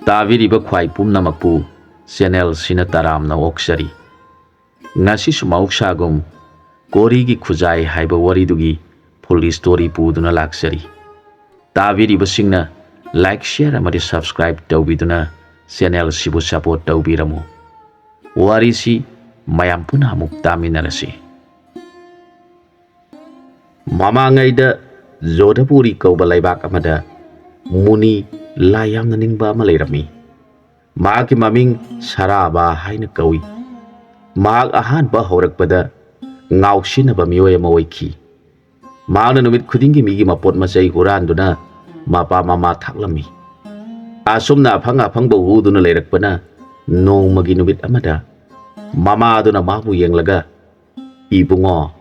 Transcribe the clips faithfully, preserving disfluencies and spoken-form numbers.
ꯇꯥꯕꯤꯔꯤꯕ ꯈ꯭ꯋꯥꯏ ꯄꯨꯝꯅꯃꯛꯄꯨ ꯆꯦꯅꯦꯜꯁꯤꯅ ꯇꯔꯥꯝꯅ ꯑꯣꯛꯆꯔꯤ꯫ ꯉꯁꯤꯁꯨ ꯃꯍꯧꯁꯥꯒꯨꯝ ꯀꯣꯔꯤꯒꯤ ꯈꯨꯖꯥꯏ ꯍꯥꯏꯕ ꯋꯥꯔꯤꯗꯨꯒꯤ full story ꯄꯨꯗꯨꯅ ꯂꯥꯛꯆꯔꯤ꯫ ꯇꯥꯕꯤꯔꯤꯕꯁꯤꯡꯅ like, share ꯑꯃꯗꯤ subscribe ꯇꯧꯕꯤꯗꯨꯅ ꯆꯦꯅꯦꯜꯁꯤꯕꯨ support ꯇꯧꯕꯤꯔꯝꯃꯨ꯫ ꯋꯥꯔꯤꯁꯤ ꯃꯌꯥꯝ ꯄꯨꯟꯅ ꯑꯃꯨꯛ ꯇꯥꯃꯤꯟꯅꯔꯁꯤ꯫ ꯃꯃꯥꯡꯉꯩꯗ ꯖꯣꯙꯄꯨꯔꯤ ꯀꯧꯕ ꯂꯩꯕꯥꯛ ꯑꯃꯗ ꯃꯨꯅꯤ, ꯂꯥꯏ ꯌꯥꯝꯅ ꯅꯤꯡꯕ ꯑꯃ ꯂꯩꯔꯝꯃꯤ꯫ ꯃꯍꯥꯛꯀꯤ ꯃꯃꯤꯡ ꯁꯔꯥꯕꯥ ꯍꯥꯏꯅ ꯀꯧꯏ꯫ ꯃꯍꯥꯛ ꯑꯍꯥꯟꯕ ꯍꯧꯔꯛꯄꯗ ꯉꯥꯎꯁꯤꯟꯅꯕ ꯃꯤꯑꯣꯏ ꯑꯃ ꯑꯣꯏꯈꯤ꯫ ꯃꯍꯥꯛꯅ ꯅꯨꯃꯤꯠ ꯈꯨꯗꯤꯡꯒꯤ ꯃꯤꯒꯤ ꯃꯄꯣꯠ ꯃꯆꯩ ꯍꯨꯔꯥꯟꯗꯨꯅ ꯃꯄꯥ ꯃꯃꯥ ꯊꯥꯛꯂꯝꯃꯤ꯫ ꯑꯁꯨꯝꯅ ꯑꯐꯪ ꯑꯐꯪꯕ ꯍꯨꯗꯨꯅ ꯂꯩꯔꯛꯄꯅ ꯅꯣꯡꯃꯒꯤ ꯅꯨꯃꯤꯠ ꯑꯃꯗ ꯃꯃꯥ ꯑꯗꯨꯅ ꯃꯥꯕꯨ ꯌꯦꯡꯂꯒ, "ꯏꯕꯨꯡꯉꯣ,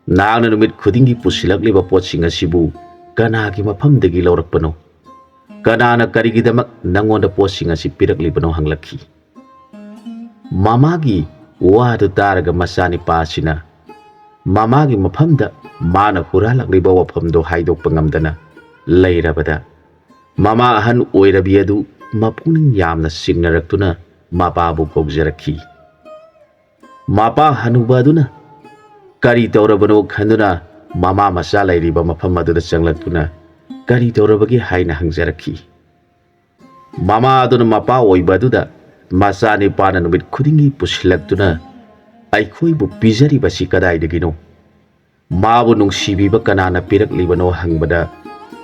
ꯅꯍꯥꯛꯅ ꯅꯨꯃꯤꯠ ꯈꯨꯗꯤꯡꯒꯤ ꯄꯨꯁꯤꯜꯂꯛꯂꯤꯕ ꯄꯣꯠꯁꯤꯡ ꯑꯁꯤꯕꯨ ꯀꯅꯥꯒꯤ ꯃꯐꯝꯗꯒꯤ ꯂꯧꯔꯛꯄꯅꯣ? ꯀꯅꯥꯅ ꯀꯔꯤꯒꯤꯗꯃꯛ ꯅꯪꯉꯣꯟꯗ ꯄꯣꯠꯁꯤꯡ ꯑꯁꯤ ꯄꯤꯔꯛꯂꯤꯕꯅꯣ?" ꯍꯪꯂꯛꯈꯤ꯫ ꯃꯃꯥꯒꯤ ꯋꯥꯗꯨ ꯇꯥꯔꯒ ꯃꯆꯥꯅꯤꯄꯥ ꯑꯁꯤꯅ ꯃꯃꯥꯒꯤ ꯃꯐꯝꯗ ꯃꯥꯅ ꯍꯨꯔꯥꯜꯂꯛꯂꯤꯕ ꯋꯥꯐꯝꯗꯨ ꯍꯥꯏꯗꯣꯛꯄ ꯉꯝꯗꯅ ꯂꯩꯔꯕꯗ, ꯃꯃꯥ ꯑꯍꯟ ꯑꯣꯏꯔꯕꯤ ꯑꯗꯨ ꯃꯄꯨꯛꯅꯤꯡ ꯌꯥꯝꯅ ꯆꯤꯡꯅꯔꯛꯇꯨꯅ ꯃꯄꯥꯕꯨ ꯀꯧꯖꯔꯛꯈꯤ꯫ ꯃꯄꯥ ꯍꯅꯨꯕ ꯑꯗꯨꯅ ꯀꯔꯤ ꯇꯧꯔꯕꯅꯣ ꯈꯟꯗꯨꯅ ꯃꯃꯥ ꯃꯆꯥ ꯂꯩꯔꯤꯕ ꯃꯐꯝ ꯑꯗꯨꯗ ꯆꯪꯂꯛꯇꯨꯅ "ꯀꯔꯤ ꯇꯧꯔꯕꯒꯦ?" ꯍꯥꯏꯅ ꯍꯪꯖꯔꯛꯈꯤ꯫ ꯃꯃꯥ ꯑꯗꯨꯅ ꯃꯄꯥ ꯑꯣꯏꯕ ꯑꯗꯨꯗ ꯃꯆꯥꯅꯤꯄꯥꯅ ꯅꯨꯃꯤꯠ ꯈꯨꯗꯤꯡꯒꯤ ꯄꯨꯁꯤꯜꯂꯛꯇꯨꯅ "ꯑꯩꯈꯣꯏꯕꯨ ꯄꯤꯖꯔꯤꯕꯁꯤ ꯀꯗꯥꯏꯗꯒꯤꯅꯣ? ꯃꯥꯕꯨ ꯅꯨꯡꯁꯤꯕꯤꯕ ꯀꯅꯥꯅ ꯄꯤꯔꯛꯂꯤꯕꯅꯣ?" ꯍꯪꯕꯗ,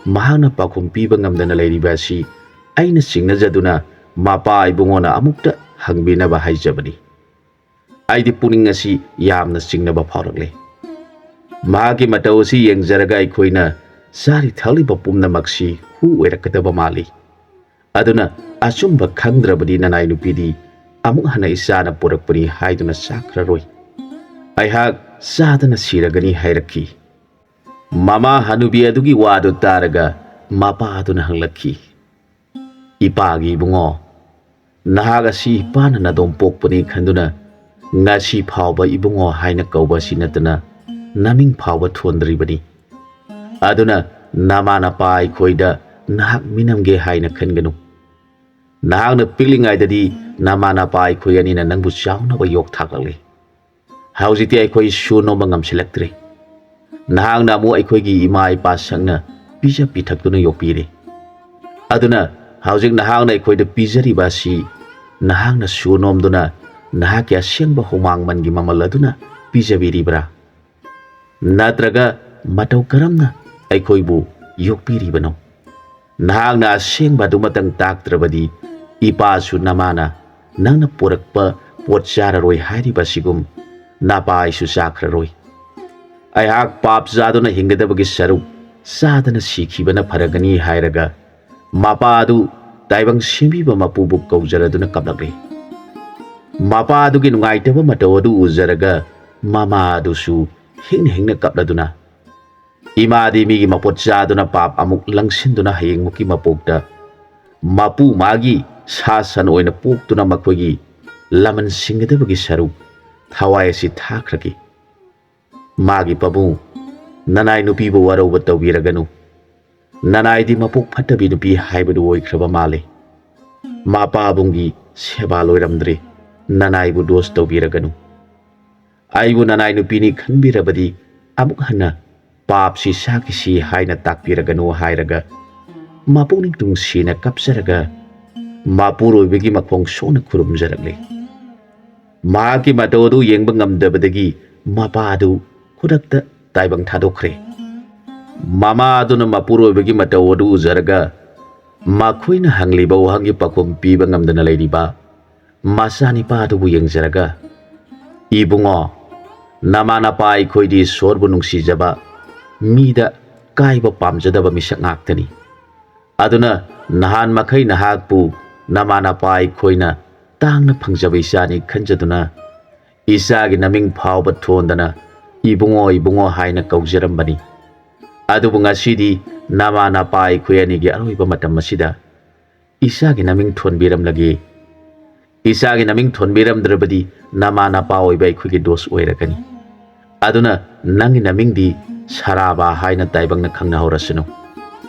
ꯃꯍꯥꯛꯅ ꯄꯥꯎꯈꯨꯝ ꯄꯤꯕ ꯉꯝꯗꯅ ꯂꯩꯔꯤꯕ ꯑꯁꯤ ꯑꯩꯅ ꯆꯤꯡꯅꯖꯗꯨꯅ ꯃꯄꯥ ꯏꯕꯨꯡꯉꯣꯅ ꯑꯃꯨꯛꯇ ꯍꯪꯕꯤꯅꯕ ꯍꯥꯏꯖꯕꯅꯤ꯫ ꯑꯩꯗꯤ ꯄꯨꯛꯅꯤꯡ ꯑꯁꯤ ꯌꯥꯝꯅ ꯆꯤꯡꯅꯕ ꯐꯥꯎꯔꯛꯂꯦ꯫ ꯃꯍꯥꯛꯀꯤ ꯃꯇꯧ ꯑꯁꯤ ꯌꯦꯡꯖꯔꯒ ꯑꯩꯈꯣꯏꯅ ꯆꯥꯔꯤ ꯊꯛꯂꯤꯕ ꯄꯨꯝꯅꯃꯛꯁꯤ ꯍꯨ ꯑꯣꯏꯔꯛꯀꯗꯕ ꯃꯥꯜꯂꯤ꯫ ꯑꯗꯨꯅ ꯑꯆꯨꯝꯕ ꯈꯪꯗ꯭ꯔꯕꯗꯤ ꯅꯅꯥꯏ ꯅꯨꯄꯤꯗꯤ ꯑꯃꯨꯛ ꯍꯟꯅ ꯏꯆꯥꯅ ꯄꯨꯔꯛꯄꯅꯤ ꯍꯥꯏꯗꯨꯅ ꯆꯥꯈ꯭ꯔꯔꯣꯏ꯫ ꯑꯩꯍꯥꯛ ꯆꯥꯗꯅ ꯁꯤꯔꯒꯅꯤ ꯍꯥꯏꯔꯛꯈꯤ꯫ ꯃꯃꯥ ꯍꯅꯨꯕꯤ ꯑꯗꯨꯒꯤ ꯋꯥꯗꯨ ꯇꯥꯔꯒ ꯃꯄꯥ ꯑꯗꯨꯅ ꯍꯪꯂꯛꯈꯤ, "ꯏꯄꯥꯒꯤ ꯏꯕꯨꯡꯉꯣ, ꯅꯍꯥꯛ ꯑꯁꯤ ꯏꯄꯥꯅ ꯅꯥꯗꯣꯝ ꯄꯣꯛꯄꯅꯤ ꯈꯟꯗꯨꯅ ꯉꯁꯤ ꯐꯥꯎꯕ ꯏꯕꯨꯡꯉꯣ ꯍꯥꯏꯅ ꯀꯧꯕ ꯑꯁꯤ ꯅꯠꯇꯅ ꯅꯃꯤꯡ ꯐꯥꯎꯕ ꯊꯣꯟꯗ꯭ꯔꯤꯕꯅꯤ꯫ ꯑꯗꯨꯅ ꯅꯃꯥ ꯅꯄꯥ ꯑꯩꯈꯣꯏꯗ ꯅꯍꯥꯛ ꯃꯤꯅꯝꯒꯦ ꯍꯥꯏꯅ ꯈꯟꯒꯅꯨ꯫ ꯅꯍꯥꯛꯅ ꯄꯤꯛꯂꯤꯉꯩꯗꯗꯤ ꯅꯃꯥ ꯅꯄꯥ ꯑꯩꯈꯣꯏ ꯑꯅꯤꯅ ꯅꯪꯕꯨ ꯆꯥꯎꯅꯕ ꯌꯣꯛ ꯊꯥꯛꯂꯛꯂꯤ꯫ ꯍꯧꯖꯤꯛꯇꯤ ꯑꯩꯈꯣꯏ ꯁꯨ ꯅꯣꯝꯕ ꯉꯝꯁꯤꯜꯂꯛꯇ꯭ꯔꯦ꯫ ꯅꯍꯥꯛꯅ ꯑꯃꯨꯛ ꯑꯩꯈꯣꯏꯒꯤ ꯏꯃꯥ ꯏꯄꯥ ꯁꯛꯅ ꯄꯤꯖ ꯄꯤꯊꯛꯇꯨꯅ ꯌꯣꯛꯄꯤꯔꯦ꯫ ꯑꯗꯨꯅ ꯍꯧꯖꯤꯛ ꯅꯍꯥꯛꯅ ꯑꯩꯈꯣꯏꯗ ꯄꯤꯖꯔꯤꯕ ꯑꯁꯤ ꯅꯍꯥꯛꯅ ꯁꯨ ꯅꯣꯝꯗꯨꯅ ꯅꯍꯥꯛꯀꯤ ꯑꯁꯦꯡꯕ ꯍꯨꯃꯥꯡꯃꯟꯒꯤ ꯃꯃꯜ ꯑꯗꯨꯅ ꯄꯤꯖꯕꯤꯔꯤꯕ꯭ꯔꯥ? ꯅꯠꯇ꯭ꯔꯒ ꯃꯇꯧ ꯀꯔꯝꯅ ꯑꯩꯈꯣꯏꯕꯨ ꯌꯣꯛꯄꯤꯔꯤꯕꯅꯣ? ꯅꯍꯥꯛꯅ ꯑꯁꯦꯡꯕ ꯑꯗꯨꯃꯇꯪ ꯇꯥꯛꯇ꯭ꯔꯕꯗꯤ, ꯏꯄꯥꯁꯨ ꯅꯃꯥꯅ ꯅꯪꯅ ꯄꯨꯔꯛꯄ ꯄꯣꯠ ꯆꯥꯔꯔꯣꯏ ꯍꯥꯏꯔꯤꯕ ꯑꯁꯤꯒꯨꯝ ꯅꯄꯥ ꯑꯩꯁꯨ ꯆꯥꯈ꯭ꯔꯔꯣꯏ꯫ ꯑꯩꯍꯥꯛ ꯄꯥꯞ ꯆꯥꯗꯨꯅ ꯍꯤꯡꯒꯗꯕꯒꯤ ꯁꯔꯨꯛ ꯆꯥꯗꯅ ꯁꯤꯈꯤꯕꯅ ꯐꯔꯒꯅꯤ ꯍꯥꯏꯔꯒ, ꯃꯄꯥ ꯑꯗꯨ ꯇꯥꯏꯕꯪ ꯁꯦꯝꯕꯤꯕ ꯃꯄꯨꯕꯨ ꯀꯧꯖꯔꯗꯨꯅ ꯀꯞꯂꯛꯂꯤ꯫ ꯃꯄꯥ ꯑꯗꯨꯒꯤ ꯅꯨꯡꯉꯥꯏꯇꯕ ꯃꯇꯧ ꯑꯗꯨ ꯎꯖꯔꯒ, ꯃꯃꯥ ꯑꯗꯨꯁꯨ ꯍꯤꯡꯅ ꯍꯤꯡꯅ ꯀꯞꯂꯗꯨꯅ, ꯏꯃꯥꯗꯤ ꯃꯤꯒꯤ ꯃꯄꯣꯠ ꯆꯥꯗꯨꯅ ꯄꯥꯞ ꯑꯃꯨꯛ ꯂꯪꯁꯤꯟꯗꯨꯅ ꯍꯌꯦꯡꯃꯨꯛꯀꯤ ꯃꯄꯣꯛꯇ ꯃꯄꯨ ꯃꯥꯒꯤ ꯁꯥ ꯁꯟ ꯑꯣꯏꯅ ꯄꯣꯛꯇꯨꯅ ꯃꯈꯣꯏꯒꯤ ꯂꯃꯟ ꯁꯤꯡꯒꯗꯕꯒꯤ ꯁꯔꯨꯛ ꯊꯋꯥꯏ ꯑꯁꯤ ꯊꯥꯈ꯭ꯔꯒꯦ꯫ ꯃꯥꯒꯤ ꯄꯥꯕꯨꯡ, ꯅꯅꯥꯏ ꯅꯨꯄꯤꯕꯨ ꯋꯥꯔꯧꯕ ꯇꯧꯕꯤꯔꯒꯅꯨ꯫ ꯅꯅꯥꯏꯗꯤ ꯃꯄꯣꯛ ꯐꯠꯇꯕꯤ ꯅꯨꯄꯤ ꯍꯥꯏꯕꯗꯨ ꯑꯣꯏꯈ꯭ꯔꯕ ꯃꯥꯜꯂꯦ꯫ ꯃꯄꯥꯕꯨꯡꯒꯤ ꯁꯦꯕꯥ ꯂꯣꯏꯔꯝꯗ꯭ꯔꯦ꯫ ꯅꯅꯥꯏꯕꯨ ꯗꯣꯁ ꯇꯧꯕꯤꯔꯒꯅꯨ꯫ ꯑꯩꯕꯨ ꯅꯅꯥꯏ ꯅꯨꯄꯤꯅꯤ ꯈꯟꯕꯤꯔꯕꯗꯤ ꯑꯃꯨꯛ ꯍꯟꯅ ꯄꯥꯞꯁꯤ ꯁꯥꯈꯤꯁꯤ ꯍꯥꯏꯅ ꯇꯥꯛꯄꯤꯔꯒꯅꯨ ꯍꯥꯏꯔꯒ, ꯃꯄꯨꯛꯅꯤꯡ ꯅꯨꯡꯁꯤꯅ ꯀꯞꯆꯔꯒ ꯃꯄꯨꯔꯣꯏꯕꯒꯤ ꯃꯈꯣꯡ ꯁꯣꯛꯅ ꯈꯨꯔꯨꯝꯖꯔꯛꯂꯤ꯫ ꯃꯍꯥꯛꯀꯤ ꯃꯇꯧ ꯑꯗꯨ ꯌꯦꯡꯕ ꯉꯝꯗꯕꯗꯒꯤ ꯃꯄꯥ ꯑꯗꯨ ꯈꯨꯗꯛꯇ ꯇꯥꯏꯕꯪ ꯊꯥꯗꯣꯛꯈ꯭ꯔꯦ꯫ ꯃꯃꯥ ꯑꯗꯨꯅ ꯃꯄꯨꯔꯣꯏꯕꯒꯤ ꯃꯇꯧ ꯑꯗꯨ ꯎꯖꯔꯒ, ꯃꯈꯣꯏꯅ ꯍꯪꯂꯤꯕ ꯋꯥꯍꯪꯒꯤ ꯄꯥꯎꯈꯨꯝ ꯄꯤꯕ ꯉꯝꯗꯅ ꯂꯩꯔꯤꯕ ꯃꯆꯥꯅꯤꯄꯥ ꯑꯗꯨꯕꯨ ꯌꯦꯡꯖꯔꯒ, "ꯏꯕꯨꯡꯉꯣ, ꯅꯃꯥ ꯅꯄꯥ ꯑꯩꯈꯣꯏꯗꯤ ꯏꯁꯣꯔꯕꯨ ꯅꯨꯡꯁꯤꯖꯕ, ꯃꯤꯗ ꯀꯥꯏꯕ ꯄꯥꯝꯖꯗꯕ ꯃꯤꯁꯛ ꯉꯥꯛꯇꯅꯤ꯫ ꯑꯗꯨꯅ ꯅꯍꯥꯟ ꯃꯈꯩ ꯅꯍꯥꯛꯄꯨ ꯅꯃꯥ ꯅꯄꯥ ꯑꯩꯈꯣꯏꯅ ꯇꯥꯡꯅ ꯐꯪꯖꯕ ꯏꯆꯥꯅꯤ ꯈꯟꯖꯗꯨꯅ ꯏꯆꯥꯒꯤ ꯅꯃꯤꯡ ꯐꯥꯎꯕ ꯊꯣꯟꯗꯅ ꯏꯕꯨꯡꯉꯣ, ꯏꯕꯨꯡꯉꯣ ꯍꯥꯏꯅ ꯀꯧꯖꯔꯝꯕꯅꯤ꯫ ꯑꯗꯨꯕꯨ ꯉꯁꯤꯗꯤ ꯅꯃꯥ ꯅꯄꯥ ꯑꯩꯈꯣꯏ ꯑꯅꯤꯒꯤ ꯑꯔꯣꯏꯕ ꯃꯇꯝ ꯑꯁꯤꯗ ꯏꯆꯥꯒꯤ ꯅꯃꯤꯡ ꯊꯣꯟꯕꯤꯔꯝꯂꯒꯦ꯫ ꯏꯆꯥꯒꯤ ꯅꯃꯤꯡ ꯊꯣꯟꯕꯤꯔꯝꯗ꯭ꯔꯕꯗꯤ ꯅꯃꯥ ꯅꯄꯥ ꯑꯣꯏꯕ ꯑꯩꯈꯣꯏꯒꯤ ꯗꯣꯁ ꯑꯣꯏꯔꯒꯅꯤ꯫ ꯑꯗꯨꯅ ꯅꯪꯒꯤ ꯅꯃꯤꯡꯗꯤ ꯁꯔꯥꯕꯥ ꯍꯥꯏꯅ ꯇꯥꯏꯕꯪꯅ ꯈꯪꯅꯍꯧꯔꯁꯅꯨ꯫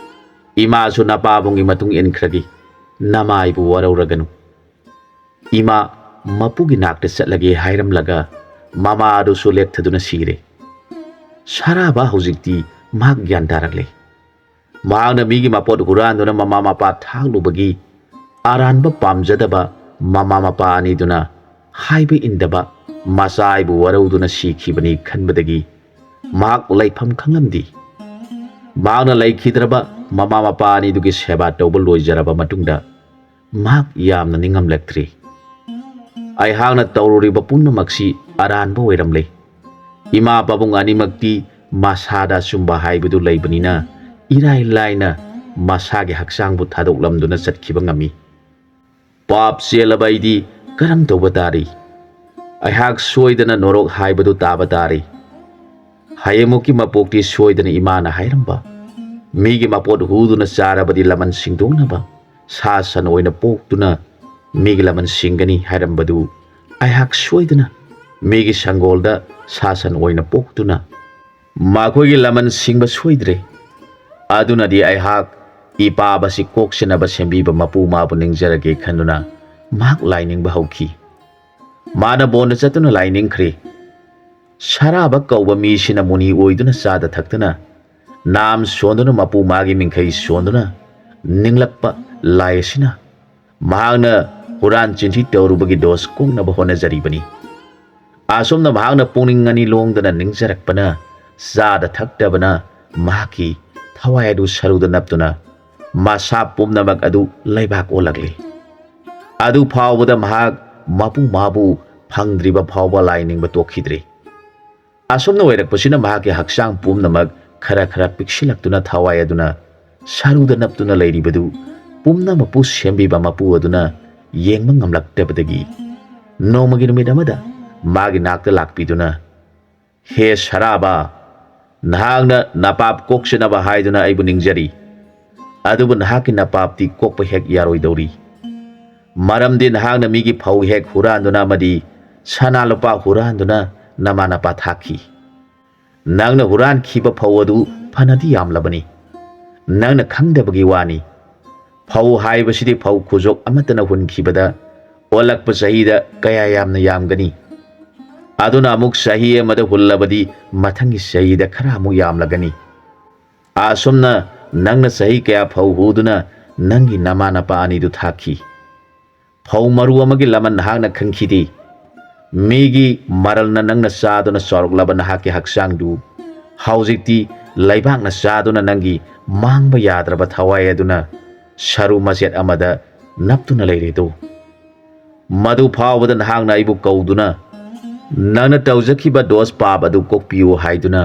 ꯏꯃꯥꯁꯨ ꯅꯄꯥꯕꯨꯡꯒꯤ ꯃꯇꯨꯡ ꯏꯟꯈ꯭ꯔꯒꯦ꯫ ꯅꯃꯥꯏꯕꯨ ꯋꯥꯔꯧꯔꯒꯅꯨ꯫ ꯏꯃꯥ ꯃꯄꯨꯒꯤ ꯅꯥꯛꯇ ꯆꯠꯂꯒꯦ ꯍꯥꯏꯔꯝꯂꯒ ꯃꯃꯥ ꯑꯗꯨꯁꯨ ꯂꯦꯛꯊꯗꯨꯅ ꯁꯤꯔꯦ꯫ ꯁꯔꯥꯕ ꯍꯧꯖꯤꯛꯇꯤ ꯃꯍꯥꯛ ꯒ꯭ꯌꯥꯟ ꯇꯥꯔꯛꯂꯦ꯫ ꯃꯍꯥꯛꯅ ꯃꯤꯒꯤ ꯃꯄꯣꯠ ꯍꯨꯔꯥꯟꯗꯨꯅ ꯃꯃꯥ ꯃꯄꯥ ꯊꯥꯛꯂꯨꯕꯒꯤ ꯑꯔꯥꯟꯕ ꯄꯥꯝꯖꯗꯕ ꯃꯃꯥ ꯃꯄꯥ ꯑꯅꯤꯗꯨꯅ ꯍꯥꯏꯕ ꯏꯟꯗꯕ ꯃꯆꯥ ꯑꯩꯕꯨ ꯋꯥꯔꯧꯗꯨꯅ ꯁꯤꯈꯤꯕꯅꯤ ꯈꯟꯕꯗꯒꯤ ꯃꯍꯥꯛ ꯂꯩꯐꯝ ꯈꯪꯂꯝꯗꯦ꯫ ꯃꯍꯥꯛꯅ ꯂꯩꯈꯤꯗ꯭ꯔꯕ ꯃꯃꯥ ꯃꯄꯥ ꯑꯅꯤꯗꯨꯒꯤ ꯁꯦꯕꯥ ꯇꯧꯕ ꯂꯣꯏꯖꯔꯕ ꯃꯇꯨꯡꯗ ꯃꯍꯥꯛ ꯌꯥꯝꯅ ꯅꯤꯡꯉꯝꯂꯛꯇ꯭ꯔꯤ꯫ ꯑꯩꯍꯥꯛꯅ ꯇꯧꯔꯨꯔꯤꯕ ꯄꯨꯝꯅꯃꯛꯁꯤ ꯑꯔꯥꯟꯕ ꯑꯣꯏꯔꯝꯂꯦ꯫ ꯏꯃꯥ ꯄꯥꯕꯨꯡ ꯑꯅꯤꯃꯛꯇꯤ ꯃꯁꯥꯗ ꯑꯆꯨꯝꯕ ꯍꯥꯏꯕꯗꯨ ꯂꯩꯕꯅꯤꯅ ꯏꯔꯥꯏ ꯂꯥꯏꯅ ꯃꯁꯥꯒꯤ ꯍꯛꯆꯥꯡꯕꯨ ꯊꯥꯗꯣꯛꯂꯝꯗꯨꯅ ꯆꯠꯈꯤꯕ ꯉꯝꯃꯤ꯫ ꯄꯥꯞ ꯆꯦꯜꯂꯕ ꯑꯩꯗꯤ ꯀꯔꯝ ꯇꯧꯕ ꯇꯥꯔꯤ? ꯑꯩꯍꯥꯛ ꯁꯣꯏꯗꯅ ꯅꯣꯔꯣꯛ ꯍꯥꯏꯕꯗꯨ ꯇꯥꯕ ꯇꯥꯔꯤ꯫ ꯍꯌꯦꯡꯃꯨꯛꯀꯤ ꯃꯄꯣꯛꯇꯤ ꯁꯣꯏꯗꯅ ꯏꯃꯥꯅ ꯍꯥꯏꯔꯝꯕ, "ꯃꯤꯒꯤ ꯃꯄꯣꯠ ꯍꯨꯗꯨꯅ ꯆꯥꯔꯕꯗꯤ ꯂꯃꯟ ꯁꯤꯡꯗꯣꯛꯅꯕ ꯁꯥ ꯁꯟ ꯑꯣꯏꯅ ꯄꯣꯛꯇꯨꯅ ꯃꯤꯒꯤ ꯂꯃꯟ ꯁꯤꯡꯒꯅꯤ" ꯍꯥꯏꯔꯝꯕꯗꯨ ꯑꯩꯍꯥꯛ ꯁꯣꯏꯗꯅ ꯃꯤꯒꯤ ꯁꯪꯒꯣꯜꯗ ꯁꯥ ꯁꯟ ꯑꯣꯏꯅ ꯄꯣꯛꯇꯨꯅ ꯃꯈꯣꯏꯒꯤ ꯂꯃꯟ ꯁꯤꯡꯕ ꯁꯣꯏꯗ꯭ꯔꯦ꯫ ꯑꯗꯨꯅꯗꯤ ꯑꯩꯍꯥꯛ ꯏꯄꯥꯕꯁꯤ ꯀꯣꯛꯆꯅꯕ ꯁꯦꯝꯕꯤꯕ ꯃꯄꯨ ꯃꯥꯕꯨ ꯅꯤꯡꯖꯔꯒꯦ ꯈꯟꯗꯨꯅ ꯃꯍꯥꯛ ꯂꯥꯏ ꯅꯤꯡꯕ ꯍꯧꯈꯤ꯫ ꯃꯥꯅ ꯕꯣꯟꯗ ꯆꯠꯇꯨꯅ ꯂꯥꯏ ꯅꯤꯡꯈ꯭ꯔꯦ꯫ ꯁꯔꯥꯕ ꯀꯧꯕ ꯃꯤꯁꯤꯅ ꯃꯨꯅꯤ ꯑꯣꯏꯗꯨꯅ ꯆꯥꯗ ꯊꯛꯇꯨꯅ ꯅꯥꯝ ꯁꯣꯟꯗꯨꯅ ꯃꯄꯨ ꯃꯥꯒꯤ ꯃꯤꯡꯈꯩ ꯁꯣꯟꯗꯨꯅ ꯅꯤꯡꯂꯛꯄ ꯂꯥꯏ ꯑꯁꯤꯅ ꯃꯍꯥꯛꯅ ꯍꯨꯔꯥꯟ ꯆꯤꯟꯊꯤ ꯇꯧꯔꯨꯕꯒꯤ ꯗꯣꯁ ꯀꯣꯛꯅꯕ ꯍꯣꯠꯅꯖꯔꯤꯕꯅꯤ꯫ ꯑꯁꯨꯝꯅ ꯃꯍꯥꯛꯅ ꯄꯨꯛꯅꯤꯡ ꯑꯅꯤ ꯂꯣꯡꯗꯅ ꯅꯤꯡꯖꯔꯛꯄꯅ ꯆꯥꯗ ꯊꯛꯇꯕꯅ ꯃꯍꯥꯛꯀꯤ ꯊꯋꯥꯏ ꯑꯗꯨ ꯁꯔꯨꯗ ꯅꯞꯇꯨꯅ ꯃꯁꯥ ꯄꯨꯝꯅꯃꯛ ꯑꯗꯨ ꯂꯩꯕꯥꯛ ꯑꯣꯜꯂꯛꯂꯤ꯫ ꯑꯗꯨ ꯐꯥꯎꯕꯗ ꯃꯍꯥꯛ ꯃꯄꯨ ꯃꯥꯕꯨ ꯐꯪꯗ꯭ꯔꯤꯕ ꯐꯥꯎꯕ ꯂꯥꯏ ꯅꯤꯡꯕ ꯇꯣꯛꯈꯤꯗ꯭ꯔꯤ꯫ ꯑꯁꯨꯝꯅ ꯑꯣꯏꯔꯛꯄꯁꯤꯅ ꯃꯍꯥꯛꯀꯤ ꯍꯛꯆꯥꯡ ꯄꯨꯝꯅꯃꯛ ꯈꯔ ꯈꯔ ꯄꯤꯛꯁꯤꯜꯂꯛꯇꯨꯅ ꯊꯋꯥꯏ ꯑꯗꯨꯅ ꯁꯔꯨꯗ ꯅꯞꯇꯨꯅ ꯂꯩꯔꯤꯕꯗꯨ ꯄꯨꯝꯅꯃꯛꯄꯨ ꯁꯦꯝꯕꯤꯕ ꯃꯄꯨ ꯑꯗꯨꯅ ꯌꯦꯡꯕ ꯉꯝꯂꯛꯇꯕꯗꯒꯤ ꯅꯣꯡꯃꯒꯤ ꯅꯨꯃꯤꯠ ꯑꯃꯗ ꯃꯥꯒꯤ ꯅꯥꯛꯇ ꯂꯥꯛꯄꯤꯗꯨꯅ, "ꯍꯦ ꯁꯔꯥꯕ, ꯅꯍꯥꯛꯅ ꯅꯄꯥꯞ ꯀꯣꯛꯆꯅꯕ ꯍꯥꯏꯗꯨꯅ ꯑꯩꯕꯨ ꯅꯤꯡꯖꯔꯤ꯫ ꯑꯗꯨꯕꯨ ꯅꯍꯥꯛꯀꯤ ꯅꯄꯥꯞꯇꯤ ꯀꯣꯛꯄ ꯍꯦꯛ ꯌꯥꯔꯣꯏꯗꯧꯔꯤ꯫ ꯃꯔꯝꯗꯤ ꯅꯍꯥꯛꯅ ꯃꯤꯒꯤ ꯐꯧ ꯍꯦꯛ ꯍꯨꯔꯥꯟꯗꯨꯅ ꯑꯃꯗꯤ ꯁꯅꯥ ꯂꯨꯄꯥ ꯍꯨꯔꯥꯟꯗꯨꯅ ꯅꯃꯥ ꯅꯄꯥ ꯊꯥꯛꯈꯤ꯫ ꯅꯪꯅ ꯍꯨꯔꯥꯟꯈꯤꯕ ꯐꯧ ꯑꯗꯨ ꯐꯅꯗꯤ ꯌꯥꯝꯂꯕꯅꯤ꯫ ꯅꯪꯅ ꯈꯪꯗꯕꯒꯤ ꯋꯥꯅꯤ꯫ ꯐꯧ ꯍꯥꯏꯕꯁꯤꯗꯤ ꯐꯧ ꯈꯨꯖꯣꯛ ꯑꯃꯠꯇꯅ ꯍꯨꯟꯈꯤꯕꯗ ꯑꯣꯜꯂꯛꯄ ꯆꯍꯤꯗ ꯀꯌꯥ ꯌꯥꯝꯅ ꯌꯥꯝꯒꯅꯤ? ꯑꯗꯨꯅ ꯑꯃꯨꯛ ꯆꯍꯤ ꯑꯃꯗ ꯍꯨꯜꯂꯕꯗꯤ ꯃꯊꯪꯒꯤ ꯆꯍꯤꯗ ꯈꯔ ꯑꯃꯨꯛ ꯌꯥꯝꯂꯒꯅꯤ꯫ ꯑꯁꯨꯝꯅ ꯅꯪꯅ ꯆꯍꯤ ꯀꯌꯥ ꯐꯧ ꯍꯨꯗꯨꯅ ꯅꯪꯒꯤ ꯅꯃꯥ ꯅꯄꯥ ꯑꯅꯤꯗꯨ ꯊꯥꯛꯈꯤ? ꯐꯧ ꯃꯔꯨ ꯑꯃꯒꯤ ꯂꯃꯟ ꯅꯍꯥꯛꯅ ꯈꯪꯈꯤꯗꯦ꯫ ꯃꯤꯒꯤ ꯃꯔꯜꯅ ꯅꯪꯅ ꯆꯥꯗꯨꯅ ꯆꯥꯎꯔꯛꯂꯕ ꯅꯍꯥꯛꯀꯤ ꯍꯛꯆꯥꯡꯗꯨ ꯍꯧꯖꯤꯛꯇꯤ ꯂꯩꯕꯥꯛꯅ ꯆꯥꯗꯨꯅ ꯅꯪꯒꯤ ꯃꯥꯡꯕ ꯌꯥꯗ꯭ꯔꯕ ꯊꯋꯥꯏ ꯑꯗꯨꯅ ꯁꯔꯨ ꯃꯆꯦꯠ ꯑꯃꯗ ꯅꯞꯇꯨꯅ ꯂꯩꯔꯦꯗꯣ꯫ ꯃꯗꯨ ꯐꯥꯎꯕꯗ ꯅꯍꯥꯛꯅ ꯑꯩꯕꯨ ꯀꯧꯗꯨꯅ, "ꯅꯪꯅ ꯇꯧꯖꯈꯤꯕ ꯗꯣꯁ ꯄꯥꯞ ꯑꯗꯨ ꯀꯣꯛꯄꯤꯌꯨ" ꯍꯥꯏꯗꯨꯅ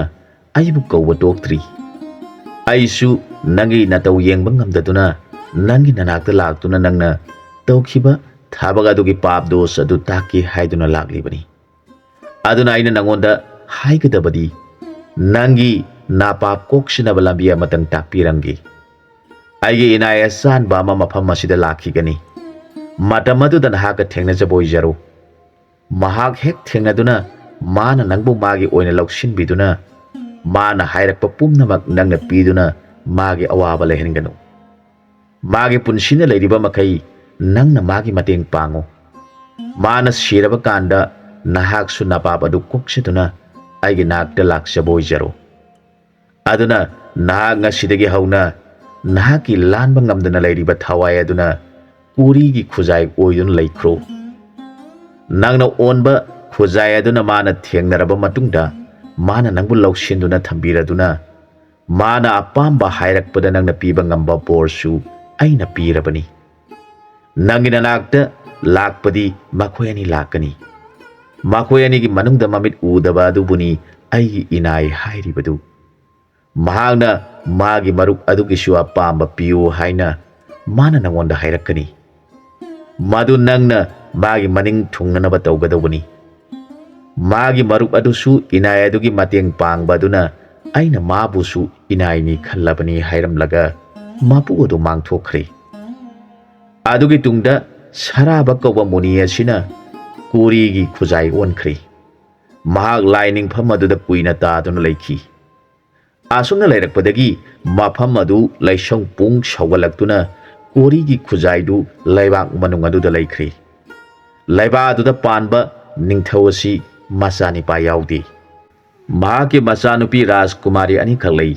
ꯑꯩꯕꯨ ꯀꯧꯕ ꯇꯣꯛꯇ꯭ꯔꯤ꯫ ꯑꯩꯁꯨ ꯅꯪꯒꯤ ꯅꯇꯧ ꯌꯦꯡꯕ ꯉꯝꯗꯗꯨꯅ ꯅꯪꯒꯤ ꯅꯅꯥꯛꯇ ꯂꯥꯛꯇꯨꯅ ꯅꯪꯅ ꯇꯧꯈꯤꯕ ꯊꯕꯛ ꯑꯗꯨꯒꯤ ꯄꯥꯞ ꯗꯣꯁ ꯑꯗꯨ ꯇꯥꯛꯀꯦ ꯍꯥꯏꯗꯨꯅ ꯂꯥꯛꯂꯤꯕꯅꯤ꯫ ꯑꯗꯨꯅ ꯑꯩꯅ ꯅꯪꯉꯣꯟꯗ ꯍꯥꯏꯒꯗꯕꯗꯤ, ꯅꯪꯒꯤ ꯅꯥꯄꯥꯞ ꯀꯣꯛꯁꯤꯟꯅꯕ ꯂꯝꯕꯤ ꯑꯃꯇꯪ ꯇꯥꯛꯄꯤꯔꯝꯒꯦ꯫ ꯑꯩꯒꯤ ꯏꯅꯥꯏ ꯑꯆꯥꯟꯕ ꯑꯃ ꯃꯐꯝ ꯑꯁꯤꯗ ꯂꯥꯛꯈꯤꯒꯅꯤ꯫ ꯃꯇꯝ ꯑꯗꯨꯗ ꯅꯍꯥꯛꯀ ꯊꯦꯡꯅꯖꯕ ꯑꯣꯏꯖꯔꯣ꯫ ꯃꯍꯥꯛ ꯍꯦꯛ ꯊꯦꯡꯅꯗꯨꯅ ꯃꯥꯅ ꯅꯪꯕꯨ ꯃꯥꯒꯤ ꯑꯣꯏꯅ ꯂꯧꯁꯤꯟꯕꯤꯗꯨꯅ ꯃꯥꯅ ꯍꯥꯏꯔꯛꯄ ꯄꯨꯝꯅꯃꯛ ꯅꯪꯅ ꯄꯤꯗꯨꯅ ꯃꯥꯒꯤ ꯑꯋꯥꯕ ꯂꯩꯍꯟꯒꯅꯨ꯫ ꯃꯥꯒꯤ ꯄꯨꯟꯁꯤꯅ ꯂꯩꯔꯤꯕ ꯃꯈꯩ ꯅꯪꯅ ꯃꯥꯒꯤ ꯃꯇꯦꯡ ꯄꯥꯡꯉꯨ꯫ ꯃꯥꯅ ꯁꯤꯔꯕ ꯀꯥꯟꯗ ꯅꯍꯥꯛꯁꯨ ꯅꯄꯥꯞ ꯑꯗꯨ ꯀꯣꯛꯆꯗꯨꯅ ꯑꯩꯒꯤ ꯅꯥꯛꯇ ꯂꯥꯛꯆꯕ ꯑꯣꯏꯖꯔꯣ꯫ ꯑꯗꯨꯅ ꯅꯍꯥꯛ ꯉꯁꯤꯗꯒꯤ ꯍꯧꯅ ꯅꯍꯥꯛꯀꯤ ꯂꯥꯟꯕ ꯉꯝꯗꯅ ꯂꯩꯔꯤꯕ ꯊꯋꯥꯏ ꯑꯗꯨꯅ ꯀꯨꯔꯤꯒꯤ ꯈꯨꯖꯥꯏ ꯑꯣꯏꯗꯨꯅ ꯂꯩꯈ꯭ꯔꯣ꯫ ꯅꯪꯅ ꯑꯣꯟꯕ ꯈꯨꯖꯥꯏ ꯑꯗꯨꯅ ꯃꯥꯅ ꯊꯦꯡꯅꯔꯕ ꯃꯇꯨꯡꯗ ꯃꯥꯅ ꯅꯪꯕꯨ ꯂꯧꯁꯤꯟꯗꯨꯅ ꯊꯝꯕꯤꯔꯗꯨꯅ ꯃꯥꯅ ꯑꯄꯥꯝꯕ ꯍꯥꯏꯔꯛꯄꯗ ꯅꯪꯅ ꯄꯤꯕ ꯉꯝꯕ ꯕꯣꯔꯁꯨ ꯑꯩꯅ ꯄꯤꯔꯕꯅꯤ꯫ ꯅꯪꯒꯤ ꯅꯅꯥꯛꯇ ꯂꯥꯛꯄꯗꯤ ꯃꯈꯣꯏ ꯑꯅꯤ ꯂꯥꯛꯀꯅꯤ꯫ ꯃꯈꯣꯏ ꯑꯅꯤꯒꯤ ꯃꯅꯨꯡꯗ ꯃꯃꯤꯠ ꯎꯗꯕ ꯑꯗꯨꯕꯨꯅꯤ ꯑꯩꯒꯤ ꯏꯅꯥꯏ ꯍꯥꯏꯔꯤꯕꯗꯨ꯫ ꯃꯍꯥꯛꯅ ꯃꯥꯒꯤ ꯃꯔꯨꯞ ꯑꯗꯨꯒꯤꯁꯨ ꯑꯄꯥꯝꯕ ꯄꯤꯌꯨ ꯍꯥꯏꯅ ꯃꯥꯅ ꯅꯉꯣꯟꯗ ꯍꯥꯏꯔꯛꯀꯅꯤ꯫ ꯃꯗꯨ ꯅꯪꯅ ꯃꯥꯒꯤ ꯃꯅꯤꯡ ꯊꯨꯡꯅꯅꯕ ꯇꯧꯒꯗꯧꯕꯅꯤ꯫ ꯃꯥꯒꯤ ꯃꯔꯨꯞ ꯑꯗꯨꯁꯨ ꯏꯅꯥꯏ ꯑꯗꯨꯒꯤ ꯃꯇꯦꯡ ꯄꯥꯡꯕ ꯑꯗꯨꯅ ꯑꯩꯅ ꯃꯥꯕꯨꯁꯨ ꯏꯅꯥꯏꯅꯤ ꯈꯜꯂꯕꯅꯤ ꯍꯥꯏꯔꯝꯂꯒ ꯃꯄꯨ ꯑꯗꯨ ꯃꯥꯡꯊꯣꯛꯈ꯭ꯔꯦ꯫ ꯑꯗꯨꯒꯤ ꯇꯨꯡꯗ ꯁꯔꯥꯕ ꯀꯧꯕ ꯃꯨꯅꯤ ꯑꯁꯤꯅ ꯀꯨꯔꯤꯒꯤ ꯈꯨꯖꯥꯏ ꯑꯣꯟꯈ꯭ꯔꯦ꯫ ꯃꯍꯥꯛ ꯂꯥꯏ ꯅꯤꯡꯐꯝ ꯑꯗꯨꯗ ꯀꯨꯏꯅ ꯇꯥꯗꯨꯅ ꯂꯩꯈꯤ꯫ ꯑꯁꯨꯝꯅ ꯂꯩꯔꯛꯄꯗꯒꯤ ꯃꯐꯝ ꯑꯗꯨ ꯂꯩꯁꯧ ꯄꯨꯡ ꯁꯧꯒꯠꯂꯛꯇꯨꯅ ꯀꯣꯔꯤꯒꯤ ꯈꯨꯖꯥꯏꯗꯨ ꯂꯩꯕꯥꯛ ꯃꯅꯨꯡ ꯑꯗꯨꯗ ꯂꯩꯈ꯭ꯔꯦ꯫ ꯂꯩꯕꯥꯛ ꯑꯗꯨꯗ ꯄꯥꯟꯕ ꯅꯤꯡꯊꯧ ꯑꯁꯤ ꯃꯆꯥꯅꯤꯄꯥ ꯌꯥꯎꯗꯦ꯫ ꯃꯍꯥꯛꯀꯤ ꯃꯆꯥꯅꯨꯄꯤ ꯔꯥꯖꯀꯨꯃꯥꯔꯤ ꯑꯅꯤꯈꯛ ꯂꯩ꯫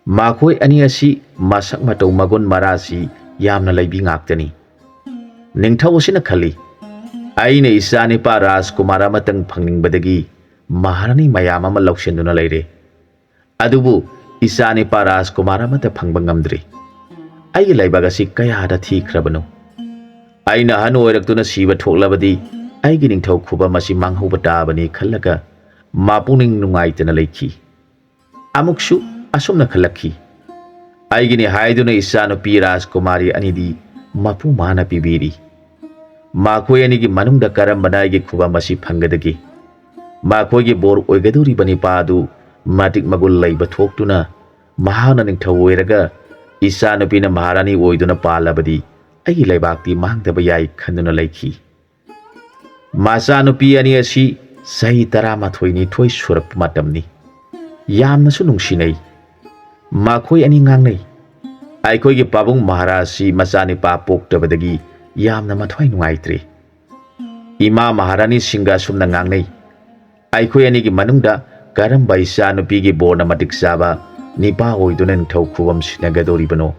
ꯃꯈꯣꯏ ꯑꯅꯤ ꯑꯁꯤ ꯃꯁꯛ ꯃꯇꯧ ꯃꯒꯨꯟ ꯃꯔꯥꯁꯤ ꯌꯥꯝꯅ ꯂꯩꯕꯤ ꯉꯥꯛꯇꯅꯤ꯫ ꯅꯤꯡꯊꯧ ꯑꯁꯤꯅ ꯈꯜꯂꯤ, "ꯑꯩꯅ ꯏꯆꯥꯅꯤꯄꯥ ꯔꯥꯖꯀꯨꯃꯥꯔ ꯑꯃꯇꯪ ꯐꯪꯅꯤꯡꯕꯗꯒꯤ ꯃꯍꯥꯔꯥꯅꯤ ꯃꯌꯥꯝ ꯑꯃ ꯂꯧꯁꯤꯟꯗꯨꯅ ꯂꯩꯔꯦ꯫ ꯑꯗꯨꯕꯨ ꯏꯆꯥꯅꯤꯄꯥ ꯔꯥꯖꯀꯨꯃꯥꯔ ꯑꯃꯠꯇ ꯐꯪꯕ ꯉꯝꯗ꯭ꯔꯤ꯫ ꯑꯩꯒꯤ ꯂꯩꯕꯥꯛ ꯑꯁꯤ ꯀꯌꯥꯗ ꯊꯤꯈ꯭ꯔꯕꯅꯣ? ꯑꯩꯅ ꯑꯍꯟ ꯑꯣꯏꯔꯛꯇꯨꯅ ꯁꯤꯕ ꯊꯣꯛꯂꯕꯗꯤ ꯑꯩꯒꯤ ꯅꯤꯡꯊꯧ ꯈꯨꯕꯝ ꯑꯁꯤ ꯃꯥꯡꯍꯧꯕ ꯇꯥꯕꯅꯤ" ꯈꯜꯂꯒ ꯃꯥ ꯄꯨꯛꯅꯤꯡ ꯅꯨꯡꯉꯥꯏꯇꯅ ꯂꯩꯈꯤ꯫ ꯑꯃꯨꯛꯁꯨ ꯑꯁꯨꯝꯅ ꯈꯜꯂꯛꯈꯤ, "ꯑꯩꯒꯤꯅꯤ ꯍꯥꯏꯗꯨꯅ ꯏꯆꯥꯅꯨꯄꯤ ꯔꯥꯖꯀꯨꯃꯥꯔꯤ ꯑꯅꯤꯗꯤ ꯃꯄꯨ ꯃꯥꯅ ꯄꯤꯕꯤꯔꯤ꯫ ꯃꯈꯣꯏ ꯑꯅꯤꯒꯤ ꯃꯅꯨꯡꯗ ꯀꯔꯝꯕꯅ ꯑꯩꯒꯤ ꯈꯨꯕꯝ ꯑꯁꯤ ꯐꯪꯒꯗꯒꯦ? ꯃꯈꯣꯏꯒꯤ ꯕꯣꯔ ꯑꯣꯏꯒꯗꯧꯔꯤꯕ ꯅꯤꯄꯥ ꯑꯗꯨ ꯃꯇꯤꯛ ꯃꯒꯨꯟ ꯂꯩꯕ ꯊꯣꯛꯇꯨꯅ ꯃꯍꯥꯛꯅ ꯅꯤꯡꯊꯧ ꯑꯣꯏꯔꯒ ꯏꯆꯥꯅꯨꯄꯤꯅ ꯃꯍꯥꯔꯥꯅꯤ ꯑꯣꯏꯗꯨꯅ ꯄꯥꯜꯂꯕꯗꯤ ꯑꯩꯒꯤ ꯂꯩꯕꯥꯛꯇꯤ ꯃꯥꯡꯗꯕ ꯌꯥꯏ" ꯈꯟꯗꯨꯅ ꯂꯩꯈꯤ꯫ ꯃꯆꯥꯅꯨꯄꯤ ꯑꯅꯤ ꯑꯁꯤ ꯆꯍꯤ ꯇꯔꯥꯃꯥꯊꯣꯏ ꯅꯤꯊꯣꯏ ꯁꯨꯔꯛꯄ ꯃꯇꯝꯅꯤ꯫ ꯌꯥꯝꯅꯁꯨ ꯅꯨꯡꯁꯤꯅꯩ꯫ ꯃꯈꯣꯏ ꯑꯅꯤ ꯉꯥꯡꯅꯩ, "ꯑꯩꯈꯣꯏꯒꯤ ꯄꯥꯕꯨꯡ ꯃꯍꯥꯔꯥꯖꯁꯤ ꯃꯆꯥꯅꯤꯄꯥ ꯄꯣꯛꯇꯕꯗꯒꯤ ꯌꯥꯝꯅ ꯃꯊ꯭ꯋꯥꯏ ꯅꯨꯡꯉꯥꯏꯇ꯭ꯔꯦ꯫ ꯏꯃꯥ ꯃꯍꯥꯔꯥꯅꯤ ꯁꯤꯡꯒ ꯑꯁꯨꯝꯅ ꯉꯥꯡꯅꯩ, 'ꯑꯩꯈꯣꯏ ꯑꯅꯤꯒꯤ ꯃꯅꯨꯡꯗ ꯀꯔꯝꯕ ꯏꯆꯥ ꯅꯨꯄꯤꯒꯤ ꯕꯣꯔꯅ ꯃꯇꯤꯛ ꯆꯥꯕ ꯅꯤꯄꯥ ꯑꯣꯏꯗꯨꯅ ꯅꯤꯡꯊꯧ ꯈꯨꯕꯝ ꯁꯤꯟꯅꯒꯗꯧꯔꯤꯕꯅꯣ?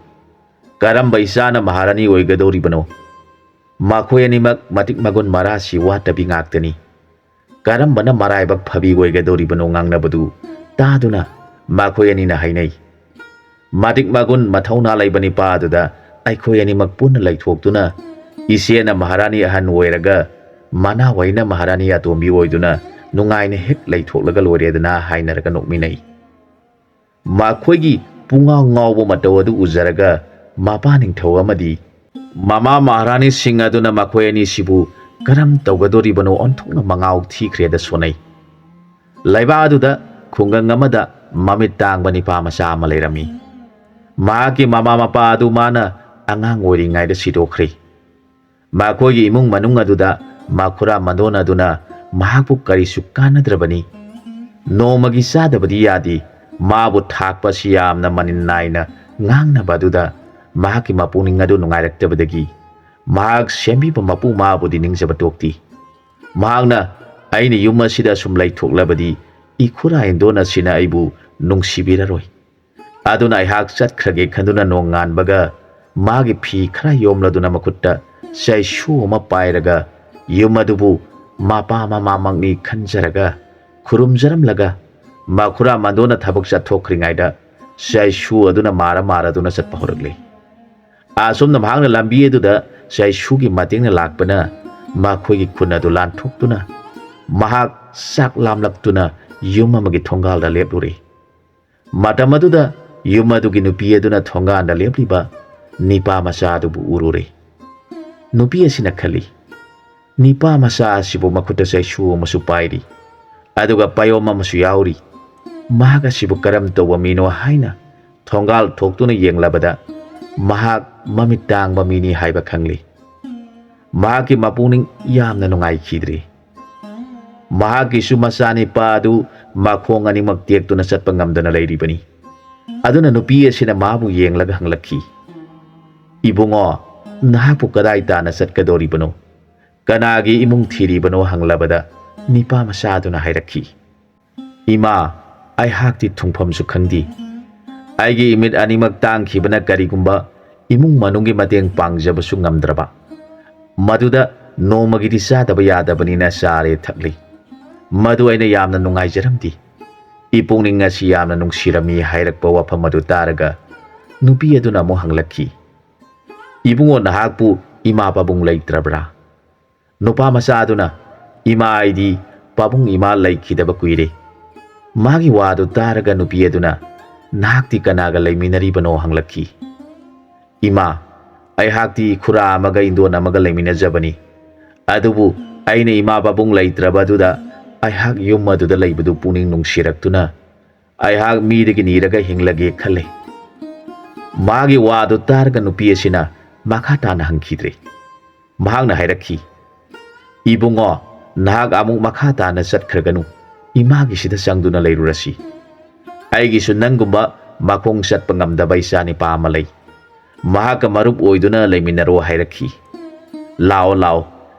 ꯀꯔꯝꯕ ꯏꯆꯥꯅ ꯃꯍꯥꯔꯥꯅꯤ ꯑꯣꯏꯒꯗꯧꯔꯤꯕꯅꯣ? ꯃꯈꯣꯏ ꯑꯅꯤꯃꯛ ꯃꯇꯤꯛ ꯃꯒꯨꯟ ꯃꯔꯥꯁꯤ ꯋꯥꯠꯇꯕꯤ ꯉꯥꯛꯇꯅꯤ꯫ ꯀꯔꯝꯕꯅ ꯃꯔꯥꯏꯕꯛ ꯐꯕꯤ ꯑꯣꯏꯒꯗꯧꯔꯤꯕꯅꯣ?' ꯉꯥꯡꯅꯕꯗꯨ ꯇꯥꯗꯨꯅ ꯃꯈꯣꯏ ꯑꯅꯤꯅ ꯍꯥꯏꯅꯩ, "ꯃꯇꯤꯛ ꯃꯒꯨꯟ ꯃꯊꯧꯅꯥ ꯂꯩꯕ ꯅꯤꯄꯥ ꯑꯗꯨꯗ ꯑꯩꯈꯣꯏ ꯑꯅꯤꯃꯛ ꯄꯨꯟꯅ ꯂꯩꯊꯣꯛꯇꯨꯅ ꯏꯆꯦꯅ ꯃꯍꯥꯔꯥꯅꯤ ꯑꯍꯟ ꯑꯣꯏꯔꯒ ꯃꯅꯥꯎ ꯑꯩꯅ ꯃꯍꯥꯔꯥꯅꯤ ꯑꯇꯣꯝꯕꯤ ꯑꯣꯏꯗꯨꯅ ꯅꯨꯡꯉꯥꯏꯅ ꯍꯦꯛ ꯂꯩꯊꯣꯛꯂꯒ ꯂꯣꯏꯔꯦꯗꯅ" ꯍꯥꯏꯅꯔꯒ ꯅꯣꯛꯃꯤꯟꯅꯩ꯫ ꯃꯈꯣꯏꯒꯤ ꯄꯨꯡꯉꯥꯎ ꯉꯥꯎꯕ ꯃꯇꯧ ꯑꯗꯨ ꯎꯖꯔꯒ ꯃꯄꯥ ꯅꯤꯡꯊꯧ ꯑꯃꯗꯤ ꯃꯃꯥ ꯃꯍꯥꯔꯥꯅꯤꯁꯤꯡ ꯑꯗꯨꯅ ꯃꯈꯣꯏ ꯑꯅꯤꯁꯤꯕꯨ ꯀꯔꯝ ꯇꯧꯒꯗꯧꯔꯤꯕꯅꯣ ꯑꯣꯟꯊꯣꯛꯅ ꯃꯉꯥꯎ ꯊꯤꯈ꯭ꯔꯦꯗ ꯁꯣꯟꯅꯩ꯫ ꯂꯩꯕꯥꯛ ꯑꯗꯨꯗ ꯈꯨꯡꯒꯪ ꯑꯃꯗ ꯃꯃꯤꯠ ꯇꯥꯡꯕ ꯅꯤꯄꯥ ꯃꯆꯥ ꯑꯃ ꯂꯩꯔꯝꯃꯤ꯫ ꯃꯍꯥꯛꯀꯤ ꯃꯃꯥ ꯃꯄꯥ ꯑꯗꯨ ꯃꯥꯅ ꯑꯉꯥꯡ ꯑꯣꯏꯔꯤꯉꯩꯗ ꯁꯤꯗꯣꯛꯈ꯭ꯔꯦ꯫ ꯃꯈꯣꯏꯒꯤ ꯏꯃꯨꯡ ꯃꯅꯨꯡ ꯑꯗꯨꯗ ꯃꯈꯨꯔꯥ ꯃꯗꯣꯟ ꯑꯗꯨꯅ ꯃꯍꯥꯛꯄꯨ ꯀꯔꯤꯁꯨ ꯀꯥꯟꯅꯗ꯭ꯔꯕꯅꯤ꯫ ꯅꯣꯡꯃꯒꯤ ꯆꯥꯗꯕꯗꯤ ꯌꯥꯗꯦ꯫ ꯃꯥꯕꯨ ꯊꯥꯛꯄ ꯑꯁꯤ ꯌꯥꯝꯅ ꯃꯅꯤꯟ ꯅꯥꯏꯅ ꯉꯥꯡꯅꯕ ꯑꯗꯨꯗ ꯃꯍꯥꯛꯀꯤ ꯃꯄꯨꯛꯅꯤꯡ ꯑꯗꯨ ꯅꯨꯡꯉꯥꯏꯔꯛꯇꯕꯗꯒꯤ ꯃꯍꯥꯛ ꯁꯦꯝꯕꯤꯕ ꯃꯄꯨ ꯃꯥꯕꯨꯗꯤ ꯅꯤꯡꯖꯕ ꯇꯣꯛꯇꯦ꯫ ꯃꯍꯥꯛꯅ, "ꯑꯩꯅ ꯌꯨꯝ ꯑꯁꯤꯗ ꯁꯨꯝ ꯂꯩꯊꯣꯛꯂꯕꯗꯤ ꯏꯈꯨꯔꯥ ꯏꯟꯗꯣꯟ ꯑꯁꯤꯅ ꯑꯩꯕꯨ ꯅꯨꯡꯁꯤꯕꯤꯔꯔꯣꯏ꯫ ꯑꯗꯨꯅ ꯑꯩꯍꯥꯛ ꯆꯠꯈ꯭ꯔꯒꯦ" ꯈꯟꯗꯨꯅ ꯅꯣꯡꯉꯥꯟꯕꯒ ꯃꯥꯒꯤ ꯐꯤ ꯈꯔ ꯌꯣꯝꯂꯗꯨꯅ ꯃꯈꯨꯠꯇ ꯆꯩꯁꯨ ꯑꯃ ꯄꯥꯏꯔꯒ ꯌꯨꯝ ꯑꯗꯨꯕꯨ ꯃꯄꯥ ꯃꯃꯥꯃꯛꯅꯤ ꯈꯟꯖꯔꯒ ꯈꯨꯔꯨꯝꯖꯔꯝꯂꯒ ꯃꯈꯨꯔꯥ ꯃꯟꯗꯣꯟꯅ ꯊꯕꯛ ꯆꯠꯊꯣꯛꯈ꯭ꯔꯤꯉꯩꯗ ꯆꯩꯁꯨ ꯑꯗꯨꯅ ꯃꯥꯔ ꯃꯥꯔꯗꯨꯅ ꯆꯠꯄ ꯍꯧꯔꯛꯂꯦ꯫ ꯑꯁꯨꯝꯅ ꯃꯍꯥꯛꯅ ꯂꯝꯕꯤ ꯑꯗꯨꯗ ꯆꯩꯁꯨꯒꯤ ꯃꯇꯦꯡꯅ ꯂꯥꯛꯄꯅ ꯃꯈꯣꯏꯒꯤ ꯈꯨꯟ ꯑꯗꯨ ꯂꯥꯟꯊꯣꯛꯇꯨꯅ ꯃꯍꯥꯛ ꯆꯥꯛ ꯂꯥꯝꯂꯛꯇꯨꯅ ꯌꯨꯝ ꯑꯃꯒꯤ ꯊꯣꯡꯒꯥꯜꯗ ꯂꯦꯞꯂꯨꯔꯦ꯫ ꯃꯇꯝ ꯑꯗꯨꯗ ꯌꯨꯝ ꯑꯗꯨꯒꯤ ꯅꯨꯄꯤ ꯑꯗꯨꯅ ꯊꯣꯡꯒꯥꯟꯗ ꯂꯦꯞꯂꯤꯕ ꯅꯤꯄꯥ ꯃꯆꯥ ꯑꯗꯨꯕꯨ ꯎꯔꯨꯔꯦ꯫ ꯅꯨꯄꯤ ꯑꯁꯤꯅ ꯈꯜꯂꯤ, "ꯅꯤꯄꯥ ꯃꯆꯥ ꯑꯁꯤꯕꯨ ꯃꯈꯨꯠꯇ ꯆꯩꯁꯨ ꯑꯃꯁꯨ ꯄꯥꯏꯔꯤ, ꯑꯗꯨꯒ ꯄꯥꯌꯣꯝ ꯑꯃꯁꯨ ꯌꯥꯎꯔꯤ꯫ ꯃꯍꯥꯛ ꯑꯁꯤꯕꯨ ꯀꯔꯝ ꯇꯧꯕ ꯃꯤꯅꯣ?" ꯍꯥꯏꯅ ꯊꯣꯡꯒꯥꯜ ꯊꯣꯛꯇꯨꯅ ꯌꯦꯡꯂꯕꯗ ꯃꯍꯥꯛ ꯃꯃꯤꯠ ꯇꯥꯡꯕ ꯃꯤꯅꯤ ꯍꯥꯏꯕ ꯈꯪꯂꯤ꯫ ꯃꯍꯥꯛꯀꯤ ꯃꯄꯨꯛꯅꯤꯡ ꯌꯥꯝꯅ ꯅꯨꯡꯉꯥꯏꯈꯤꯗ꯭ꯔꯤ꯫ ꯃꯍꯥꯛꯀꯤꯁꯨ ꯃꯆꯥꯅꯤꯄꯥ ꯑꯗꯨ ꯃꯈꯣꯡ ꯑꯅꯤꯃꯛ ꯇꯦꯛꯇꯨꯅ ꯆꯠꯄ ꯉꯝꯗꯅ ꯂꯩꯔꯤꯕꯅꯤ꯫ ꯑꯗꯨꯅ ꯅꯨꯄꯤ ꯑꯁꯤꯅ ꯃꯥꯕꯨ ꯌꯦꯡꯂꯒ ꯍꯪꯂꯛꯈꯤ, "ꯏꯕꯨꯡꯉꯣ, ꯅꯍꯥꯛꯄꯨ ꯀꯗꯥꯏ ꯇꯥꯅ ꯆꯠꯀꯗꯧꯔꯤꯕꯅꯣ? ꯀꯅꯥꯒꯤ ꯏꯃꯨꯡ ꯊꯤꯔꯤꯕꯅꯣ?" ꯍꯪꯂꯕꯗ ꯅꯤꯄꯥ ꯃꯆꯥ ꯑꯗꯨꯅ ꯍꯥꯏꯔꯛꯈꯤ, "ꯏꯃꯥ, ꯑꯩꯍꯥꯛꯇꯤ ꯊꯨꯡꯐꯝꯁꯨ ꯈꯪꯗꯦ꯫ ꯑꯩꯒꯤ ꯏꯃꯤꯠ ꯑꯅꯤꯃꯛ ꯇꯥꯡꯈꯤꯕꯅ ꯀꯔꯤꯒꯨꯝꯕ ꯏꯃꯨꯡ ꯃꯅꯨꯡꯒꯤ ꯃꯇꯦꯡ ꯄꯥꯡꯖꯕꯁꯨ ꯉꯝꯗ꯭ꯔꯕ꯫ ꯃꯗꯨꯗ ꯅꯣꯡꯃꯒꯤꯗꯤ ꯆꯥꯗꯕ ꯌꯥꯗꯕꯅꯤꯅ ꯆꯥꯔꯦ ꯊꯛꯂꯤ꯫ ꯃꯗꯨ ꯑꯩꯅ ꯌꯥꯝꯅ ꯅꯨꯡꯉꯥꯏꯖꯔꯝꯗꯦ꯫ ꯏꯄꯨꯛꯅꯤꯡ ꯑꯁꯤ ꯌꯥꯝꯅ ꯅꯨꯡꯁꯤꯔꯝꯃꯤ" ꯍꯥꯏꯔꯛꯄ ꯋꯥꯐꯝ ꯑꯗꯨ ꯇꯥꯔꯒ ꯅꯨꯄꯤ ꯑꯗꯨꯅ ꯑꯃꯨꯛ ꯍꯪꯂꯛꯈꯤ, "ꯏꯕꯨꯡꯉꯣ, ꯅꯍꯥꯛꯄꯨ ꯏꯃꯥ ꯄꯥꯕꯨꯡ ꯂꯩꯇ꯭ꯔꯕ꯭ꯔꯥ?" ꯅꯨꯄꯥ ꯃꯆꯥ ꯑꯗꯨꯅ, "ꯏꯃꯥ, ꯑꯩꯗꯤ ꯄꯥꯕꯨꯡ ꯏꯃꯥ ꯂꯩꯈꯤꯗꯕ ꯀꯨꯏꯔꯦ꯫" ꯃꯥꯒꯤ ꯋꯥꯗꯨ ꯇꯥꯔꯒ ꯅꯨꯄꯤ ꯑꯗꯨꯅ, "ꯅꯍꯥꯛꯇꯤ ꯀꯅꯥꯒ ꯂꯩꯃꯤꯟꯅꯔꯤꯕꯅꯣ?" ꯍꯪꯂꯛꯈꯤ꯫ "ꯏꯃꯥ, ꯑꯩꯍꯥꯛꯇꯤ ꯈꯨꯔꯥ ꯑꯃꯒ ꯏꯟꯗꯣꯟ ꯑꯃꯒ ꯂꯩꯃꯤꯟꯅꯖꯕꯅꯤ꯫ ꯑꯗꯨꯕꯨ ꯑꯩꯅ ꯏꯃꯥ ꯄꯥꯕꯨꯡ ꯂꯩꯇ꯭ꯔꯕ ꯑꯗꯨꯗ ꯑꯩꯍꯥꯛ ꯌꯨꯝ ꯑꯗꯨꯗ ꯂꯩꯕꯗꯨ ꯄꯨꯛꯅꯤꯡ ꯅꯨꯡꯁꯤꯔꯛꯇꯨꯅ ꯑꯩꯍꯥꯛ ꯃꯤꯗꯒꯤ ꯅꯤꯔꯒ ꯍꯤꯡꯂꯒꯦ ꯈꯜꯂꯦ꯫" ꯃꯥꯒꯤ ꯋꯥꯗꯨ ꯇꯥꯔꯒ ꯅꯨꯄꯤ ꯑꯁꯤꯅ ꯃꯈꯥ ꯇꯥꯅ ꯍꯪꯈꯤꯗ꯭ꯔꯦ꯫ ꯃꯍꯥꯛꯅ ꯍꯥꯏꯔꯛꯈꯤ, "ꯏꯕꯨꯡꯉꯣ, ꯅꯍꯥꯛ ꯑꯃꯨꯛ ꯃꯈꯥ ꯇꯥꯅ ꯆꯠꯈ꯭ꯔꯒꯅꯨ꯫ ꯏꯃꯥꯒꯤꯁꯤꯗ ꯆꯪꯗꯨꯅ ꯂꯩꯔꯨꯔꯁꯤ꯫ ꯑꯩꯒꯤꯁꯨ ꯅꯪꯒꯨꯝꯕ ꯃꯈꯣꯡ ꯆꯠꯄ ꯉꯝꯗꯕ ꯏꯆꯥ ꯅꯤꯄꯥ ꯑꯃ ꯂꯩ꯫ ꯃꯍꯥꯛꯀ ꯃꯔꯨꯞ ꯑꯣꯏꯗꯨꯅ ꯂꯩꯃꯤꯟꯅꯔꯣ ꯍꯥꯏꯔꯛꯈꯤ꯫ "ꯂꯥꯛꯑꯣ, ꯂꯥꯛꯑꯣ,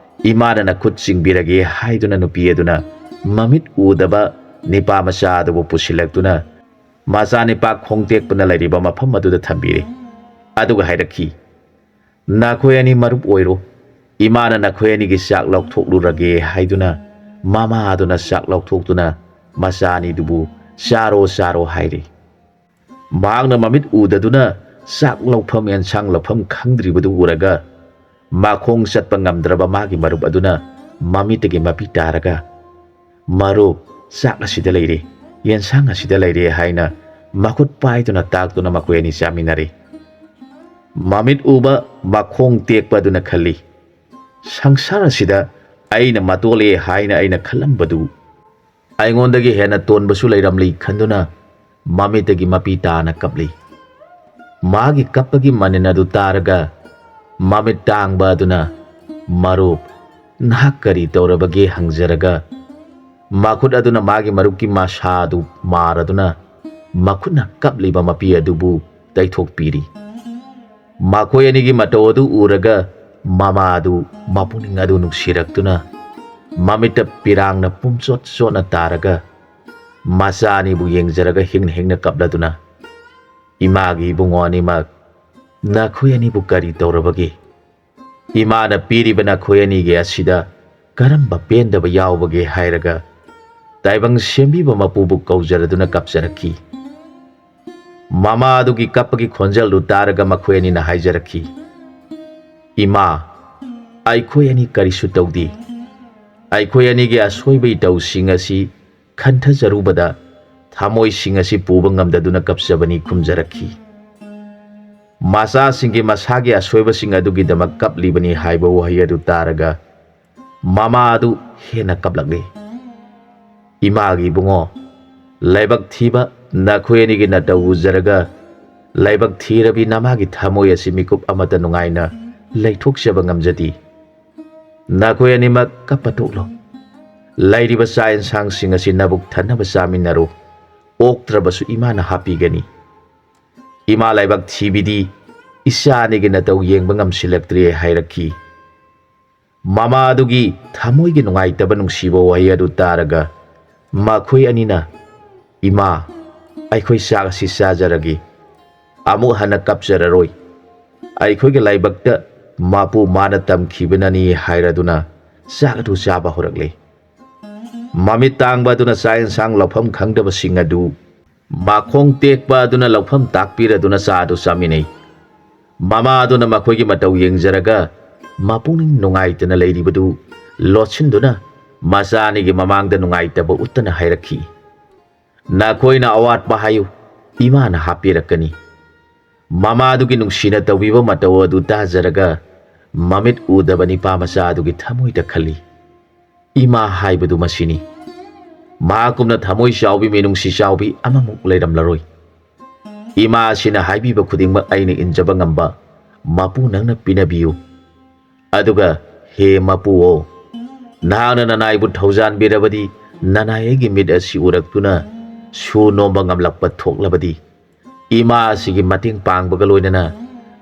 ꯏꯃꯥꯅ ꯅꯈꯨꯠ ꯆꯤꯡꯕꯤꯔꯒꯦ" ꯍꯥꯏꯗꯨꯅ ꯅꯨꯄꯤ ꯑꯗꯨꯅ ꯃꯃꯤꯠ ꯎꯗꯕ ꯅꯤꯄꯥ ꯃꯆꯥ ꯑꯗꯨꯕꯨ ꯄꯨꯁꯤꯜꯂꯛꯇꯨꯅ ꯃꯆꯥꯅꯤꯄꯥ ꯈꯣꯡ ꯇꯦꯛꯄꯅ ꯂꯩꯔꯤꯕ ꯃꯐꯝ ꯑꯗꯨꯗ ꯊꯝꯕꯤꯔꯦ꯫ ꯑꯗꯨꯒ ꯍꯥꯏꯔꯛꯈꯤ, "ꯅꯈꯣꯏ ꯑꯅꯤ ꯃꯔꯨꯞ ꯑꯣꯏꯔꯣ, ꯏꯃꯥꯅ ꯅꯈꯣꯏ ꯑꯅꯤꯒꯤ ꯆꯥꯛ ꯂꯧꯊꯣꯛꯂꯨꯔꯒꯦ" ꯍꯥꯏꯗꯨꯅ ꯃꯃꯥ ꯑꯗꯨꯅ ꯆꯥꯛ ꯂꯧꯊꯣꯛꯇꯨꯅ ꯃꯆꯥ ꯑꯅꯤꯗꯨꯕꯨ "ꯆꯥꯔꯣ, ꯆꯥꯔꯣ" ꯍꯥꯏꯔꯤ꯫ ꯃꯍꯥꯛꯅ ꯃꯃꯤꯠ ꯎꯗꯗꯨꯅ ꯆꯥꯛ ꯂꯧꯐꯝ ꯑꯦꯟꯁꯥꯡ ꯂꯧꯐꯝ ꯈꯪꯗ꯭ꯔꯤꯕꯗꯨ ꯎꯔꯒ ꯃꯈꯣꯡ ꯆꯠꯄ ꯉꯝꯗ꯭ꯔꯕ ꯃꯥꯒꯤ ꯃꯔꯨꯞ ꯑꯗꯨꯅ ꯃꯃꯤꯠꯇꯒꯤ ꯃꯄꯤ ꯇꯥꯔꯒ, "ꯃꯔꯨꯞ, ꯆꯥꯛ ꯑꯁꯤꯗ ꯂꯩꯔꯦ, ꯌꯦꯟꯁꯥꯡ ꯑꯁꯤꯗ ꯂꯩꯔꯦ" ꯍꯥꯏꯅ ꯃꯈꯨꯠ ꯄꯥꯏꯗꯨꯅ ꯇꯥꯛꯇꯨꯅ ꯃꯈꯣꯏ ꯑꯅꯤ ꯆꯥꯃꯤꯟꯅꯔꯦ꯫ ꯃꯃꯤꯠ ꯎꯕ ꯃꯈꯣꯡ ꯇꯦꯛꯄ ꯑꯗꯨꯅ ꯈꯜꯂꯤ, "ꯁꯪꯁꯥꯔ ꯑꯁꯤꯗ ꯑꯩꯅ ꯃꯇꯣꯜꯂꯦ ꯍꯥꯏꯅ ꯑꯩꯅ ꯈꯜꯂꯝꯕꯗꯨ ꯑꯩꯉꯣꯟꯗꯒꯤ ꯍꯦꯟꯅ ꯇꯣꯟꯕꯁꯨ ꯂꯩꯔꯝꯂꯤ" ꯈꯟꯗꯨꯅ ꯃꯃꯤꯠꯇꯒꯤ ꯃꯄꯤ ꯇꯥꯅ ꯀꯞꯂꯤ꯫ ꯃꯥꯒꯤ ꯀꯞꯄꯒꯤ ꯃꯅꯤꯟ ꯑꯗꯨ ꯇꯥꯔꯒ ꯃꯃꯤꯠ ꯇꯥꯡꯕ ꯑꯗꯨꯅ, "ꯃꯔꯨꯞ, ꯅꯍꯥꯛ ꯀꯔꯤ ꯇꯧꯔꯕꯒꯦ?" ꯍꯪꯖꯔꯒ ꯃꯈꯨꯠ ꯑꯗꯨꯅ ꯃꯥꯒꯤ ꯃꯔꯨꯞꯀꯤ ꯃꯁꯥ ꯑꯗꯨ ꯃꯥꯔꯗꯨꯅ ꯃꯈꯨꯠꯅ ꯀꯞꯂꯤꯕ ꯃꯄꯤ ꯑꯗꯨꯕꯨ ꯇꯩꯊꯣꯛꯄꯤꯔꯤ꯫ ꯃꯈꯣꯏ ꯑꯅꯤꯒꯤ ꯃꯇꯧ ꯑꯗꯨ ꯎꯔꯒ ꯃꯃꯥ ꯑꯗꯨ ꯃꯄꯨꯛꯅꯤꯡ ꯑꯗꯨ ꯅꯨꯡꯁꯤꯔꯛꯇꯨꯅ ꯃꯃꯤꯠꯇ ꯄꯤꯔꯥꯡꯅ ꯄꯨꯝꯆꯣꯠ ꯆꯣꯠꯅ ꯇꯥꯔꯒ ꯃꯆꯥ ꯑꯅꯤꯕꯨ ꯌꯦꯡꯖꯔꯒ ꯍꯤꯡꯅ ꯍꯤꯡꯅ ꯀꯞꯂꯗꯨꯅ, "ꯏꯃꯥꯒꯤ ꯏꯕꯨꯡꯉꯣ ꯑꯅꯤꯃꯛ, ꯅꯈꯣꯏ ꯑꯅꯤꯕꯨ ꯀꯔꯤ ꯇꯧꯔꯕꯒꯦ? ꯏꯃꯥꯅ ꯄꯤꯔꯤꯕ ꯅꯈꯣꯏ ꯑꯅꯤꯒꯤ ꯑꯁꯤꯗ ꯀꯔꯝꯕ ꯄꯦꯟꯗꯕ ꯌꯥꯎꯕꯒꯦ?" ꯍꯥꯏꯔꯒ ꯇꯥꯏꯕꯪ ꯁꯦꯝꯕꯤꯕ ꯃꯄꯨꯕꯨ ꯀꯧꯖꯔꯗꯨꯅ ꯀꯞꯆꯔꯛꯈꯤ꯫ ꯃꯃꯥ ꯑꯗꯨꯒꯤ ꯀꯞꯄꯒꯤ ꯈꯣꯟꯖꯦꯜꯗꯨ ꯇꯥꯔꯒ ꯃꯈꯣꯏ ꯑꯅꯤꯅ ꯍꯥꯏꯖꯔꯛꯈꯤ, "ꯏꯃꯥ, ꯑꯩꯈꯣꯏ ꯑꯅꯤ ꯀꯔꯤꯁꯨ ꯇꯧꯗꯦ꯫ ꯑꯩꯈꯣꯏ ꯑꯅꯤꯒꯤ ꯑꯁꯣꯏꯕ ꯏꯇꯧꯁꯤꯡ ꯑꯁꯤ ꯈꯟꯊꯖꯔꯨꯕꯗ ꯊꯃꯣꯏꯁꯤꯡ ꯑꯁꯤ ꯄꯨꯕ ꯉꯝꯗꯗꯨꯅ ꯀꯞꯆꯕꯅꯤ" ꯈꯨꯝꯖꯔꯛꯈꯤ꯫ ꯃꯆꯥꯁꯤꯡꯒꯤ ꯃꯁꯥꯒꯤ ꯑꯁꯣꯏꯕꯁꯤꯡ ꯑꯗꯨꯒꯤꯗꯃꯛ ꯀꯞꯂꯤꯕꯅꯤ ꯍꯥꯏꯕ ꯋꯥꯍꯩ ꯑꯗꯨ ꯇꯥꯔꯒ ꯃꯃꯥ ꯑꯗꯨ ꯍꯦꯟꯅ ꯀꯞꯂꯛꯂꯤ꯫ "ꯏꯃꯥꯒꯤ ꯏꯕꯨꯡꯉꯣ, ꯂꯥꯏꯕꯛ ꯊꯤꯕ ꯅꯈꯣꯏ ꯑꯅꯤꯒꯤ ꯅꯇꯧ ꯎꯖꯔꯒ ꯂꯥꯏꯕꯛ ꯊꯤꯔꯕꯤ ꯅꯃꯥꯒꯤ ꯊꯃꯣꯏ ꯑꯁꯤ ꯃꯤꯀꯨꯞ ꯑꯃꯠꯇ ꯅꯨꯡꯉꯥꯏꯅ ꯂꯩꯊꯣꯛꯆꯕ ꯉꯝꯖꯗꯦ꯫ ꯅꯈꯣꯏ ꯑꯅꯤꯃꯛ ꯀꯞꯄ ꯇꯣꯛꯂꯣ꯫ ꯂꯩꯔꯤꯕ ꯆꯥꯛ ꯌꯦꯟꯁꯥꯡꯁꯤꯡ ꯑꯁꯤ ꯅꯕꯨꯛ ꯊꯟꯅꯕ ꯆꯥꯃꯤꯟꯅꯔꯨ꯫ ꯑꯣꯛꯇ꯭ꯔꯕꯁꯨ ꯏꯃꯥꯅ ꯍꯥꯞꯄꯤꯒꯅꯤ꯫ ꯏꯃꯥ ꯂꯥꯏꯕꯛ ꯊꯤꯕꯤꯗꯤ "ꯏꯆꯥ ꯑꯅꯤꯒꯤ ꯅꯇꯧ ꯌꯦꯡꯕ ꯉꯝꯁꯤꯜꯂꯛꯇ꯭ꯔꯦ" ꯍꯥꯏꯔꯛꯈꯤ꯫ ꯃꯃꯥꯗꯨꯒꯤ ꯊꯃꯣꯏꯒꯤ ꯅꯨꯡꯉꯥꯏꯇꯕ ꯅꯨꯡꯁꯤꯕ ꯋꯥꯍꯩ ꯑꯗꯨ ꯇꯥꯔꯒ ꯃꯈꯣꯏ ꯑꯅꯤꯅ, "ꯏꯃꯥ, ꯑꯩꯈꯣꯏ ꯆꯥꯛ ꯑꯁꯤ ꯆꯥꯖꯔꯒꯦ, ꯑꯃꯨꯛ ꯍꯟꯅ ꯀꯞꯆꯔꯔꯣꯏ꯫ ꯑꯩꯈꯣꯏꯒꯤ ꯂꯥꯏꯕꯛꯇ ꯃꯄꯨ ꯃꯥꯅ ꯇꯝꯈꯤꯕꯅꯅꯤ" ꯍꯥꯏꯔꯗꯨꯅ ꯆꯥꯛ ꯑꯗꯨ ꯆꯥꯕ ꯍꯧꯔꯛꯂꯦ꯫ ꯃꯃꯤꯠ ꯇꯥꯡꯕ ꯑꯗꯨꯅ ꯆꯥꯛ ꯌꯦꯟꯁꯥꯡ ꯂꯧꯐꯝ ꯈꯪꯗꯕꯁꯤꯡ ꯑꯗꯨ ꯃꯈꯣꯡ ꯇꯦꯛꯄ ꯑꯗꯨꯅ ꯂꯧꯐꯝ ꯇꯥꯛꯄꯤꯔꯗꯨꯅ ꯆꯥ ꯑꯗꯨ ꯆꯥꯃꯤꯟꯅꯩ꯫ ꯃꯃꯥ ꯑꯗꯨꯅ ꯃꯈꯣꯏꯒꯤ ꯃꯇꯧ ꯌꯦꯡꯖꯔꯒ ꯃꯄꯨꯛꯅꯤꯡ ꯅꯨꯡꯉꯥꯏꯇꯅ ꯂꯩꯔꯤꯕꯗꯨ ꯂꯣꯠꯁꯤꯟꯗꯨꯅ ꯃꯆꯥ ꯑꯅꯤꯒꯤ ꯃꯃꯥꯡꯗ ꯅꯨꯡꯉꯥꯏꯇꯕ ꯎꯠꯇꯅ ꯍꯥꯏꯔꯛꯈꯤ, "ꯅꯈꯣꯏꯅ ꯑꯋꯥꯠꯄ ꯍꯥꯏꯌꯨ, ꯏꯃꯥꯅ ꯍꯥꯞꯄꯤꯔꯛꯀꯅꯤ"꯫ ꯃꯃꯥꯗꯨꯒꯤ ꯅꯨꯡꯁꯤꯅ ꯇꯧꯕꯤꯕ ꯃꯇꯧ ꯑꯗꯨ ꯇꯥꯖꯔꯒ ꯃꯃꯤꯠ ꯎꯗꯕ ꯅꯤꯄꯥ ꯃꯆꯥ ꯑꯗꯨꯒꯤ ꯊꯃꯣꯏꯗ ꯈꯜꯂꯤ, "ꯏꯃꯥ ꯍꯥꯏꯕꯗꯨ ꯃꯁꯤꯅꯤ꯫ ꯃꯍꯥꯛꯀꯨꯝꯅ ꯊꯃꯣꯏ ꯆꯥꯎꯕꯤ, ꯃꯤꯅꯨꯡꯁꯤ ꯆꯥꯎꯕꯤ ꯑꯃꯃꯨꯛ ꯂꯩꯔꯝꯂꯔꯣꯏ꯫ ꯏꯃꯥ ꯑꯁꯤꯅ ꯍꯥꯏꯕꯤꯕ ꯈꯨꯗꯤꯡꯃꯛ ꯑꯩꯅ ꯏꯟꯖꯕ ꯉꯝꯕ ꯃꯄꯨ ꯅꯪꯅ ꯄꯤꯅꯕꯤꯌꯨ꯫ ꯑꯗꯨꯒ ꯍꯦ ꯃꯄꯨꯑꯣ, ꯅꯍꯥꯛꯅ ꯅꯅꯥꯏꯕꯨ ꯊꯧꯖꯥꯟꯕꯤꯔꯕꯗꯤ ꯅꯅꯥꯏ ꯑꯩꯒꯤ ꯃꯤꯠ ꯑꯁꯤ ꯎꯔꯛꯇꯨꯅ ꯁꯨ ꯅꯣꯝꯕ ꯉꯝꯂꯛꯄ ꯊꯣꯛꯂꯕꯗꯤ, ꯏꯃꯥ ꯑꯁꯤꯒꯤ ꯃꯇꯦꯡ ꯄꯥꯡꯕꯒ ꯂꯣꯏꯅꯅ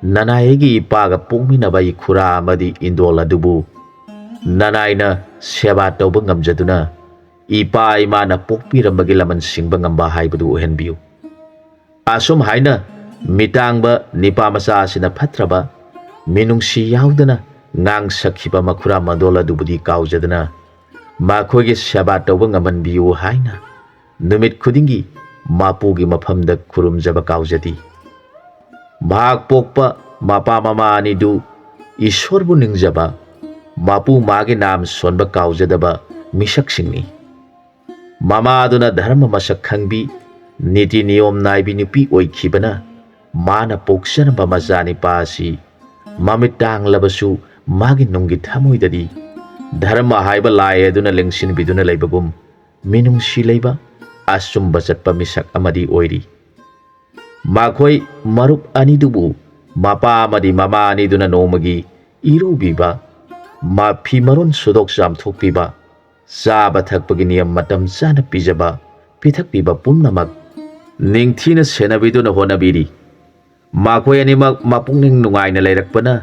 ꯅꯅꯥꯏ ꯑꯩꯒꯤ ꯏꯄꯥꯒ ꯄꯣꯛꯃꯤꯟꯅꯕ ꯏꯈꯨꯔꯥ ꯑꯃꯗꯤ ꯏꯟꯗꯣꯜ ꯑꯗꯨꯕꯨ ꯅꯅꯥꯏꯅ ꯁꯦꯕꯥ ꯇꯧꯕ ꯉꯝꯖꯗꯨꯅ ꯏꯄꯥ ꯏꯃꯥꯅ ꯄꯣꯛꯄꯤꯔꯝꯕꯒꯤ ꯂꯃꯟ ꯁꯤꯡꯕ ꯉꯝꯕ ꯍꯥꯏꯕꯗꯨ ꯑꯣꯏꯍꯟꯕꯤꯌꯨ"꯫ ꯑꯁꯨꯝ ꯍꯥꯏꯅ ꯃꯤꯇꯥꯡꯕ ꯅꯤꯄꯥ ꯃꯆꯥ ꯑꯁꯤꯅ ꯐꯠꯇ꯭ꯔꯕ ꯃꯤꯅꯨꯡꯁꯤ ꯌꯥꯎꯗꯅ ꯉꯥꯡꯁꯛꯈꯤꯕ ꯃꯈꯨꯔꯥ ꯃꯟꯗꯣꯜ ꯑꯗꯨꯕꯨꯗꯤ ꯀꯥꯎꯖꯗꯅ ꯃꯈꯣꯏꯒꯤ ꯁꯦꯕꯥ ꯇꯧꯕ ꯉꯝꯍꯟꯕꯤꯌꯨ ꯍꯥꯏꯅ ꯅꯨꯃꯤꯠ ꯈꯨꯗꯤꯡꯒꯤ ꯃꯄꯨꯒꯤ ꯃꯐꯝꯗ ꯈꯨꯔꯨꯝꯖꯕ ꯀꯥꯎꯖꯗꯦ꯫ ꯃꯍꯥꯛ ꯄꯣꯛꯄ ꯃꯄꯥ ꯃꯃꯥ ꯑꯅꯤꯗꯨ ꯏꯁꯣꯔꯕꯨ ꯅꯤꯡꯖꯕ, ꯃꯄꯨ ꯃꯥꯒꯤ ꯅꯥꯝ ꯁꯣꯟꯕ ꯀꯥꯎꯖꯗꯕ ꯃꯤꯁꯛꯁꯤꯡꯅꯤ꯫ ꯃꯃꯥꯗꯨꯅ ꯙꯔꯃ ꯃꯁꯛ ꯈꯪꯕꯤ, ꯅꯤꯇꯤ ꯅꯤꯌꯣꯝ ꯅꯥꯏꯕꯤ ꯅꯨꯄꯤ ꯑꯣꯏꯈꯤꯕꯅ ꯃꯥꯅ ꯄꯣꯛꯆꯔꯝꯕ ꯃꯆꯥꯅꯤꯄꯥ ꯑꯁꯤ ꯃꯃꯤꯠ ꯇꯥꯡꯂꯕꯁꯨ ꯃꯥꯒꯤ ꯅꯨꯡꯒꯤ ꯊꯃꯣꯏꯗꯗꯤ ꯙꯔꯃ ꯍꯥꯏꯕ ꯂꯥꯏ ꯑꯗꯨꯅ ꯂꯦꯡꯁꯤꯟꯕꯤꯗꯨꯅ ꯂꯩꯕꯒꯨꯝ ꯃꯤꯅꯨꯡꯁꯤ ꯂꯩꯕ, ꯑꯆꯨꯝꯕ ꯆꯠꯄ ꯃꯤꯁꯛ ꯑꯃꯗꯤ ꯑꯣꯏꯔꯤ꯫ ꯃꯈꯣꯏ ꯃꯔꯨꯞ ꯑꯅꯤꯗꯨꯕꯨ ꯃꯄꯥ ꯑꯃꯗꯤ ꯃꯃꯥ ꯑꯅꯤꯗꯨꯅ ꯅꯣꯡꯃꯒꯤ ꯏꯔꯨꯕꯤꯕ, ꯃ-, ꯐꯤ ꯃꯔꯣꯟ ꯁꯨꯗꯣꯛ ꯆꯥꯝꯊꯣꯛꯄꯤꯕ, ꯆꯥꯕ ꯊꯛꯄꯒꯤ ꯅꯤꯌꯝ ꯃꯇꯝ ꯆꯥꯅ ꯄꯤꯖꯕ, ꯄꯤꯊꯛꯄꯤꯕ ꯄꯨꯝꯅꯃꯛ ꯅꯤꯡꯊꯤꯅ ꯁꯦꯟꯅꯕꯤꯗꯨꯅ ꯍꯣꯠꯅꯕꯤꯔꯤ꯫ ꯃꯈꯣꯏ ꯑꯅꯤꯃꯛ ꯃꯄꯨꯛꯅꯤꯡ ꯅꯨꯡꯉꯥꯏꯅ ꯂꯩꯔꯛꯄꯅ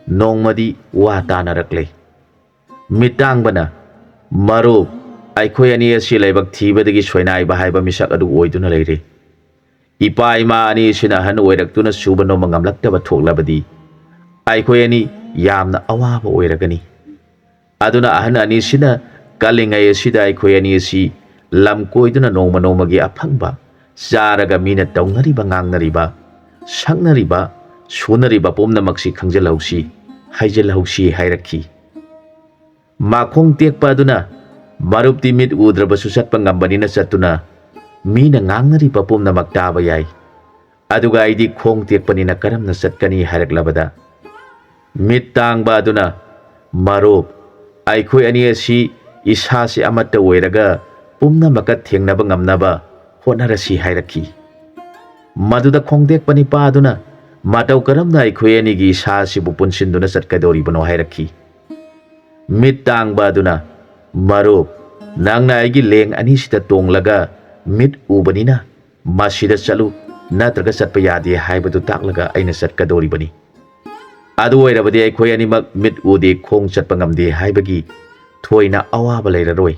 ꯅꯣꯡꯃꯗꯤ ꯋꯥ ꯇꯥꯅꯔꯛꯂꯦ꯫ ꯃꯤꯠꯇꯥꯡꯕꯅ, "ꯃꯔꯨꯞ, ꯑꯩꯈꯣꯏ ꯑꯅꯤ ꯑꯁꯤ ꯂꯥꯏꯕꯛ ꯊꯤꯕꯗꯒꯤ ꯁꯣꯏꯅꯥꯏꯕ ꯍꯥꯏꯕ ꯃꯤꯁꯛ ꯑꯗꯨ ꯑꯣꯏꯗꯨꯅ ꯂꯩꯔꯦ꯫ ꯏꯄꯥ ꯏꯃꯥ ꯑꯅꯤꯁꯤꯅ ꯑꯍꯟ ꯑꯣꯏꯔꯛꯇꯨꯅ ꯁꯨꯕ ꯅꯣꯝꯕ ꯉꯝꯂꯛꯇꯕ ꯊꯣꯛꯂꯕꯗꯤ ꯑꯩꯈꯣꯏ ꯑꯅꯤ ꯌꯥꯝꯅ ꯑꯋꯥꯕ ꯑꯣꯏꯔꯒꯅꯤ꯫ ꯑꯗꯨꯅ ꯑꯍꯟ ꯑꯅꯤꯁꯤꯅ ꯀꯜꯂꯤꯉꯩ ꯑꯁꯤꯗ ꯑꯩꯈꯣꯏ ꯑꯅꯤ ꯑꯁꯤ ꯂꯝ ꯀꯣꯏꯗꯨꯅ ꯅꯣꯡꯃ ꯅꯣꯡꯃꯒꯤ ꯑꯐꯪꯕ ꯆꯥꯔꯒ ꯃꯤꯅ ꯇꯧꯅꯔꯤꯕ, ꯉꯥꯡꯅꯔꯤꯕ, ꯁꯛꯅꯔꯤꯕ, ꯁꯨꯅꯔꯤꯕ ꯄꯨꯝꯅꯃꯛꯁꯤ ꯈꯪꯖꯤꯜꯍꯧꯁꯤ, ꯍꯩꯖꯤꯜꯍꯧꯁꯤ" ꯍꯥꯏꯔꯛꯈꯤ꯫ ꯃꯈꯣꯡ ꯇꯦꯛꯄ ꯑꯗꯨꯅ, "ꯃꯔꯨꯞꯇꯤ ꯃꯤꯠ ꯎꯗ꯭ꯔꯕꯁꯨ ꯆꯠꯄ ꯉꯝꯕꯅꯤꯅ ꯆꯠꯇꯨꯅ ꯃꯤꯅ ꯉꯥꯡꯅꯔꯤꯕ ꯄꯨꯝꯅꯃꯛ ꯇꯥꯕ ꯌꯥꯏ꯫ ꯑꯗꯨꯒ ꯑꯩꯗꯤ ꯈꯣꯡ ꯇꯦꯛꯄꯅꯤꯅ ꯀꯔꯝꯅ ꯆꯠꯀꯅꯤ?" ꯍꯥꯏꯔꯛꯂꯕꯗ, ꯃꯤꯠ ꯇꯥꯡꯕ ꯑꯗꯨꯅ, "ꯃꯔꯨꯞ, ꯑꯩꯈꯣꯏ ꯑꯅꯤ ꯑꯁꯤ ꯏꯁꯥꯁꯤ ꯑꯃꯠꯇ ꯑꯣꯏꯔꯒ ꯄꯨꯝꯅꯃꯛꯀ ꯊꯦꯡꯅꯕ ꯉꯝꯅꯕ ꯍꯣꯠꯅꯔꯁꯤ" ꯍꯥꯏꯔꯛꯈꯤ꯫ ꯃꯗꯨꯗ ꯈꯣꯡꯇꯦꯛꯄ ꯅꯤꯄꯥ ꯑꯗꯨꯅ, "ꯃꯇꯧ ꯀꯔꯝꯅ ꯑꯩꯈꯣꯏ ꯑꯅꯤꯒꯤ ꯏꯁꯥ ꯑꯁꯤꯕꯨ ꯄꯨꯟꯁꯤꯟꯗꯨꯅ ꯆꯠꯀꯗꯧꯔꯤꯕꯅꯣ?" ꯍꯥꯏꯔꯛꯈꯤ꯫ ꯃꯤꯠ ꯇꯥꯡꯕ ꯑꯗꯨꯅ, "ꯃꯔꯨꯞ, ꯅꯪꯅ ꯑꯩꯒꯤ ꯂꯦꯡ ꯑꯅꯤꯁꯤꯗ ꯇꯣꯡꯂꯒ ꯃꯤꯠ ꯎꯕꯅꯤꯅ ꯃꯁꯤꯗ ꯆꯠꯂꯨ, ꯅꯠꯇ꯭ꯔꯒ ꯆꯠꯄ ꯌꯥꯗꯦ ꯍꯥꯏꯕꯗꯨ ꯇꯥꯛꯂꯒ ꯑꯩꯅ ꯆꯠꯀꯗꯧꯔꯤꯕꯅꯤ꯫ ꯑꯗꯨ ꯑꯣꯏꯔꯕꯗꯤ ꯑꯩꯈꯣꯏ ꯑꯅꯤꯃꯛ ꯃꯤꯠ ꯎꯗꯦ, ꯈꯣꯡ ꯆꯠꯄ ꯉꯝꯗꯦ ꯍꯥꯏꯕꯒꯤ ꯊꯣꯏꯅ ꯑꯋꯥꯕ ꯂꯩꯔꯔꯣꯏ꯫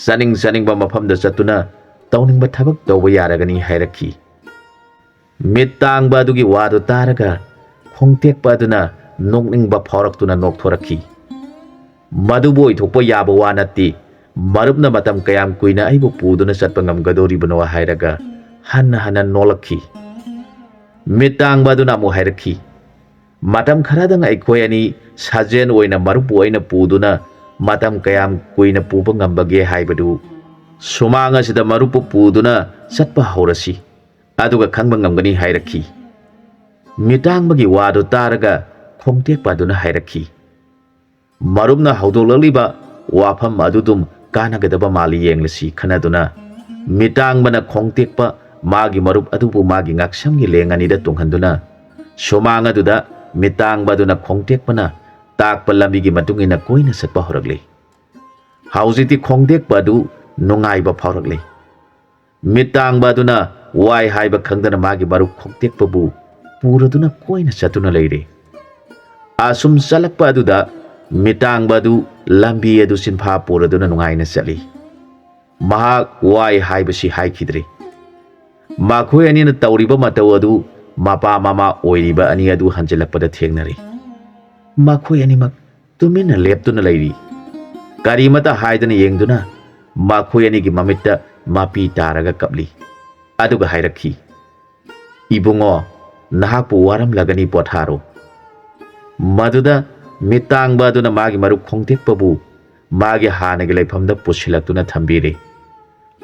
ꯆꯠꯅꯤꯡ ꯆꯠꯅꯤꯡꯕ ꯃꯐꯝꯗ ꯆꯠꯇꯨꯅ ꯇꯧꯅꯤꯡꯕ ꯊꯕꯛ ꯇꯧꯕ ꯌꯥꯔꯒꯅꯤ" ꯍꯥꯏꯔꯛꯈꯤ꯫ ꯃꯤꯠ ꯇꯥꯡꯕ ꯑꯗꯨꯒꯤ ꯋꯥꯗꯨ ꯇꯥꯔꯒ ꯈꯣꯡꯇꯦꯛꯄ ꯑꯗꯨꯅ ꯅꯣꯛꯅꯤꯡꯕ ꯐꯥꯎꯔꯛꯇꯨꯅ ꯅꯣꯛꯊꯣꯔꯛꯈꯤ꯫ "ꯃꯗꯨꯕꯨ ꯑꯣꯏꯊꯣꯛꯄ ꯌꯥꯕ ꯋꯥ ꯅꯠꯇꯦ꯫ ꯃꯔꯨꯞꯅ ꯃꯇꯝ ꯀꯌꯥꯝ ꯀꯨꯏꯅ ꯑꯩꯕꯨ ꯄꯨꯗꯨꯅ ꯆꯠꯄ ꯉꯝꯒꯗꯧꯔꯤꯕꯅꯣ?" ꯍꯥꯏꯔꯒ ꯍꯟꯅ ꯍꯟꯅ ꯅꯣꯛꯂꯛꯈꯤ꯫ ꯃꯤꯠ ꯇꯥꯡꯕ ꯑꯗꯨꯅ ꯑꯃꯨꯛ ꯍꯥꯏꯔꯛꯈꯤ, "ꯃꯇꯝ ꯈꯔꯗꯪ ꯑꯩꯈꯣꯏ ꯑꯅꯤ ꯁꯥꯖꯦꯜ ꯑꯣꯏꯅ ꯃꯔꯨꯞꯄꯨ ꯑꯩꯅ ꯄꯨꯗꯨꯅ ꯃꯇꯝ ꯀꯌꯥꯝ ꯀꯨꯏꯅ ꯄꯨꯕ ꯉꯝꯕꯒꯦ ꯍꯥꯏꯕꯗꯨ ꯁꯨꯃꯥꯡ ꯑꯁꯤꯗ ꯃꯔꯨꯞꯄꯨ ꯄꯨꯗꯨꯅ ꯆꯠꯄ ꯍꯧꯔꯁꯤ꯫ ꯑꯗꯨꯒ ꯈꯪꯕ ꯉꯝꯒꯅꯤ" ꯍꯥꯏꯔꯛꯈꯤ꯫ ꯃꯤꯇꯥꯡꯕꯒꯤ ꯋꯥꯗꯨ ꯇꯥꯔꯒ ꯈꯣꯡꯇꯦꯛꯄ ꯑꯗꯨꯅ ꯍꯥꯏꯔꯛꯈꯤ, "ꯃꯔꯨꯞꯅ ꯍꯧꯗꯣꯛꯂꯛꯂꯤꯕ ꯋꯥꯐꯝ ꯑꯗꯨꯗꯨꯝ ꯀꯥꯟꯅꯒꯗꯕ ꯃꯥꯜꯂꯤ, ꯌꯦꯡꯂꯁꯤ" ꯈꯟꯅꯗꯨꯅ ꯃꯤꯇꯥꯡꯕꯅ ꯈꯣꯡꯇꯦꯛꯄ ꯃꯥꯒꯤ ꯃꯔꯨꯞ ꯑꯗꯨꯕꯨ ꯃꯥꯒꯤ ꯉꯛꯁꯝꯒꯤ ꯂꯦꯡ ꯑꯅꯤꯗ ꯇꯣꯡꯍꯟꯗꯨꯅ ꯁꯨꯃꯥꯡ ꯑꯗꯨꯗ ꯃꯤꯇꯥꯡꯕ ꯑꯗꯨꯅ ꯈꯣꯡꯇꯦꯛꯄꯅ ꯇꯥꯛꯄ ꯂꯝꯕꯤꯒꯤ ꯃꯇꯨꯡ ꯏꯟꯅ ꯀꯣꯏꯅ ꯆꯠꯄ ꯍꯧꯔꯛꯂꯦ꯫ ꯍꯧꯖꯤꯛꯇꯤ ꯈꯣꯡꯇꯦꯛꯄ ꯑꯗꯨ ꯅꯨꯡꯉꯥꯏꯕ ꯐꯥꯎꯔꯛꯂꯦ꯫ ꯃꯤꯠ ꯇꯥꯡꯕ ꯑꯗꯨꯅ ꯋꯥꯏ ꯍꯥꯏꯕ ꯈꯪꯗꯅ ꯃꯥꯒꯤ ꯃꯔꯨꯞ ꯈꯣꯡꯇꯦꯛꯄꯕꯨ ꯄꯨꯔꯗꯨꯅ ꯀꯣꯏꯅ ꯆꯠꯇꯨꯅ ꯂꯩꯔꯦ꯫ ꯑꯁꯨꯝ ꯆꯠꯂꯛꯄ ꯑꯗꯨꯗ ꯃꯤꯇꯥꯡꯕ ꯑꯗꯨ ꯂꯝꯕꯤ ꯑꯗꯨ ꯆꯤꯟꯐꯥ ꯄꯨꯔꯗꯨꯅ ꯅꯨꯡꯉꯥꯏꯅ ꯆꯠꯂꯤ꯫ ꯃꯍꯥꯛ ꯋꯥꯏ ꯍꯥꯏꯕꯁꯤ ꯍꯥꯏꯈꯤꯗ꯭ꯔꯦ꯫ ꯃꯈꯣꯏ ꯑꯅꯤꯅ ꯇꯧꯔꯤꯕ ꯃꯇꯧ ꯑꯗꯨ ꯃꯄꯥ ꯃꯃꯥ ꯑꯣꯏꯔꯤꯕ ꯑꯅꯤ ꯑꯗꯨ ꯍꯟꯖꯤꯜꯂꯛꯄꯗ ꯊꯦꯡꯅꯔꯦ꯫ ꯃꯈꯣꯏ ꯑꯅꯤꯃꯛ ꯇꯨꯃꯤꯟꯅ ꯂꯦꯞꯇꯨꯅ ꯂꯩꯔꯤ꯫ ꯀꯔꯤꯃꯇ ꯍꯥꯏꯗꯅ ꯌꯦꯡꯗꯨꯅ ꯃꯈꯣꯏ ꯑꯅꯤꯒꯤ ꯃꯃꯤꯠꯇ ꯃꯄꯤ ꯇꯥꯔꯒ ꯀꯞꯂꯤ꯫ ꯑꯗꯨꯒ ꯍꯥꯏꯔꯛꯈꯤ, "ꯏꯕꯨꯡꯉꯣ, ꯅꯍꯥꯛꯄꯨ ꯋꯥꯔꯝꯂꯒꯅꯤ, ꯄꯣꯊꯥꯔꯣ꯫" ꯃꯗꯨꯗ ꯃꯤꯇꯥꯡꯕ ꯑꯗꯨꯅ ꯃꯥꯒꯤ ꯃꯔꯨꯞ ꯈꯣꯡꯇꯦꯛꯄꯕꯨ ꯃꯥꯒꯤ ꯍꯥꯟꯅꯒꯤ ꯂꯩꯐꯝꯗ ꯄꯨꯁꯤꯜꯂꯛꯇꯨꯅ ꯊꯝꯕꯤꯔꯦ꯫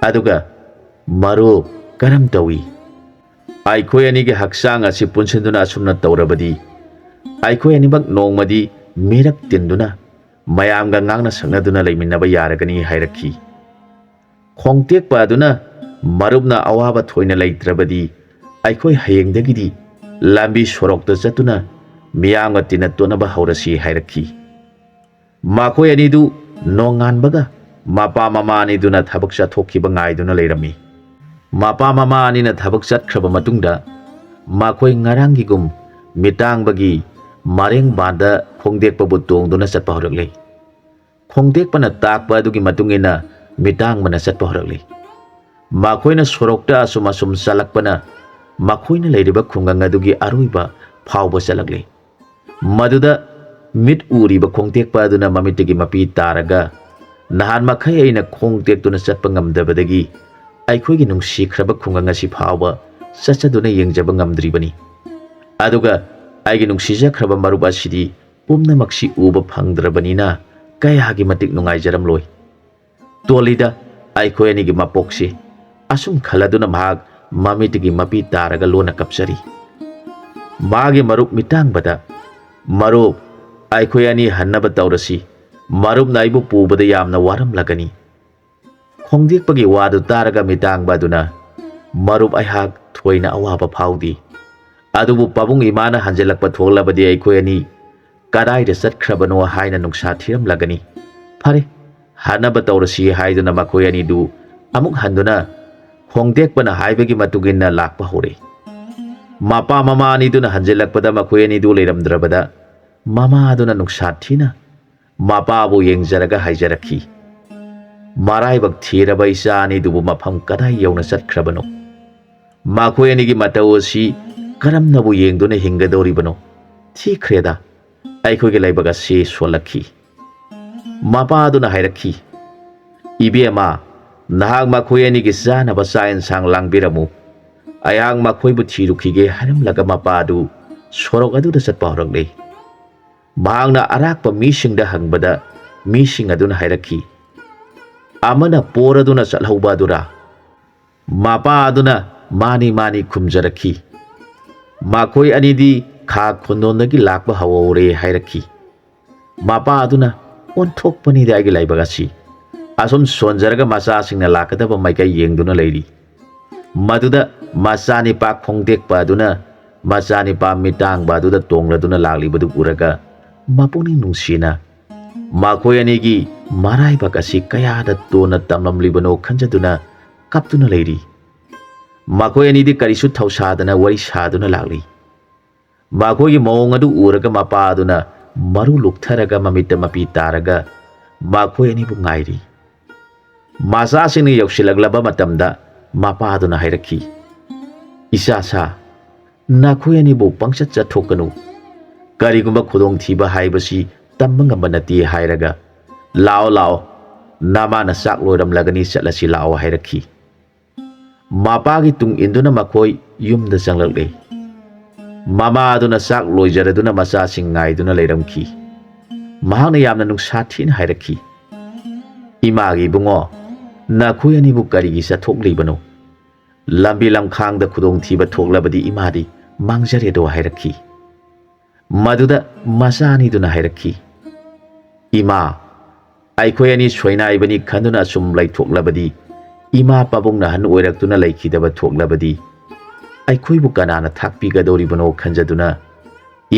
ꯑꯗꯨꯒ, "ꯃꯔꯨꯞ, ꯀꯔꯝ ꯇꯧꯏ? ꯑꯩꯈꯣꯏ ꯑꯅꯤꯒꯤ ꯍꯛꯆꯥꯡ ꯑꯁꯤ ꯄꯨꯟꯁꯤꯟꯗꯨꯅ ꯑꯁꯨꯝꯅ ꯇꯧꯔꯕꯗꯤ ꯑꯩꯈꯣꯏ ꯑꯅꯤꯃꯛ ꯅꯣꯡꯃꯗꯤ ꯃꯤꯔꯛ ꯇꯤꯟꯗꯨꯅ ꯃꯌꯥꯝꯒ ꯉꯥꯡꯅ ꯁꯛꯅꯗꯨꯅ ꯂꯩꯃꯤꯟꯅꯕ ꯌꯥꯔꯒꯅꯤ" ꯍꯥꯏꯔꯛꯈꯤ꯫ ꯈꯣꯡꯇꯦꯛꯄ ꯑꯗꯨꯅ, "ꯃꯔꯨꯞꯅ ꯑꯋꯥꯕ ꯊꯣꯏꯅ ꯂꯩꯇ꯭ꯔꯕꯗꯤ ꯑꯩꯈꯣꯏ ꯍꯌꯦꯡꯗꯒꯤꯗꯤ ꯂꯝꯕꯤ ꯁꯣꯔꯣꯛꯇ ꯆꯠꯇꯨꯅ ꯃꯤꯌꯥꯝꯒ ꯇꯤꯟꯅ ꯇꯣꯠꯅꯕ ꯍꯧꯔꯁꯤ" ꯍꯥꯏꯔꯛꯈꯤ꯫ ꯃꯈꯣꯏ ꯑꯅꯤꯗꯨ ꯅꯣꯡꯉꯥꯟꯕꯒ ꯃꯄꯥ ꯃꯃꯥ ꯑꯅꯤꯗꯨꯅ ꯊꯕꯛ ꯆꯠꯊꯣꯛꯈꯤꯕ ꯉꯥꯏꯗꯨꯅ ꯂꯩꯔꯝꯃꯤ꯫ ꯃꯄꯥ ꯃꯃꯥ ꯑꯅꯤꯅ ꯊꯕꯛ ꯆꯠꯈ꯭ꯔꯕ ꯃꯇꯨꯡꯗ ꯃꯈꯣꯏ ꯉꯔꯥꯡꯒꯤꯒꯨꯝ ꯃꯤꯇꯥꯡꯕꯒꯤ ꯃꯔꯦꯡꯕꯥꯟꯗ ꯈꯣꯡꯗꯦꯛꯄꯕꯨ ꯇꯣꯡꯗꯨꯅ ꯆꯠꯄ ꯍꯧꯔꯛꯂꯦ꯫ ꯈꯣꯡꯗꯦꯛꯄꯅ ꯇꯥꯛꯄ ꯑꯗꯨꯒꯤ ꯃꯇꯨꯡ ꯏꯟꯅ ꯃꯤꯇꯥꯡꯕꯅ ꯆꯠꯄ ꯍꯧꯔꯛꯂꯤ꯫ ꯃꯈꯣꯏꯅ ꯁꯣꯔꯣꯛꯇ ꯑꯁꯨꯝ ꯑꯁꯨꯝ ꯆꯠꯂꯛꯄꯅ ꯃꯈꯣꯏꯅ ꯂꯩꯔꯤꯕ ꯈꯨꯡꯒꯪ ꯑꯗꯨꯒꯤ ꯑꯔꯣꯏꯕ ꯐꯥꯎꯕ ꯆꯠꯂꯛꯂꯤ꯫ ꯃꯗꯨꯗ ꯃꯤꯠ ꯎꯔꯤꯕ ꯈꯣꯡꯇꯦꯛꯄ ꯑꯗꯨꯅ ꯃꯃꯤꯠꯇꯒꯤ ꯃꯄꯤ ꯇꯥꯔꯒ, "ꯅꯍꯥꯟ ꯃꯈꯩ ꯑꯩꯅ ꯈꯣꯡ ꯇꯦꯛꯇꯨꯅ ꯆꯠꯄ ꯉꯝꯗꯕꯗꯒꯤ ꯑꯩꯈꯣꯏꯒꯤ ꯅꯨꯡꯁꯤꯈ꯭ꯔꯕ ꯈꯨꯡꯒꯪ ꯑꯁꯤ ꯐꯥꯎꯕ ꯆꯠꯆꯗꯨꯅ ꯌꯦꯡꯖꯕ ꯉꯝꯗ꯭ꯔꯤꯕꯅꯤ꯫ ꯑꯗꯨꯒ ꯑꯩꯒꯤ ꯅꯨꯡꯁꯤꯖꯈ꯭ꯔꯕ ꯃꯔꯨꯞ ꯑꯁꯤꯗꯤ ꯄꯨꯝꯅꯃꯛꯁꯤ ꯎꯕ ꯐꯪꯗ꯭ꯔꯕꯅꯤꯅ ꯀꯌꯥꯒꯤ ꯃꯇꯤꯛ ꯅꯨꯡꯉꯥꯏꯖꯔꯝꯂꯣꯏ꯫ ꯇꯣꯜꯂꯤꯗ ꯑꯩꯈꯣꯏ ꯑꯅꯤꯒꯤ ꯃꯄꯣꯛꯁꯤ꯫" ꯑꯁꯨꯝ ꯈꯜꯂꯗꯨꯅ ꯃꯍꯥꯛ ꯃꯃꯤꯠꯇꯒꯤ ꯃꯄꯤ ꯇꯥꯔꯒ ꯂꯣꯟꯅ ꯀꯞꯆꯔꯤ꯫ ꯃꯥꯒꯤ ꯃꯔꯨꯞ ꯃꯤꯇꯥꯡꯕꯗ, "ꯃꯔꯨꯞ, ꯑꯩꯈꯣꯏ ꯑꯅꯤ ꯍꯟꯅꯕ ꯇꯧꯔꯁꯤ꯫ ꯃꯔꯨꯞꯅ ꯑꯩꯕꯨ ꯄꯨꯕꯗ ꯌꯥꯝꯅ ꯋꯥꯔꯝꯂꯒꯅꯤ꯫" ꯈꯣꯡꯗꯦꯛꯄꯒꯤ ꯋꯥꯗꯨ ꯇꯥꯔꯒ ꯃꯤꯇꯥꯡꯕ ꯑꯗꯨꯅ, "ꯃꯔꯨꯞ, ꯑꯩꯍꯥꯛ ꯊꯣꯏꯅ ꯑꯋꯥꯕ ꯐꯥꯎꯗꯦ꯫ ꯑꯗꯨꯕꯨ ꯄꯥꯕꯨꯡ ꯏꯃꯥꯅ ꯍꯟꯖꯤꯜꯂꯛꯄ ꯊꯣꯛꯂꯕꯗꯤ ꯑꯩꯈꯣꯏ ꯑꯅꯤ ꯀꯗꯥꯏꯗ ꯆꯠꯈ꯭ꯔꯕꯅꯣ ꯍꯥꯏꯅ ꯅꯨꯡꯁꯥ ꯊꯤꯔꯝꯂꯒꯅꯤ꯫ ꯐꯔꯦ, ꯍꯟꯅꯕ ꯇꯧꯔꯁꯤ" ꯍꯥꯏꯗꯨꯅ ꯃꯈꯣꯏ ꯑꯅꯤꯗꯨ ꯑꯃꯨꯛ ꯍꯟꯗꯨꯅ ꯈꯣꯡꯗꯦꯛꯄꯅ ꯍꯥꯏꯕꯒꯤ ꯃꯇꯨꯡ ꯏꯟꯅ ꯂꯥꯛꯄ ꯍꯧꯔꯦ꯫ ꯃꯄꯥ ꯃꯃꯥ ꯑꯅꯤꯗꯨꯅ ꯍꯟꯖꯤꯜꯂꯛꯄꯗ ꯃꯈꯣꯏ ꯑꯅꯤꯗꯨ ꯂꯩꯔꯝꯗ꯭ꯔꯕꯗ, ꯃꯃꯥꯗꯨꯅ ꯅꯨꯡꯁꯥ ꯊꯤꯅ ꯃꯄꯥꯕꯨ ꯌꯦꯡꯖꯔꯒ ꯍꯥꯏꯖꯔꯛꯈꯤ, "ꯃꯔꯥꯏꯕꯛ ꯊꯤꯔꯕ ꯏꯆꯥ ꯑꯅꯤꯗꯨꯕꯨ ꯃꯐꯝ ꯀꯗꯥꯏ ꯌꯧꯅ ꯆꯠꯈ꯭ꯔꯕꯅꯣ? ꯃꯈꯣꯏ ꯑꯅꯤꯒꯤ ꯃꯇꯧ ꯑꯁꯤ ꯀꯔꯝꯅꯕꯨ ꯌꯦꯡꯗꯨꯅ ꯍꯤꯡꯒꯗꯧꯔꯤꯕꯅꯣ? ꯊꯤꯈ꯭ꯔꯦꯗ, ꯑꯩꯈꯣꯏꯒꯤ ꯂꯥꯏꯕꯛ ꯑꯁꯤ ꯁꯣꯜꯂꯛꯈꯤ"꯫ ꯃꯄꯥꯗꯨꯅ ꯍꯥꯏꯔꯛꯈꯤ, "ꯏꯕꯦꯝꯃ, ꯅꯍꯥꯛ ꯃꯈꯣꯏ ꯑꯅꯤꯒꯤ ꯆꯥꯅꯕ ꯆꯥꯛ ꯌꯦꯟꯁꯥꯡ ꯂꯥꯡꯕꯤꯔꯝꯃꯨ꯫ ꯑꯩꯍꯥꯛ ꯃꯈꯣꯏꯕꯨ ꯊꯤꯔꯨꯈꯤꯒꯦ" ꯍꯥꯏꯔꯝꯂꯒ ꯃꯄꯥꯗꯨ ꯁꯣꯔꯣꯛ ꯑꯗꯨꯗ ꯆꯠꯄ ꯍꯧꯔꯛꯂꯦ꯫ ꯃꯍꯥꯛꯅ ꯑꯔꯥꯛꯄ ꯃꯤꯁꯤꯡꯗ ꯍꯪꯕꯗ, ꯃꯤꯁꯤꯡ ꯑꯗꯨꯅ ꯍꯥꯏꯔꯛꯈꯤ, "ꯑꯃꯅ ꯄꯣꯔꯗꯨꯅ ꯆꯠꯍꯧꯕ ꯑꯗꯨꯔꯥ?" ꯃꯄꯥ ꯑꯗꯨꯅ, "ꯃꯥꯅꯤ, ꯃꯥꯅꯤ" ꯈꯨꯝꯖꯔꯛꯈꯤ꯫ "ꯃꯈꯣꯏ ꯑꯅꯤꯗꯤ ꯈꯥ ꯈꯨꯟꯗꯣꯟꯗꯒꯤ ꯂꯥꯛꯄ ꯍꯧꯍꯧꯔꯦ" ꯍꯥꯏꯔꯛꯈꯤ꯫ ꯃꯄꯥ ꯑꯗꯨꯅ, "ꯑꯣꯟꯊꯣꯛꯄꯅꯤꯗ ꯑꯩꯒꯤ ꯂꯥꯏꯕꯛ ꯑꯁꯤ꯫ ꯑꯁꯨꯝ ꯁꯣꯟꯖꯔꯒ ꯃꯆꯥꯁꯤꯡꯅ ꯂꯥꯛꯀꯗꯕ ꯃꯥꯏꯀꯩ ꯌꯦꯡꯗꯨꯅ ꯂꯩꯔꯤ꯫ ꯃꯗꯨꯗ ꯃꯆꯥꯅꯤꯄꯥ ꯈꯣꯡꯇꯦꯛꯄ ꯑꯗꯨꯅ ꯃꯆꯥꯅꯤꯄꯥ ꯃꯤꯇꯥꯡꯕ ꯑꯗꯨꯗ ꯇꯣꯡꯂꯗꯨꯅ ꯂꯥꯛꯂꯤꯕꯗꯨ ꯎꯔꯒ ꯃꯄꯨꯛꯅꯤꯡ ꯅꯨꯡꯁꯤꯅ ꯃꯈꯣꯏ ꯑꯅꯤꯒꯤ ꯃꯔꯥꯏꯕꯛ ꯑꯁꯤ ꯀꯌꯥꯗ ꯇꯣꯟꯅ ꯇꯝꯂꯝꯂꯤꯕꯅꯣ ꯈꯟꯖꯗꯨꯅ ꯀꯞꯇꯨꯅ ꯂꯩꯔꯤ꯫ ꯃꯈꯣꯏ ꯑꯅꯤꯗꯤ ꯀꯔꯤꯁꯨ ꯊꯧꯁꯥꯗꯅ ꯋꯥꯔꯤ ꯁꯥꯗꯨꯅ ꯂꯥꯛꯂꯤ꯫ ꯃꯈꯣꯏꯒꯤ ꯃꯑꯣꯡ ꯑꯗꯨ ꯎꯔꯒ ꯃꯄꯥ ꯑꯗꯨꯅ ꯃꯔꯨ ꯂꯨꯞꯊꯔꯒ ꯃꯃꯤꯠꯇ ꯃꯄꯤ ꯇꯥꯔꯒ ꯃꯈꯣꯏ ꯑꯅꯤꯕꯨ ꯉꯥꯏꯔꯤ꯫ ꯃꯆꯥꯁꯤꯡꯅ ꯌꯧꯁꯤꯜꯂꯛꯂꯕ ꯃꯇꯝꯗ ꯃꯄꯥ ꯑꯗꯨꯅ ꯍꯥꯏꯔꯛꯈꯤ, "ꯏꯆꯥ ꯁꯥ, ꯅꯈꯣꯏ ꯑꯅꯤꯕꯨ ꯄꯪꯆꯠ ꯆꯠꯊꯣꯛꯀꯅꯨ꯫ ꯀꯔꯤꯒꯨꯝꯕ ꯈꯨꯗꯣꯡꯊꯤꯕ ꯍꯥꯏꯕꯁꯤ ꯇꯝꯕ ꯉꯝꯕ ꯅꯠꯇꯦ ꯍꯥꯏꯔꯒ, ꯂꯥꯛꯑꯣ, ꯂꯥꯛꯑꯣ, ꯅꯃꯥꯅ ꯆꯥꯛ ꯂꯣꯏꯔꯝꯂꯒꯅꯤ, ꯆꯠꯂꯁꯤ ꯂꯥꯛꯑꯣ" ꯍꯥꯏꯔꯛꯈꯤ꯫ ꯃꯄꯥꯒꯤ ꯇꯨꯡ ꯏꯟꯗꯨꯅ ꯃꯈꯣꯏ ꯌꯨꯝꯗ ꯆꯪꯂꯛꯂꯦ꯫ ꯃꯃꯥ ꯑꯗꯨꯅ ꯆꯥꯛ ꯂꯣꯏꯖꯔꯗꯨꯅ ꯃꯆꯥꯁꯤꯡ ꯉꯥꯏꯗꯨꯅ ꯂꯩꯔꯝꯈꯤ꯫ ꯃꯍꯥꯛꯅ ꯌꯥꯝꯅ ꯅꯨꯡꯁꯥ ꯊꯤꯅ ꯍꯥꯏꯔꯛꯈꯤ, "ꯏꯃꯥꯒꯤ ꯏꯕꯨꯡꯉꯣ, ꯅꯈꯣꯏ ꯑꯅꯤꯕꯨ ꯀꯔꯤꯒꯤ ꯆꯠꯊꯣꯛꯂꯤꯕꯅꯣ? ꯂꯝꯕꯤ ꯂꯝꯈꯥꯡꯗ ꯈꯨꯗꯣꯡꯊꯤꯕ ꯊꯣꯛꯂꯕꯗꯤ ꯏꯃꯥꯗꯤ ꯃꯥꯡꯖꯔꯦꯗꯣ" ꯍꯥꯏꯔꯛꯈꯤ꯫ ꯃꯗꯨꯗ ꯃꯆꯥ ꯑꯅꯤꯗꯨꯅ ꯍꯥꯏꯔꯛꯈꯤ, "ꯏꯃꯥ, ꯑꯩꯈꯣꯏ ꯑꯅꯤ ꯁꯣꯏꯅꯥꯏꯕꯅꯤ ꯈꯟꯗꯨꯅ ꯑꯁꯨꯝ ꯂꯩꯊꯣꯛꯂꯕꯗꯤ, ꯏꯃꯥ ꯄꯥꯕꯨꯡꯅ ꯑꯍꯟ ꯑꯣꯏꯔꯛꯇꯨꯅ ꯂꯩꯈꯤꯗꯕ ꯊꯣꯛꯂꯕꯗꯤ, ꯑꯩꯈꯣꯏꯕꯨ ꯀꯅꯥꯅ ꯊꯥꯛꯄꯤꯒꯗꯧꯔꯤꯕꯅꯣ ꯈꯟꯖꯗꯨꯅ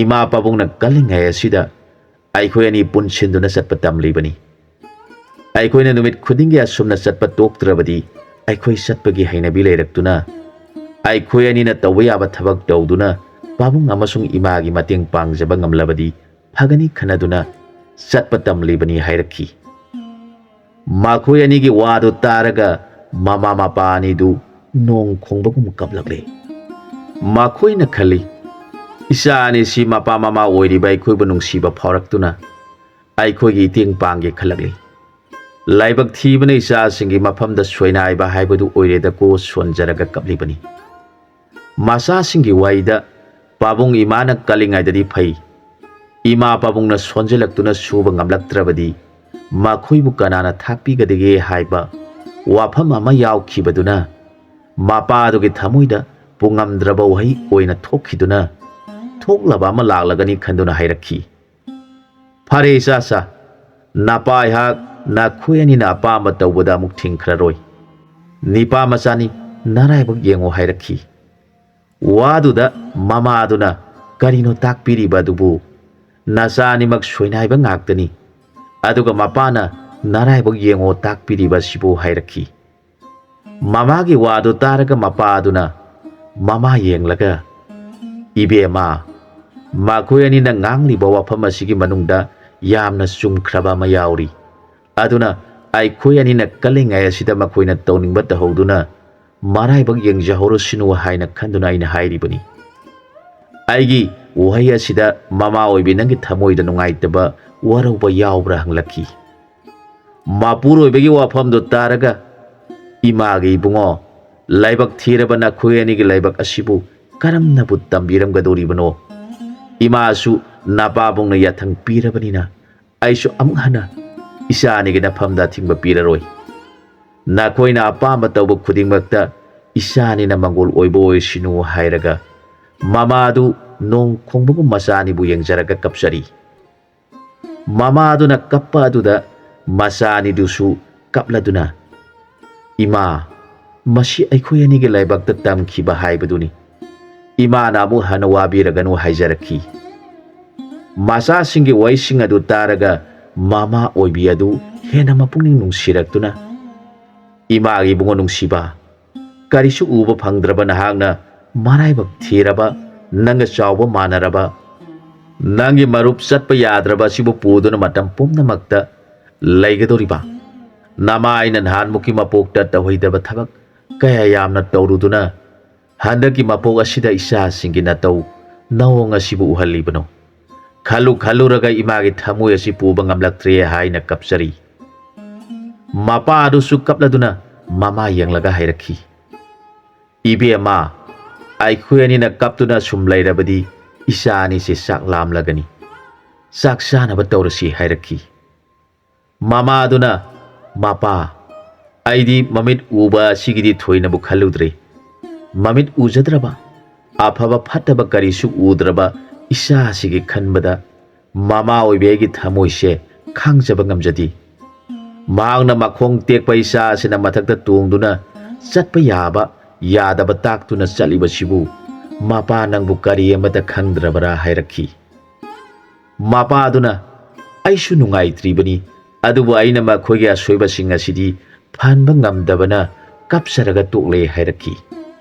ꯏꯃꯥ ꯄꯥꯕꯨꯡꯅ ꯀꯜꯂꯤꯉꯩ ꯑꯁꯤꯗ ꯑꯩꯈꯣꯏ ꯑꯅꯤ ꯄꯨꯟꯁꯤꯟꯗꯨꯅ ꯆꯠꯄ ꯇꯝꯂꯤꯕꯅꯤ꯫ ꯑꯩꯈꯣꯏꯅ ꯅꯨꯃꯤꯠ ꯈꯨꯗꯤꯡꯒꯤ ꯑꯁꯨꯝꯅ ꯆꯠꯄ ꯇꯣꯛꯇ꯭ꯔꯕꯗꯤ ꯑꯩꯈꯣꯏ ꯆꯠꯄꯒꯤ ꯍꯩꯅꯕꯤ ꯂꯩꯔꯛꯇꯨꯅ ꯑꯩꯈꯣꯏ ꯑꯅꯤꯅ ꯇꯧꯕ ꯌꯥꯕ ꯊꯕꯛ ꯇꯧꯗꯨꯅ ꯄꯥꯕꯨꯡ ꯑꯃꯁꯨꯡ ꯏꯃꯥꯒꯤ ꯃꯇꯦꯡ ꯄꯥꯡꯖꯕ ꯉꯝꯂꯕꯗꯤ ꯐꯒꯅꯤ ꯈꯟꯅꯗꯨꯅ ꯆꯠꯄ ꯇꯝꯂꯤꯕꯅꯤ" ꯍꯥꯏꯔꯛꯈꯤ꯫ ꯃꯈꯣꯏ ꯑꯅꯤꯒꯤ ꯋꯥꯗꯨ ꯇꯥꯔꯒ ꯃꯃꯥ ꯃꯄꯥ ꯑꯅꯤꯗꯨ ꯅꯣꯡ ꯈꯣꯡꯕꯒꯨꯝ ꯀꯞꯂꯛꯂꯦ꯫ ꯃꯈꯣꯏꯅ ꯈꯜꯂꯤ, "ꯏꯆꯥ ꯑꯅꯤꯁꯤ ꯃꯄꯥ ꯃꯃꯥ ꯑꯣꯏꯔꯤꯕ ꯑꯩꯈꯣꯏꯕꯨ ꯅꯨꯡꯁꯤꯕ ꯐꯥꯎꯔꯛꯇꯨꯅ ꯑꯩꯈꯣꯏꯒꯤ ꯏꯇꯦꯡ ꯄꯥꯡꯒꯦ ꯈꯜꯂꯛꯂꯤ꯫ ꯂꯥꯏꯕꯛ ꯊꯤꯕꯅ ꯏꯆꯥꯁꯤꯡꯒꯤ ꯃꯐꯝꯗ ꯁꯣꯏꯅꯥꯏꯕ ꯍꯥꯏꯕꯗꯨ ꯑꯣꯏꯔꯦꯗꯀꯣ" ꯁꯣꯟꯖꯔꯒ ꯀꯞꯂꯤꯕꯅꯤ꯫ ꯃꯆꯥꯁꯤꯡꯒꯤ ꯋꯥꯔꯤꯗ ꯄꯥꯕꯨꯡ ꯏꯃꯥꯅ ꯀꯜꯂꯤꯉꯩꯗꯗꯤ ꯐꯩ, ꯏꯃꯥ ꯄꯥꯕꯨꯡꯅ ꯁꯣꯟꯖꯜꯂꯛꯇꯨꯅ ꯁꯨꯕ ꯉꯝꯂꯛꯇ꯭ꯔꯕꯗꯤ ꯃꯈꯣꯏꯕꯨ ꯀꯅꯥꯅ ꯊꯥꯛꯄꯤꯒꯗꯒꯦ ꯍꯥꯏꯕ ꯋꯥꯐꯝ ꯑꯃ ꯌꯥꯎꯈꯤꯕꯗꯨꯅ ꯃꯄꯥꯗꯨꯒꯤ ꯊꯃꯣꯏꯗ ꯄꯨꯉꯝꯗ꯭ꯔꯕ ꯋꯥꯍꯩ ꯑꯣꯏꯅ ꯊꯣꯛꯈꯤꯗꯨꯅ ꯊꯣꯛꯂꯕ ꯑꯃ ꯂꯥꯛꯂꯒꯅꯤ ꯈꯟꯗꯨꯅ ꯍꯥꯏꯔꯛꯈꯤ꯫ "ꯐꯔꯦ ꯏꯆꯥꯁꯥ, ꯅꯄꯥ ꯑꯩꯍꯥꯛ ꯅꯈꯣꯏ ꯑꯅꯤꯅ ꯑꯄꯥꯝꯕ ꯇꯧꯕꯗ ꯑꯃꯨꯛ ꯊꯤꯡꯈ꯭ꯔꯔꯣꯏ꯫ ꯅꯤꯄꯥ ꯃꯆꯥꯅꯤ, ꯅꯔꯥꯏꯕꯛ ꯌꯦꯡꯉꯨ" ꯍꯥꯏꯔꯛꯈꯤ꯫ ꯋꯥꯗꯨꯗ ꯃꯃꯥꯗꯨꯅ ꯀꯔꯤꯅꯣ ꯇꯥꯛꯄꯤꯔꯤꯕ ꯑꯗꯨꯕꯨ? "ꯅꯆꯥ ꯑꯅꯤꯃꯛ ꯁꯣꯏꯅꯥꯏꯕ ꯉꯥꯛꯇꯅꯤ, ꯑꯗꯨꯒ ꯃꯄꯥꯅ ꯅꯔꯥꯏꯕꯛ ꯌꯦꯡꯉꯣ ꯇꯥꯛꯄꯤꯔꯤꯕ ꯑꯁꯤꯕꯨ" ꯍꯥꯏꯔꯛꯈꯤ꯫ ꯃꯃꯥꯒꯤ ꯋꯥꯗꯨ ꯇꯥꯔꯒ ꯃꯄꯥꯗꯨꯅ ꯃꯃꯥ ꯌꯦꯡꯂꯒ, "ꯏꯕꯦꯝꯃ, ꯃꯈꯣꯏ ꯑꯅꯤꯅ ꯉꯥꯡꯂꯤꯕ ꯋꯥꯐꯝ ꯑꯁꯤꯒꯤ ꯃꯅꯨꯡꯗ ꯌꯥꯝꯅ ꯆꯨꯝꯈ꯭ꯔꯕ ꯑꯃ ꯌꯥꯎꯔꯤ꯫ ꯑꯗꯨꯅ ꯑꯩꯈꯣꯏ ꯑꯅꯤꯅ ꯀꯜꯂꯤꯉꯩ ꯑꯁꯤꯗ ꯃꯈꯣꯏꯅ ꯇꯧꯅꯤꯡꯕ ꯇꯧꯍꯧꯗꯨꯅ ꯃꯔꯥꯏꯕꯛ ꯌꯦꯡꯖꯍꯧꯔꯁꯅꯨ ꯍꯥꯏꯅ ꯈꯟꯗꯨꯅ ꯑꯩꯅ ꯍꯥꯏꯔꯤꯕꯅꯤ"꯫ ꯑꯩꯒꯤ ꯋꯥꯍꯩ ꯑꯁꯤꯗ ꯃꯃꯥ ꯑꯣꯏꯕꯤ ꯅꯪꯒꯤ ꯊꯃꯣꯏꯗ ꯅꯨꯡꯉꯥꯏꯇꯕ ꯋꯥꯔꯧꯕ ꯌꯥꯎꯕ꯭ꯔꯥ ꯍꯪꯂꯛꯈꯤ꯫ ꯃꯄꯨꯔꯣꯏꯕꯒꯤ ꯋꯥꯐꯝꯗꯨ ꯇꯥꯔꯒ, "ꯏꯃꯥꯒꯤ ꯏꯕꯨꯡꯉꯣ, ꯂꯥꯏꯕꯛ ꯊꯤꯔꯕ ꯅꯈꯣꯏ ꯑꯅꯤꯒꯤ ꯂꯥꯏꯕꯛ ꯑꯁꯤꯕꯨ ꯀꯔꯝꯅꯕꯨ ꯇꯝꯕꯤꯔꯝꯒꯗꯧꯔꯤꯕꯅꯣ? ꯏꯃꯥꯁꯨ ꯅꯄꯥꯕꯨꯡꯅ ꯌꯥꯊꯪ ꯄꯤꯔꯕꯅꯤꯅ ꯑꯩꯁꯨ ꯑꯃꯨꯛ ꯍꯟꯅ ꯏꯆꯥ ꯑꯅꯤꯒꯤ ꯅꯐꯝꯗ ꯑꯊꯤꯡꯕ ꯄꯤꯔꯔꯣꯏ꯫ ꯅꯈꯣꯏꯅ ꯑꯄꯥꯝꯕ ꯇꯧꯕ ꯈꯨꯗꯤꯡꯃꯛꯇ ꯏꯆꯥ ꯑꯅꯤꯅ ꯃꯪꯒꯣꯜ ꯑꯣꯏꯕ ꯑꯣꯏꯁꯅꯨ" ꯍꯥꯏꯔꯒ ꯃꯃꯥꯗꯨ ꯅꯣꯡ ꯈꯣꯡꯕꯒꯨꯝ ꯃꯆꯥ ꯑꯅꯤꯕꯨ ꯌꯦꯡꯖꯔꯒ ꯀꯞꯆꯔꯤ꯫ ꯃꯃꯥꯗꯨꯅ ꯀꯞꯄ ꯑꯗꯨꯗ ꯃꯆꯥ ꯑꯅꯤꯗꯨꯁꯨ ꯀꯞꯂꯗꯨꯅ, "ꯏꯃꯥ, ꯃꯁꯤ ꯑꯩꯈꯣꯏ ꯑꯅꯤꯒꯤ ꯂꯥꯏꯕꯛꯇ ꯇꯝꯈꯤꯕ ꯍꯥꯏꯕꯗꯨꯅꯤ꯫ ꯏꯃꯥꯅ ꯑꯃꯨꯛ ꯍꯟꯅ ꯋꯥꯕꯤꯔꯒꯅꯨ" ꯍꯥꯏꯖꯔꯛꯈꯤ꯫ ꯃꯆꯥꯁꯤꯡꯒꯤ ꯋꯥꯍꯩꯁꯤꯡ ꯑꯗꯨ ꯇꯥꯔꯒ ꯃꯃꯥ ꯑꯣꯏꯕꯤ ꯑꯗꯨ ꯍꯦꯟꯅ ꯃꯄꯨꯛꯅꯤꯡ ꯅꯨꯡꯁꯤꯔꯛꯇꯨꯅ, "ꯏꯃꯥꯒꯤ ꯏꯕꯨꯡꯉꯣ ꯅꯨꯡꯁꯤꯕ, ꯀꯔꯤꯁꯨ ꯎꯕ ꯐꯪꯗ꯭ꯔꯕ ꯅꯍꯥꯛꯅ ꯃꯔꯥꯏꯕꯛ ꯊꯤꯔꯕ, ꯅꯪꯒ ꯆꯥꯎꯕ ꯃꯥꯟꯅꯔꯕ, ꯅꯪꯒꯤ ꯃꯔꯨꯞ ꯆꯠꯄ ꯌꯥꯗ꯭ꯔꯕ ꯑꯁꯤꯕꯨ ꯄꯨꯗꯨꯅ ꯃꯇꯝ ꯄꯨꯝꯅꯃꯛꯇ ꯂꯩꯒꯗꯧꯔꯤꯕ? ꯅꯃꯥ ꯑꯩꯅ ꯅꯍꯥꯟꯃꯨꯛꯀꯤ ꯃꯄꯣꯛꯇ ꯇꯧꯍꯩꯗꯕ ꯊꯕꯛ ꯀꯌꯥ ꯌꯥꯝꯅ ꯇꯧꯔꯨꯗꯨꯅ ꯍꯟꯗꯛꯀꯤ ꯃꯄꯣꯛ ꯑꯁꯤꯗ ꯏꯆꯥꯁꯤꯡꯒꯤ ꯅꯇꯧ ꯅꯑꯣꯡ ꯑꯁꯤꯕꯨ ꯎꯍꯜꯂꯤꯕꯅꯣ? ꯈꯜꯂꯨ ꯈꯜꯂꯨꯔꯒ ꯏꯃꯥꯒꯤ ꯊꯃꯣꯏ ꯑꯁꯤ ꯄꯨꯕ ꯉꯝꯂꯛꯇ꯭ꯔꯦ ꯍꯥꯏꯅ ꯀꯞꯆꯔꯤ꯫ ꯃꯄꯥ ꯑꯗꯨꯁꯨ ꯀꯞꯂꯗꯨꯅ ꯃꯃꯥ ꯌꯦꯡꯂꯒ ꯍꯥꯏꯔꯛꯈꯤ, "ꯏꯕꯦꯝꯃ, ꯑꯩꯈꯣꯏ ꯑꯅꯤꯅ ꯀꯞꯇꯨꯅ ꯁꯨꯝ ꯂꯩꯔꯕꯗꯤ ꯏꯆꯥ ꯑꯅꯤꯁꯦ ꯆꯥꯛ ꯂꯥꯝꯂꯒꯅꯤ꯫ ꯆꯥꯛ ꯆꯥꯅꯕ ꯇꯧꯔꯁꯤ" ꯍꯥꯏꯔꯛꯈꯤ꯫ ꯃꯃꯥ ꯑꯗꯨꯅ, "ꯃꯄꯥ, ꯑꯩꯗꯤ ꯃꯃꯤꯠ ꯎꯕ ꯑꯁꯤꯒꯤꯗꯤ ꯊꯣꯏꯅꯕꯨ ꯈꯜꯂꯨꯗ꯭ꯔꯦ꯫ ꯃꯃꯤꯠ ꯎꯖꯗ꯭ꯔꯕ, ꯑꯐꯕ ꯐꯠꯇꯕ ꯀꯔꯤꯁꯨ ꯎꯗ꯭ꯔꯕ ꯏꯆꯥ ꯑꯁꯤꯒꯤ ꯈꯟꯕꯗ ꯃꯃꯥ ꯑꯣꯏꯕꯤ ꯑꯩꯒꯤ ꯊꯃꯣꯏꯁꯦ ꯈꯥꯡꯖꯕ ꯉꯝꯖꯗꯦ꯫ ꯃꯍꯥꯛꯅ ꯃꯈꯣꯡ ꯇꯦꯛꯄ ꯏꯆꯥ ꯑꯁꯤꯅ ꯃꯊꯛꯇ ꯇꯣꯡꯗꯨꯅ ꯆꯠꯄ ꯌꯥꯕ ꯌꯥꯗꯕ ꯇꯥꯛꯇꯨꯅ ꯆꯠꯂꯤꯕꯁꯤꯕꯨ ꯃꯄꯥ ꯅꯪꯕꯨ ꯀꯔꯤ ꯑꯃꯠꯇ ꯈꯪꯗ꯭ꯔꯕꯔꯥ?" ꯍꯥꯏꯔꯛꯈꯤ꯫ ꯃꯄꯥ ꯑꯗꯨꯅ, "ꯑꯩꯁꯨ ꯅꯨꯡꯉꯥꯏꯇ꯭ꯔꯤꯕꯅꯤ, ꯑꯗꯨꯕꯨ ꯑꯩꯅ ꯃꯈꯣꯏꯒꯤ ꯑꯁꯣꯏꯕꯁꯤꯡ ꯑꯁꯤꯗꯤ ꯐꯍꯟꯕ ꯉꯝꯗꯕꯅ ꯀꯞꯆꯔꯒ ꯇꯣꯛꯂꯦ" ꯍꯥꯏꯔꯛꯈꯤ꯫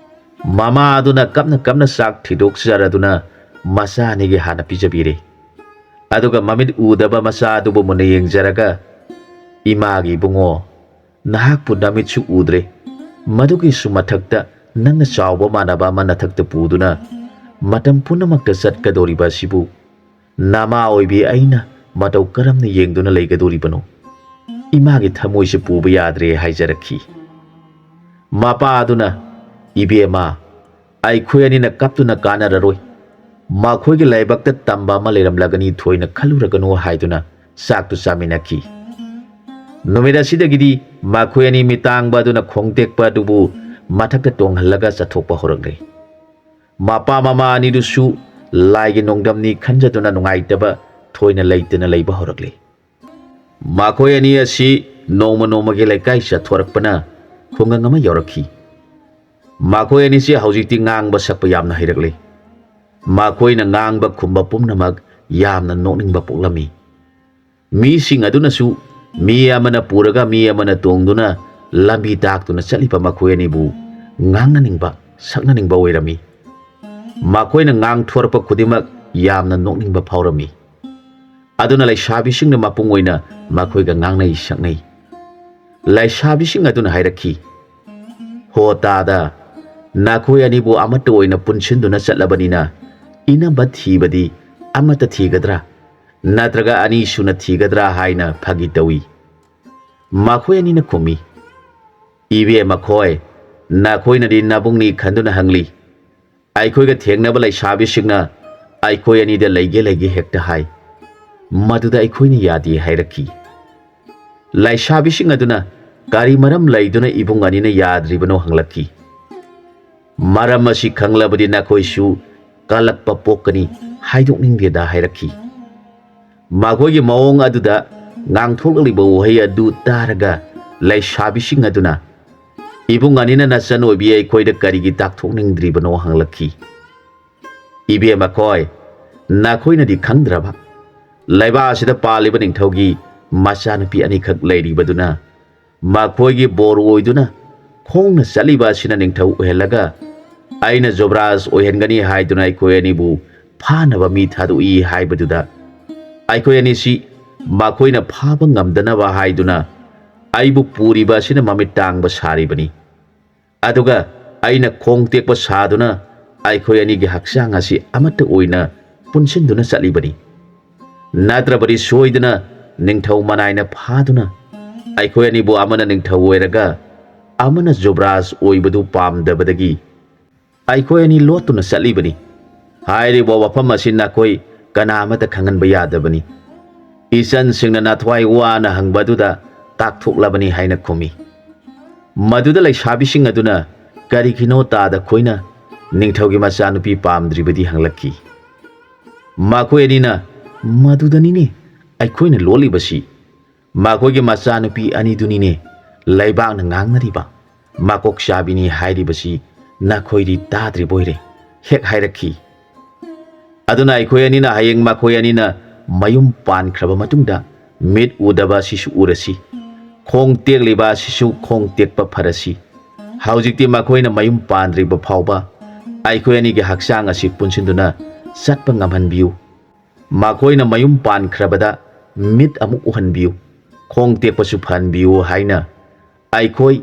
ꯃꯃꯥ ꯑꯗꯨꯅ ꯀꯞꯅ ꯀꯞꯅ ꯆꯥꯛ ꯊꯤꯗꯣꯛꯆꯔꯗꯨꯅ ꯃꯆꯥ ꯑꯅꯤꯒꯤ ꯍꯥꯟꯅ ꯄꯤꯖꯕꯤꯔꯦ꯫ ꯑꯗꯨꯒ ꯃꯃꯤꯠ ꯎꯗꯕ ꯃꯆꯥ ꯑꯗꯨꯕꯨ ꯃꯨꯟꯅ ꯌꯦꯡꯖꯔꯒ, "ꯏꯃꯥꯒꯤ ꯏꯕꯨꯡꯉꯣ, ꯅꯍꯥꯛꯄꯨ ꯅꯃꯤꯠꯁꯨ ꯎꯗ꯭ꯔꯦ, ꯃꯗꯨꯒꯤꯁꯨ ꯃꯊꯛꯇ ꯅꯪꯅ ꯆꯥꯎꯕ ꯃꯥꯟꯅꯕ ꯑꯃ ꯅꯊꯛꯇ ꯄꯨꯗꯨꯅ ꯃꯇꯝ ꯄꯨꯝꯅꯃꯛꯇ ꯆꯠꯀꯗꯧꯔꯤꯕ ꯑꯁꯤꯕꯨ ꯅꯃꯥ ꯑꯣꯏꯕꯤ ꯑꯩꯅ ꯃꯇꯧ ꯀꯔꯝꯅ ꯌꯦꯡꯗꯨꯅ ꯂꯩꯒꯗꯧꯔꯤꯕꯅꯣ? ꯏꯃꯥꯒꯤ ꯊꯃꯣꯏꯁꯦ ꯄꯨꯕ ꯌꯥꯗ꯭ꯔꯦ" ꯍꯥꯏꯖꯔꯛꯈꯤ꯫ ꯃꯄꯥ ꯑꯗꯨꯅ, "ꯏꯕꯦꯝꯃ, ꯑꯩꯈꯣꯏ ꯑꯅꯤꯅ ꯀꯞꯇꯨꯅ ꯀꯥꯟꯅꯔꯔꯣꯏ꯫ ꯃꯈꯣꯏꯒꯤ ꯂꯥꯏꯕꯛꯇ ꯇꯝꯕ ꯑꯃ ꯂꯩꯔꯝꯂꯒꯅꯤ, ꯊꯣꯏꯅ ꯈꯜꯂꯨꯔꯒꯅꯨ" ꯍꯥꯏꯗꯨꯅ ꯆꯥꯛꯇꯨ ꯆꯥꯃꯤꯟꯅꯈꯤ꯫ ꯅꯨꯃꯤꯠ ꯑꯁꯤꯗꯒꯤꯗꯤ ꯃꯈꯣꯏ ꯑꯅꯤ ꯃꯤꯇꯥꯡꯕ ꯑꯗꯨꯅ ꯈꯣꯡꯇꯦꯛꯄ ꯑꯗꯨꯕꯨ ꯃꯊꯛꯇ ꯇꯣꯡꯍꯜꯂꯒ ꯆꯠꯊꯣꯛꯄ ꯍꯧꯔꯛꯂꯦ꯫ ꯃꯄꯥ ꯃꯃꯥ ꯑꯅꯤꯗꯨꯁꯨ ꯂꯥꯏꯒꯤ ꯅꯣꯡꯗꯝꯅꯤ ꯈꯟꯖꯗꯨꯅ ꯅꯨꯡꯉꯥꯏꯇꯕ ꯊꯣꯏꯅ ꯂꯩꯇꯅ ꯂꯩꯕ ꯍꯧꯔꯛꯂꯦ꯫ ꯃꯈꯣꯏ ꯑꯅꯤ ꯑꯁꯤ ꯅꯣꯡꯃ ꯅꯣꯡꯃꯒꯤ ꯂꯩꯀꯥꯏ ꯆꯠꯊꯣꯔꯛꯄꯅ ꯈꯨꯡꯒꯪ ꯑꯃ ꯌꯧꯔꯛꯈꯤ꯫ ꯃꯈꯣꯏ ꯑꯅꯤꯁꯤ ꯍꯧꯖꯤꯛꯇꯤ ꯉꯥꯡꯕ ꯁꯛꯄ ꯌꯥꯝꯅ ꯍꯩꯔꯛꯂꯦ꯫ ꯃꯈꯣꯏꯅ ꯉꯥꯡꯕ ꯈꯨꯝꯕ ꯄꯨꯝꯅꯃꯛ ꯌꯥꯝꯅ ꯅꯣꯛꯅꯤꯡꯕ ꯄꯣꯛꯂꯝꯃꯤ꯫ ꯃꯤꯁꯤꯡ ꯑꯗꯨꯅꯁꯨ ꯃꯤ ꯑꯃꯅ ꯄꯨꯔꯒ ꯃꯤ ꯑꯃꯅ ꯇꯣꯡꯗꯨꯅ ꯂꯝꯕꯤ ꯇꯥꯛꯇꯨꯅ ꯆꯠꯂꯤꯕ ꯃꯈꯣꯏ ꯑꯅꯤꯕꯨ ꯉꯥꯡꯅꯅꯤꯡꯕ, ꯁꯛꯅꯅꯤꯡꯕ ꯑꯣꯏꯔꯝꯃꯤ꯫ ꯃꯈꯣꯏꯅ ꯉꯥꯡꯊꯣꯔꯛꯄ ꯈꯨꯗꯤꯡꯃꯛ ꯌꯥꯝꯅ ꯅꯣꯛꯅꯤꯡꯕ ꯐꯥꯎꯔꯝꯃꯤ꯫ ꯑꯗꯨꯅ ꯂꯩꯁꯥꯕꯤꯁꯤꯡꯅ ꯃꯄꯨꯡ ꯑꯣꯏꯅ ꯃꯈꯣꯏꯒ ꯉꯥꯡꯅꯩ ꯁꯛꯅꯩ꯫ ꯂꯩꯁꯥꯕꯤꯁꯤꯡ ꯑꯗꯨꯅ ꯍꯥꯏꯔꯛꯈꯤ, "ꯍꯣ ꯇꯥꯗ, ꯅꯈꯣꯏ ꯑꯅꯤꯕꯨ ꯑꯃꯠꯇ ꯑꯣꯏꯅ ꯄꯨꯟꯁꯤꯟꯗꯨꯅ ꯆꯠꯂꯕꯅꯤꯅ ꯏꯅꯝꯕ ꯊꯤꯕꯗꯤ ꯑꯃꯠꯇ ꯊꯤꯒꯗ꯭ꯔꯥ? ꯅꯠꯇ꯭ꯔꯒ ꯑꯅꯤ ꯁꯨꯅ ꯊꯤꯒꯗ꯭ꯔꯥ?" ꯍꯥꯏꯅ ꯐꯥꯒꯤ ꯇꯧꯏ꯫ ꯃꯈꯣꯏ ꯑꯅꯤꯅ ꯈꯨꯝꯃꯤ, "ꯏꯕꯦꯝꯃ ꯈꯣꯏ, ꯅꯈꯣꯏꯅꯗꯤ ꯅꯕꯨꯡꯅꯤ ꯈꯟꯗꯨꯅ ꯍꯪꯂꯤ꯫ ꯑꯩꯈꯣꯏꯒ ꯊꯦꯡꯅꯕ ꯂꯩꯁꯥꯕꯤꯁꯤꯡꯅ ꯑꯩꯈꯣꯏ ꯑꯅꯤꯗ ꯂꯩꯒꯦ ꯂꯩꯒꯦ ꯍꯦꯛꯇ ꯍꯥꯏ꯫ ꯃꯗꯨꯗ ꯑꯩꯈꯣꯏꯅ ꯌꯥꯗꯦ ꯍꯥꯏꯔꯛꯈꯤ꯫" ꯂꯩꯁꯥꯕꯤꯁꯤꯡ ꯑꯗꯨꯅ ꯀꯔꯤ ꯃꯔꯝ ꯂꯩꯗꯨꯅ ꯏꯕꯨꯡ ꯑꯅꯤꯅ ꯌꯥꯗ꯭ꯔꯤꯕꯅꯣ ꯍꯪꯂꯛꯈꯤ꯫ "ꯃꯔꯝ ꯑꯁꯤ ꯈꯪꯂꯕꯗꯤ ꯅꯈꯣꯏꯁꯨ ꯀꯜꯂꯛꯄ ꯄꯣꯛꯀꯅꯤ ꯍꯥꯏꯗꯣꯛꯅꯤꯡꯗꯦꯗ" ꯍꯥꯏꯔꯛꯈꯤ꯫ ꯃꯈꯣꯏꯒꯤ ꯃꯑꯣꯡ ꯑꯗꯨꯗ ꯉꯥꯡꯊꯣꯛꯂꯤꯕ ꯋꯥꯍꯩ ꯑꯗꯨ ꯇꯥꯔꯒ ꯂꯩꯁꯥꯕꯤꯁꯤꯡ ꯑꯗꯨꯅ, "ꯏꯕꯨꯡ ꯑꯅꯤꯅ ꯅꯆꯟ ꯑꯣꯏꯕꯤ ꯑꯩꯈꯣꯏꯗ ꯀꯔꯤꯒꯤ ꯇꯥꯛꯊꯣꯛꯅꯤꯡꯗ꯭ꯔꯤꯕꯅꯣ?" ꯍꯪꯂꯛꯈꯤ꯫ "ꯏꯕꯦꯝꯃ ꯈꯣꯏ, ꯅꯈꯣꯏꯅꯗꯤ ꯈꯪꯗ꯭ꯔꯕ, ꯂꯩꯕꯥꯛ ꯑꯁꯤꯗ ꯄꯥꯜꯂꯤꯕ ꯅꯤꯡꯊꯧꯒꯤ ꯃꯆꯥꯅꯨꯄꯤ ꯑꯅꯤꯈꯛ ꯂꯩꯔꯤꯕꯗꯨꯅ ꯃꯈꯣꯏꯒꯤ ꯕꯣꯔ ꯑꯣꯏꯗꯨꯅ ꯈꯣꯡꯅ ꯆꯠꯂꯤꯕ ꯑꯁꯤꯅ ꯅꯤꯡꯊꯧ ꯑꯣꯏꯍꯜꯂꯒ ꯑꯩꯅ ꯖꯨꯕꯔꯥꯖ ꯑꯣꯏꯍꯟꯒꯅꯤ ꯍꯥꯏꯗꯨꯅ ꯑꯩꯈꯣꯏ ꯑꯅꯤꯕꯨ ꯐꯥꯅꯕ ꯃꯤ ꯊꯥꯗꯣꯛꯏ ꯍꯥꯏꯕꯗꯨꯗ ꯑꯩꯈꯣꯏ ꯑꯅꯤꯁꯤ ꯃꯈꯣꯏꯅ ꯐꯥꯕ ꯉꯝꯗꯅꯕ ꯍꯥꯏꯗꯨꯅ ꯑꯩꯕꯨ ꯄꯨꯔꯤꯕ ꯑꯁꯤꯅ ꯃꯃꯤꯠ ꯇꯥꯡꯕ ꯁꯥꯔꯤꯕꯅꯤ꯫ ꯑꯗꯨꯒ ꯑꯩꯅ ꯈꯣꯡ ꯇꯦꯛꯄ ꯁꯥꯗꯨꯅ ꯑꯩꯈꯣꯏ ꯑꯅꯤꯒꯤ ꯍꯛꯆꯥꯡ ꯑꯁꯤ ꯑꯃꯠꯇ ꯑꯣꯏꯅ ꯄꯨꯟꯁꯤꯟꯗꯨꯅ ꯆꯠꯂꯤꯕꯅꯤ꯫ ꯅꯠꯇ꯭ꯔꯕꯗꯤ ꯁꯣꯏꯗꯅ ꯅꯤꯡꯊꯧ ꯃꯅꯥꯏꯅ ꯐꯥꯗꯨꯅ ꯑꯩꯈꯣꯏ ꯑꯅꯤꯕꯨ ꯑꯃꯅ ꯅꯤꯡꯊꯧ ꯑꯣꯏꯔꯒ ꯑꯃꯅ ꯖꯨꯕꯔꯥꯖ ꯑꯣꯏꯕꯗꯨ ꯄꯥꯝꯗꯕꯗꯒꯤ ꯑꯩꯈꯣꯏ ꯑꯅꯤ ꯂꯣꯠꯇꯨꯅ ꯆꯠꯂꯤꯕꯅꯤ꯫ ꯍꯥꯏꯔꯤꯕ ꯋꯥꯐꯝ ꯑꯁꯤ ꯅꯈꯣꯏ ꯀꯅꯥ ꯑꯃꯠꯇ ꯈꯪꯍꯟꯕ ꯌꯥꯗꯕꯅꯤ꯫ ꯏꯆꯟꯁꯤꯡꯅ ꯅꯊ꯭ꯋꯥꯏ ꯋꯥꯅ ꯍꯪꯕ ꯑꯗꯨꯗ ꯇꯥꯛꯊꯣꯛꯂꯕꯅꯤ" ꯍꯥꯏꯅ ꯈꯨꯝꯃꯤ꯫ ꯃꯗꯨꯗ ꯂꯩꯁꯥꯕꯤꯁꯤꯡ ꯑꯗꯨꯅ, "ꯀꯔꯤꯒꯤꯅꯣ ꯇꯥꯗ ꯈꯣꯏꯅ ꯅꯤꯡꯊꯧꯒꯤ ꯃꯆꯥꯅꯨꯄꯤ ꯄꯥꯝꯗ꯭ꯔꯤꯕꯗꯤ?" ꯍꯪꯂꯛꯈꯤ꯫ ꯃꯈꯣꯏ ꯑꯅꯤꯅ, "ꯃꯗꯨꯗꯅꯤꯅꯦ ꯑꯩꯈꯣꯏꯅ ꯂꯣꯠꯂꯤꯕꯁꯤ꯫ ꯃꯈꯣꯏꯒꯤ ꯃꯆꯥꯅꯨꯄꯤ ꯑꯅꯤꯗꯨꯅꯤꯅꯦ ꯂꯩꯕꯥꯛꯅ ꯉꯥꯡꯅꯔꯤꯕ, ꯃꯀꯣꯛ ꯆꯥꯕꯤꯅꯤ ꯍꯥꯏꯔꯤꯕꯁꯤ ꯅꯈꯣꯏꯗꯤ ꯇꯥꯗ꯭ꯔꯤꯕꯣꯏꯔꯦ?" ꯍꯦꯛ ꯍꯥꯏꯔꯛꯈꯤ꯫ ꯑꯗꯨꯅ ꯑꯩꯈꯣꯏ ꯑꯅꯤꯅ ꯍꯌꯦꯡ ꯃꯈꯣꯏ ꯑꯅꯤꯅ ꯃꯌꯨꯝ ꯄꯥꯟꯈ꯭ꯔꯕ ꯃꯇꯨꯡꯗ ꯃꯤꯠ ꯎꯗꯕ ꯑꯁꯤꯁꯨ ꯎꯔꯁꯤ, ꯈꯣꯡ ꯇꯦꯛꯂꯤꯕ ꯑꯁꯤꯁꯨ ꯈꯣꯡ ꯇꯦꯛꯄ ꯐꯔꯁꯤ꯫ ꯍꯧꯖꯤꯛꯇꯤ ꯃꯈꯣꯏꯅ ꯃꯌꯨꯝ ꯄꯥꯟꯗ꯭ꯔꯤꯕ ꯐꯥꯎꯕ ꯑꯩꯈꯣꯏ ꯑꯅꯤꯒꯤ ꯍꯛꯆꯥꯡ ꯑꯁꯤ ꯄꯨꯟꯁꯤꯟꯗꯨꯅ ꯆꯠꯄ ꯉꯝꯍꯟꯕꯤꯌꯨ꯫ ꯃꯈꯣꯏꯅ ꯃꯌꯨꯝ ꯄꯥꯟꯈ꯭ꯔꯕꯗ ꯃꯤꯠ ꯑꯃꯨꯛ ꯎꯍꯟꯕꯤꯌꯨ, ꯈꯣꯡ ꯇꯦꯛꯄꯁꯨ ꯐꯍꯟꯕꯤꯌꯨ ꯍꯥꯏꯅ ꯑꯩꯈꯣꯏ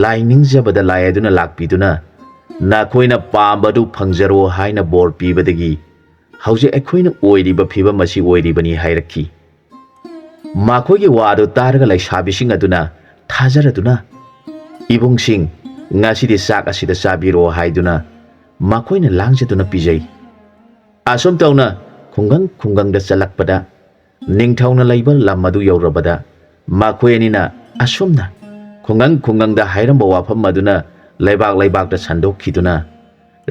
ꯂꯥꯏ ꯅꯤꯡꯖꯕꯗ ꯂꯥꯏ ꯑꯗꯨꯅ ꯂꯥꯛꯄꯤꯗꯨꯅ ꯅꯈꯣꯏꯅ ꯄꯥꯝꯕꯗꯨ ꯐꯪꯖꯔꯣ ꯍꯥꯏꯅ ꯕꯣꯔ ꯄꯤꯕꯗꯒꯤ ꯍꯧꯖꯤꯛ ꯑꯩꯈꯣꯏꯅ ꯑꯣꯏꯔꯤꯕ ꯐꯤꯕꯝ ꯑꯁꯤ ꯑꯣꯏꯔꯤꯕꯅꯤ ꯍꯥꯏꯔꯛꯈꯤ꯫ ꯃꯈꯣꯏꯒꯤ ꯋꯥꯗꯨ ꯇꯥꯔꯒ ꯂꯩꯁꯥꯕꯤꯁꯤꯡ ꯑꯗꯨꯅ ꯊꯥꯖꯔꯗꯨꯅ, "ꯏꯕꯨꯡꯁꯤꯡ, ꯉꯁꯤꯗꯤ ꯆꯥꯛ ꯑꯁꯤꯗ ꯆꯥꯕꯤꯔꯣ" ꯍꯥꯏꯗꯨꯅ ꯃꯈꯣꯏꯅ ꯂꯥꯡꯖꯗꯨꯅ ꯄꯤꯖꯩ꯫ ꯑꯁꯨꯝ ꯇꯧꯅ ꯈꯨꯡꯒꯪ ꯈꯨꯡꯒꯪꯗ ꯆꯠꯂꯛꯄꯗ ꯅꯤꯡꯊꯧꯅ ꯂꯩꯕ ꯂꯝ ꯑꯗꯨ ꯌꯧꯔꯕꯗ ꯃꯈꯣꯏ ꯑꯅꯤꯅ ꯑꯁꯨꯝꯅ ꯈꯨꯡꯒꯪ ꯈꯨꯡꯒꯪꯗ ꯍꯥꯏꯔꯝꯕ ꯋꯥꯐꯝ ꯑꯗꯨꯅ ꯂꯩꯕꯥꯛ ꯂꯩꯕꯥꯛꯇ ꯁꯟꯗꯣꯛꯈꯤꯗꯨꯅ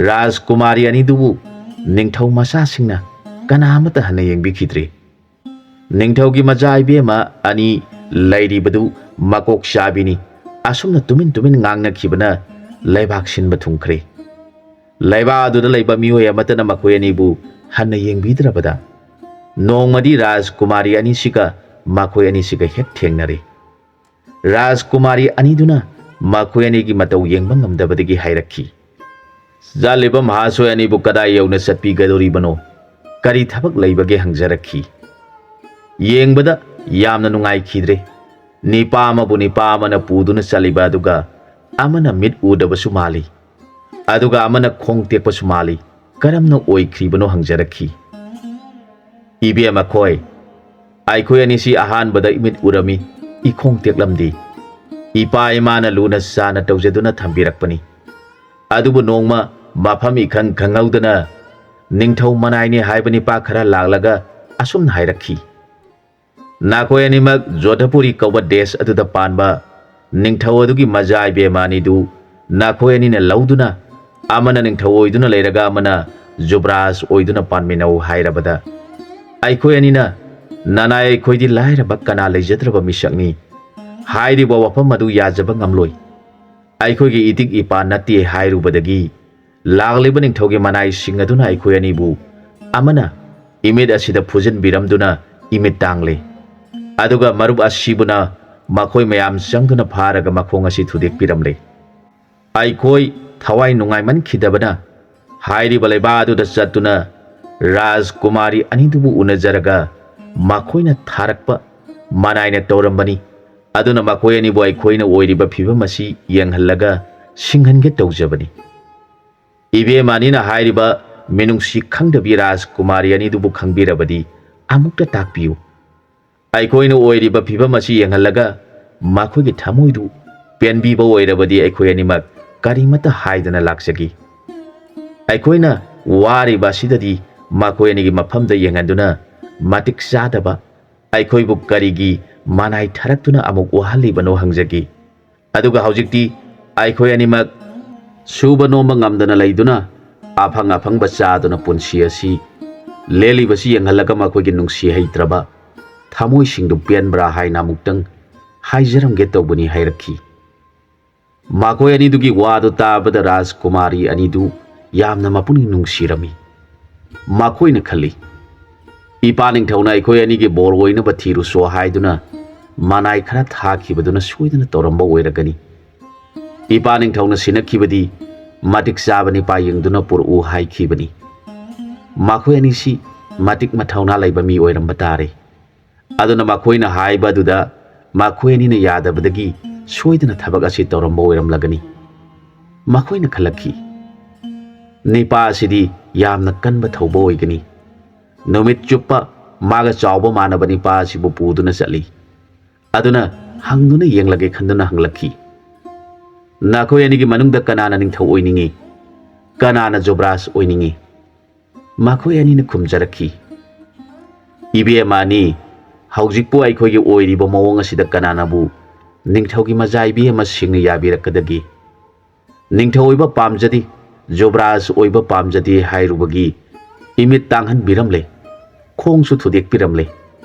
ꯔꯥꯖꯀꯨꯃꯥꯔꯤ ꯑꯅꯤꯗꯨꯕꯨ ꯅꯤꯡꯊꯧ ꯃꯆꯥꯁꯤꯡꯅ ꯀꯅꯥ ꯑꯃꯠꯇ ꯍꯟꯅ ꯌꯦꯡꯕꯤꯈꯤꯗ꯭ꯔꯦ꯫ ꯅꯤꯡꯊꯧꯒꯤ ꯃꯆꯥ ꯏꯕꯦꯝꯃ ꯑꯅꯤ ꯂꯩꯔꯤꯕꯗꯨ ꯃꯀꯣꯛ ꯆꯥꯕꯤꯅꯤ꯫ ꯑꯁꯨꯝꯅ ꯇꯨꯃꯤꯟ ꯇꯨꯃꯤꯟ ꯉꯥꯡꯅꯈꯤꯕꯅ ꯂꯩꯕꯥꯛ ꯁꯤꯟꯕ ꯊꯨꯡꯈ꯭ꯔꯦ꯫ ꯂꯩꯕꯥꯛ ꯑꯗꯨꯗ ꯂꯩꯕ ꯃꯤꯑꯣꯏ ꯑꯃꯠꯇꯅ ꯃꯈꯣꯏ ꯑꯅꯤꯕꯨ ꯍꯟꯅ ꯌꯦꯡꯕꯤꯗ꯭ꯔꯕꯗ ꯅꯣꯡꯃꯗꯤ ꯔꯥꯖꯀꯨꯃꯥꯔꯤ ꯑꯅꯤꯁꯤꯒ ꯃꯈꯣꯏ ꯑꯅꯤꯁꯤꯒ ꯍꯦꯛ ꯊꯦꯡꯅꯔꯦ꯫ ꯔꯥꯖꯀꯨꯃꯥꯔꯤ ꯑꯅꯤꯗꯨꯅ ꯃꯈꯣꯏ ꯑꯅꯤꯒꯤ ꯃꯇꯧ ꯌꯦꯡꯕ ꯉꯝꯗꯕꯗꯒꯤ ꯍꯥꯏꯔꯛꯈꯤ, "ꯆꯠꯂꯤꯕ ꯃꯍꯥꯁꯣꯏ ꯑꯅꯤꯕꯨ ꯀꯗꯥꯏ ꯌꯧꯅ ꯆꯠꯄꯤꯒꯗꯧꯔꯤꯕꯅꯣ? ꯀꯔꯤ ꯊꯕꯛ ꯂꯩꯕꯒꯦ?" ꯍꯪꯖꯔꯛꯈꯤ꯫ ꯌꯦꯡꯕꯗ ꯌꯥꯝꯅ ꯅꯨꯡꯉꯥꯏꯈꯤꯗ꯭ꯔꯦ꯫ ꯅꯤꯄꯥ ꯑꯃꯕꯨ ꯅꯤꯄꯥ ꯑꯃꯅ ꯄꯨꯗꯨꯅ ꯆꯠꯂꯤꯕ ꯑꯗꯨꯒ ꯑꯃꯅ ꯃꯤꯠ ꯎꯗꯕꯁꯨ ꯃꯥꯜꯂꯤ꯫ ꯑꯗꯨꯒ ꯑꯃꯅ ꯈꯣꯡ ꯇꯦꯛꯄꯁꯨ ꯃꯥꯜꯂꯤ꯫ ꯀꯔꯝꯅ ꯑꯣꯏꯈ꯭ꯔꯤꯕꯅꯣ ꯍꯪꯖꯔꯛꯈꯤ꯫ "ꯏꯕꯦꯝꯃ ꯈꯣꯏ, ꯑꯩꯈꯣꯏ ꯑꯅꯤꯁꯤ ꯑꯍꯥꯟꯕꯗ ꯏꯃꯤꯠ ꯎꯔꯝꯃꯤ, ꯏꯈꯣꯡ ꯇꯦꯛꯂꯝꯗꯦ꯫ ꯏꯄꯥ ꯏꯃꯥꯅ ꯂꯨꯅ ꯆꯥꯅ ꯇꯧꯖꯗꯨꯅ ꯊꯝꯕꯤꯔꯛꯄꯅꯤ꯫ ꯑꯗꯨꯕꯨ ꯅꯣꯡꯃ ꯃꯐꯝ ꯏꯈꯪ ꯈꯪꯍꯧꯗꯅ ꯅꯤꯡꯊꯧ ꯃꯅꯥꯏꯅꯤ ꯍꯥꯏꯕ ꯅꯤꯄꯥ ꯈꯔ ꯂꯥꯛꯂꯒ ꯑꯁꯨꯝꯅ ꯍꯥꯏꯔꯛꯈꯤ, ꯅꯈꯣꯏ ꯑꯅꯤꯃꯛ ꯖꯣꯙꯄꯨꯔꯤ ꯀꯧꯕ ꯗꯦꯁ ꯑꯗꯨꯗ ꯄꯥꯟꯕ ꯅꯤꯡꯊꯧ ꯑꯗꯨꯒꯤ ꯃꯆꯥ ꯏꯕꯦꯝꯃ ꯑꯅꯤꯗꯨ ꯅꯈꯣꯏ ꯑꯅꯤꯅ ꯂꯧꯗꯨꯅ, ꯑꯃꯅ ꯅꯤꯡꯊꯧ ꯑꯣꯏꯗꯨꯅ ꯂꯩꯔꯒ ꯑꯃꯅ ꯖꯨꯕ꯭ꯔꯥꯖ ꯑꯣꯏꯗꯨꯅ ꯄꯥꯟꯃꯤꯟꯅꯧ" ꯍꯥꯏꯔꯕꯗ, ꯑꯩꯈꯣꯏ ꯑꯅꯤꯅ, "ꯅꯅꯥꯏ, ꯑꯩꯈꯣꯏꯗꯤ ꯂꯥꯏꯔꯕ ꯀꯅꯥ ꯂꯩꯖꯗ꯭ꯔꯕ ꯃꯤꯁꯛꯅꯤ꯫ ꯍꯥꯏꯔꯤꯕ ꯋꯥꯐꯝ ꯑꯗꯨ ꯌꯥꯖꯕ ꯉꯝꯂꯣꯏ꯫ ꯑꯩꯈꯣꯏꯒꯤ ꯏꯇꯤꯛ ꯏꯄꯥ ꯅꯠꯇꯦ" ꯍꯥꯏꯔꯨꯕꯗꯒꯤ ꯂꯥꯛꯂꯤꯕ ꯅꯤꯡꯊꯧꯒꯤ ꯃꯅꯥꯏꯁꯤꯡ ꯑꯗꯨꯅ ꯑꯩꯈꯣꯏ ꯑꯅꯤꯕꯨ ꯑꯃꯅ ꯏꯃꯤꯠ ꯑꯁꯤꯗ ꯐꯨꯖꯤꯟꯕꯤꯔꯝꯗꯨꯅ ꯏꯃꯤꯠ ꯇꯥꯡꯂꯦ꯫ ꯑꯗꯨꯒ ꯃꯔꯨꯞ ꯑꯁꯤꯕꯨꯅ ꯃꯈꯣꯏ ꯃꯌꯥꯝ ꯆꯪꯗꯨꯅ ꯐꯥꯔꯒ ꯃꯈꯣꯡ ꯑꯁꯤ ꯊꯨꯗꯦꯛꯄꯤꯔꯝꯂꯦ꯫ ꯑꯩꯈꯣꯏ ꯊꯋꯥꯏ ꯅꯨꯡꯉꯥꯏꯃꯟꯈꯤꯗꯕꯅ ꯍꯥꯏꯔꯤꯕ ꯂꯩꯕꯥꯛ ꯑꯗꯨꯗ ꯆꯠꯇꯨꯅ ꯔꯥꯖꯀꯨꯃꯥꯔꯤ ꯑꯅꯤꯗꯨꯕꯨ ꯎꯅꯖꯔꯒ ꯃꯈꯣꯏꯅ ꯊꯥꯔꯛꯄ ꯃꯅꯥꯏꯅ ꯇꯧꯔꯝꯕꯅꯤ꯫ ꯑꯗꯨꯅ ꯃꯈꯣꯏ ꯑꯅꯤꯕꯨ ꯑꯩꯈꯣꯏꯅ ꯑꯣꯏꯔꯤꯕ ꯐꯤꯕꯝ ꯑꯁꯤ ꯌꯦꯡꯍꯜꯂꯒ ꯁꯤꯡꯍꯟꯒꯦ ꯇꯧꯖꯕꯅꯤ꯫ ꯏꯕꯦꯝꯃ ꯑꯅꯤꯅ ꯍꯥꯏꯔꯤꯕ ꯃꯤꯅꯨꯡꯁꯤ ꯈꯪꯗꯕꯤ ꯔꯥꯖꯀꯨꯃꯥꯔꯤ ꯑꯅꯤꯗꯨꯕꯨ ꯈꯪꯕꯤꯔꯕꯗꯤ ꯑꯃꯨꯛꯇ ꯇꯥꯛꯄꯤꯌꯨ꯫ ꯑꯩꯈꯣꯏꯅ ꯑꯣꯏꯔꯤꯕ ꯐꯤꯕꯝ ꯑꯁꯤ ꯌꯦꯡꯍꯜꯂꯒ ꯃꯈꯣꯏꯒꯤ ꯊꯃꯣꯏꯗꯨ ꯄꯦꯟꯕꯤꯕ ꯑꯣꯏꯔꯕꯗꯤ ꯑꯩꯈꯣꯏ ꯑꯅꯤꯃꯛ ꯀꯔꯤꯃꯠꯇ ꯍꯥꯏꯗꯅ ꯂꯥꯛꯆꯒꯦ꯫ ꯑꯩꯈꯣꯏꯅ ꯋꯥꯔꯤꯕ ꯑꯁꯤꯗꯗꯤ ꯃꯈꯣꯏ ꯑꯅꯤꯒꯤ ꯃꯐꯝꯗ ꯌꯦꯡꯍꯟꯗꯨꯅ ꯃꯇꯤꯛ ꯆꯥꯗꯕ ꯑꯩꯈꯣꯏꯕꯨ ꯀꯔꯤꯒꯤ ꯃꯅꯥꯏ ꯊꯥꯔꯛꯇꯨꯅ ꯑꯃꯨꯛ ꯋꯥꯍꯜꯂꯤꯕꯅꯣ ꯍꯪꯖꯒꯦ꯫ ꯑꯗꯨꯒ ꯍꯧꯖꯤꯛꯇꯤ ꯑꯩꯈꯣꯏ ꯑꯅꯤꯃꯛ ꯁꯨꯕ ꯅꯣꯝꯕ ꯉꯝꯗꯅ ꯂꯩꯗꯨꯅ ꯑꯐꯪ ꯑꯐꯪꯕ ꯆꯥꯗꯨꯅ ꯄꯨꯟꯁꯤ ꯑꯁꯤ ꯂꯦꯜꯂꯤꯕꯁꯤ ꯌꯦꯡꯍꯜꯂꯒ ꯃꯈꯣꯏꯒꯤ ꯅꯨꯡꯁꯤ ꯍꯩꯇ꯭ꯔꯕ ꯊꯃꯣꯏꯁꯤꯡꯗꯨ ꯄꯦꯟꯕ꯭ꯔꯥ ꯍꯥꯏꯅ ꯑꯃꯨꯛꯇꯪ ꯍꯥꯏꯖꯔꯝꯒꯦ ꯇꯧꯕꯅꯤ ꯍꯥꯏꯔꯛꯈꯤ꯫ ꯃꯈꯣꯏ ꯑꯅꯤꯗꯨꯒꯤ ꯋꯥꯗꯨ ꯇꯥꯕꯗ ꯔꯥꯖꯀꯨꯃꯥꯔꯤ ꯑꯅꯤꯗꯨ ꯌꯥꯝꯅ ꯃꯄꯨꯛꯅꯤꯡ ꯅꯨꯡꯁꯤꯔꯝꯃꯤ꯫ ꯃꯈꯣꯏꯅ ꯈꯜꯂꯤ, "ꯏꯄꯥ ꯅꯤꯡꯊꯧꯅ ꯑꯩꯈꯣꯏ ꯑꯅꯤꯒꯤ ꯕꯣꯔ ꯑꯣꯏꯅꯕ ꯊꯤꯔꯨꯁꯣ ꯍꯥꯏꯗꯨꯅ ꯃꯅꯥꯏ ꯈꯔ ꯊꯥꯈꯤꯕꯗꯨꯅ ꯁꯣꯏꯗꯅ ꯇꯧꯔꯝꯕ ꯑꯣꯏꯔꯒꯅꯤ꯫ ꯏꯄꯥ ꯅꯤꯡꯊꯧꯅ ꯁꯤꯟꯅꯈꯤꯕꯗꯤ ꯃꯇꯤꯛ ꯆꯥꯕ ꯅꯤꯄꯥ ꯌꯦꯡꯗꯨꯅ ꯄꯨꯔꯛꯎ ꯍꯥꯏꯈꯤꯕꯅꯤ꯫ ꯃꯈꯣꯏ ꯑꯅꯤꯁꯤ ꯃꯇꯤꯛ ꯃꯊꯧꯅꯥ ꯂꯩꯕ ꯃꯤ ꯑꯣꯏꯔꯝꯕ ꯇꯥꯔꯦ꯫ ꯑꯗꯨꯅ ꯃꯈꯣꯏꯅ ꯍꯥꯏꯕ ꯑꯗꯨꯗ ꯃꯈꯣꯏ ꯑꯅꯤꯅ ꯌꯥꯗꯕꯗꯒꯤ ꯁꯣꯏꯗꯅ ꯊꯕꯛ ꯑꯁꯤ ꯇꯧꯔꯝꯕ ꯑꯣꯏꯔꯝꯂꯒꯅꯤ꯫ ꯃꯈꯣꯏꯅ ꯈꯜꯂꯛꯈꯤ, "ꯅꯤꯄꯥ ꯑꯁꯤꯗꯤ ꯌꯥꯝꯅ ꯀꯟꯕ ꯊꯧꯕ ꯑꯣꯏꯒꯅꯤ꯫ ꯅꯨꯃꯤꯠ ꯆꯨꯞꯄ ꯃꯥꯒ ꯆꯥꯎꯕ ꯃꯥꯟꯅꯕ ꯅꯤꯄꯥ ꯑꯁꯤꯕꯨ ꯄꯨꯗꯨꯅ ꯆꯠꯂꯤ꯫ ꯑꯗꯨꯅ ꯍꯪꯗꯨꯅ ꯌꯦꯡꯂꯒꯦ" ꯈꯟꯗꯨꯅ ꯍꯪꯂꯛꯈꯤ, "ꯅꯈꯣꯏ ꯑꯅꯤꯒꯤ ꯃꯅꯨꯡꯗ ꯀꯅꯥꯅ ꯅꯤꯡꯊꯧ ꯑꯣꯏꯅꯤꯡꯏ? ꯀꯅꯥꯅ ꯖꯨꯕ꯭ꯔꯥꯖ ꯑꯣꯏꯅꯤꯡꯏ?" ꯃꯈꯣꯏ ꯑꯅꯤꯅ ꯈꯨꯝꯖꯔꯛꯈꯤ, "ꯏꯕꯦꯝꯃ ꯑꯅꯤ, ꯍꯧꯖꯤꯛꯄꯨ ꯑꯩꯈꯣꯏꯒꯤ ꯑꯣꯏꯔꯤꯕ ꯃꯑꯣꯡ ꯑꯁꯤꯗ ꯀꯅꯥꯅꯕꯨ ꯅꯤꯡꯊꯧꯒꯤ ꯃꯆꯥ ꯏꯕꯦꯝꯃ ꯁꯦꯡꯅ ꯌꯥꯕꯤꯔꯛꯀꯗꯒꯦ? ꯅꯤꯡꯊꯧ ꯑꯣꯏꯕ ꯄꯥꯝꯖꯗꯦ, ꯖꯨꯕ꯭ꯔꯥꯖ ꯑꯣꯏꯕ ꯄꯥꯝꯖꯗꯦ ꯍꯥꯏꯔꯨꯕꯒꯤ ꯏꯃꯤꯠ ꯇꯥꯡꯍꯟꯕꯤꯔꯝꯂꯦ, ꯈꯣꯡꯁꯨ ꯊꯨꯗꯦꯛꯄꯤꯔꯝꯂꯦ꯫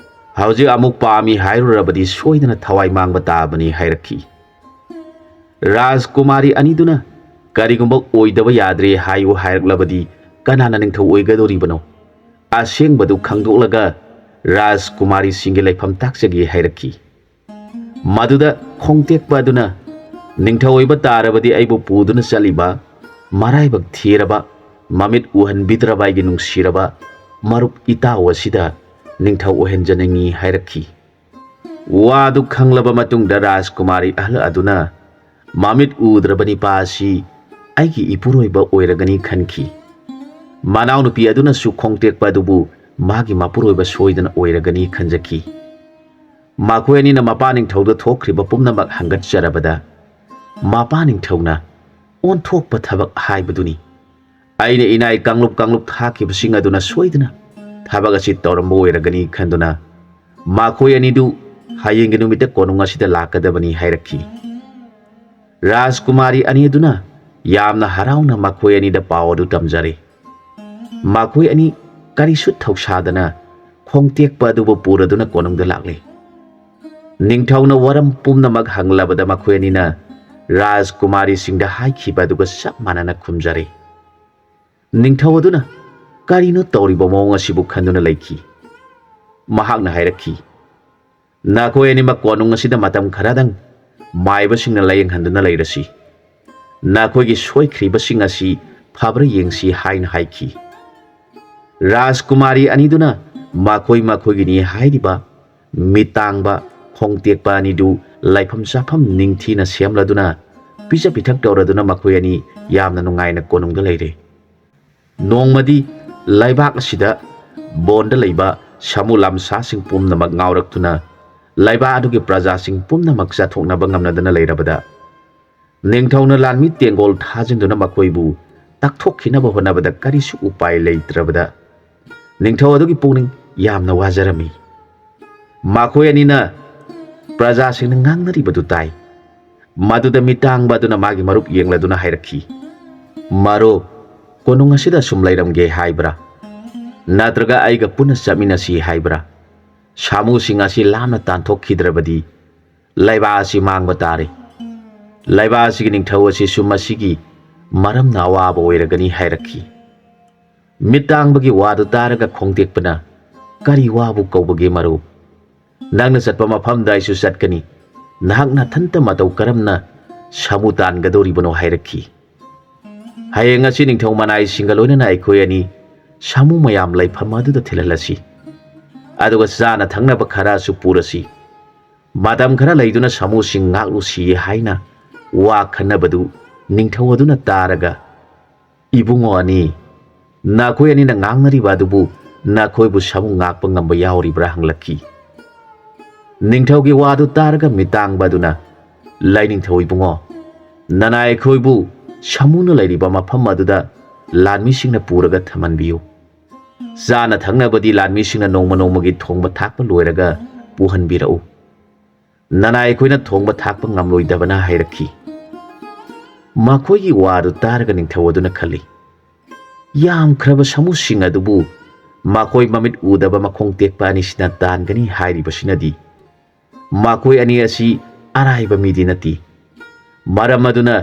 ꯍꯧꯖꯤꯛ ꯑꯃꯨꯛ ꯄꯥꯝꯃꯤ ꯍꯥꯏꯔꯨꯔꯕꯗꯤ ꯁꯣꯏꯗꯅ ꯊꯋꯥꯏ ꯃꯥꯡꯕ ꯇꯥꯕꯅꯤ" ꯍꯥꯏꯔꯛꯈꯤ꯫ ꯔꯥꯖꯀꯨꯃꯥꯔꯤ ꯑꯅꯤꯗꯨꯅ ꯀꯔꯤꯒꯨꯝꯕ ꯑꯣꯏꯗꯕ ꯌꯥꯗ꯭ꯔꯦ ꯍꯥꯏꯌꯨ ꯍꯥꯏꯔꯛꯂꯕꯗꯤ ꯀꯅꯥꯅ ꯅꯤꯡꯊꯧ ꯑꯣꯏꯒꯗꯧꯔꯤꯕꯅꯣ? ꯑꯁꯦꯡꯕꯗꯨ ꯈꯪꯗꯣꯛꯂꯒ ꯔꯥꯖꯀꯨꯃꯥꯔꯤꯁꯤꯡꯒꯤ ꯂꯩꯐꯝ ꯇꯥꯛꯆꯒꯦ ꯍꯥꯏꯔꯛꯈꯤ꯫ ꯃꯗꯨꯗ ꯈꯣꯡꯇꯦꯛꯄ ꯑꯗꯨꯅ ꯅꯤꯡꯊꯧ ꯑꯣꯏꯕ ꯇꯥꯔꯕꯗꯤ ꯑꯩꯕꯨ ꯄꯨꯗꯨꯅ ꯆꯠꯂꯤꯕ ꯃꯔꯥꯏꯕꯛ ꯊꯤꯔꯕ, ꯃꯃꯤꯠ ꯎꯍꯟꯕꯤꯗ꯭ꯔꯕ ꯑꯩꯒꯤ ꯅꯨꯡꯁꯤꯔꯕ ꯃꯔꯨꯞ ꯏꯇꯥꯎ ꯑꯁꯤꯗ ꯅꯤꯡꯊꯧ ꯑꯣꯏꯍꯟꯖꯅꯤꯡꯏ" ꯍꯥꯏꯔꯛꯈꯤ꯫ ꯋꯥꯗꯨ ꯈꯪꯂꯕ ꯃꯇꯨꯡꯗ ꯔꯥꯖꯀꯨꯃꯥꯔꯤ ꯑꯍꯜ ꯑꯗꯨꯅ ꯃꯃꯤꯠ ꯎꯗ꯭ꯔꯕ ꯅꯤꯄꯥ ꯑꯁꯤ ꯑꯩꯒꯤ ꯏꯄꯨꯔꯣꯏꯕ ꯑꯣꯏꯔꯒꯅꯤ ꯈꯟꯈꯤ꯫ ꯃꯅꯥꯎꯅꯨꯄꯤ ꯑꯗꯨꯅꯁꯨ ꯈꯣꯡꯇꯦꯛꯄ ꯑꯗꯨꯕꯨ ꯃꯥꯒꯤ ꯃꯄꯨꯔꯣꯏꯕ ꯁꯣꯏꯗꯅ ꯑꯣꯏꯔꯒꯅꯤ ꯈꯟꯖꯈꯤ꯫ ꯃꯈꯣꯏ ꯑꯅꯤꯅ ꯃꯄꯥ ꯅꯤꯡꯊꯧꯗ ꯊꯣꯛꯈ꯭ꯔꯤꯕ ꯄꯨꯝꯅꯃꯛ ꯍꯪꯒꯠꯆꯔꯕꯗ, ꯃꯄꯥ ꯅꯤꯡꯊꯧꯅ ꯑꯣꯟꯊꯣꯛꯄ ꯊꯕꯛ ꯍꯥꯏꯕꯗꯨꯅꯤ꯫ ꯑꯩꯅ ꯏꯅꯥꯏ ꯀꯥꯡꯂꯨꯞ ꯀꯥꯡꯂꯨꯞ ꯊꯥꯈꯤꯕꯁꯤꯡ ꯑꯗꯨꯅ ꯁꯣꯏꯗꯅ ꯊꯕꯛ ꯑꯁꯤ ꯇꯧꯔꯝꯕ ꯑꯣꯏꯔꯒꯅꯤ ꯈꯟꯗꯨꯅ ꯃꯈꯣꯏ ꯑꯅꯤꯗꯨ ꯍꯌꯦꯡꯒꯤ ꯅꯨꯃꯤꯠꯇ ꯀꯣꯅꯨꯡ ꯑꯁꯤꯗ ꯂꯥꯛꯀꯗꯕꯅꯤ ꯍꯥꯏꯔꯛꯈꯤ꯫ ꯔꯥꯖꯀꯨꯃꯥꯔꯤ ꯑꯅꯤ ꯑꯗꯨꯅ ꯌꯥꯝꯅ ꯍꯔꯥꯎꯅ ꯃꯈꯣꯏ ꯑꯅꯤꯗ ꯄꯥꯎ ꯑꯗꯨ ꯇꯝꯖꯔꯦ꯫ ꯃꯈꯣꯏ ꯑꯅꯤ ꯀꯔꯤꯁꯨ ꯊꯧꯁꯥꯗꯅ ꯈꯣꯡꯇꯦꯛꯄ ꯑꯗꯨꯕꯨ ꯄꯨꯔꯗꯨꯅ ꯀꯣꯅꯨꯡꯗ ꯂꯥꯛꯂꯦ꯫ ꯅꯤꯡꯊꯧꯅ ꯋꯥꯔꯝ ꯄꯨꯝꯅꯃꯛ ꯍꯪꯂꯕꯗ ꯃꯈꯣꯏ ꯑꯅꯤꯅ ꯔꯥꯖꯀꯨꯃꯥꯔꯤꯁꯤꯡꯗ ꯍꯥꯏꯈꯤꯕ ꯑꯗꯨꯒ ꯆꯞ ꯃꯥꯟꯅꯅ ꯈꯨꯝꯖꯔꯦ꯫ ꯅꯤꯡꯊꯧ ꯑꯗꯨꯅ ꯀꯔꯤꯅꯣ ꯇꯧꯔꯤꯕ ꯃꯑꯣꯡ ꯑꯁꯤꯕꯨ ꯈꯟꯗꯨꯅ ꯂꯩꯈꯤ꯫ ꯃꯍꯥꯛꯅ ꯍꯥꯏꯔꯛꯈꯤ, "ꯅꯈꯣꯏ ꯑꯅꯤꯃꯛ ꯀꯣꯅꯨꯡ ꯑꯁꯤꯗ ꯃꯇꯝ ꯈꯔꯗꯪ ꯃꯥꯏꯕꯁꯤꯡꯅ ꯂꯥꯌꯦꯡꯍꯟꯗꯨꯅ ꯂꯩꯔꯁꯤ꯫ ꯅꯈꯣꯏꯒꯤ ꯁꯣꯏꯈ꯭ꯔꯤꯕꯁꯤꯡ ꯑꯁꯤ ꯐꯕ꯭ꯔꯥ ꯌꯦꯡꯁꯤ" ꯍꯥꯏꯅ ꯍꯥꯏꯈꯤ꯫ ꯔꯥꯖꯀꯨꯃꯥꯔꯤ ꯑꯅꯤꯗꯨꯅ ꯃꯈꯣꯏ ꯃꯈꯣꯏꯒꯤꯅꯤ ꯍꯥꯏꯔꯤꯕ ꯃꯤꯠ ꯇꯥꯡꯕ, ꯈꯣꯡ ꯇꯦꯛꯄ ꯑꯅꯤꯗꯨ ꯂꯩꯐꯝ ꯆꯥꯐꯝ ꯅꯤꯡꯊꯤꯅ ꯁꯦꯝꯂꯗꯨꯅ, ꯄꯤꯖ ꯄꯤꯊꯛ ꯇꯧꯔꯗꯨꯅ ꯃꯈꯣꯏ ꯑꯅꯤ ꯌꯥꯝꯅ ꯅꯨꯡꯉꯥꯏꯅ ꯀꯣꯅꯨꯡꯗ ꯂꯩꯔꯦ꯫ ꯅꯣꯡꯃꯗꯤ ꯂꯩꯕꯥꯛ ꯑꯁꯤꯗ ꯕꯣꯟꯗ ꯂꯩꯕ ꯁꯥꯃꯨ ꯂꯝꯁꯥꯁꯤꯡ ꯄꯨꯝꯅꯃꯛ ꯉꯥꯎꯔꯛꯇꯨꯅ ꯂꯩꯕꯥꯛ ꯑꯗꯨꯒꯤ ꯄ꯭ꯔꯖꯥꯁꯤꯡ ꯄꯨꯝꯅꯃꯛ ꯆꯥꯊꯣꯛꯅꯕ ꯉꯝꯅꯗꯅ ꯂꯩꯔꯕꯗ, ꯅꯤꯡꯊꯧꯅ ꯂꯥꯟꯃꯤ ꯇꯦꯡꯒꯣꯜ ꯊꯥꯖꯤꯟꯗꯨꯅ ꯃꯈꯣꯏꯕꯨ ꯇꯛꯊꯣꯛꯈꯤꯅꯕ ꯍꯣꯠꯅꯕꯗ ꯀꯔꯤꯁꯨ ꯎꯄꯥꯏ ꯂꯩꯇ꯭ꯔꯕꯗ, ꯅꯤꯡꯊꯧ ꯑꯗꯨꯒꯤ ꯄꯨꯛꯅꯤꯡ ꯌꯥꯝꯅ ꯋꯥꯖꯔꯝꯃꯤ꯫ ꯃꯈꯣꯏ ꯑꯅꯤꯅ ꯄ꯭ꯔꯖꯥꯁꯤꯡꯅ ꯉꯥꯡꯅꯔꯤꯕꯗꯨ ꯇꯥꯏ꯫ ꯃꯗꯨꯗ ꯃꯤꯠ ꯇꯥꯡꯕ ꯑꯗꯨꯅ ꯃꯥꯒꯤ ꯃꯔꯨꯞ ꯌꯦꯡꯂꯗꯨꯅ ꯍꯥꯏꯔꯛꯈꯤ, "ꯃꯔꯨꯞ, ꯀꯣꯅꯨꯡ ꯑꯁꯤꯗ ꯁꯨꯝ ꯂꯩꯔꯝꯒꯦ ꯍꯥꯏꯕ꯭ꯔꯥ? ꯅꯠꯇ꯭ꯔꯒ ꯑꯩꯒ ꯄꯨꯟꯅ ꯆꯠꯃꯤꯟꯅꯁꯤ ꯍꯥꯏꯕ꯭ꯔꯥ? ꯁꯥꯃꯨꯁꯤꯡ ꯑꯁꯤ ꯂꯥꯞꯅ ꯇꯥꯟꯊꯣꯛꯈꯤꯗ꯭ꯔꯕꯗꯤ ꯂꯩꯕꯥꯛ ꯑꯁꯤ ꯃꯥꯡꯕ ꯇꯥꯔꯦ꯫ ꯂꯩꯕꯥꯛ ꯑꯁꯤꯒꯤ ꯅꯤꯡꯊꯧ ꯑꯁꯤꯁꯨ ꯃꯁꯤꯒꯤ ꯃꯔꯝꯅ ꯑꯋꯥꯕ ꯑꯣꯏꯔꯒꯅꯤ" ꯍꯥꯏꯔꯛꯈꯤ꯫ ꯃꯤꯠ ꯇꯥꯡꯕꯒꯤ ꯋꯥꯗꯨ ꯇꯥꯔꯒ ꯈꯣꯡꯇꯦꯛꯄꯅ, "ꯀꯔꯤ ꯋꯥꯕꯨ ꯀꯧꯕꯒꯦ ꯃꯔꯨꯞ? ꯅꯪꯅ ꯆꯠꯄ ꯃꯐꯝꯗ ꯑꯩꯁꯨ ꯆꯠꯀꯅꯤ꯫ ꯅꯍꯥꯛ ꯅꯊꯟꯇ ꯃꯇꯧ ꯀꯔꯝꯅ ꯁꯥꯃꯨ ꯇꯥꯟꯒꯗꯧꯔꯤꯕꯅꯣ ꯍꯥꯏꯔꯛꯈꯤ꯫ "ꯍꯌꯦꯡ ꯑꯁꯤ ꯅꯤꯡꯊꯧ ꯃꯅꯥꯏꯁꯤꯡꯒ ꯂꯣꯏꯅꯅ ꯑꯩꯈꯣꯏ ꯑꯅꯤ ꯁꯥꯃꯨ ꯃꯌꯥꯝ ꯂꯩꯐꯝ ꯑꯗꯨꯗ ꯊꯤꯜꯍꯜꯂꯁꯤ꯫ ꯑꯗꯨꯒ ꯆꯥꯅ ꯊꯛꯅꯕ ꯈꯔꯁꯨ ꯄꯨꯔꯁꯤ꯫ ꯃꯇꯝ ꯈꯔ ꯂꯩꯗꯨꯅ ꯁꯥꯃꯨꯁꯤꯡ ꯉꯥꯛꯂꯨꯁꯤ" ꯍꯥꯏꯅ ꯋꯥ ꯈꯟꯅꯕꯗꯨ ꯅꯤꯡꯊꯧ ꯑꯗꯨꯅ ꯇꯥꯔꯒ, "ꯏꯕꯨꯡꯉꯣ ꯑꯅꯤ, ꯅꯈꯣꯏ ꯑꯅꯤꯅ ꯉꯥꯡꯅꯔꯤꯕ ꯑꯗꯨꯕꯨ ꯅꯈꯣꯏꯕꯨ ꯁꯥꯃꯨ ꯉꯥꯛꯄ ꯉꯝꯕ ꯌꯥꯎꯔꯤꯕ꯭ꯔꯥ?" ꯍꯪꯂꯛꯈꯤ꯫ ꯅꯤꯡꯊꯧꯒꯤ ꯋꯥꯗꯨ ꯇꯥꯔꯒ ꯃꯤꯇꯥꯡꯕ ꯑꯗꯨꯅ, "ꯂꯥꯏꯅꯤꯡꯊꯧ ꯏꯕꯨꯡꯉꯣ, ꯅꯅꯥꯏ ꯑꯩꯈꯣꯏꯕꯨ ꯁꯥꯃꯨꯅ ꯂꯩꯔꯤꯕ ꯃꯐꯝ ꯑꯗꯨꯗ ꯂꯥꯟꯃꯤꯁꯤꯡꯅ ꯄꯨꯔꯒ ꯊꯝꯍꯟꯕꯤꯌꯨ꯫ ꯆꯥꯅ ꯊꯛꯅꯕꯗꯤ ꯂꯥꯟꯃꯤꯁꯤꯡꯅ ꯅꯣꯡꯃ ꯅꯣꯡꯃꯒꯤ ꯊꯣꯡꯕ ꯊꯥꯛꯄ ꯂꯣꯏꯔꯒ ꯄꯨꯍꯟꯕꯤꯔꯛꯎ꯫ ꯅꯅꯥꯏ ꯑꯩꯈꯣꯏꯅ ꯊꯣꯡꯕ ꯊꯥꯛꯄ ꯉꯝꯂꯣꯏꯗꯕꯅ" ꯍꯥꯏꯔꯛꯈꯤ꯫ ꯃꯈꯣꯏꯒꯤ ꯋꯥꯗꯨ ꯇꯥꯔꯒ ꯅꯤꯡꯊꯧ ꯑꯗꯨꯅ ꯈꯜꯂꯤ, "ꯌꯥꯝꯈ꯭ꯔꯕ ꯁꯥꯃꯨꯁꯤꯡ ꯑꯗꯨꯕꯨ ꯃꯈꯣꯏ ꯃꯃꯤꯠ ꯎꯗꯕ ꯃꯈꯣꯡ ꯇꯦꯛꯄ ꯑꯅꯤꯁꯤꯅ ꯇꯥꯟꯒꯅꯤ ꯍꯥꯏꯔꯤꯕꯁꯤꯅꯗꯤ, ꯃꯈꯣꯏ ꯑꯅꯤ ꯑꯁꯤ ꯑꯔꯥꯏꯕ ꯃꯤꯗꯤ ꯅꯠꯇꯦ꯫ ꯃꯔꯝ ꯑꯗꯨꯅ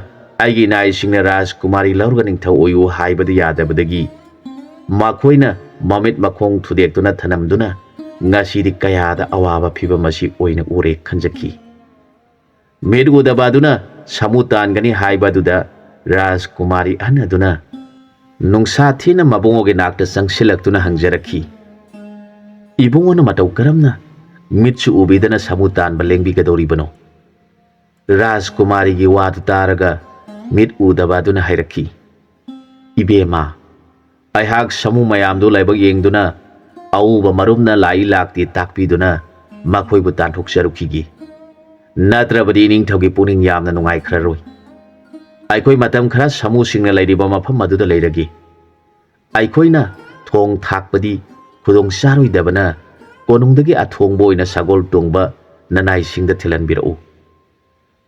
ꯑꯩꯒꯤ ꯏꯅꯥꯏꯁꯤꯡꯅ ꯔꯥꯖꯀꯨꯃꯥꯔꯤ ꯂꯧꯔꯒ ꯅꯤꯡꯊꯧ ꯑꯣꯏꯌꯨ ꯍꯥꯏꯕꯗꯤ ꯌꯥꯗꯕꯗꯒꯤ ꯃꯈꯣꯏꯅ ꯃꯃꯤꯠ ꯃꯈꯣꯡ ꯊꯨꯗꯦꯛꯇꯨꯅ ꯊꯅꯝꯗꯨꯅ ꯉꯁꯤꯗꯤ ꯀꯌꯥꯗ ꯑꯋꯥꯕ ꯐꯤꯚꯝ ꯑꯁꯤ ꯑꯣꯏꯅ ꯎꯔꯦ" ꯈꯟꯖꯈꯤ꯫ ꯃꯤꯠ ꯎꯗꯕ ꯑꯗꯨꯅ ꯁꯥꯃꯨ ꯇꯥꯟꯒꯅꯤ ꯍꯥꯏꯕ ꯑꯗꯨꯗ ꯔꯥꯖꯀꯨꯃꯥꯔꯤ ꯑꯍꯟ ꯑꯗꯨꯅ ꯅꯨꯡꯁꯥ ꯊꯤꯅ ꯃꯕꯨꯡꯉꯣꯒꯤ ꯅꯥꯛꯇ ꯆꯪꯁꯤꯜꯂꯛꯇꯨꯅ ꯍꯪꯖꯔꯛꯈꯤ, "ꯏꯕꯨꯡꯉꯣꯅ ꯃꯇꯧ ꯀꯔꯝꯅ ꯃꯤꯠꯁꯨ ꯎꯕꯤꯗꯅ ꯁꯥꯃꯨ ꯇꯥꯟꯕ ꯂꯦꯡꯕꯤꯒꯗꯧꯔꯤꯕꯅꯣ?" ꯔꯥꯖꯀꯨꯃꯥꯔꯤꯒꯤ ꯋꯥꯗꯨ ꯇꯥꯔꯒ ꯃꯤꯠ ꯎꯗꯕ ꯑꯗꯨꯅ ꯍꯥꯏꯔꯛꯈꯤ, "ꯏꯕꯦꯝꯃ, ꯑꯩꯍꯥꯛ ꯁꯥꯃꯨ ꯃꯌꯥꯝꯗꯨ ꯂꯥꯏꯕꯛ ꯌꯦꯡꯗꯨꯅ ꯑꯎꯕ ꯃꯔꯨꯝꯅ ꯂꯥꯛꯏ ꯂꯥꯛꯇꯦ ꯇꯥꯛꯄꯤꯗꯨꯅ ꯃꯈꯣꯏꯕꯨ ꯇꯥꯟꯊꯣꯛꯆꯔꯨꯈꯤꯒꯦ꯫ ꯅꯠꯇ꯭ꯔꯕꯗꯤ ꯏꯅꯤꯡꯊꯧꯒꯤ ꯄꯨꯛꯅꯤꯡ ꯌꯥꯝꯅ ꯅꯨꯡꯉꯥꯏꯈ꯭ꯔꯔꯣꯏ꯫ ꯑꯩꯈꯣꯏ ꯃꯇꯝ ꯈꯔ ꯁꯥꯃꯨꯁꯤꯡꯅ ꯂꯩꯔꯤꯕ ꯃꯐꯝ ꯑꯗꯨꯗ ꯂꯩꯔꯒꯦ꯫ ꯑꯩꯈꯣꯏꯅ ꯊꯣꯡ ꯊꯥꯛꯄꯗꯤ ꯈꯨꯗꯣꯡ ꯆꯥꯔꯣꯏꯗꯕꯅ ꯀꯣꯅꯨꯡꯗꯒꯤ ꯑꯊꯣꯡꯕ ꯑꯣꯏꯅ ꯁꯒꯣꯜ ꯇꯣꯡꯕ ꯅꯅꯥꯏꯁꯤꯡꯗ ꯊꯤꯜꯍꯟꯕꯤꯔꯛꯎ꯫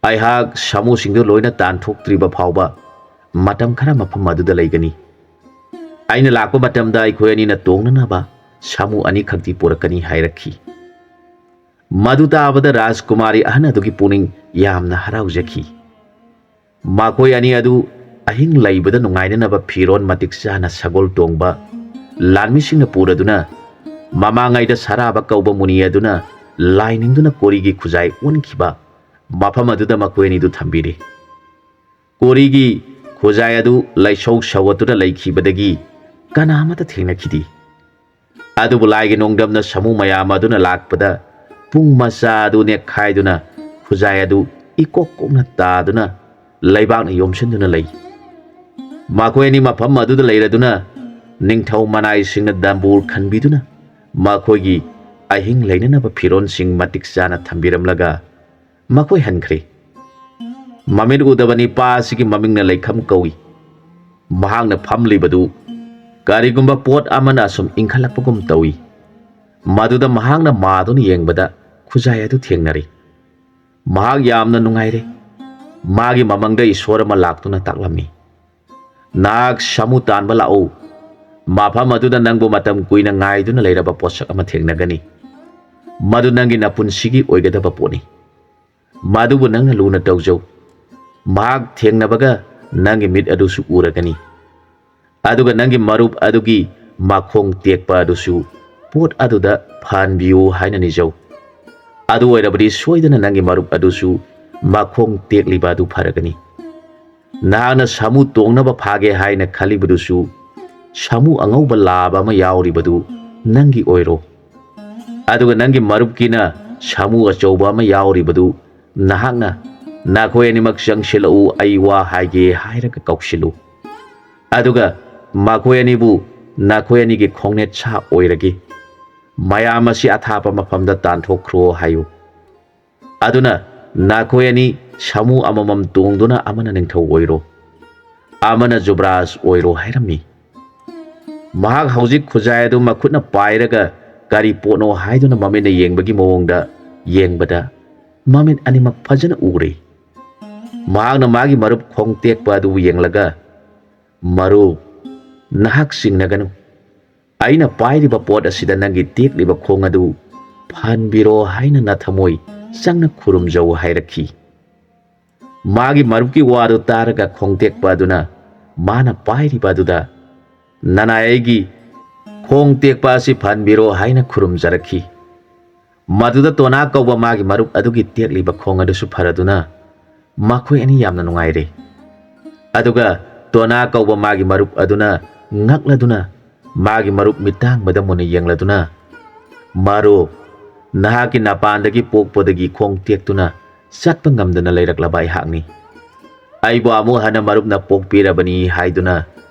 ꯑꯩꯍꯥꯛ ꯁꯥꯃꯨꯁꯤꯡꯗꯨ ꯂꯣꯏꯅ ꯇꯥꯟꯊꯣꯛꯇ꯭ꯔꯤꯕ ꯐꯥꯎꯕ ꯃꯇꯝ ꯈꯔ ꯃꯐꯝ ꯑꯗꯨꯗ ꯂꯩꯒꯅꯤ꯫ ꯑꯩꯅ ꯂꯥꯛꯄ ꯃꯇꯝꯗ ꯑꯩꯈꯣꯏ ꯑꯅꯤꯅ ꯇꯣꯡꯅꯅꯕ ꯁꯥꯃꯨ ꯑꯅꯤꯈꯛꯇꯤ ꯄꯨꯔꯛꯀꯅꯤ" ꯍꯥꯏꯔꯛꯈꯤ꯫ ꯃꯗꯨ ꯇꯥꯕꯗ ꯔꯥꯖꯀꯨꯃꯥꯔꯤ ꯑꯍꯟ ꯑꯗꯨꯒꯤ ꯄꯨꯛꯅꯤꯡ ꯌꯥꯝꯅ ꯍꯔꯥꯎꯖꯈꯤ꯫ ꯃꯈꯣꯏ ꯑꯅꯤ ꯑꯗꯨ ꯑꯍꯤꯡ ꯂꯩꯕꯗ ꯅꯨꯡꯉꯥꯏꯅꯅꯕ ꯐꯤꯔꯣꯜ ꯃꯇꯤꯛ ꯆꯥꯅ ꯁꯒꯣꯜ ꯇꯣꯡꯕ ꯂꯥꯟꯃꯤꯁꯤꯡꯅ ꯄꯨꯔꯗꯨꯅ ꯃꯃꯥꯡꯉꯩꯗ ꯁꯔꯥꯕ ꯀꯧꯕ ꯃꯨꯅꯤ ꯑꯗꯨꯅ ꯂꯥꯏ ꯅꯤꯡꯗꯨꯅ ꯀꯣꯔꯤꯒꯤ ꯈꯨꯖꯥꯏ ꯑꯣꯟꯈꯤꯕ ꯃꯐꯝ ꯑꯗꯨꯗ ꯃꯈꯣꯏ ꯑꯅꯤꯗꯨ ꯊꯝꯕꯤꯔꯤ꯫ ꯕꯣꯔꯤꯒꯤ ꯈꯨꯖꯥꯏ ꯑꯗꯨ ꯂꯩꯁꯧ ꯁꯧꯒꯠꯇꯨꯅ ꯂꯩꯈꯤꯕꯗꯒꯤ ꯀꯅꯥ ꯑꯃꯠꯇ ꯊꯦꯡꯅꯈꯤꯗꯦ꯫ ꯑꯗꯨꯕꯨ ꯂꯥꯏꯒꯤ ꯅꯣꯡꯗꯝꯅ ꯁꯥꯃꯨ ꯃꯌꯥꯝ ꯑꯗꯨꯅ ꯂꯥꯛꯄꯗ ꯄꯨꯡ ꯃꯆꯥ ꯑꯗꯨ ꯅꯦꯛꯈꯥꯏꯗꯨꯅ ꯈꯨꯖꯥꯏ ꯑꯗꯨ ꯏꯀꯣꯛ ꯀꯣꯛꯅ ꯇꯥꯗꯨꯅ ꯂꯩꯕꯥꯛꯅ ꯌꯣꯝꯁꯤꯟꯗꯨꯅ ꯂꯩ꯫ ꯃꯈꯣꯏ ꯑꯅꯤ ꯃꯐꯝ ꯑꯗꯨꯗ ꯂꯩꯔꯗꯨꯅ ꯅꯤꯡꯊꯧ ꯃꯅꯥꯏꯁꯤꯡꯅ ꯗꯝꯕꯨꯔ ꯈꯟꯕꯤꯗꯨꯅ ꯃꯈꯣꯏꯒꯤ ꯑꯍꯤꯡ ꯂꯩꯅꯅꯕ ꯐꯤꯔꯣꯜꯁꯤꯡ ꯃꯇꯤꯛ ꯆꯥꯅ ꯊꯝꯕꯤꯔꯝꯂꯒ ꯃꯈꯣꯏ ꯍꯟꯈ꯭ꯔꯦ꯫ ꯃꯃꯤꯠ ꯎꯗꯕ ꯅꯤꯄꯥ ꯑꯁꯤꯒꯤ ꯃꯃꯤꯡꯅ ꯂꯩꯈꯝ ꯀꯧꯏ꯫ ꯃꯍꯥꯛꯅ ꯐꯝꯂꯤꯕꯗꯨ ꯀꯔꯤꯒꯨꯝꯕ ꯄꯣꯠ ꯑꯃꯅ ꯑꯁꯨꯝ ꯏꯟꯈꯠꯂꯛꯄꯒꯨꯝ ꯇꯧꯏ꯫ ꯃꯗꯨꯗ ꯃꯍꯥꯛꯅ ꯃꯥꯗꯨꯅ ꯌꯦꯡꯕꯗ ꯈꯨꯖꯥꯏ ꯑꯗꯨ ꯊꯦꯡꯅꯔꯦ꯫ ꯃꯍꯥꯛ ꯌꯥꯝꯅ ꯅꯨꯡꯉꯥꯏꯔꯦ꯫ ꯃꯥꯒꯤ ꯃꯃꯪꯗ ꯏꯁꯣꯔ ꯑꯃ ꯂꯥꯛꯇꯨꯅ ꯇꯥꯛꯂꯝꯃꯤ, "ꯅꯍꯥꯛ ꯁꯥꯃꯨ ꯇꯥꯟꯕ ꯂꯥꯛꯎ꯫ ꯃꯐꯝ ꯑꯗꯨꯗ ꯅꯪꯕꯨ ꯃꯇꯝ ꯀꯨꯏꯅ ꯉꯥꯏꯗꯨꯅ ꯂꯩꯔꯕ ꯄꯣꯠꯁꯛ ꯑꯃ ꯊꯦꯡꯅꯒꯅꯤ꯫ ꯃꯗꯨ ꯅꯪꯒꯤ ꯅꯄꯨꯟꯁꯤꯒꯤ ꯑꯣꯏꯒꯗꯕ ꯄꯣꯠꯅꯤ꯫ ꯃꯗꯨꯕꯨ ꯅꯪꯅ ꯂꯨꯅ ꯇꯧꯖꯧ꯫ ꯃꯍꯥꯛ ꯊꯦꯡꯅꯕꯒ ꯅꯪꯒꯤ ꯃꯤꯠ ꯑꯗꯨꯁꯨ ꯎꯔꯒꯅꯤ꯫ ꯑꯗꯨꯒ ꯅꯪꯒꯤ ꯃꯔꯨꯞ ꯑꯗꯨꯒꯤ ꯃꯈꯣꯡ ꯇꯦꯛꯄ ꯑꯗꯨꯁꯨ ꯄꯣꯠ ꯑꯗꯨꯗ ꯐꯍꯟꯕꯤꯌꯨ ꯍꯥꯏꯅ ꯅꯤꯖꯧ꯫ ꯑꯗꯨ ꯑꯣꯏꯔꯕꯗꯤ ꯁꯣꯏꯗꯅ ꯅꯪꯒꯤ ꯃꯔꯨꯞ ꯑꯗꯨꯁꯨ ꯃꯈꯣꯡ ꯇꯦꯛꯂꯤꯕ ꯑꯗꯨ ꯐꯔꯒꯅꯤ꯫ ꯅꯍꯥꯛꯅ ꯁꯥꯃꯨ ꯇꯣꯡꯅꯕ ꯐꯥꯒꯦ ꯍꯥꯏꯅ ꯈꯜꯂꯤꯕꯗꯨꯁꯨ ꯁꯥꯃꯨ ꯑꯉꯧꯕ ꯂꯥꯕ ꯑꯃ ꯌꯥꯎꯔꯤꯕꯗꯨ ꯅꯪꯒꯤ ꯑꯣꯏꯔꯣ꯫ ꯑꯗꯨꯒ ꯅꯪꯒꯤ ꯃꯔꯨꯞꯀꯤꯅ ꯁꯥꯃꯨ ꯑꯆꯧꯕ ꯑꯃ ꯌꯥꯎꯔꯤꯕꯗꯨ ꯅꯍꯥꯛꯅ, 'ꯅꯈꯣꯏ ꯑꯅꯤꯃꯛ ꯆꯪꯁꯤꯜꯂꯛꯎ, ꯑꯩ ꯋꯥ ꯍꯥꯏꯒꯦ' ꯍꯥꯏꯔꯒ ꯀꯧꯁꯤꯜꯂꯨ꯫ ꯑꯗꯨꯒ ꯃꯈꯣꯏ ꯑꯅꯤꯕꯨ ꯅꯈꯣꯏ ꯑꯅꯤꯒꯤ ꯈꯣꯡꯅꯦꯠ ꯁꯥ ꯑꯣꯏꯔꯒꯦ꯫ ꯃꯌꯥꯝ ꯑꯁꯤ ꯑꯊꯥꯞꯄ ꯃꯐꯝꯗ ꯇꯥꯟꯊꯣꯛꯈ꯭ꯔꯣ ꯍꯥꯏꯌꯨ꯫ ꯑꯗꯨꯅ ꯅꯈꯣꯏ ꯑꯅꯤ ꯁꯥꯃꯨ ꯑꯃꯃꯝ ꯇꯣꯡꯗꯨꯅ ꯑꯃꯅ ꯅꯤꯡꯊꯧ ꯑꯣꯏꯔꯣ, ꯑꯃꯅ ꯖꯨꯕ꯭ꯔꯥꯖ ꯑꯣꯏꯔꯣ" ꯍꯥꯏꯔꯝꯃꯤ꯫ ꯃꯍꯥꯛ ꯍꯧꯖꯤꯛ ꯈꯨꯖꯥꯏ ꯑꯗꯨ ꯃꯈꯨꯠꯅ ꯄꯥꯏꯔꯒ ꯀꯔꯤ ꯄꯣꯠꯅꯣ ꯍꯥꯏꯗꯨꯅ ꯃꯃꯤꯠꯅ ꯌꯦꯡꯕꯒꯤ ꯃꯑꯣꯡꯗ ꯌꯦꯡꯕꯗ ꯃꯃꯤꯠ ꯑꯅꯤꯃꯛ ꯐꯖꯅ ꯎꯔꯦ꯫ ꯃꯍꯥꯛꯅ ꯃꯥꯒꯤ ꯃꯔꯨꯞ ꯈꯣꯡ ꯇꯦꯛꯄ ꯑꯗꯨꯕꯨ ꯌꯦꯡꯂꯒ, "ꯃꯔꯨꯞ, ꯅꯍꯥꯛ ꯆꯤꯡꯅꯒꯅꯨ꯫ ꯑꯩꯅ ꯄꯥꯏꯔꯤꯕ ꯄꯣꯠ ꯑꯁꯤꯗ ꯅꯪꯒꯤ ꯇꯦꯛꯂꯤꯕ ꯈꯣꯡ ꯑꯗꯨ ꯐꯍꯟꯕꯤꯔꯣ" ꯍꯥꯏꯅ ꯅꯊꯃꯣꯏ ꯆꯪꯅ ꯈꯨꯔꯨꯝꯖꯧ ꯍꯥꯏꯔꯛꯈꯤ꯫ ꯃꯥꯒꯤ ꯃꯔꯨꯞꯀꯤ ꯋꯥꯗꯨ ꯇꯥꯔꯒ ꯈꯣꯡꯇꯦꯛꯄ ꯑꯗꯨꯅ ꯃꯥꯅ ꯄꯥꯏꯔꯤꯕ ꯑꯗꯨꯗ, "ꯅꯅꯥꯏ ꯑꯩꯒꯤ ꯈꯣꯡ ꯇꯦꯛꯄ ꯑꯁꯤ ꯐꯍꯟꯕꯤꯔꯣ" ꯍꯥꯏꯅ ꯈꯨꯔꯨꯝꯖꯔꯛꯈꯤ꯫ ꯃꯗꯨꯗ ꯇꯣꯅꯥ ꯀꯧꯕ ꯃꯥꯒꯤ ꯃꯔꯨꯞ ꯑꯗꯨꯒꯤ ꯇꯦꯛꯂꯤꯕ ꯈꯣꯡ ꯑꯗꯨꯁꯨ ꯐꯔꯗꯨꯅ ꯃꯈꯣꯏ ꯑꯅꯤ ꯌꯥꯝꯅ ꯅꯨꯡꯉꯥꯏꯔꯦ꯫ ꯑꯗꯨꯒ ꯇꯣꯅꯥ ꯀꯧꯕ ꯃꯥꯒꯤ ꯃꯔꯨꯞ ꯑꯗꯨꯅ ꯉꯛꯂꯗꯨꯅ ꯃꯥꯒꯤ ꯃꯔꯨꯞ ꯃꯤꯠꯇꯥꯡꯕꯗ ꯃꯨꯟꯅ ꯌꯦꯡꯂꯗꯨꯅ, "ꯃꯔꯨꯞ, ꯅꯍꯥꯛꯀꯤ ꯅꯄꯥꯟꯗꯒꯤ ꯄꯣꯛꯄꯗꯒꯤ ꯈꯣꯡ ꯇꯦꯛꯇꯨꯅ ꯆꯠꯄ ꯉꯝꯗꯅ ꯂꯩꯔꯛꯂꯕ ꯑꯩꯍꯥꯛꯅꯤ꯫ ꯑꯩꯕꯨ ꯑꯃꯨꯛ ꯍꯟꯅ ꯃꯔꯨꯞꯅ ꯄꯣꯛꯄꯤꯔꯕꯅꯤ" ꯍꯥꯏꯗꯨꯅ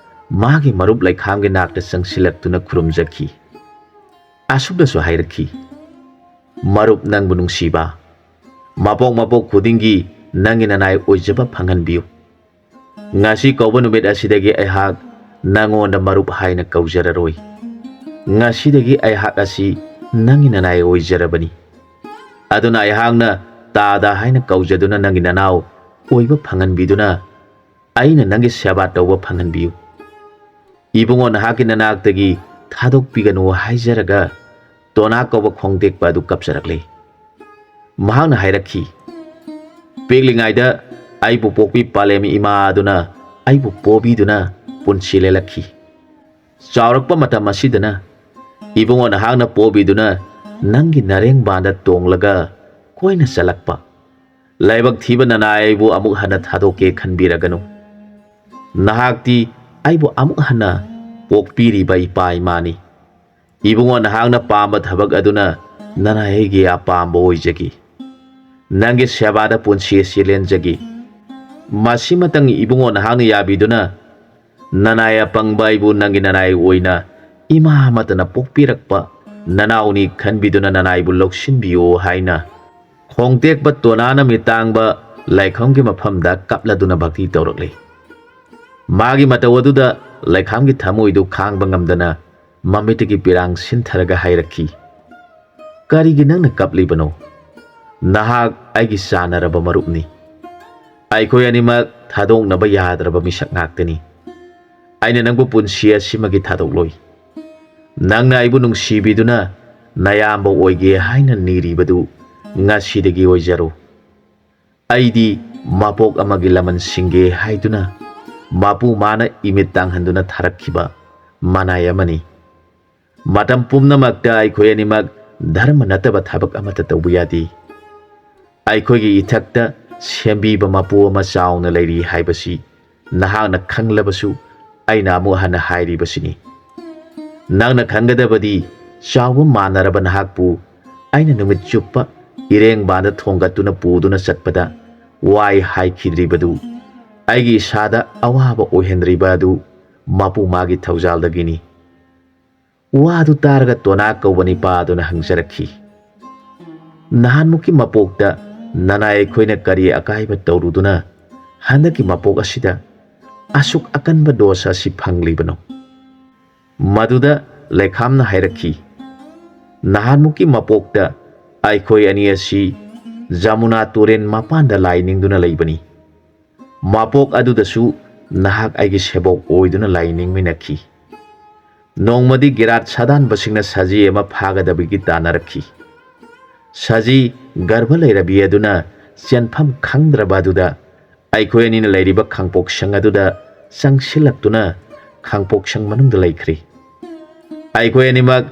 ꯃꯥꯒꯤ ꯃꯔꯨꯞ ꯂꯩꯈꯥꯝꯒꯤ ꯅꯥꯛꯇ ꯆꯪꯁꯤꯜꯂꯛꯇꯨꯅ ꯈꯨꯔꯨꯝꯖꯈꯤ꯫ ꯑꯁꯨꯝꯅꯁꯨ ꯍꯥꯏꯔꯛꯈꯤ, "ꯃꯔꯨꯞ, ꯅꯪꯕꯨ ꯅꯨꯡꯁꯤꯕ, ꯃꯄꯣꯛ ꯃꯄꯣꯛ ꯈꯨꯗꯤꯡꯒꯤ ꯅꯪꯒꯤ ꯅꯅꯥꯏ ꯑꯣꯏꯖꯕ ꯐꯪꯍꯟꯕꯤꯌꯨ꯫ ꯉꯁꯤ ꯀꯧꯕ ꯅꯨꯃꯤꯠ ꯑꯁꯤꯗꯒꯤ ꯑꯩꯍꯥꯛ ꯅꯪꯉꯣꯟꯗ ꯃꯔꯨꯞ ꯍꯥꯏꯅ ꯀꯧꯖꯔꯔꯣꯏ꯫ ꯉꯁꯤꯗꯒꯤ ꯑꯩꯍꯥꯛ ꯑꯁꯤ ꯅꯪꯒꯤ ꯅꯅꯥꯏ ꯑꯣꯏꯖꯔꯕꯅꯤ꯫ ꯑꯗꯨꯅ ꯑꯩꯍꯥꯛꯅ ꯇꯥꯗ ꯍꯥꯏꯅ ꯀꯧꯖꯗꯨꯅ ꯅꯪꯒꯤ ꯅꯅꯥꯎ ꯑꯣꯏꯕ ꯐꯪꯍꯟꯕꯤꯗꯨꯅ ꯑꯩꯅ ꯅꯪꯒꯤ ꯁꯦꯕꯥ ꯇꯧꯕ ꯐꯪꯍꯟꯕꯤꯌꯨ꯫ ꯏꯕꯨꯡꯉꯣ, ꯅꯍꯥꯛꯀꯤ ꯅꯅꯥꯛꯇꯒꯤ ꯊꯥꯗꯣꯛꯄꯤꯒꯅꯨ" ꯍꯥꯏꯖꯔꯒ ꯇꯣꯅꯥ ꯀꯧꯕ ꯈꯣꯡꯇꯦꯛꯄ ꯑꯗꯨ ꯀꯞꯆꯔꯛꯂꯦ꯫ ꯃꯍꯥꯛꯅ ꯍꯥꯏꯔꯛꯈꯤ, "ꯄꯤꯛꯂꯤꯉꯩꯗ ꯑꯩꯕꯨ ꯄꯣꯛꯄꯤ ꯄꯥꯂꯦꯝ ꯏꯃꯥ ꯑꯗꯨꯅ ꯑꯩꯕꯨ ꯄꯣꯕꯤꯗꯨꯅ ꯄꯨꯟꯁꯤ ꯂꯦꯜꯂꯛꯈꯤ꯫ ꯆꯥꯎꯔꯛꯄ ꯃꯇꯝ ꯑꯁꯤꯗꯅ ꯏꯕꯨꯡꯉꯣ ꯅꯍꯥꯛꯅ ꯄꯣꯕꯤꯗꯨꯅ ꯅꯪꯒꯤ ꯅꯔꯦꯡꯕꯥꯟꯗ ꯇꯣꯡꯂꯒ ꯀꯣꯏꯅ ꯆꯠꯂꯛꯄ꯫ ꯂꯥꯏꯕꯛ ꯊꯤꯕ ꯅꯅꯥꯏ ꯑꯩꯕꯨ ꯑꯃꯨꯛ ꯍꯟꯅ ꯊꯥꯗꯣꯛꯀꯦ ꯈꯟꯕꯤꯔꯒꯅꯨ꯫ ꯅꯍꯥꯛꯇꯤ ꯑꯩꯕꯨ ꯑꯃꯨꯛ ꯍꯟꯅ ꯄꯣꯛꯄꯤꯔꯤꯕ ꯏꯄꯥ ꯏꯃꯥꯅꯤ꯫ ꯏꯕꯨꯡꯉꯣ, ꯅꯍꯥꯛꯅ ꯄꯥꯝꯕ ꯊꯕꯛ ꯑꯗꯨꯅ ꯅꯅꯥꯏ ꯑꯩꯒꯤ ꯑꯄꯥꯝꯕ ꯑꯣꯏꯖꯈꯤ꯫ ꯅꯪꯒꯤ ꯁꯦꯕꯥꯗ ꯄꯨꯟꯁꯤ ꯑꯁꯤ ꯂꯦꯟꯖꯒꯦ꯫ ꯃꯁꯤꯃꯇꯪ ꯏꯕꯨꯡꯉꯣ ꯅꯍꯥꯛꯅ ꯌꯥꯕꯤꯗꯨꯅ ꯅꯅꯥꯏ ꯑꯄꯪꯕ ꯑꯩꯕꯨ ꯅꯪꯒꯤ ꯅꯅꯥꯏ ꯑꯣꯏꯅ ꯏꯃꯥ ꯑꯃꯠꯇꯅ ꯄꯣꯛꯄꯤꯔꯛꯄ ꯅꯅꯥꯎꯅꯤ ꯈꯟꯕꯤꯗꯨꯅ ꯅꯅꯥꯏꯕꯨ ꯂꯧꯁꯤꯟꯕꯤꯌꯨ" ꯍꯥꯏꯅ ꯈꯣꯡꯇꯦꯛꯄ ꯇꯣꯅꯥꯅ ꯃꯤꯇꯥꯡꯕ ꯂꯥꯏꯈꯝꯒꯤ ꯃꯐꯝꯗ ꯀꯞꯂꯗꯨꯅ ꯚꯛꯇꯤ ꯇꯧꯔꯛꯂꯤ꯫ ꯃꯥꯒꯤ ꯃꯇꯧ ꯑꯗꯨꯗ ꯂꯩꯈꯥꯝꯒꯤ ꯊꯃꯣꯏꯗꯨ ꯈꯥꯡꯕ ꯉꯝꯗꯅ ꯃꯃꯤꯠꯇꯒꯤ ꯄꯤꯔꯥꯡ ꯁꯤꯟꯊꯔꯒ ꯍꯥꯏꯔꯛꯈꯤ, "ꯀꯔꯤꯒꯤ ꯅꯪꯅ ꯀꯞꯂꯤꯕꯅꯣ? ꯅꯍꯥꯛ ꯑꯩꯒꯤ ꯆꯥꯟꯅꯔꯕ ꯃꯔꯨꯞꯅꯤ꯫ ꯑꯩꯈꯣꯏ ꯑꯅꯤꯃꯛ ꯊꯥꯗꯣꯛꯅꯕ ꯌꯥꯗ꯭ꯔꯕ ꯃꯤꯁꯛ ꯉꯥꯛꯇꯅꯤ꯫ ꯑꯩꯅ ꯅꯪꯕꯨ ꯄꯨꯟꯁꯤ ꯑꯁꯤꯃꯒꯤ ꯊꯥꯗꯣꯛꯂꯣꯏ꯫ ꯅꯪꯅ ꯑꯩꯕꯨ ꯅꯨꯡꯁꯤꯕꯤꯗꯨꯅ ꯅꯌꯥꯝꯕ ꯑꯣꯏꯒꯦ ꯍꯥꯏꯅ ꯅꯤꯔꯤꯕꯗꯨ ꯉꯁꯤꯗꯒꯤ ꯑꯣꯏꯖꯔꯣ꯫ ꯑꯩꯗꯤ ꯃꯄꯣꯛ ꯑꯃꯒꯤ ꯂꯃꯟ ꯁꯤꯡꯒꯦ ꯍꯥꯏꯗꯨꯅ ꯃꯄꯨ ꯃꯥꯅ ꯏꯃꯤꯠ ꯇꯥꯡꯍꯟꯗꯨꯅ ꯊꯥꯔꯛꯈꯤꯕ ꯃꯅꯥꯏ ꯑꯃꯅꯤ꯫ ꯃꯇꯝ ꯄꯨꯝꯅꯃꯛꯇ ꯑꯩꯈꯣꯏ ꯑꯅꯤꯃꯛ ꯙꯔꯃ ꯅꯠꯇꯕ ꯊꯕꯛ ꯑꯃꯠꯇ ꯇꯧꯕ ꯌꯥꯗꯦ꯫ ꯑꯩꯈꯣꯏꯒꯤ ꯏꯊꯛꯇ ꯁꯦꯝꯕꯤꯕ ꯃꯄꯨ ꯑꯃ ꯆꯥꯎꯅ ꯂꯩꯔꯤ ꯍꯥꯏꯕꯁꯤ ꯅꯍꯥꯛꯅ ꯈꯪꯂꯕꯁꯨ ꯑꯩꯅ ꯑꯃꯨꯛ ꯍꯟꯅ ꯍꯥꯏꯔꯤꯕꯁꯤꯅꯤ꯫ ꯅꯪꯅ ꯈꯪꯒꯗꯕꯗꯤ, ꯆꯥꯎꯕ ꯃꯥꯟꯅꯔꯕ ꯅꯍꯥꯛꯄꯨ ꯑꯩꯅ ꯅꯨꯃꯤꯠ ꯆꯨꯞꯄ ꯏꯔꯦꯡꯕꯥꯟꯗ ꯊꯣꯡꯒꯠꯇꯨꯅ ꯄꯨꯗꯨꯅ ꯆꯠꯄꯗ ꯋꯥꯏ ꯍꯥꯏꯈꯤꯗ꯭ꯔꯤꯕꯗꯨ, ꯑꯩꯒꯤ ꯏꯁꯥꯗ ꯑꯋꯥꯕ ꯑꯣꯏꯍꯟꯗ꯭ꯔꯤꯕ ꯑꯗꯨ ꯃꯄꯨ ꯃꯥꯒꯤ ꯊꯧꯖꯥꯜꯗꯒꯤꯅꯤ꯫ ꯋꯥꯗꯨ ꯇꯥꯔꯒ ꯇꯣꯅꯥ ꯀꯧꯕ ꯅꯤꯄꯥ ꯑꯗꯨꯅ ꯍꯪꯖꯔꯛꯈꯤ, "ꯅꯍꯥꯟꯃꯨꯛꯀꯤ ꯃꯄꯣꯛꯇ ꯅꯅꯥꯏ ꯑꯩꯈꯣꯏꯅ ꯀꯔꯤ ꯑꯀꯥꯏꯕ ꯇꯧꯔꯨꯗꯨꯅ ꯍꯟꯗꯛꯀꯤ ꯃꯄꯣꯛ ꯑꯁꯤꯗ ꯑꯁꯨꯛ ꯑꯀꯟꯕ ꯗꯣꯁ ꯑꯁꯤ ꯐꯪꯂꯤꯕꯅꯣ?" ꯃꯗꯨꯗ ꯂꯩꯈꯥꯝꯅ ꯍꯥꯏꯔꯛꯈꯤ, "ꯅꯍꯥꯟꯃꯨꯛꯀꯤ ꯃꯄꯣꯛꯇ ꯑꯩꯈꯣꯏ ꯑꯅꯤ ꯑꯁꯤ ꯖꯃꯨꯅꯥ ꯇꯨꯔꯦꯟ ꯃꯄꯥꯟꯗ ꯂꯥꯏ ꯅꯤꯡꯗꯨꯅ ꯂꯩꯕꯅꯤ꯫ ꯃꯄꯣꯛ ꯑꯗꯨꯗꯁꯨ ꯅꯍꯥꯛ ꯑꯩꯒꯤ ꯁꯦꯕꯣꯛ ꯑꯣꯏꯗꯨꯅ ꯂꯥꯏ ꯅꯤꯡꯃꯤꯟꯅꯈꯤ꯫ ꯅꯣꯡꯃꯗꯤ ꯒꯤꯔꯥꯠ ꯁꯥꯗꯥꯟꯕꯁꯤꯡꯅ ꯁꯖꯤ ꯑꯃ ꯐꯥꯒꯗꯕꯒꯤ ꯇꯥꯟꯅꯔꯛꯈꯤ꯫ ꯁꯖꯤ ꯒꯔꯚ ꯂꯩꯔꯕꯤ ꯑꯗꯨꯅ ꯆꯦꯟꯐꯝ ꯈꯪꯗ꯭ꯔꯕ ꯑꯗꯨꯗ ꯑꯩꯈꯣꯏ ꯑꯅꯤꯅ ꯂꯩꯔꯤꯕ ꯈꯥꯡꯄꯣꯛꯁꯪ ꯑꯗꯨꯗ ꯆꯪꯁꯤꯜꯂꯛꯇꯨꯅ ꯈꯥꯡꯄꯣꯛꯁꯪ ꯃꯅꯨꯡꯗ ꯂꯩꯈ꯭ꯔꯦ꯫ ꯑꯩꯈꯣꯏ ꯑꯅꯤꯃꯛ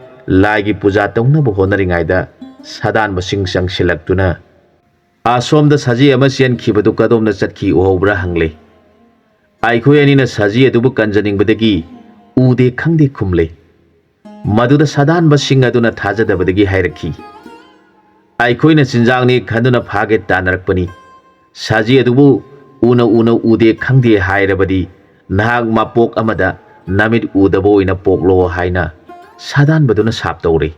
ꯂꯥꯏꯒꯤ ꯄꯨꯖꯥ ꯇꯧꯅꯕ ꯍꯣꯠꯅꯔꯤꯉꯩꯗ ꯁꯥꯗꯥꯟꯕꯁꯤꯡ ꯆꯪꯁꯤꯜꯂꯛꯇꯨꯅ, 'ꯑꯁꯣꯝꯗ ꯁꯖꯤ ꯑꯃ ꯆꯦꯟꯈꯤꯕꯗꯨ ꯀꯗꯣꯝꯗ ꯆꯠꯈꯤ ꯎꯍꯧꯕ꯭ꯔꯥ?' ꯍꯪꯂꯦ꯫ ꯑꯩꯈꯣꯏ ꯑꯅꯤꯅ ꯁꯖꯤ ꯑꯗꯨꯕꯨ ꯀꯟꯖꯅꯤꯡꯕꯗꯒꯤ "ꯎꯗꯦ ꯈꯪꯗꯦ" ꯈꯨꯝꯂꯦ꯫ ꯃꯗꯨꯗ ꯁꯥꯗꯥꯟꯕꯁꯤꯡ ꯑꯗꯨꯅ ꯊꯥꯖꯗꯕꯗꯒꯤ ꯍꯥꯏꯔꯛꯈꯤ, "ꯑꯩꯈꯣꯏꯅ ꯆꯤꯟꯖꯥꯛꯅꯤ ꯈꯟꯗꯨꯅ ꯐꯥꯒꯦ ꯇꯥꯟꯅꯔꯛꯄꯅꯤ꯫ ꯁꯖꯤ ꯑꯗꯨꯕꯨ ꯎꯅ ꯎꯅ ꯎꯗꯦ ꯈꯪꯗꯦ ꯍꯥꯏꯔꯕꯗꯤ ꯅꯍꯥꯛ ꯃꯄꯣꯛ ꯑꯃꯗ ꯅꯃꯤꯠ ꯎꯗꯕ ꯑꯣꯏꯅ ꯄꯣꯛꯂꯣ" ꯍꯥꯏꯅ ꯁꯥꯗꯥꯟꯕꯗꯨꯅ ꯁꯥꯞ ꯇꯧꯔꯦ꯫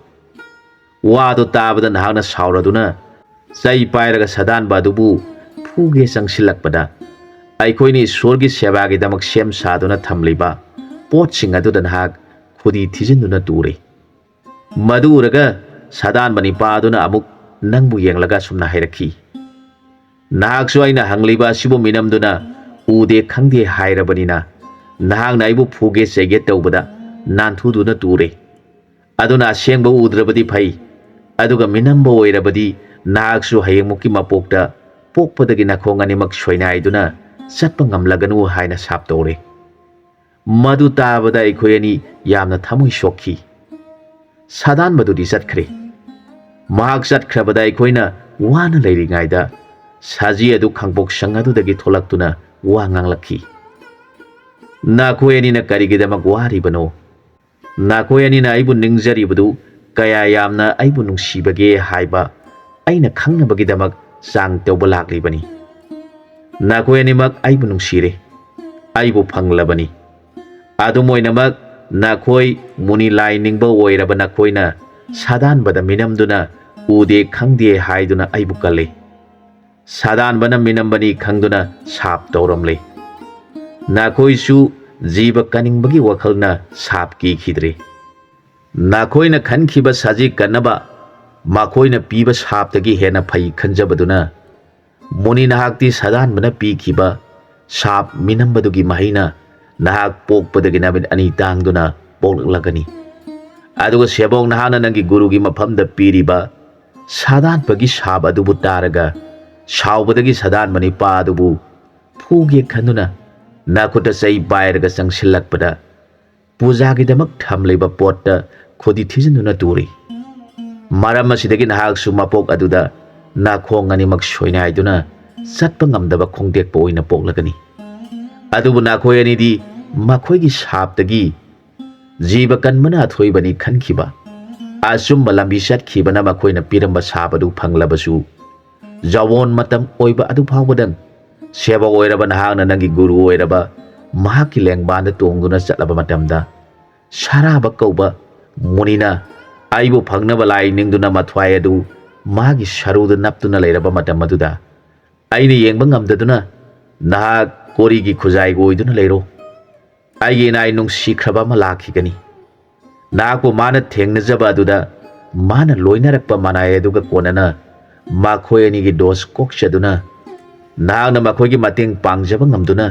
ꯋꯥꯗꯨ ꯇꯥꯕꯗ ꯅꯍꯥꯛꯅ ꯁꯥꯎꯔꯗꯨꯅ ꯆꯩ ꯄꯥꯏꯔꯒ ꯁꯥꯗꯥꯟꯕ ꯑꯗꯨꯕꯨ ꯐꯨꯒꯦ ꯆꯪꯁꯤꯜꯂꯛꯄꯗ, ꯑꯩꯈꯣꯏꯅ ꯏꯁꯣꯔꯒꯤ ꯁꯦꯕꯥꯒꯤꯗꯃꯛ ꯁꯦꯝ ꯁꯥꯗꯨꯅ ꯊꯝꯂꯤꯕ ꯄꯣꯠꯁꯤꯡ ꯑꯗꯨꯗ ꯅꯍꯥꯛ ꯈꯨꯗꯤ ꯊꯤꯖꯤꯟꯗꯨꯅ ꯇꯨꯔꯦ꯫ ꯃꯗꯨ ꯎꯔꯒ ꯁꯥꯗꯥꯟꯕ ꯅꯤꯄꯥ ꯑꯗꯨꯅ ꯑꯃꯨꯛ ꯅꯪꯕꯨ ꯌꯦꯡꯂꯒ ꯑꯁꯨꯝꯅ ꯍꯥꯏꯔꯛꯈꯤ, "ꯅꯍꯥꯛꯁꯨ ꯑꯩꯅ ꯍꯪꯂꯤꯕ ꯑꯁꯤꯕꯨ ꯃꯤꯅꯝꯗꯨꯅ ꯎꯗꯦ ꯈꯪꯗꯦ ꯍꯥꯏꯔꯕꯅꯤꯅ, ꯅꯍꯥꯛꯅ ꯑꯩꯕꯨ ꯐꯨꯒꯦ ꯆꯩꯒꯦ ꯇꯧꯕꯗ ꯅꯥꯟꯊꯨꯗꯨꯅ ꯇꯨꯔꯦ꯫ ꯑꯗꯨꯅ ꯑꯁꯦꯡꯕ ꯎꯗ꯭ꯔꯕꯗꯤ ꯐꯩ, ꯑꯗꯨꯒ ꯃꯤꯅꯝꯕ ꯑꯣꯏꯔꯕꯗꯤ ꯅꯍꯥꯛꯁꯨ ꯍꯌꯦꯡꯃꯨꯛꯀꯤ ꯃꯄꯣꯛꯇ ꯄꯣꯛꯄꯗꯒꯤ ꯅꯈꯣꯡ ꯑꯅꯤꯃꯛ ꯁꯣꯏꯅꯥꯏꯗꯨꯅ ꯆꯠꯄ ꯉꯝꯂꯒꯅꯨ" ꯍꯥꯏꯅ ꯁꯥꯞ ꯇꯧꯔꯦ꯫ ꯃꯗꯨ ꯇꯥꯕꯗ ꯑꯩꯈꯣꯏ ꯑꯅꯤ ꯌꯥꯝꯅ ꯊꯃꯣꯏ ꯁꯣꯛꯈꯤ꯫ ꯁꯥꯗꯥꯟꯕꯗꯨꯗꯤ ꯆꯠꯈ꯭ꯔꯦ꯫ ꯃꯍꯥꯛ ꯆꯠꯈ꯭ꯔꯕꯗ ꯑꯩꯈꯣꯏꯅ ꯋꯥꯅ ꯂꯩꯔꯤꯉꯩꯗ ꯁꯖꯤ ꯑꯗꯨ ꯈꯥꯡꯄꯣꯛꯁꯪ ꯑꯗꯨꯗꯒꯤ ꯊꯣꯛꯂꯛꯇꯨꯅ ꯋꯥ ꯉꯥꯡꯂꯛꯈꯤ꯫ ꯅꯈꯣꯏ ꯑꯅꯤꯅ ꯀꯔꯤꯒꯤꯗꯃꯛ ꯋꯥꯔꯤꯕꯅꯣ? ꯅꯈꯣꯏ ꯑꯅꯤꯅ ꯑꯩꯕꯨ ꯅꯤꯡꯖꯔꯤꯕꯗꯨ ꯀꯌꯥ ꯌꯥꯝꯅ ꯑꯩꯕꯨ ꯅꯨꯡꯁꯤꯕꯒꯦ ꯍꯥꯏꯕ ꯑꯩꯅ ꯈꯪꯅꯕꯒꯤꯗꯃꯛ ꯆꯥꯡ ꯇꯧꯕ ꯂꯥꯛꯂꯤꯕꯅꯤ꯫ ꯅꯈꯣꯏ ꯑꯅꯤꯃꯛ ꯑꯩꯕꯨ ꯅꯨꯡꯁꯤꯔꯦ, ꯑꯩꯕꯨ ꯐꯪꯂꯕꯅꯤ꯫ ꯑꯗꯨꯝ ꯑꯣꯏꯅꯃꯛ, ꯅꯈꯣꯏ ꯃꯨꯅꯤ ꯂꯥꯏ ꯅꯤꯡꯕ ꯑꯣꯏꯔꯕ ꯅꯈꯣꯏꯅ ꯁꯥꯗꯥꯟꯕꯗ ꯃꯤꯅꯝꯗꯨꯅ ꯎꯗꯦ ꯈꯪꯗꯦ ꯍꯥꯏꯗꯨꯅ ꯑꯩꯕꯨ ꯀꯜꯂꯤ꯫ ꯁꯥꯗꯥꯟꯕꯅ ꯃꯤꯅꯝꯕꯅꯤ ꯈꯪꯗꯨꯅ ꯁꯥꯞ ꯇꯧꯔꯝꯂꯦ꯫ ꯅꯈꯣꯏꯁꯨ ꯖꯤꯕ ꯀꯟꯅꯤꯡꯕꯒꯤ ꯋꯥꯈꯜꯅ ꯁꯥꯞ ꯀꯤꯈꯤꯗ꯭ꯔꯦ꯫ ꯅꯈꯣꯏꯅ ꯈꯟꯈꯤꯕ ꯁꯖꯤꯛ ꯀꯟꯅꯕ ꯃꯈꯣꯏꯅ ꯄꯤꯕ ꯁꯥꯞꯇꯒꯤ ꯍꯦꯟꯅ ꯐꯩ ꯈꯟꯖꯕꯗꯨꯅ, ꯃꯨꯅꯤ, ꯅꯍꯥꯛꯇꯤ ꯁꯥꯗꯥꯟꯕꯅ ꯄꯤꯈꯤꯕ ꯁꯥꯞ ꯃꯤꯅꯝꯕꯗꯨꯒꯤ ꯃꯍꯩꯅ ꯅꯍꯥꯛ ꯄꯣꯛꯄꯗꯒꯤ ꯅꯨꯃꯤꯠ ꯑꯅꯤ ꯇꯥꯡꯗꯨꯅ ꯄꯣꯛꯂꯛꯂꯒꯅꯤ꯫ ꯑꯗꯨꯒ ꯁꯦꯕꯣꯛ, ꯅꯍꯥꯛꯅ ꯅꯪꯒꯤ ꯒꯨꯔꯨꯒꯤ ꯃꯐꯝꯗ ꯄꯤꯔꯤꯕ ꯁꯥꯗꯥꯟꯕꯒꯤ ꯁꯥꯞ ꯑꯗꯨꯕꯨ ꯇꯥꯔꯒ ꯁꯥꯎꯕꯗꯒꯤ ꯁꯥꯗꯥꯟꯕ ꯅꯤꯄꯥ ꯑꯗꯨꯕꯨ ꯐꯨꯒꯦ ꯈꯟꯗꯨꯅ ꯅꯈꯨꯠꯇ ꯆꯩ ꯄꯥꯏꯔꯒ ꯆꯪꯁꯤꯜꯂꯛꯄꯗ, ꯄꯨꯖꯥꯒꯤꯗꯃꯛ ꯊꯝꯂꯤꯕ ꯄꯣꯠꯇ ꯈꯨꯗꯤ ꯊꯤꯖꯤꯟꯗꯨꯅ ꯇꯨꯔꯤ꯫ ꯃꯔꯝ ꯑꯁꯤꯗꯒꯤ ꯅꯍꯥꯛꯁꯨ ꯃꯄꯣꯛ ꯑꯗꯨꯗ ꯅꯈꯣꯡ ꯑꯅꯤꯃꯛ ꯁꯣꯏꯅꯥꯏꯗꯨꯅ ꯆꯠꯄ ꯉꯝꯗꯕ ꯈꯣꯡꯇꯦꯛꯄ ꯑꯣꯏꯅ ꯄꯣꯛꯂꯒꯅꯤ꯫ ꯑꯗꯨꯕꯨ ꯅꯈꯣꯏ ꯑꯅꯤꯗꯤ ꯃꯈꯣꯏꯒꯤ ꯁꯥꯞꯇꯒꯤ ꯖꯤꯕ ꯀꯟꯕꯅ ꯑꯊꯣꯏꯕꯅꯤ ꯈꯟꯈꯤꯕ ꯑꯆꯨꯝꯕ ꯂꯝꯕꯤ ꯆꯠꯈꯤꯕꯅ ꯃꯈꯣꯏꯅ ꯄꯤꯔꯝꯕ ꯁꯥꯞ ꯑꯗꯨ ꯐꯪꯂꯕꯁꯨ, ꯖꯋꯣꯟ ꯃꯇꯝ ꯑꯣꯏꯕ ꯑꯗꯨ ꯐꯥꯎꯕꯗꯪ ꯁꯦꯕꯣꯛ ꯑꯣꯏꯔꯕ ꯅꯍꯥꯛꯅ ꯅꯪꯒꯤ ꯒꯨꯔꯨ ꯑꯣꯏꯔꯕ ꯃꯍꯥꯛꯀꯤ ꯂꯦꯡꯕꯥꯟꯗ ꯇꯣꯡꯗꯨꯅ ꯆꯠꯂꯕ ꯃꯇꯝꯗ, ꯁꯔꯥꯕ ꯀꯧꯕ ꯃꯨꯅꯤꯅ ꯑꯩꯕꯨ ꯐꯪꯅꯕ ꯂꯥꯏ ꯅꯤꯡꯗꯨꯅ ꯃꯊ꯭ꯋꯥꯏ ꯑꯗꯨ ꯃꯥꯒꯤ ꯁꯔꯨꯗ ꯅꯞꯇꯨꯅ ꯂꯩꯔꯕ ꯃꯇꯝ ꯑꯗꯨꯗ, ꯑꯩꯅ ꯌꯦꯡꯕ ꯉꯝꯗꯗꯨꯅ ꯅꯍꯥꯛ ꯀꯣꯔꯤꯒꯤ ꯈꯨꯖꯥꯏꯒ ꯑꯣꯏꯗꯨꯅ ꯂꯩꯔꯣ꯫ ꯑꯩꯒꯤ ꯏꯅꯥꯏ ꯅꯨꯡꯁꯤꯈ꯭ꯔꯕ ꯑꯃ ꯂꯥꯛꯈꯤꯒꯅꯤ꯫ ꯅꯍꯥꯛꯄꯨ ꯃꯥꯅ ꯊꯦꯡꯅꯖꯕ ꯑꯗꯨꯗ ꯃꯥꯅ ꯂꯣꯏꯅꯔꯛꯄ ꯃꯅꯥꯏ ꯑꯗꯨꯒ ꯀꯣꯟꯅꯅ ꯃꯈꯣꯏ ꯑꯅꯤꯒꯤ ꯗꯣꯁ ꯀꯣꯛꯆꯗꯨꯅ ꯅꯍꯥꯛꯅ ꯃꯈꯣꯏꯒꯤ ꯃꯇꯦꯡ ꯄꯥꯡꯖꯕ ꯉꯝꯗꯨꯅ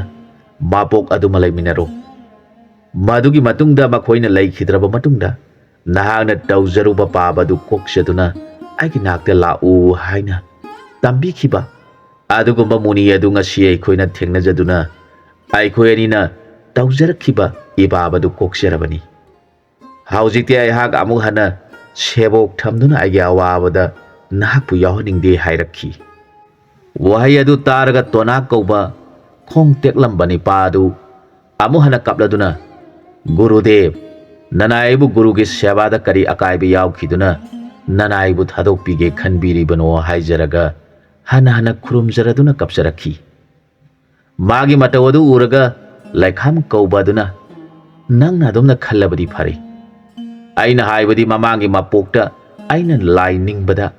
ꯃꯄꯣꯛ ꯑꯗꯨꯃ ꯂꯩꯃꯤꯟꯅꯔꯣ꯫ ꯃꯗꯨꯒꯤ ꯃꯇꯨꯡꯗ ꯃꯈꯣꯏꯅ ꯂꯩꯈꯤꯗ꯭ꯔꯕ ꯃꯇꯨꯡꯗ ꯅꯍꯥꯛꯅ ꯇꯧꯖꯔꯨꯕ ꯄꯥꯕ ꯑꯗꯨ ꯀꯣꯛꯆꯗꯨꯅ ꯑꯩꯒꯤ ꯅꯥꯛꯇ ꯂꯥꯛꯎ ꯍꯥꯏꯅ ꯇꯝꯕꯤꯈꯤꯕ ꯑꯗꯨꯒꯨꯝꯕ ꯃꯨꯅꯤ ꯑꯗꯨ ꯉꯁꯤ ꯑꯩꯈꯣꯏꯅ ꯊꯦꯡꯅꯖꯗꯨꯅ ꯑꯩꯈꯣꯏ ꯑꯅꯤꯅ ꯇꯧꯖꯔꯛꯈꯤꯕ ꯏꯄꯥꯕ ꯑꯗꯨ ꯀꯣꯛꯆꯔꯕꯅꯤ꯫ ꯍꯧꯖꯤꯛꯇꯤ ꯑꯩꯍꯥꯛ ꯑꯃꯨꯛ ꯍꯟꯅ ꯁꯦꯕꯣꯛ ꯊꯝꯗꯨꯅ ꯑꯩꯒꯤ ꯑꯋꯥꯕꯗ ꯅꯍꯥꯛꯄꯨ ꯌꯥꯎꯍꯟꯅꯤꯡꯗꯦ ꯍꯥꯏꯔꯛꯈꯤ꯫ ꯋꯥꯍꯩ ꯑꯗꯨ ꯇꯥꯔꯒ ꯇꯣꯅꯥ ꯀꯧꯕ ꯈꯣꯡ ꯇꯦꯛꯂꯝꯕ ꯅꯤꯄꯥ ꯑꯗꯨ ꯑꯃꯨꯛ ꯍꯟꯅ ꯀꯞꯂꯗꯨꯅ, "ꯒꯨꯔꯨꯗꯦꯕ, ꯅꯅꯥꯏ ꯑꯩꯕꯨ ꯒꯨꯔꯨꯒꯤ ꯁꯦꯕꯥꯗ ꯀꯔꯤ ꯑꯀꯥꯏꯕ ꯌꯥꯎꯈꯤꯗꯨꯅ ꯅꯅꯥꯏꯕꯨ ꯊꯥꯗꯣꯛꯄꯤꯒꯦ ꯈꯟꯕꯤꯔꯤꯕꯅꯣ?" ꯍꯥꯏꯖꯔꯒ ꯍꯟꯅ ꯍꯟꯅ ꯈꯨꯔꯨꯝꯖꯔꯗꯨꯅ ꯀꯞꯆꯔꯛꯈꯤ꯫ ꯃꯥꯒꯤ ꯃꯇꯧ ꯑꯗꯨ ꯎꯔꯒ ꯂꯩꯈꯥꯝ ꯀꯧꯕ ꯑꯗꯨꯅ, "ꯅꯪꯅ ꯑꯗꯨꯝꯅ ꯈꯜꯂꯕꯗꯤ ꯐꯔꯦ꯫ ꯑꯩꯅ ꯍꯥꯏꯕꯗꯤ ꯃꯃꯥꯡꯒꯤ ꯃꯄꯣꯛꯇ ꯑꯩꯅ ꯂꯥꯏ ꯅꯤꯡꯕꯗ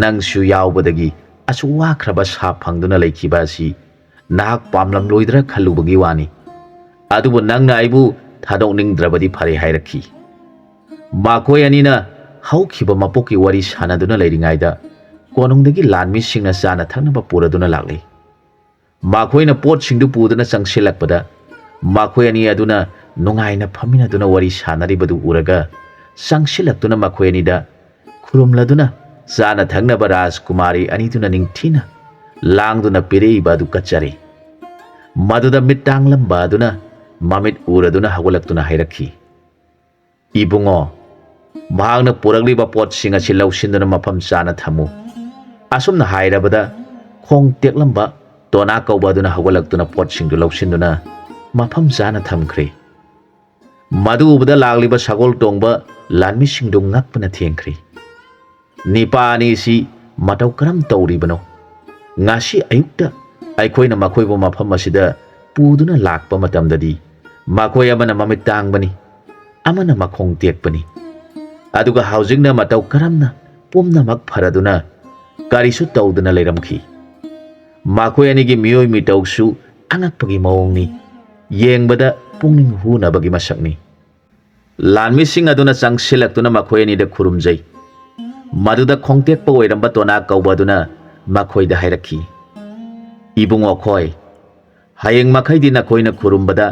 ꯅꯪꯁꯨ ꯌꯥꯎꯕꯗꯒꯤ ꯑꯁꯨꯛ ꯋꯥꯈ꯭ꯔꯕ ꯁꯥ ꯐꯪꯗꯨꯅ ꯂꯩꯈꯤꯕ ꯑꯁꯤ ꯅꯍꯥꯛ ꯄꯥꯝꯂꯝꯂꯣꯏꯗ꯭ꯔꯥ ꯈꯜꯂꯨꯕꯒꯤ ꯋꯥꯅꯤ꯫ ꯑꯗꯨꯕꯨ ꯅꯪꯅ ꯑꯩꯕꯨ ꯊꯥꯗꯣꯛꯅꯤꯡꯗ꯭ꯔꯕꯗꯤ ꯐꯔꯦ" ꯍꯥꯏꯔꯛꯈꯤ꯫ ꯃꯈꯣꯏ ꯑꯅꯤꯅ ꯍꯧꯈꯤꯕ ꯃꯄꯣꯛꯀꯤ ꯋꯥꯔꯤ ꯁꯥꯟꯅꯗꯨꯅ ꯂꯩꯔꯤꯉꯩꯗ ꯀꯣꯅꯨꯡꯗꯒꯤ ꯂꯥꯟꯃꯤꯁꯤꯡꯅ ꯆꯥꯅ ꯊꯛꯅꯕ ꯄꯨꯔꯗꯨꯅ ꯂꯥꯛꯂꯤ꯫ ꯃꯈꯣꯏꯅ ꯄꯣꯠꯁꯤꯡꯗꯨ ꯄꯨꯗꯨꯅ ꯆꯪꯁꯤꯜꯂꯛꯄꯗ ꯃꯈꯣꯏ ꯑꯅꯤ ꯑꯗꯨꯅ ꯅꯨꯡꯉꯥꯏꯅ ꯐꯝꯃꯤꯟꯅꯗꯨꯅ ꯋꯥꯔꯤ ꯁꯥꯟꯅꯔꯤꯕꯗꯨ ꯎꯔꯒ ꯆꯪꯁꯤꯜꯂꯛꯇꯨꯅ ꯃꯈꯣꯏ ꯑꯅꯤꯗ ꯈꯨꯔꯨꯝꯂꯗꯨꯅ ꯆꯥꯅ ꯊꯛꯅꯕ ꯔꯥꯖꯀꯨꯃꯥꯔꯤ ꯑꯅꯤꯗꯨꯅ ꯅꯤꯡꯊꯤꯅ ꯂꯥꯡꯗꯨꯅ ꯄꯤꯔꯛꯏꯕ ꯑꯗꯨ ꯀꯠꯆꯔꯦ꯫ ꯃꯗꯨꯗ ꯃꯤꯠ ꯇꯥꯡꯂꯝꯕ ꯑꯗꯨꯅ ꯃꯃꯤꯠ ꯎꯔꯗꯨꯅ ꯍꯧꯒꯠꯂꯛꯇꯨꯅ ꯍꯥꯏꯔꯛꯈꯤ, "ꯏꯕꯨꯡꯉꯣ, ꯃꯍꯥꯛꯅ ꯄꯨꯔꯛꯂꯤꯕ ꯄꯣꯠꯁꯤꯡ ꯑꯁꯤ ꯂꯧꯁꯤꯟꯗꯨꯅ ꯃꯐꯝ ꯆꯥꯅ ꯊꯝꯃꯨ꯫" ꯑꯁꯨꯝꯅ ꯍꯥꯏꯔꯕꯗ ꯈꯣꯡ ꯇꯦꯛꯂꯝꯕ ꯇꯣꯅꯥ ꯀꯧꯕ ꯑꯗꯨꯅ ꯍꯧꯒꯠꯂꯛꯇꯨꯅ ꯄꯣꯠꯁꯤꯡꯗꯨ ꯂꯧꯁꯤꯟꯗꯨꯅ ꯃꯐꯝ ꯆꯥꯅ ꯊꯝꯈ꯭ꯔꯦ꯫ ꯃꯗꯨ ꯎꯕꯗ ꯂꯥꯛꯂꯤꯕ ꯁꯒꯣꯜ ꯇꯣꯡꯕ ꯂꯥꯟꯃꯤꯁꯤꯡꯗꯨ ꯉꯛꯄꯅ ꯊꯦꯡꯈ꯭ꯔꯦ꯫ "ꯅꯤꯄꯥ ꯑꯅꯤꯁꯤ ꯃꯇꯧ ꯀꯔꯝ ꯇꯧꯔꯤꯕꯅꯣ? ꯉꯁꯤ ꯑꯌꯨꯛꯇ ꯑꯩꯈꯣꯏꯅ ꯃꯈꯣꯏꯕꯨ ꯃꯐꯝ ꯑꯁꯤꯗ ꯄꯨꯗꯨꯅ ꯂꯥꯛꯄ ꯃꯇꯝꯗꯗꯤ ꯃꯈꯣꯏ ꯑꯃꯅ ꯃꯃꯤꯠ ꯇꯥꯡꯕꯅꯤ, ꯑꯃꯅ ꯃꯈꯣꯡ ꯇꯦꯛꯄꯅꯤ, ꯑꯗꯨꯒ ꯍꯧꯖꯤꯛꯅ ꯃꯇꯧ ꯀꯔꯝꯅ ꯄꯨꯝꯅꯃꯛ ꯐꯔꯗꯨꯅ ꯀꯔꯤꯁꯨ ꯇꯧꯗꯅ ꯂꯩꯔꯝꯈꯤ꯫ ꯃꯈꯣꯏ ꯑꯅꯤꯒꯤ ꯃꯤꯑꯣꯏ ꯃꯤꯇꯧꯁꯨ ꯑꯉꯛꯄꯒꯤ ꯃꯑꯣꯡꯅꯤ, ꯌꯦꯡꯕꯗ ꯄꯨꯛꯅꯤꯡ ꯍꯨꯅꯕꯒꯤ ꯃꯁꯛꯅꯤ꯫" ꯂꯥꯟꯃꯤꯁꯤꯡ ꯑꯗꯨꯅ ꯆꯪꯁꯤꯜꯂꯛꯇꯨꯅ ꯃꯈꯣꯏ ꯑꯅꯤꯗ ꯈꯨꯔꯨꯝꯖꯩ꯫ ꯃꯗꯨꯗ ꯈꯣꯡꯇꯦꯛꯄ ꯑꯣꯏꯔꯝꯕ ꯇꯣꯅꯥ ꯀꯧꯕ ꯑꯗꯨꯅ ꯃꯈꯣꯏꯗ ꯍꯥꯏꯔꯛꯈꯤ, "ꯏꯕꯨꯡꯉꯣ ꯈꯣꯏ, ꯍꯌꯦꯡ ꯃꯈꯩꯗꯤ ꯅꯈꯣꯏꯅ ꯈꯨꯔꯨꯝꯕꯗ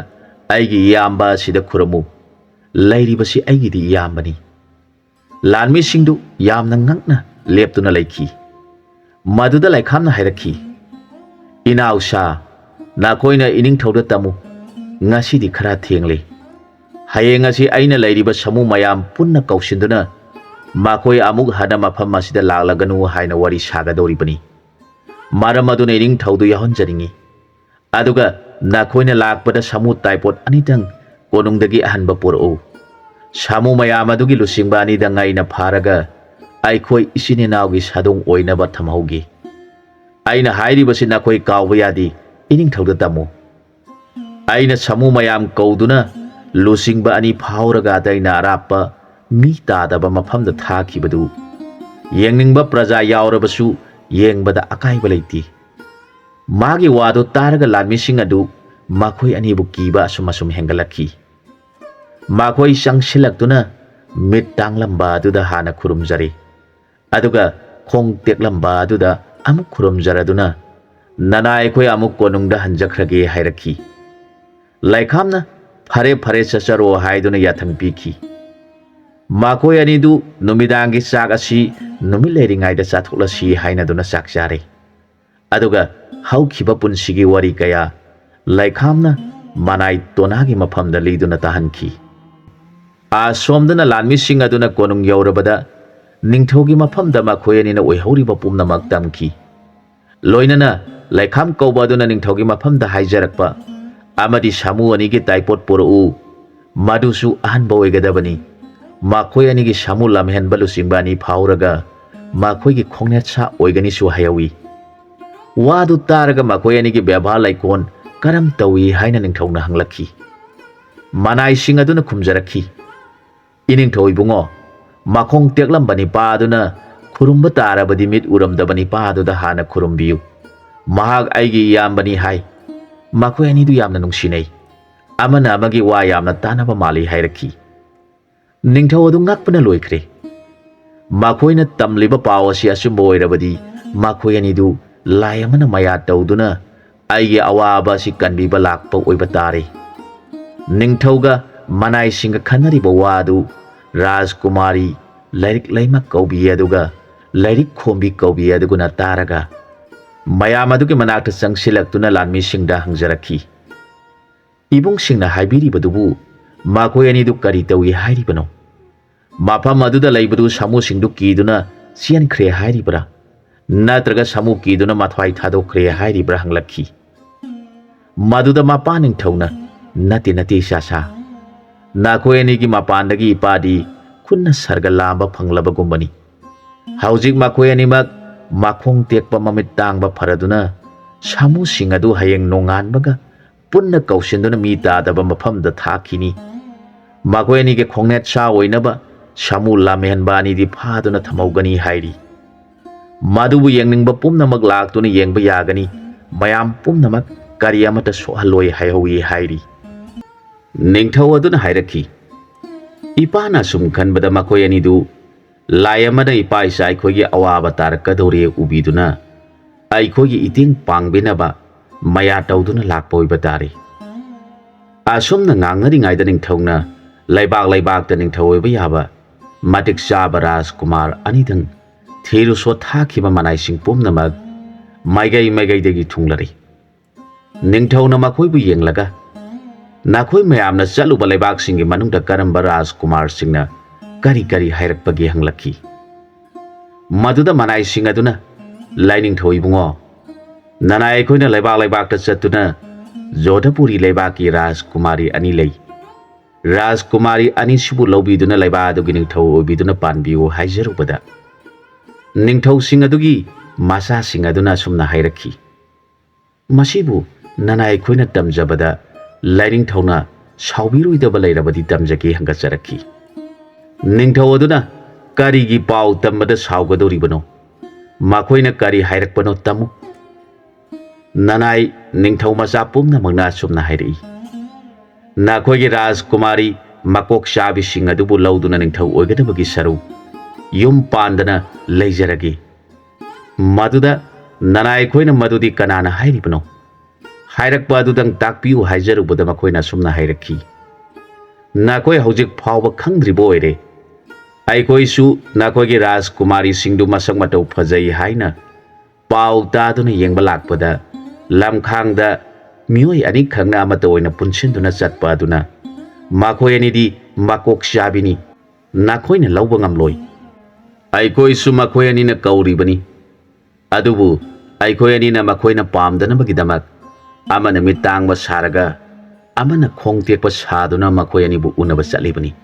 ꯑꯩꯒꯤ ꯏꯌꯥꯝꯕ ꯑꯁꯤꯗ ꯈꯨꯔꯨꯝꯃꯨ꯫ ꯂꯩꯔꯤꯕꯁꯤ ꯑꯩꯒꯤꯗꯤ ꯏꯌꯥꯝꯕꯅꯤ꯫" ꯂꯥꯟꯃꯤꯁꯤꯡꯗꯨ ꯌꯥꯝꯅ ꯉꯛꯅ ꯂꯦꯞꯇꯨꯅ ꯂꯩꯈꯤ꯫ ꯃꯗꯨꯗ ꯂꯩꯈꯥꯝꯅ ꯍꯥꯏꯔꯛꯈꯤ, "ꯏꯅꯥꯎꯁꯥ, ꯅꯈꯣꯏꯅ ꯏꯅꯤꯡꯊꯧꯗ ꯇꯝꯃꯨ, ꯉꯁꯤꯗꯤ ꯈꯔ ꯊꯦꯡꯂꯦ꯫ ꯍꯌꯦꯡ ꯑꯁꯤ ꯑꯩꯅ ꯂꯩꯔꯤꯕ ꯁꯥꯃꯨ ꯃꯌꯥꯝ ꯄꯨꯟꯅ ꯀꯧꯁꯤꯟꯗꯨꯅ ꯃꯈꯣꯏ ꯑꯃꯨꯛ ꯍꯟꯅ ꯃꯐꯝ ꯑꯁꯤꯗ ꯂꯥꯛꯂꯒꯅꯨ ꯍꯥꯏꯅ ꯋꯥꯔꯤ ꯁꯥꯒꯗꯧꯔꯤꯕꯅꯤ꯫ ꯃꯔꯝ ꯑꯗꯨꯅ ꯏꯅꯤꯡꯊꯧꯗꯨ ꯌꯥꯎꯍꯟꯖꯅꯤꯡꯏ꯫ ꯑꯗꯨꯒ ꯅꯈꯣꯏꯅ ꯂꯥꯛꯄꯗ ꯁꯥꯃꯨ ꯇꯥꯏꯄꯣꯠ ꯑꯅꯤꯇꯪ ꯀꯣꯅꯨꯡꯗꯒꯤ ꯑꯍꯟꯕ ꯄꯨꯔꯛꯎ꯫ ꯁꯥꯃꯨ ꯃꯌꯥꯝ ꯑꯗꯨꯒꯤ ꯂꯨꯆꯤꯡꯕ ꯑꯅꯤꯗ ꯉꯩꯅ ꯐꯥꯔꯒ ꯑꯩꯈꯣꯏ ꯏꯆꯤꯟ ꯏꯅꯥꯎꯒꯤ ꯁꯥꯗꯣꯡ ꯑꯣꯏꯅꯕ ꯊꯝꯍꯧꯒꯦ꯫ ꯑꯩꯅ ꯍꯥꯏꯔꯤꯕꯁꯤ ꯅꯈꯣꯏ ꯀꯥꯎꯕ ꯌꯥꯗꯦ, ꯏꯅꯤꯡꯊꯧꯗ ꯇꯝꯃꯨ꯫ ꯑꯩꯅ ꯁꯥꯃꯨ ꯃꯌꯥꯝ ꯀꯧꯗꯨꯅ ꯂꯨꯆꯤꯡꯕ ꯑꯅꯤ ꯐꯥꯎꯔꯒ ꯑꯇꯩꯅ ꯑꯔꯥꯞꯄ ꯃꯤ ꯇꯥꯗꯕ ꯃꯐꯝꯗ ꯊꯥꯈꯤꯕꯗꯨ ꯌꯦꯡꯅꯤꯡꯕ ꯄ꯭ꯔꯖꯥ ꯌꯥꯎꯔꯕꯁꯨ ꯌꯦꯡꯕꯗ ꯑꯀꯥꯏꯕ ꯂꯩꯇꯦ꯫ ꯃꯥꯒꯤ ꯋꯥꯗꯨ ꯇꯥꯔꯒ ꯂꯥꯟꯃꯤꯁꯤꯡ ꯑꯗꯨ ꯃꯈꯣꯏ ꯑꯅꯤꯕꯨ ꯀꯤꯕ ꯑꯁꯨꯝ ꯑꯁꯨꯝ ꯍꯦꯟꯒꯠꯂꯛꯈꯤ꯫ ꯃꯈꯣꯏ ꯆꯪꯁꯤꯜꯂꯛꯇꯨꯅ ꯃꯤꯠ ꯇꯥꯡꯂꯝꯕ ꯑꯗꯨꯗ ꯍꯥꯟꯅ ꯈꯨꯔꯨꯝꯖꯔꯦ꯫ ꯑꯗꯨꯒ ꯈꯣꯡ ꯇꯦꯛꯂꯝꯕ ꯑꯗꯨꯗ ꯑꯃꯨꯛ ꯈꯨꯔꯨꯝꯖꯔꯗꯨꯅ, "ꯅꯅꯥꯏ ꯑꯩꯈꯣꯏ ꯑꯃꯨꯛ ꯀꯣꯅꯨꯡꯗ ꯍꯟꯖꯈ꯭ꯔꯒꯦ" ꯍꯥꯏꯔꯛꯈꯤ꯫ ꯂꯩꯈꯥꯝꯅ "ꯐꯔꯦ, ꯐꯔꯦ, ꯆꯠꯆꯔꯣ" ꯍꯥꯏꯗꯨꯅ ꯌꯥꯊꯪ ꯄꯤꯈꯤ꯫ ꯃꯈꯣꯏ ꯑꯅꯤꯗꯨ ꯅꯨꯃꯤꯗꯥꯡꯒꯤ ꯆꯥꯛ ꯑꯁꯤ ꯅꯨꯃꯤꯠ ꯂꯩꯔꯤꯉꯩꯗ ꯆꯥꯊꯣꯛꯂꯁꯤ ꯍꯥꯏꯅꯗꯨꯅ ꯆꯥꯛ ꯆꯥꯔꯦ꯫ ꯑꯗꯨꯒ ꯍꯧꯈꯤꯕ ꯄꯨꯟꯁꯤꯒꯤ ꯋꯥꯔꯤ ꯀꯌꯥ ꯂꯩꯈꯥꯝꯅ ꯃꯅꯥꯏ ꯇꯣꯅꯥꯒꯤ ꯃꯐꯝꯗ ꯂꯤꯗꯨꯅ ꯇꯥꯍꯟꯈꯤ꯫ ꯑꯁꯣꯝꯗꯅ ꯂꯥꯟꯃꯤꯁꯤꯡ ꯑꯗꯨꯅ ꯀꯣꯅꯨꯡ ꯌꯧꯔꯕꯗ ꯅꯤꯡꯊꯧꯒꯤ ꯃꯐꯝꯗ ꯃꯈꯣꯏ ꯑꯅꯤꯅ ꯑꯣꯏꯍꯧꯔꯤꯕ ꯄꯨꯝꯅꯃꯛ ꯇꯝꯈꯤ꯫ ꯂꯣꯏꯅꯅ ꯂꯩꯈꯥꯝ ꯀꯧꯕ ꯑꯗꯨꯅ ꯅꯤꯡꯊꯧꯒꯤ ꯃꯐꯝꯗ ꯍꯥꯏꯖꯔꯛꯄ ꯑꯃꯗꯤ ꯁꯥꯃꯨ ꯑꯅꯤꯒꯤ ꯇꯥꯏꯄꯣꯠ ꯄꯨꯔꯛꯎ, ꯃꯗꯨꯁꯨ ꯑꯍꯟꯕ ꯑꯣꯏꯒꯗꯕꯅꯤ꯫ ꯃꯈꯣꯏ ꯑꯅꯤꯒꯤ ꯁꯥꯃꯨ ꯂꯝꯍꯦꯟꯕ ꯂꯨꯆꯤꯡꯕ ꯑꯅꯤ ꯐꯥꯎꯔꯒ ꯃꯈꯣꯏꯒꯤ ꯈꯣꯡꯅꯦꯠ ꯁꯥ ꯑꯣꯏꯒꯅꯤꯁꯨ ꯍꯥꯏꯍꯧꯏ꯫ ꯋꯥꯗꯨ ꯇꯥꯔꯒ ꯃꯈꯣꯏ ꯑꯅꯤꯒꯤ ꯕꯦꯕꯥꯔ ꯂꯩꯀꯣꯟ ꯀꯔꯝ ꯇꯧꯏ ꯍꯥꯏꯅ ꯅꯤꯡꯊꯧꯅ ꯍꯪꯂꯛꯈꯤ꯫ ꯃꯅꯥꯏꯁꯤꯡ ꯑꯗꯨꯅ ꯈꯨꯝꯖꯔꯛꯈꯤ, "ꯏꯅꯤꯡꯊꯧ ꯏꯕꯨꯡꯉꯣ, ꯃꯈꯣꯡ ꯇꯦꯛꯂꯝꯕ ꯅꯤꯄꯥ ꯑꯗꯨꯅ ꯈꯨꯔꯨꯝꯕ ꯇꯥꯔꯕꯗꯤ ꯃꯤꯠ ꯎꯔꯝꯗꯕ ꯅꯤꯄꯥ ꯑꯗꯨꯗ ꯍꯥꯟꯅ ꯈꯨꯔꯨꯝꯕꯤꯌꯨ꯫ ꯃꯍꯥꯛ ꯑꯩꯒꯤ ꯏꯌꯥꯝꯕꯅꯤ" ꯍꯥꯏ꯫ ꯃꯈꯣꯏ ꯑꯅꯤꯗꯨ ꯌꯥꯝꯅ ꯅꯨꯡꯁꯤꯅꯩ꯫ ꯑꯃꯅ ꯑꯃꯒꯤ ꯋꯥ ꯌꯥꯝꯅ ꯇꯥꯅꯕ ꯃꯥꯜꯂꯤ ꯍꯥꯏꯔꯛꯈꯤ꯫ ꯅꯤꯡꯊꯧ ꯑꯗꯨ ꯉꯛꯄꯅ ꯂꯣꯏꯈ꯭ꯔꯦ꯫ ꯃꯈꯣꯏꯅ ꯇꯝꯂꯤꯕ ꯄꯥꯎ ꯑꯁꯤ ꯑꯆꯨꯝꯕ ꯑꯣꯏꯔꯕꯗꯤ ꯃꯈꯣꯏ ꯑꯅꯤꯗꯨ ꯂꯥꯏ ꯑꯃꯅ ꯃꯌꯥ ꯇꯧꯗꯨꯅ ꯑꯩꯒꯤ ꯑꯋꯥꯕ ꯑꯁꯤ ꯀꯟꯕꯤꯕ ꯂꯥꯛꯄ ꯑꯣꯏꯕ ꯇꯥꯔꯦ꯫ ꯅꯤꯡꯊꯧꯒ ꯃꯅꯥꯏꯁꯤꯡꯒ ꯈꯟꯅꯔꯤꯕ ꯋꯥ ꯑꯗꯨ ꯔꯥꯖꯀꯨꯃꯥꯔꯤ ꯂꯥꯏꯔꯤꯛ ꯂꯩꯃ ꯀꯧꯕꯤ ꯑꯗꯨꯒ ꯂꯥꯏꯔꯤꯛ ꯈꯣꯝꯕꯤ ꯀꯧꯕꯤ ꯑꯗꯨꯒꯅ ꯇꯥꯔꯒ ꯃꯌꯥꯝ ꯑꯗꯨꯒꯤ ꯃꯅꯥꯛꯇ ꯆꯪꯁꯤꯜꯂꯛꯇꯨꯅ ꯂꯥꯟꯃꯤꯁꯤꯡꯗ ꯍꯪꯖꯔꯛꯈꯤ, "ꯏꯕꯨꯡꯁꯤꯡꯅ ꯍꯥꯏꯕꯤꯔꯤꯕꯗꯨꯕꯨ ꯃꯈꯣꯏ ꯑꯅꯤꯗꯨ ꯀꯔꯤ ꯇꯧꯏ ꯍꯥꯏꯔꯤꯕꯅꯣ? ꯃꯐꯝ ꯑꯗꯨꯗ ꯂꯩꯕꯗꯨ ꯁꯥꯃꯨꯁꯤꯡꯗꯨ ꯀꯤꯗꯨꯅ ꯆꯦꯟꯈ꯭ꯔꯦ ꯍꯥꯏꯔꯤꯕ꯭ꯔꯥ? ꯅꯠꯇ꯭ꯔꯒ ꯁꯥꯃꯨ ꯀꯤꯗꯨꯅ ꯃꯊ꯭ꯋꯥꯏ ꯊꯥꯗꯣꯛꯈ꯭ꯔꯦ ꯍꯥꯏꯔꯤꯕ꯭ꯔꯥ?" ꯍꯪꯂꯛꯈꯤ꯫ ꯃꯗꯨꯗ ꯃꯄꯥ ꯅꯤꯡꯊꯧꯅ, "ꯅꯠꯇꯦ, ꯅꯠꯇꯦ, ꯏꯆꯥꯁꯥ꯫ ꯅꯈꯣꯏ ꯑꯅꯤꯒꯤ ꯃꯄꯥꯟꯗꯒꯤ ꯏꯄꯥꯗꯤ ꯈꯨꯠꯅ ꯁꯔꯒ ꯂꯥꯝꯕ ꯐꯪꯂꯕꯒꯨꯝꯕꯅꯤ꯫ ꯍꯧꯖꯤꯛ ꯃꯈꯣꯏ ꯑꯅꯤꯃꯛ ꯃꯈꯣꯡ ꯇꯦꯛꯄ, ꯃꯃꯤꯠ ꯇꯥꯡꯕ ꯐꯔꯗꯨꯅ ꯁꯥꯃꯨꯁꯤꯡ ꯑꯗꯨ ꯍꯌꯦꯡ ꯅꯣꯡꯉꯥꯟꯕꯒ ꯄꯨꯟꯅ ꯀꯧꯁꯤꯟꯗꯨꯅ ꯃꯤ ꯇꯥꯗꯕ ꯃꯐꯝꯗ ꯊꯥꯈꯤꯅꯤ꯫ ꯃꯈꯣꯏ ꯑꯅꯤꯒꯤ ꯈꯣꯡꯅꯦꯠ ꯁꯥ ꯑꯣꯏꯅꯕ ꯁꯥꯃꯨ ꯂꯥꯝꯍꯦꯟꯕ ꯑꯅꯤꯗꯤ ꯐꯥꯗꯨꯅ ꯊꯝꯍꯧꯒꯅꯤ" ꯍꯥꯏꯔꯤ꯫ ꯃꯗꯨꯕꯨ ꯌꯦꯡꯅꯤꯡꯕ ꯄꯨꯝꯅꯃꯛ ꯂꯥꯛꯇꯨꯅ ꯌꯦꯡꯕ ꯌꯥꯒꯅꯤ꯫ ꯃꯌꯥꯝ ꯄꯨꯝꯅꯃꯛ ꯀꯔꯤ ꯑꯃꯠꯇ ꯁꯣꯛꯍꯜꯂꯣꯏ ꯍꯥꯏꯍꯧꯏ ꯍꯥꯏꯔꯤ꯫ ꯅꯤꯡꯊꯧ ꯑꯗꯨꯅ ꯍꯥꯏꯔꯛꯈꯤ, "ꯏꯄꯥꯅ ꯑꯁꯨꯝ ꯈꯟꯕꯗ ꯃꯈꯣꯏ ꯑꯅꯤꯗꯨ ꯂꯥꯏ ꯑꯃꯅ ꯏꯄꯥ ꯏꯆꯥ ꯑꯩꯈꯣꯏꯒꯤ ꯑꯋꯥꯕ ꯇꯥꯔꯛꯀꯗꯧꯔꯦ ꯎꯕꯤꯗꯨꯅ ꯑꯩꯈꯣꯏꯒꯤ ꯏꯇꯦꯡ ꯄꯥꯡꯕꯤꯅꯕ ꯃꯌꯥ ꯇꯧꯗꯨꯅ ꯂꯥꯛꯄ ꯑꯣꯏꯕ ꯇꯥꯔꯦ꯫" ꯑꯁꯨꯝꯅ ꯉꯥꯡꯅꯔꯤꯉꯩꯗ ꯅꯤꯡꯊꯧꯅ ꯂꯩꯕꯥꯛ ꯂꯩꯕꯥꯛꯇ ꯅꯤꯡꯊꯧ ꯑꯣꯏꯕ ꯌꯥꯕ ꯃꯇꯤꯛ ꯆꯥꯕ ꯔꯥꯖꯀꯨꯃꯥꯔ ꯑꯅꯤꯗꯪ ꯊꯤꯔꯨ ꯁꯣꯠꯊꯥꯈꯤꯕ ꯃꯅꯥꯏꯁꯤꯡ ꯄꯨꯝꯅꯃꯛ ꯃꯥꯏꯀꯩ ꯃꯥꯏꯀꯩꯗꯒꯤ ꯊꯨꯡꯂꯔꯤ꯫ ꯅꯤꯡꯊꯧꯅ ꯃꯈꯣꯏꯕꯨ ꯌꯦꯡꯂꯒ, "ꯅꯈꯣꯏ ꯃꯌꯥꯝꯅ ꯆꯠꯂꯨꯕ ꯂꯩꯕꯥꯛꯁꯤꯡꯒꯤ ꯃꯅꯨꯡꯗ ꯀꯔꯝꯕ ꯔꯥꯖꯀꯨꯃꯥꯔꯁꯤꯡꯅ ꯀꯔꯤ ꯀꯔꯤ ꯍꯥꯏꯔꯛꯄꯒꯦ?" ꯍꯪꯂꯛꯈꯤ꯫ ꯃꯗꯨꯗ ꯃꯅꯥꯏꯁꯤꯡ ꯑꯗꯨꯅ, "ꯂꯥꯏꯅꯤꯡꯊꯧ ꯏꯕꯨꯡꯉꯣ, ꯅꯅꯥꯏ ꯑꯩꯈꯣꯏꯅ ꯂꯩꯕꯥꯛ ꯂꯩꯕꯥꯛꯇ ꯆꯠꯇꯨꯅ ꯖꯣꯙꯄꯨꯔꯤ ꯂꯩꯕꯥꯛꯀꯤ ꯔꯥꯖꯀꯨꯃꯥꯔꯤ ꯑꯅꯤ ꯂꯩ꯫ ꯔꯥꯖꯀꯨꯃꯥꯔꯤ ꯑꯅꯤꯁꯤꯕꯨ ꯂꯧꯕꯤꯗꯨꯅ ꯂꯩꯕꯥꯛ ꯑꯗꯨꯒꯤ ꯅꯤꯡꯊꯧ ꯑꯣꯏꯕꯤꯗꯨꯅ ꯄꯥꯟꯕꯤꯌꯨ" ꯍꯥꯏꯖꯔꯨꯕꯗ, ꯅꯤꯡꯊꯧꯁꯤꯡ ꯑꯗꯨꯒꯤ ꯃꯆꯥꯁꯤꯡ ꯑꯗꯨꯅ ꯑꯁꯨꯝꯅ ꯍꯥꯏꯔꯛꯈꯤ, "ꯃꯁꯤꯕꯨ ꯅꯅꯥꯏ ꯑꯩꯈꯣꯏꯅ ꯇꯝꯖꯕꯗ ꯂꯥꯏꯅꯤꯡꯊꯧꯅ ꯁꯥꯎꯕꯤꯔꯣꯏꯗꯕ ꯂꯩꯔꯕꯗꯤ ꯇꯝꯖꯒꯦ" ꯍꯪꯒꯠꯆꯔꯛꯈꯤ꯫ ꯅꯤꯡꯊꯧ ꯑꯗꯨꯅ, "ꯀꯔꯤꯒꯤ ꯄꯥꯎ ꯇꯝꯕꯗ ꯁꯥꯎꯒꯗꯧꯔꯤꯕꯅꯣ? ꯃꯈꯣꯏꯅ ꯀꯔꯤ ꯍꯥꯏꯔꯛꯄꯅꯣ ꯇꯝꯃꯨ꯫" ꯅꯅꯥꯏ ꯅꯤꯡꯊꯧ ꯃꯆꯥ ꯄꯨꯝꯅꯃꯛꯅ ꯑꯁꯨꯝꯅ ꯍꯥꯏꯔꯛꯏ, "ꯅꯈꯣꯏꯒꯤ ꯔꯥꯖꯀꯨꯃꯥꯔꯤ ꯃꯀꯣꯛ ꯆꯥꯕꯤꯁꯤꯡ ꯑꯗꯨꯕꯨ ꯂꯧꯗꯨꯅ ꯅꯤꯡꯊꯧ ꯑꯣꯏꯒꯗꯕꯒꯤ ꯁꯔꯨꯛ ꯌꯨꯝ ꯄꯥꯟꯗꯅ ꯂꯩꯖꯔꯒꯦ꯫" ꯃꯗꯨꯗ ꯅꯅꯥꯏ ꯑꯩꯈꯣꯏꯅ, "ꯃꯗꯨꯗꯤ ꯀꯅꯥꯅ ꯍꯥꯏꯔꯤꯕꯅꯣ?" ꯍꯥꯏꯔꯛꯄ ꯑꯗꯨꯗꯪ ꯇꯥꯛꯄꯤꯌꯨ ꯍꯥꯏꯖꯔꯨꯕꯗ ꯃꯈꯣꯏꯅ ꯑꯁꯨꯝꯅ ꯍꯥꯏꯔꯛꯈꯤ, "ꯅꯈꯣꯏ ꯍꯧꯖꯤꯛ ꯐꯥꯎꯕ ꯈꯪꯗ꯭ꯔꯤꯕ ꯑꯣꯏꯔꯦ꯫ ꯑꯩꯈꯣꯏꯁꯨ ꯅꯈꯣꯏꯒꯤ ꯔꯥꯖꯀꯨꯃꯥꯔꯤꯁꯤꯡꯗꯨ ꯃꯁꯛ ꯃꯇꯧ ꯐꯖꯩ ꯍꯥꯏꯅ ꯄꯥꯎ ꯇꯥꯗꯨꯅ ꯌꯦꯡꯕ ꯂꯥꯛꯄꯗ, ꯂꯝꯈꯥꯡꯗ ꯃꯤꯑꯣꯏ ꯑꯅꯤꯈꯛꯅ ꯑꯃꯠꯇ ꯑꯣꯏꯅ ꯄꯨꯟꯁꯤꯟꯗꯨꯅ ꯆꯠꯄ ꯑꯗꯨꯅ ꯃꯈꯣꯏ ꯑꯅꯤꯗꯤ ꯃꯀꯣꯛ ꯆꯥꯕꯤꯅꯤ, ꯅꯈꯣꯏꯅ ꯂꯧꯕ ꯉꯝꯂꯣꯏ꯫ ꯑꯩꯈꯣꯏꯁꯨ ꯃꯈꯣꯏ ꯑꯅꯤꯅ ꯀꯧꯔꯤꯕꯅꯤ, ꯑꯗꯨꯕꯨ ꯑꯩꯈꯣꯏ ꯑꯅꯤꯅ ꯃꯈꯣꯏꯅ ꯄꯥꯝꯗꯅꯕꯒꯤꯗꯃꯛ ꯑꯃꯅ ꯃꯤꯠ ꯇꯥꯡꯕ ꯁꯥꯔꯒ ꯑꯃꯅ ꯈꯣꯡ ꯇꯦꯛꯄ ꯁꯥꯗꯨꯅ ꯃꯈꯣꯏ ꯑꯅꯤꯕꯨ ꯎꯅꯕ ꯆꯠꯂꯤꯕꯅꯤ꯫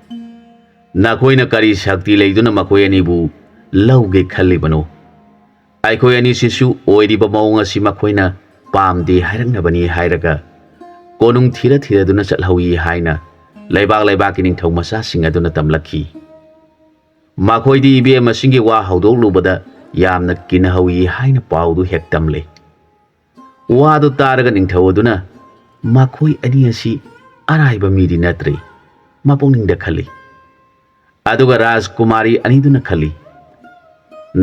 ꯅꯈꯣꯏꯅ ꯀꯔꯤ ꯁꯛꯇꯤ ꯂꯩꯗꯨꯅ ꯃꯈꯣꯏ ꯑꯅꯤꯕꯨ ꯂꯧꯒꯦ ꯈꯜꯂꯤꯕꯅꯣ? ꯑꯩꯈꯣꯏ ꯑꯅꯤꯁꯤꯁꯨ ꯑꯣꯏꯔꯤꯕ ꯃꯑꯣꯡ ꯑꯁꯤ ꯃꯈꯣꯏꯅ ꯄꯥꯝꯗꯦ ꯍꯥꯏꯔꯛꯅꯕꯅꯤ ꯍꯥꯏꯔꯒ ꯀꯣꯅꯨꯡ ꯊꯤꯔ ꯊꯤꯔꯗꯨꯅ ꯆꯠꯍꯧꯏ ꯍꯥꯏꯅ ꯂꯩꯕꯥꯛ ꯂꯩꯕꯥꯛꯀꯤ ꯅꯤꯡꯊꯧ ꯃꯆꯥꯁꯤꯡ ꯑꯗꯨꯅ ꯇꯝꯂꯛꯈꯤ꯫ ꯃꯈꯣꯏꯗꯤ ꯏꯕꯦꯝꯃꯁꯤꯡꯒꯤ ꯋꯥ ꯍꯧꯗꯣꯛꯂꯨꯕꯗ ꯌꯥꯝꯅ ꯀꯤꯅꯍꯧꯏ ꯍꯥꯏꯅ ꯄꯥꯎꯗꯨ ꯍꯦꯛ ꯇꯝꯂꯦ꯫ ꯋꯥꯗꯨ ꯇꯥꯔꯒ ꯅꯤꯡꯊꯧ ꯑꯗꯨꯅ ꯃꯈꯣꯏ ꯑꯅꯤ ꯑꯁꯤ ꯑꯔꯥꯏꯕ ꯃꯤꯗꯤ ꯅꯠꯇ꯭ꯔꯦ ꯃꯄꯨꯛꯅꯤꯡꯗ ꯈꯜꯂꯤ꯫ ꯑꯗꯨꯒ ꯔꯥꯖꯀꯨꯃꯥꯔꯤ ꯑꯅꯤꯗꯨꯅ ꯈꯜꯂꯤ,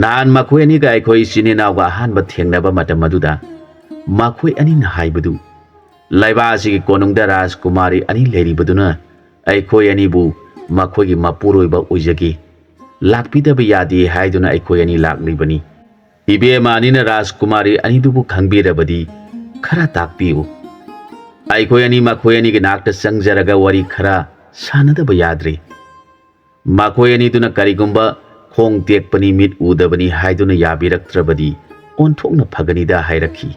ꯅꯍꯥꯟ ꯃꯈꯣꯏ ꯑꯅꯤꯒ ꯑꯩꯈꯣꯏ ꯏꯆꯤꯟ ꯏꯅꯥꯎꯒ ꯑꯍꯥꯟꯕ ꯊꯦꯡꯅꯕ ꯃꯇꯝ ꯑꯗꯨꯗ ꯃꯈꯣꯏ ꯑꯅꯤꯅ ꯍꯥꯏꯕꯗꯨ, ꯂꯩꯕꯥꯛ ꯑꯁꯤꯒꯤ ꯀꯣꯅꯨꯡꯗ ꯔꯥꯖꯀꯨꯃꯥꯔꯤ ꯑꯅꯤ ꯂꯩꯔꯤꯕꯗꯨꯅ ꯑꯩꯈꯣꯏ ꯑꯅꯤꯕꯨ ꯃꯈꯣꯏꯒꯤ ꯃꯄꯨꯔꯣꯏꯕ ꯑꯣꯏꯖꯒꯦ, ꯂꯥꯛꯄꯤꯗꯕ ꯌꯥꯗꯦ ꯍꯥꯏꯗꯨꯅ ꯑꯩꯈꯣꯏ ꯑꯅꯤ ꯂꯥꯛꯂꯤꯕꯅꯤ꯫ ꯏꯕꯦꯝꯃ ꯑꯅꯤꯅ ꯔꯥꯖꯀꯨꯃꯥꯔꯤ ꯑꯅꯤꯗꯨꯕꯨ ꯈꯪꯕꯤꯔꯕꯗꯤ ꯈꯔ ꯇꯥꯛꯄꯤꯌꯨ꯫ ꯑꯩꯈꯣꯏ ꯑꯅꯤ ꯃꯈꯣꯏ ꯑꯅꯤꯒꯤ ꯅꯥꯛꯇ ꯆꯪꯖꯔꯒ ꯋꯥꯔꯤ ꯈꯔ ꯁꯥꯟꯅꯗꯕ ꯌꯥꯗ꯭ꯔꯦ꯫ ꯃꯈꯣꯏ ꯑꯅꯤꯗꯨꯅ ꯀꯔꯤꯒꯨꯝꯕ ꯈꯣꯡ ꯇꯦꯛꯄꯅꯤ, ꯃꯤꯠ ꯎꯗꯕꯅꯤ ꯍꯥꯏꯗꯨꯅ ꯌꯥꯕꯤꯔꯛꯇ꯭ꯔꯕꯗꯤ ꯑꯣꯟꯊꯣꯛꯅ ꯐꯒꯅꯤꯗ ꯍꯥꯏꯔꯛꯈꯤ꯫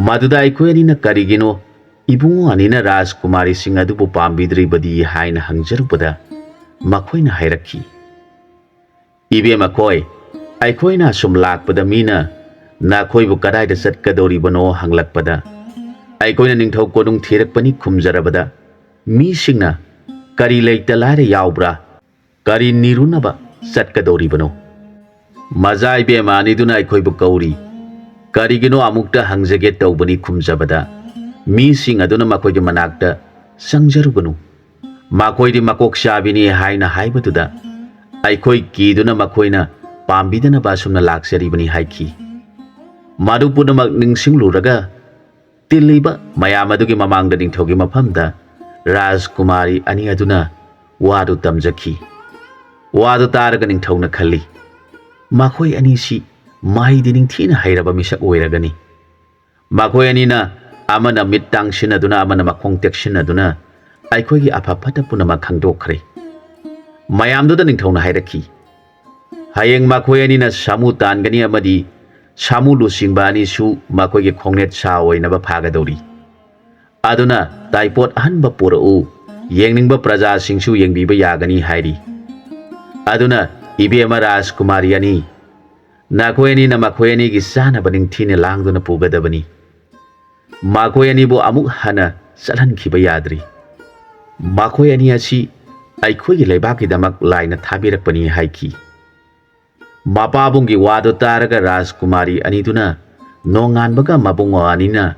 ꯃꯗꯨꯗ ꯑꯩꯈꯣꯏ ꯑꯅꯤꯅ ꯀꯔꯤꯒꯤꯅꯣ ꯏꯕꯨꯡꯉꯣ ꯑꯅꯤꯅ ꯔꯥꯖꯀꯨꯃꯥꯔꯤꯁꯤꯡ ꯑꯗꯨꯕꯨ ꯄꯥꯝꯕꯤꯗ꯭ꯔꯤꯕꯗꯤ ꯍꯥꯏꯅ ꯍꯪꯖꯔꯨꯕꯗ ꯃꯈꯣꯏꯅ ꯍꯥꯏꯔꯛꯈꯤ, ꯏꯕꯦꯝ ꯑꯩꯈꯣꯏ, ꯑꯩꯈꯣꯏꯅ ꯑꯁꯨꯝ ꯂꯥꯛꯄꯗ ꯃꯤꯅ ꯅꯈꯣꯏꯕꯨ ꯀꯗꯥꯏꯗ ꯆꯠꯀꯗꯧꯔꯤꯕꯅꯣ ꯍꯪꯂꯛꯄꯗ ꯑꯩꯈꯣꯏꯅ ꯅꯤꯡꯊꯧ ꯀꯣꯅꯨꯡ ꯊꯤꯔꯛꯄꯅꯤ ꯈꯨꯝꯖꯔꯕꯗ ꯃꯤꯁꯤꯡꯅ ꯀꯔꯤ ꯂꯩꯇ ꯂꯥꯏꯔ ꯌꯥꯎꯕ꯭ꯔꯥ, ꯀꯔꯤ ꯅꯤꯔꯨꯅꯕ ꯆꯠꯀꯗꯧꯔꯤꯕꯅꯣ? ꯃꯖꯥ ꯏꯕꯦꯝꯃ ꯑꯅꯤꯗꯨꯅ ꯑꯩꯈꯣꯏꯕꯨ ꯀꯧꯔꯤ꯫ ꯀꯔꯤꯒꯤꯅꯣ ꯑꯃꯨꯛꯇ ꯍꯪꯖꯒꯦ ꯇꯧꯕꯅꯤ ꯈꯨꯝꯖꯕꯗ ꯃꯤꯁꯤꯡ ꯑꯗꯨꯅ ꯃꯈꯣꯏꯒꯤ ꯃꯅꯥꯛꯇ ꯆꯪꯖꯔꯨꯒꯅꯨ꯫ ꯃꯈꯣꯏꯗꯤ ꯃꯀꯣꯛ ꯆꯥꯕꯤꯅꯤ ꯍꯥꯏꯅ ꯍꯥꯏꯕꯗꯨꯗ ꯑꯩꯈꯣꯏ ꯀꯤꯗꯨꯅ ꯃꯈꯣꯏꯅ ꯄꯥꯝꯕꯤꯗꯅꯕ ꯑꯁꯨꯝꯅ ꯂꯥꯛꯆꯔꯤꯕꯅꯤ ꯍꯥꯏꯈꯤ꯫ ꯃꯗꯨ ꯄꯨꯝꯅꯃꯛ ꯅꯤꯡꯁꯤꯡꯂꯨꯔꯒ ꯇꯤꯜꯂꯤꯕ ꯃꯌꯥꯝ ꯑꯗꯨꯒꯤ ꯃꯃꯥꯡꯗ ꯅꯤꯡꯊꯧꯒꯤ ꯃꯐꯝꯗ ꯔꯥꯖꯀꯨꯃꯥꯔꯤ ꯑꯅꯤ ꯑꯗꯨꯅ ꯋꯥꯗꯨ ꯇꯝꯖꯈꯤ꯫ ꯋꯥꯗꯨ ꯇꯥꯔꯒ ꯅꯤꯡꯊꯧꯅ ꯈꯜꯂꯤ, ꯃꯈꯣꯏ ꯑꯅꯤꯁꯤ ꯃꯍꯩꯗꯤ ꯅꯤꯡꯊꯤꯅ ꯍꯩꯔꯕ ꯃꯤꯁꯛ ꯑꯣꯏꯔꯒꯅꯤ꯫ ꯃꯈꯣꯏ ꯑꯅꯤꯅ ꯑꯃꯅ ꯃꯤꯠ ꯇꯥꯡꯁꯤꯟꯅꯗꯨꯅ ꯑꯃꯅ ꯃꯈꯣꯡ ꯇꯦꯛꯁꯤꯟꯅꯗꯨꯅ ꯑꯩꯈꯣꯏꯒꯤ ꯑꯐ ꯐꯠꯇ ꯄꯨꯝꯅꯃꯛ ꯈꯪꯗꯣꯛꯈ꯭ꯔꯦ꯫ ꯃꯌꯥꯝꯗꯨꯗ ꯅꯤꯡꯊꯧꯅ ꯍꯥꯏꯔꯛꯈꯤ, ꯍꯌꯦꯡ ꯃꯈꯣꯏ ꯑꯅꯤꯅ ꯁꯥꯃꯨ ꯇꯥꯟꯒꯅꯤ ꯑꯃꯗꯤ ꯁꯥꯃꯨ ꯂꯨꯆꯤꯡꯕ ꯑꯅꯤꯁꯨ ꯃꯈꯣꯏꯒꯤ ꯈꯣꯡꯅꯦꯠ ꯁꯥ ꯑꯣꯏꯅꯕ ꯐꯥꯒꯗꯧꯔꯤ꯫ ꯑꯗꯨꯅ ꯇꯥꯏꯄꯣꯠ ꯑꯍꯟꯕ ꯄꯨꯔꯛꯎ, ꯌꯦꯡꯅꯤꯡꯕ ꯄ꯭ꯔꯖꯥꯁꯤꯡꯁꯨ ꯌꯦꯡꯕꯤꯕ ꯌꯥꯒꯅꯤ ꯍꯥꯏꯔꯤ꯫ ꯑꯗꯨꯅ ꯏꯕꯦꯝꯃ ꯔꯥꯖꯀꯨꯃꯥꯔꯤ ꯑꯅꯤ, ꯅꯈꯣꯏ ꯑꯅꯤꯅ ꯃꯈꯣꯏ ꯑꯅꯤꯒꯤ ꯆꯥꯅꯕ ꯅꯤꯡꯊꯤꯅ ꯂꯥꯡꯗꯨꯅ ꯄꯨꯒꯗꯕꯅꯤ꯫ ꯃꯈꯣꯏ ꯑꯅꯤꯕꯨ ꯑꯃꯨꯛ ꯍꯟꯅ ꯆꯠꯍꯟꯈꯤꯕ ꯌꯥꯗ꯭ꯔꯤ꯫ ꯃꯈꯣꯏ ꯑꯅꯤ ꯑꯁꯤ ꯑꯩꯈꯣꯏꯒꯤ ꯂꯩꯕꯥꯛꯀꯤꯗꯃꯛ ꯂꯥꯏꯅ ꯊꯥꯕꯤꯔꯛꯄꯅꯤ ꯍꯥꯏꯈꯤ꯫ ꯃꯄꯥꯕꯨꯡꯒꯤ ꯋꯥꯗꯨ ꯇꯥꯔꯒ ꯔꯥꯖꯀꯨꯃꯥꯔꯤ ꯑꯅꯤꯗꯨꯅ ꯅꯣꯡꯉꯥꯟꯕꯒ ꯃꯕꯨꯡ ꯑꯅꯤꯅ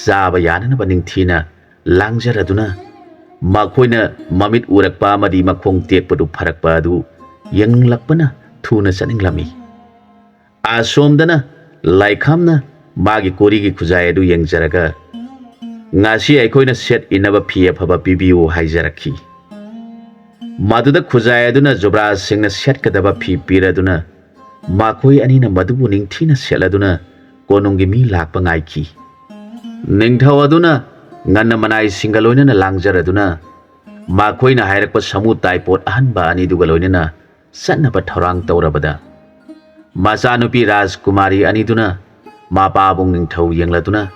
ꯆꯥꯕ ꯌꯥꯅꯅꯕ ꯅꯤꯡꯊꯤꯅ ꯂꯥꯡꯖꯔꯗꯨꯅ, ꯃꯈꯣꯏꯅ ꯃꯃꯤꯠ ꯎꯔꯛꯄ ꯑꯃꯗꯤ ꯃꯈꯣꯡ ꯇꯦꯛꯄꯗꯨ ꯐꯔꯛꯄ ꯑꯗꯨ ꯌꯦꯡꯂꯛꯄꯅ ꯊꯨꯅ ꯆꯠꯅꯤꯡꯂꯝꯃꯤ꯫ ꯑꯁꯣꯝꯗꯅ ꯂꯥꯏꯈꯥꯝꯅ ꯃꯥꯒꯤ ꯀꯣꯔꯤꯒꯤ ꯈꯨꯖꯥꯏ ꯑꯗꯨ ꯌꯦꯡꯖꯔꯒ, "ꯉꯁꯤ ꯑꯩꯈꯣꯏꯅ ꯁꯦꯠ ꯏꯟꯅꯕ ꯐꯤ ꯑꯐꯕ ꯄꯤꯕꯤꯌꯨ" ꯍꯥꯏꯖꯔꯛꯈꯤ꯫ ꯃꯗꯨꯗ ꯈꯨꯖꯥꯏ ꯑꯗꯨꯅ ꯖꯨꯕ꯭ꯔꯥꯖꯁꯤꯡꯅ ꯁꯦꯠꯀꯗꯕ ꯐꯤ ꯄꯤꯔꯗꯨꯅ, ꯃꯈꯣꯏ ꯑꯅꯤꯅ ꯃꯗꯨꯕꯨ ꯅꯤꯡꯊꯤꯅ ꯁꯦꯠꯂꯗꯨꯅ ꯀꯣꯅꯨꯡꯒꯤ ꯃꯤ ꯂꯥꯛꯄ ꯉꯥꯏꯈꯤ꯫ ꯅꯤꯡꯊꯧ ꯑꯗꯨꯅ ꯉꯟꯅ ꯃꯅꯥꯏꯁꯤꯡꯒ ꯂꯣꯏꯅꯅ ꯂꯥꯡꯖꯔꯗꯨꯅ, ꯃꯈꯣꯏꯅ ꯍꯥꯏꯔꯛꯄ ꯁꯥꯃꯨ ꯇꯥꯏꯄꯣꯠ ꯑꯍꯟꯕ ꯑꯅꯤꯗꯨꯒ ꯂꯣꯏꯅꯅ ꯆꯠꯅꯕ ꯊꯧꯔꯥꯡ ꯇꯧꯔꯕꯗ, ꯃꯆꯥꯅꯨꯄꯤ ꯔꯥꯖꯀꯨꯃꯥꯔꯤ ꯑꯅꯤꯗꯨꯅ ꯃꯄꯥꯕꯨꯡ ꯅꯤꯡꯊꯧ ꯌꯦꯡꯂꯗꯨꯅ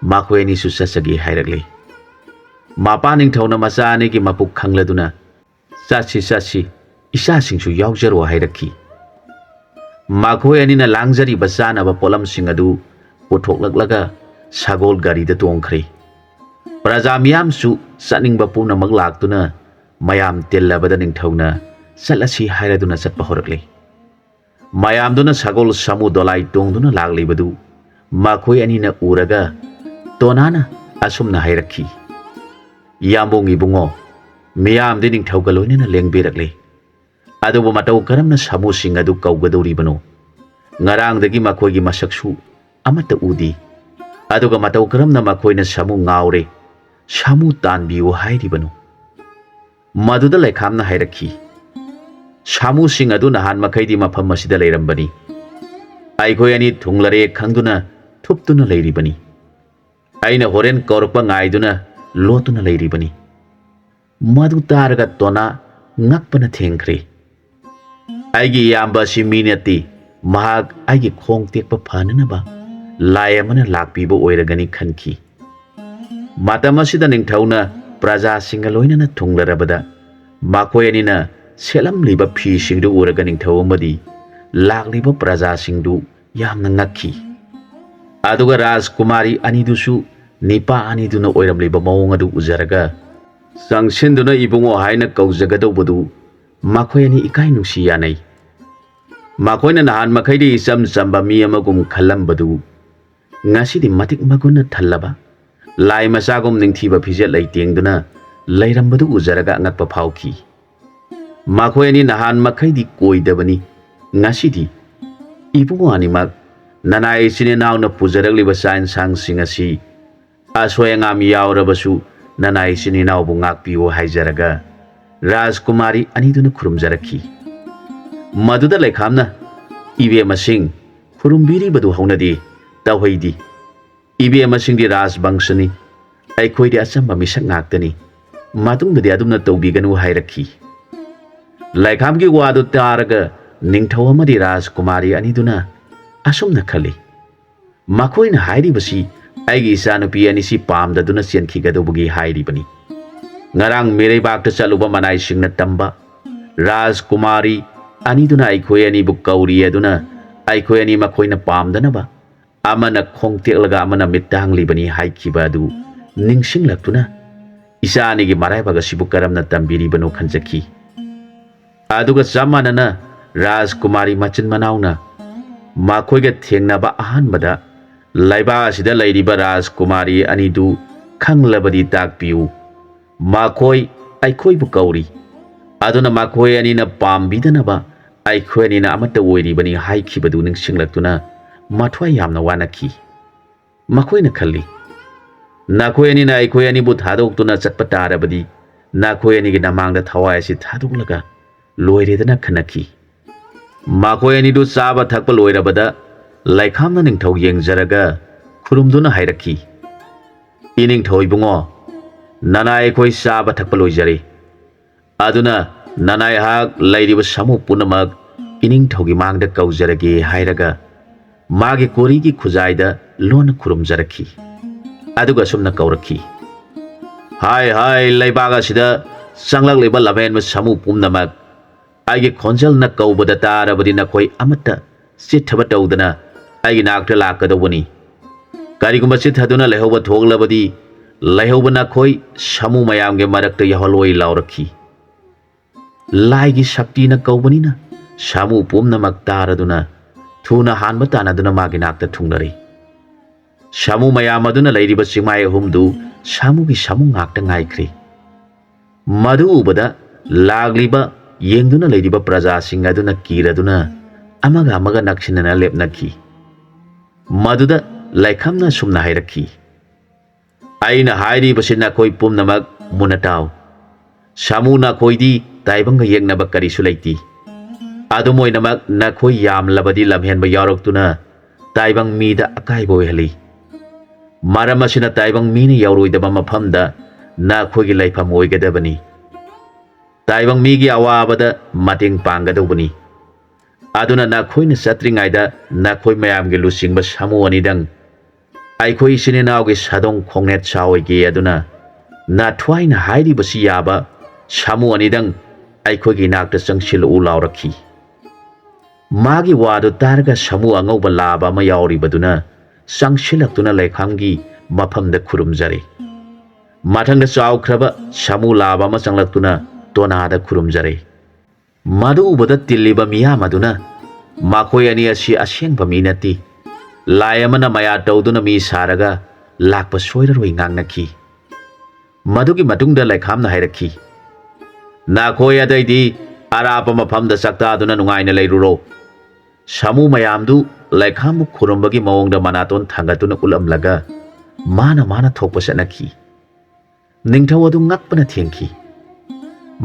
ꯃꯈꯣꯏ ꯑꯅꯤꯁꯨ ꯆꯠꯆꯒꯦ ꯍꯥꯏꯔꯛꯂꯤ꯫ ꯃꯄꯥ ꯅꯤꯡꯊꯧꯅ ꯃꯆꯥ ꯑꯅꯤꯒꯤ ꯃꯄꯨꯛ ꯈꯪꯂꯗꯨꯅ, "ꯆꯠꯁꯤ, ꯆꯠꯁꯤ, ꯏꯆꯥꯁꯤꯡꯁꯨ ꯌꯥꯎꯖꯔꯣ" ꯍꯥꯏꯔꯛꯈꯤ꯫ ꯃꯈꯣꯏ ꯑꯅꯤꯅ ꯂꯥꯡꯖꯔꯤꯕ ꯆꯥꯅꯕ ꯄꯣꯠꯂꯝꯁꯤꯡ ꯑꯗꯨ ꯄꯨꯊꯣꯛꯂꯛꯂꯒ ꯁꯒꯣꯜ ꯒꯥꯔꯤꯗ ꯇꯣꯡꯈ꯭ꯔꯦ꯫ ꯄ꯭ꯔꯖꯥ ꯃꯤꯌꯥꯝꯁꯨ ꯆꯠꯅꯤꯡꯕ ꯄꯨꯝꯅꯃꯛ ꯂꯥꯛꯇꯨꯅ ꯃꯌꯥꯝ ꯇꯤꯜꯂꯕꯗ ꯅꯤꯡꯊꯧꯅ ꯆꯠꯂꯁꯤ ꯍꯥꯏꯔꯗꯨꯅ ꯆꯠꯄ ꯍꯧꯔꯛꯂꯦ꯫ ꯃꯌꯥꯝꯗꯨꯅ ꯁꯒꯣꯜ ꯁꯥꯃꯨ ꯗꯣꯂꯥꯏ ꯇꯣꯡꯗꯨꯅ ꯂꯥꯛꯂꯤꯕꯗꯨ ꯃꯈꯣꯏ ꯑꯅꯤꯅ ꯎꯔꯒ ꯇꯣꯅꯥꯅ ꯑꯁꯨꯝꯅ ꯍꯥꯏꯔꯛꯈꯤ, "ꯌꯥꯝꯕꯨꯡ ꯏꯕꯨꯡꯉꯣ, ꯃꯤꯌꯥꯝꯗꯤ ꯅꯤꯡꯊꯧꯒ ꯂꯣꯏꯅꯅ ꯂꯦꯡꯕꯤꯔꯛꯂꯦ꯫ ꯑꯗꯨꯕꯨ ꯃꯇꯧ ꯀꯔꯝꯅ ꯁꯥꯃꯨꯁꯤꯡ ꯑꯗꯨ ꯀꯧꯒꯗꯧꯔꯤꯕꯅꯣ? ꯉꯔꯥꯡꯗꯒꯤ ꯃꯈꯣꯏꯒꯤ ꯃꯁꯛꯁꯨ ꯑꯃꯠꯇ ꯎꯗꯦ꯫ ꯑꯗꯨꯒ ꯃꯇꯧ ꯀꯔꯝꯅ ꯃꯈꯣꯏꯅ ꯁꯥꯃꯨ ꯉꯥꯎꯔꯦ, ꯁꯥꯃꯨ ꯇꯥꯟꯕꯤꯌꯨ ꯍꯥꯏꯔꯤꯕꯅꯣ?" ꯃꯗꯨꯗ ꯂꯩꯈꯥꯝꯅ ꯍꯥꯏꯔꯛꯈꯤ, "ꯁꯥꯃꯨꯁꯤꯡ ꯑꯗꯨ ꯅꯍꯥꯟ ꯃꯈꯩꯗꯤ ꯃꯐꯝ ꯑꯁꯤꯗ ꯂꯩꯔꯝꯕꯅꯤ꯫ ꯑꯩꯈꯣꯏ ꯑꯅꯤ ꯊꯨꯡꯂꯔꯦ ꯈꯪꯗꯨꯅ ꯊꯨꯞꯇꯨꯅ ꯂꯩꯔꯤꯕꯅꯤ꯫ ꯑꯩꯅ ꯍꯣꯔꯦꯟ ꯀꯧꯔꯛꯄ ꯉꯥꯏꯗꯨꯅ ꯂꯣꯠꯇꯨꯅ ꯂꯩꯔꯤꯕꯅꯤ"꯫ ꯃꯗꯨ ꯇꯥꯔꯒ ꯇꯣꯅꯥ ꯉꯛꯄꯅ ꯊꯦꯡꯈ꯭ꯔꯦ꯫ "ꯑꯩꯒꯤ ꯏꯌꯥꯝꯕ ꯑꯁꯤ ꯃꯤ ꯅꯠꯇꯦ, ꯃꯍꯥꯛ ꯑꯩꯒꯤ ꯈꯣꯡ ꯇꯦꯛꯄ ꯐꯅꯅꯕ ꯂꯥꯏ ꯑꯃꯅ ꯂꯥꯛꯄꯤꯕ ꯑꯣꯏꯔꯒꯅꯤ ꯈꯟꯈꯤ꯫ ꯃꯇꯝ ꯑꯁꯤꯗ ꯅꯤꯡꯊꯧꯅ ꯄ꯭ꯔꯖꯥꯁꯤꯡꯒ ꯂꯣꯏꯅꯅ ꯊꯨꯡꯂꯔꯕꯗ, ꯃꯈꯣꯏ ꯑꯅꯤꯅ ꯁꯦꯠꯂꯝꯂꯤꯕ ꯐꯤꯁꯤꯡꯗꯨ ꯎꯔꯒ ꯅꯤꯡꯊꯧ ꯑꯃꯗꯤ ꯂꯥꯛꯂꯤꯕ ꯄ꯭ꯔꯖꯥꯁꯤꯡꯗꯨ ꯌꯥꯝꯅ ꯉꯛꯈꯤ꯫ ꯑꯗꯨꯒ ꯔꯥꯖꯀꯨꯃꯥꯔꯤ ꯑꯅꯤꯗꯨꯁꯨ ꯅꯤꯄꯥ ꯑꯅꯤꯗꯨꯅ ꯑꯣꯏꯔꯝꯂꯤꯕ ꯃꯑꯣꯡ ꯑꯗꯨ ꯎꯖꯔꯒ, ꯆꯪꯁꯤꯟꯗꯨꯅ "ꯏꯕꯨꯡꯉꯣ" ꯍꯥꯏꯅ ꯀꯧꯖꯒꯗꯧꯕꯗꯨ ꯃꯈꯣꯏ ꯑꯅꯤ ꯏꯀꯥꯏ ꯅꯨꯡꯁꯤ ꯌꯥꯅꯩ꯫ ꯃꯈꯣꯏꯅ ꯅꯍꯥꯟ ꯃꯈꯩꯗꯤ ꯏꯆꯝ ꯆꯝꯕ ꯃꯤ ꯑꯃꯒꯨꯝ ꯈꯜꯂꯝꯕꯗꯨ ꯉꯁꯤꯗꯤ ꯃꯇꯤꯛ ꯃꯒꯨꯟꯅ ꯊꯜꯂꯕ ꯂꯥꯏ ꯃꯆꯥꯒꯨꯝ ꯅꯤꯡꯊꯤꯕ ꯐꯤꯖꯦꯠ ꯂꯩꯇꯦꯡꯗꯨꯅ ꯂꯩꯔꯝꯕꯗꯨ ꯎꯖꯔꯒ ꯑꯉꯛꯄ ꯐꯥꯎꯈꯤ꯫ ꯃꯈꯣꯏ ꯑꯅꯤ ꯅꯍꯥꯟ ꯃꯈꯩꯗꯤ ꯀꯣꯏꯗꯕꯅꯤ, ꯉꯁꯤꯗꯤ "ꯏꯕꯨꯡꯉꯣ ꯑꯅꯤꯃꯛ, ꯅꯅꯥꯏ ꯏꯆꯤꯟ ꯏꯅꯥꯎꯅ ꯄꯨꯖꯔꯛꯂꯤꯕ ꯆꯥꯛ ꯏꯟꯁꯥꯡꯁꯤꯡ ꯑꯁꯤ ꯑꯁꯣꯏ ꯑꯉꯥꯝ ꯌꯥꯎꯔꯕꯁꯨ ꯅꯅꯥꯏ ꯏꯆꯤꯟ ꯏꯅꯥꯎꯕꯨ ꯉꯥꯛꯄꯤꯌꯨ" ꯍꯥꯏꯖꯔꯒ ꯔꯥꯖꯀꯨꯃꯥꯔꯤ ꯑꯅꯤꯗꯨꯅ ꯈꯨꯔꯨꯝꯖꯔꯛꯈꯤ꯫ ꯃꯗꯨꯗ ꯂꯩꯈꯥꯝꯅ, "ꯏꯕꯦꯝꯃꯁꯤꯡ, ꯈꯨꯔꯨꯝꯕꯤꯔꯤꯕꯗꯨ ꯍꯧꯅꯗꯦ, ꯇꯧꯍꯩꯗꯦ꯫ ꯏꯕꯦꯝꯃꯁꯤꯡꯗꯤ ꯔꯥꯖꯕꯪꯁꯅꯤ, ꯑꯩꯈꯣꯏꯗꯤ ꯑꯆꯝꯕ ꯃꯤꯁꯛ ꯉꯥꯛꯇꯅꯤ, ꯃꯇꯨꯡꯗꯗꯤ ꯑꯗꯨꯝꯅ ꯇꯧꯕꯤꯒꯅꯨ" ꯍꯥꯏꯔꯛꯈꯤ꯫ ꯂꯩꯈꯥꯝꯒꯤ ꯋꯥꯗꯨ ꯇꯥꯔꯒ ꯅꯤꯡꯊꯧ ꯑꯃꯗꯤ ꯔꯥꯖꯀꯨꯃꯥꯔꯤ ꯑꯅꯤꯗꯨꯅ ꯑꯁꯨꯝꯅ ꯈꯜꯂꯤ, "ꯃꯈꯣꯏꯅ ꯍꯥꯏꯔꯤꯕꯁꯤ ꯑꯩꯒꯤ ꯏꯆꯥꯅꯨꯄꯤ ꯑꯅꯤꯁꯤ ꯄꯥꯝꯗꯗꯨꯅ ꯆꯦꯟꯈꯤꯒꯗꯧꯕꯒꯤ ꯍꯥꯏꯔꯤꯕꯅꯤ꯫ ꯉꯔꯥꯡ ꯃꯤꯔꯩꯕꯥꯛꯇ ꯆꯠꯂꯨꯕ ꯃꯅꯥꯏꯁꯤꯡꯅ ꯇꯝꯕ, ꯔꯥꯖꯀꯨꯃꯥꯔꯤ ꯑꯅꯤꯗꯨꯅ ꯑꯩꯈꯣꯏ ꯑꯅꯤꯕꯨ ꯀꯧꯔꯤ ꯑꯗꯨꯅ ꯑꯩꯈꯣꯏ ꯑꯅꯤ ꯃꯈꯣꯏꯅ ꯄꯥꯝꯗꯅꯕ ꯑꯃꯅ ꯈꯣꯡ ꯇꯦꯛꯂꯒ ꯑꯃꯅ ꯃꯤꯠ ꯇꯥꯡꯂꯤꯕꯅꯤ" ꯍꯥꯏꯈꯤꯕ ꯑꯗꯨ ꯅꯤꯡꯁꯤꯡꯂꯛꯇꯨꯅ, "ꯏꯆꯥ ꯑꯅꯤꯒꯤ ꯃꯔꯥꯏꯕꯛ ꯑꯁꯤꯕꯨ ꯀꯔꯝꯅ ꯇꯝꯕꯤꯔꯤꯕꯅꯣ" ꯈꯟꯖꯈꯤ꯫ ꯑꯗꯨꯒ ꯆꯞ ꯃꯥꯟꯅꯅ ꯔꯥꯖꯀꯨꯃꯥꯔꯤ ꯃꯆꯤꯟ ꯃꯅꯥꯎꯅ ꯃꯈꯣꯏꯒ ꯊꯦꯡꯅꯕ ꯑꯍꯥꯟꯕꯗ, "ꯂꯩꯕꯥꯛ ꯑꯁꯤꯗ ꯂꯩꯔꯤꯕ ꯔꯥꯖꯀꯨꯃꯥꯔꯤ ꯑꯅꯤꯗꯨ ꯈꯪꯂꯕꯗꯤ ꯇꯥꯛꯄꯤꯌꯨ꯫ ꯃꯈꯣꯏ ꯑꯩꯈꯣꯏꯕꯨ ꯀꯧꯔꯤ꯫ ꯑꯗꯨꯅ ꯃꯈꯣꯏ ꯑꯅꯤꯅ ꯄꯥꯝꯕꯤꯗꯅꯕ ꯑꯩꯈꯣꯏ ꯑꯅꯤꯅ ꯑꯃꯠꯇ ꯑꯣꯏꯔꯤꯕꯅꯤ" ꯍꯥꯏꯈꯤꯕꯗꯨ ꯅꯤꯡꯁꯤꯡꯂꯛꯇꯨꯅ ꯃꯊ꯭ꯋꯥꯏ ꯌꯥꯝꯅ ꯋꯥꯅꯈꯤ꯫ ꯃꯈꯣꯏꯅ ꯈꯜꯂꯤ, "ꯅꯈꯣꯏ ꯑꯅꯤꯅ ꯑꯩꯈꯣꯏ ꯑꯅꯤꯕꯨ ꯊꯥꯗꯣꯛꯇꯨꯅ ꯆꯠꯄ ꯇꯥꯔꯕꯗꯤ ꯅꯈꯣꯏ ꯑꯅꯤꯒꯤ ꯅꯃꯥꯡꯗ ꯊꯋꯥꯏ ꯑꯁꯤ ꯊꯥꯗꯣꯛꯂꯒ ꯂꯣꯏꯔꯦꯗꯅ" ꯈꯟꯅꯈꯤ꯫ ꯃꯈꯣꯏ ꯑꯅꯤꯗꯨ ꯆꯥꯕ ꯊꯛꯄ ꯂꯣꯏꯔꯕꯗ ꯂꯩꯈꯥꯝꯅ ꯅꯤꯡꯊꯧ ꯌꯦꯡꯖꯔꯒ ꯈꯨꯔꯨꯝꯗꯨꯅ ꯍꯥꯏꯔꯛꯈꯤ, "ꯏꯅꯤꯡꯊꯧ ꯏꯕꯨꯡꯉꯣ, ꯅꯅꯥꯏ ꯑꯩꯈꯣꯏ ꯆꯥꯕ ꯊꯛꯄ ꯂꯣꯏꯖꯔꯦ꯫ ꯑꯗꯨꯅ ꯅꯅꯥꯏꯍꯥꯛ ꯂꯩꯔꯤꯕ ꯁꯥꯃꯨ ꯄꯨꯝꯅꯃꯛ ꯏꯅꯤꯡꯊꯧꯒꯤ ꯃꯥꯡꯗ ꯀꯧꯖꯔꯒꯦ ꯍꯥꯏꯔꯒ ꯃꯥꯒꯤ ꯀꯣꯔꯤꯒꯤ ꯈꯨꯖꯥꯏꯗ ꯂꯣꯟꯅ ꯈꯨꯔꯨꯝꯖꯔꯛꯈꯤ꯫ ꯑꯗꯨꯒ ꯑꯁꯨꯝꯅ ꯀꯧꯔꯛꯈꯤ, "ꯍꯥꯏ ꯍꯥꯏ, ꯂꯩꯕꯥꯛ ꯑꯁꯤꯗ ꯆꯪꯂꯛꯂꯤꯕ ꯂꯝꯍꯦꯟꯕ ꯁꯥꯃꯨ ꯄꯨꯝꯅꯃꯛ, ꯑꯩꯒꯤ ꯈꯣꯟꯖꯦꯜꯅ ꯀꯧꯕꯗ ꯇꯥꯔꯕꯗꯤ ꯅꯈꯣꯏ ꯑꯃꯠꯇ ꯆꯤꯠꯊꯕ ꯇꯧꯗꯅ ꯑꯩꯒꯤ ꯅꯥꯛꯇ ꯂꯥꯛꯀꯗꯧꯕꯅꯤ꯫ ꯀꯔꯤꯒꯨꯝꯕ ꯆꯤꯠꯊꯗꯨꯅ ꯂꯩꯍꯧꯕ ꯊꯣꯛꯂꯕꯗꯤ, ꯂꯩꯍꯧꯕ ꯅꯈꯣꯏ ꯁꯥꯃꯨ ꯃꯌꯥꯝꯒꯤ ꯃꯔꯛꯇ ꯌꯥꯎꯍꯜꯂꯣꯏ" ꯂꯥꯎꯔꯛꯈꯤ꯫ ꯂꯥꯏꯒꯤ ꯁꯛꯇꯤꯅ ꯀꯧꯕꯅꯤꯅ ꯁꯥꯃꯨ ꯄꯨꯝꯅꯃꯛ ꯇꯥꯔꯗꯨꯅ ꯊꯨꯅ ꯍꯥꯟꯕ ꯇꯥꯟꯅꯗꯨꯅ ꯃꯥꯒꯤ ꯅꯥꯛꯇ ꯊꯨꯡꯂꯔꯦ꯫ ꯁꯥꯃꯨ ꯃꯌꯥꯝ ꯑꯗꯨꯅ ꯂꯩꯔꯤꯕ ꯆꯤꯡꯃꯥꯏ ꯑꯍꯨꯝꯗꯨ ꯁꯥꯃꯨꯒꯤ ꯁꯥꯃꯨ ꯉꯥꯛꯇ ꯉꯥꯏꯈ꯭ꯔꯦ꯫ ꯃꯗꯨ ꯎꯕꯗ ꯂꯥꯛꯂꯤꯕ, ꯌꯦꯡꯗꯨꯅ ꯂꯩꯔꯤꯕ ꯄ꯭ꯔꯖꯥꯁꯤꯡ ꯑꯗꯨꯅ ꯀꯤꯔꯗꯨꯅ ꯑꯃꯒ ꯑꯃꯒ ꯅꯛꯁꯤꯟꯅꯅ ꯂꯦꯞꯅꯈꯤ꯫ ꯃꯗꯨꯗ ꯂꯩꯈꯥꯝꯅ ꯑꯁꯨꯝꯅ ꯍꯥꯏꯔꯛꯈꯤ, "ꯑꯩꯅ ꯍꯥꯏꯔꯤꯕꯁꯤ ꯅꯈꯣꯏ ꯄꯨꯝꯅꯃꯛ ꯃꯨꯟꯅ ꯇꯥꯎ꯫ ꯁꯥꯃꯨ ꯅꯈꯣꯏꯗꯤ ꯇꯥꯏꯕꯪꯒ ꯌꯦꯛꯅꯕ ꯀꯔꯤꯁꯨ ꯂꯩꯇꯦ꯫ ꯑꯗꯨꯝ ꯑꯣꯏꯅꯃꯛ ꯅꯈꯣꯏ ꯌꯥꯝꯂꯕꯗꯤ ꯂꯝꯍꯦꯟꯕ ꯌꯥꯎꯔꯛꯇꯨꯅ ꯇꯥꯏꯕꯪ ꯃꯤꯗ ꯑꯀꯥꯏꯕ ꯑꯣꯏꯍꯜꯂꯤ꯫ ꯃꯔꯝ ꯑꯁꯤꯅ ꯇꯥꯏꯕꯪ ꯃꯤꯅ ꯌꯧꯔꯣꯏꯗꯕ ꯃꯐꯝꯗ ꯅꯈꯣꯏꯒꯤ ꯂꯩꯐꯝ ꯑꯣꯏꯒꯗꯕꯅꯤ꯫ ꯇꯥꯏꯕꯪ ꯃꯤꯒꯤ ꯑꯋꯥꯕꯗ ꯃꯇꯦꯡ ꯄꯥꯡꯒꯗꯧꯕꯅꯤ꯫ ꯑꯗꯨꯅ ꯅꯈꯣꯏꯅ ꯆꯠꯇ꯭ꯔꯤꯉꯩꯗ ꯅꯈꯣꯏ ꯃꯌꯥꯝꯒꯤ ꯂꯨꯆꯤꯡꯕ ꯁꯥꯃꯨ ꯑꯅꯤꯗꯪ ꯑꯩꯈꯣꯏ ꯏꯆꯤꯟ ꯏꯅꯥꯎꯒꯤ ꯁꯥꯗꯣꯡ ꯈꯣꯡꯅꯦꯠ ꯁꯥ ꯑꯣꯏꯒꯦ꯫ ꯑꯗꯨꯅ ꯅꯊ꯭ꯋꯥꯏꯅ ꯍꯥꯏꯔꯤꯕꯁꯤ ꯌꯥꯕ ꯁꯥꯃꯨ ꯑꯅꯤꯗꯪ ꯑꯩꯈꯣꯏꯒꯤ ꯏꯅꯥꯛꯇ ꯆꯪꯁꯤꯜꯂꯛꯎ" ꯂꯥꯎꯔꯛꯈꯤ꯫ ꯃꯥꯒꯤ ꯋꯥꯗꯨ ꯇꯥꯔꯒ ꯁꯥꯃꯨ ꯑꯉꯧꯕ ꯂꯥꯕ ꯑꯃ ꯌꯥꯎꯔꯤꯕꯗꯨꯅ ꯆꯪꯁꯤꯜꯂꯛꯇꯨꯅ ꯂꯩꯈꯥꯝꯒꯤ ꯃꯐꯝꯗ ꯈꯨꯔꯨꯝꯖꯔꯦ꯫ ꯃꯊꯪꯗ ꯆꯥꯎꯈ꯭ꯔꯕ ꯁꯥꯃꯨ ꯂꯥꯕ ꯑꯃ ꯆꯪꯂꯛꯇꯨꯅ ꯇꯣꯅꯥꯗ ꯈꯨꯔꯨꯝꯖꯔꯦ꯫ ꯃꯗꯨ ꯎꯕꯗ ꯇꯤꯜꯂꯤꯕ ꯃꯤꯌꯥꯝ ꯑꯗꯨꯅ, "ꯃꯈꯣꯏ ꯑꯅꯤ ꯑꯁꯤ ꯑꯁꯦꯡꯕ ꯃꯤ ꯅꯠꯇꯦ꯫ ꯂꯥꯏ ꯑꯃꯅ ꯃꯌꯥ ꯇꯧꯗꯨꯅ ꯃꯤ ꯁꯥꯔꯒ ꯂꯥꯛꯄ ꯁꯣꯏꯔꯔꯣꯏ" ꯉꯥꯡꯅꯈꯤ꯫ ꯃꯗꯨꯒꯤ ꯃꯇꯨꯡꯗ ꯂꯩꯈꯥꯝꯅ ꯍꯥꯏꯔꯛꯈꯤ, "ꯅꯈꯣꯏ ꯑꯇꯩꯗꯤ ꯑꯔꯥꯞꯄ ꯃꯐꯝꯗ ꯆꯥꯛꯇꯥꯗꯨꯅ ꯅꯨꯡꯉꯥꯏꯅ ꯂꯩꯔꯨꯔꯣ"꯫ ꯁꯥꯃꯨ ꯃꯌꯥꯝꯗꯨ ꯂꯩꯈꯥꯝꯕꯨ ꯈꯨꯔꯨꯝꯕꯒꯤ ꯃꯑꯣꯡꯗ ꯃꯅꯥꯇꯣꯟ ꯊꯥꯡꯒꯠꯇꯨꯅ ꯎꯠꯂꯝꯂꯒ ꯃꯥꯅ ꯃꯥꯅ ꯊꯣꯛꯄ ꯆꯠꯅꯈꯤ꯫ ꯅꯤꯡꯊꯧ ꯑꯗꯨ ꯉꯛꯄꯅ ꯊꯦꯡꯈꯤ꯫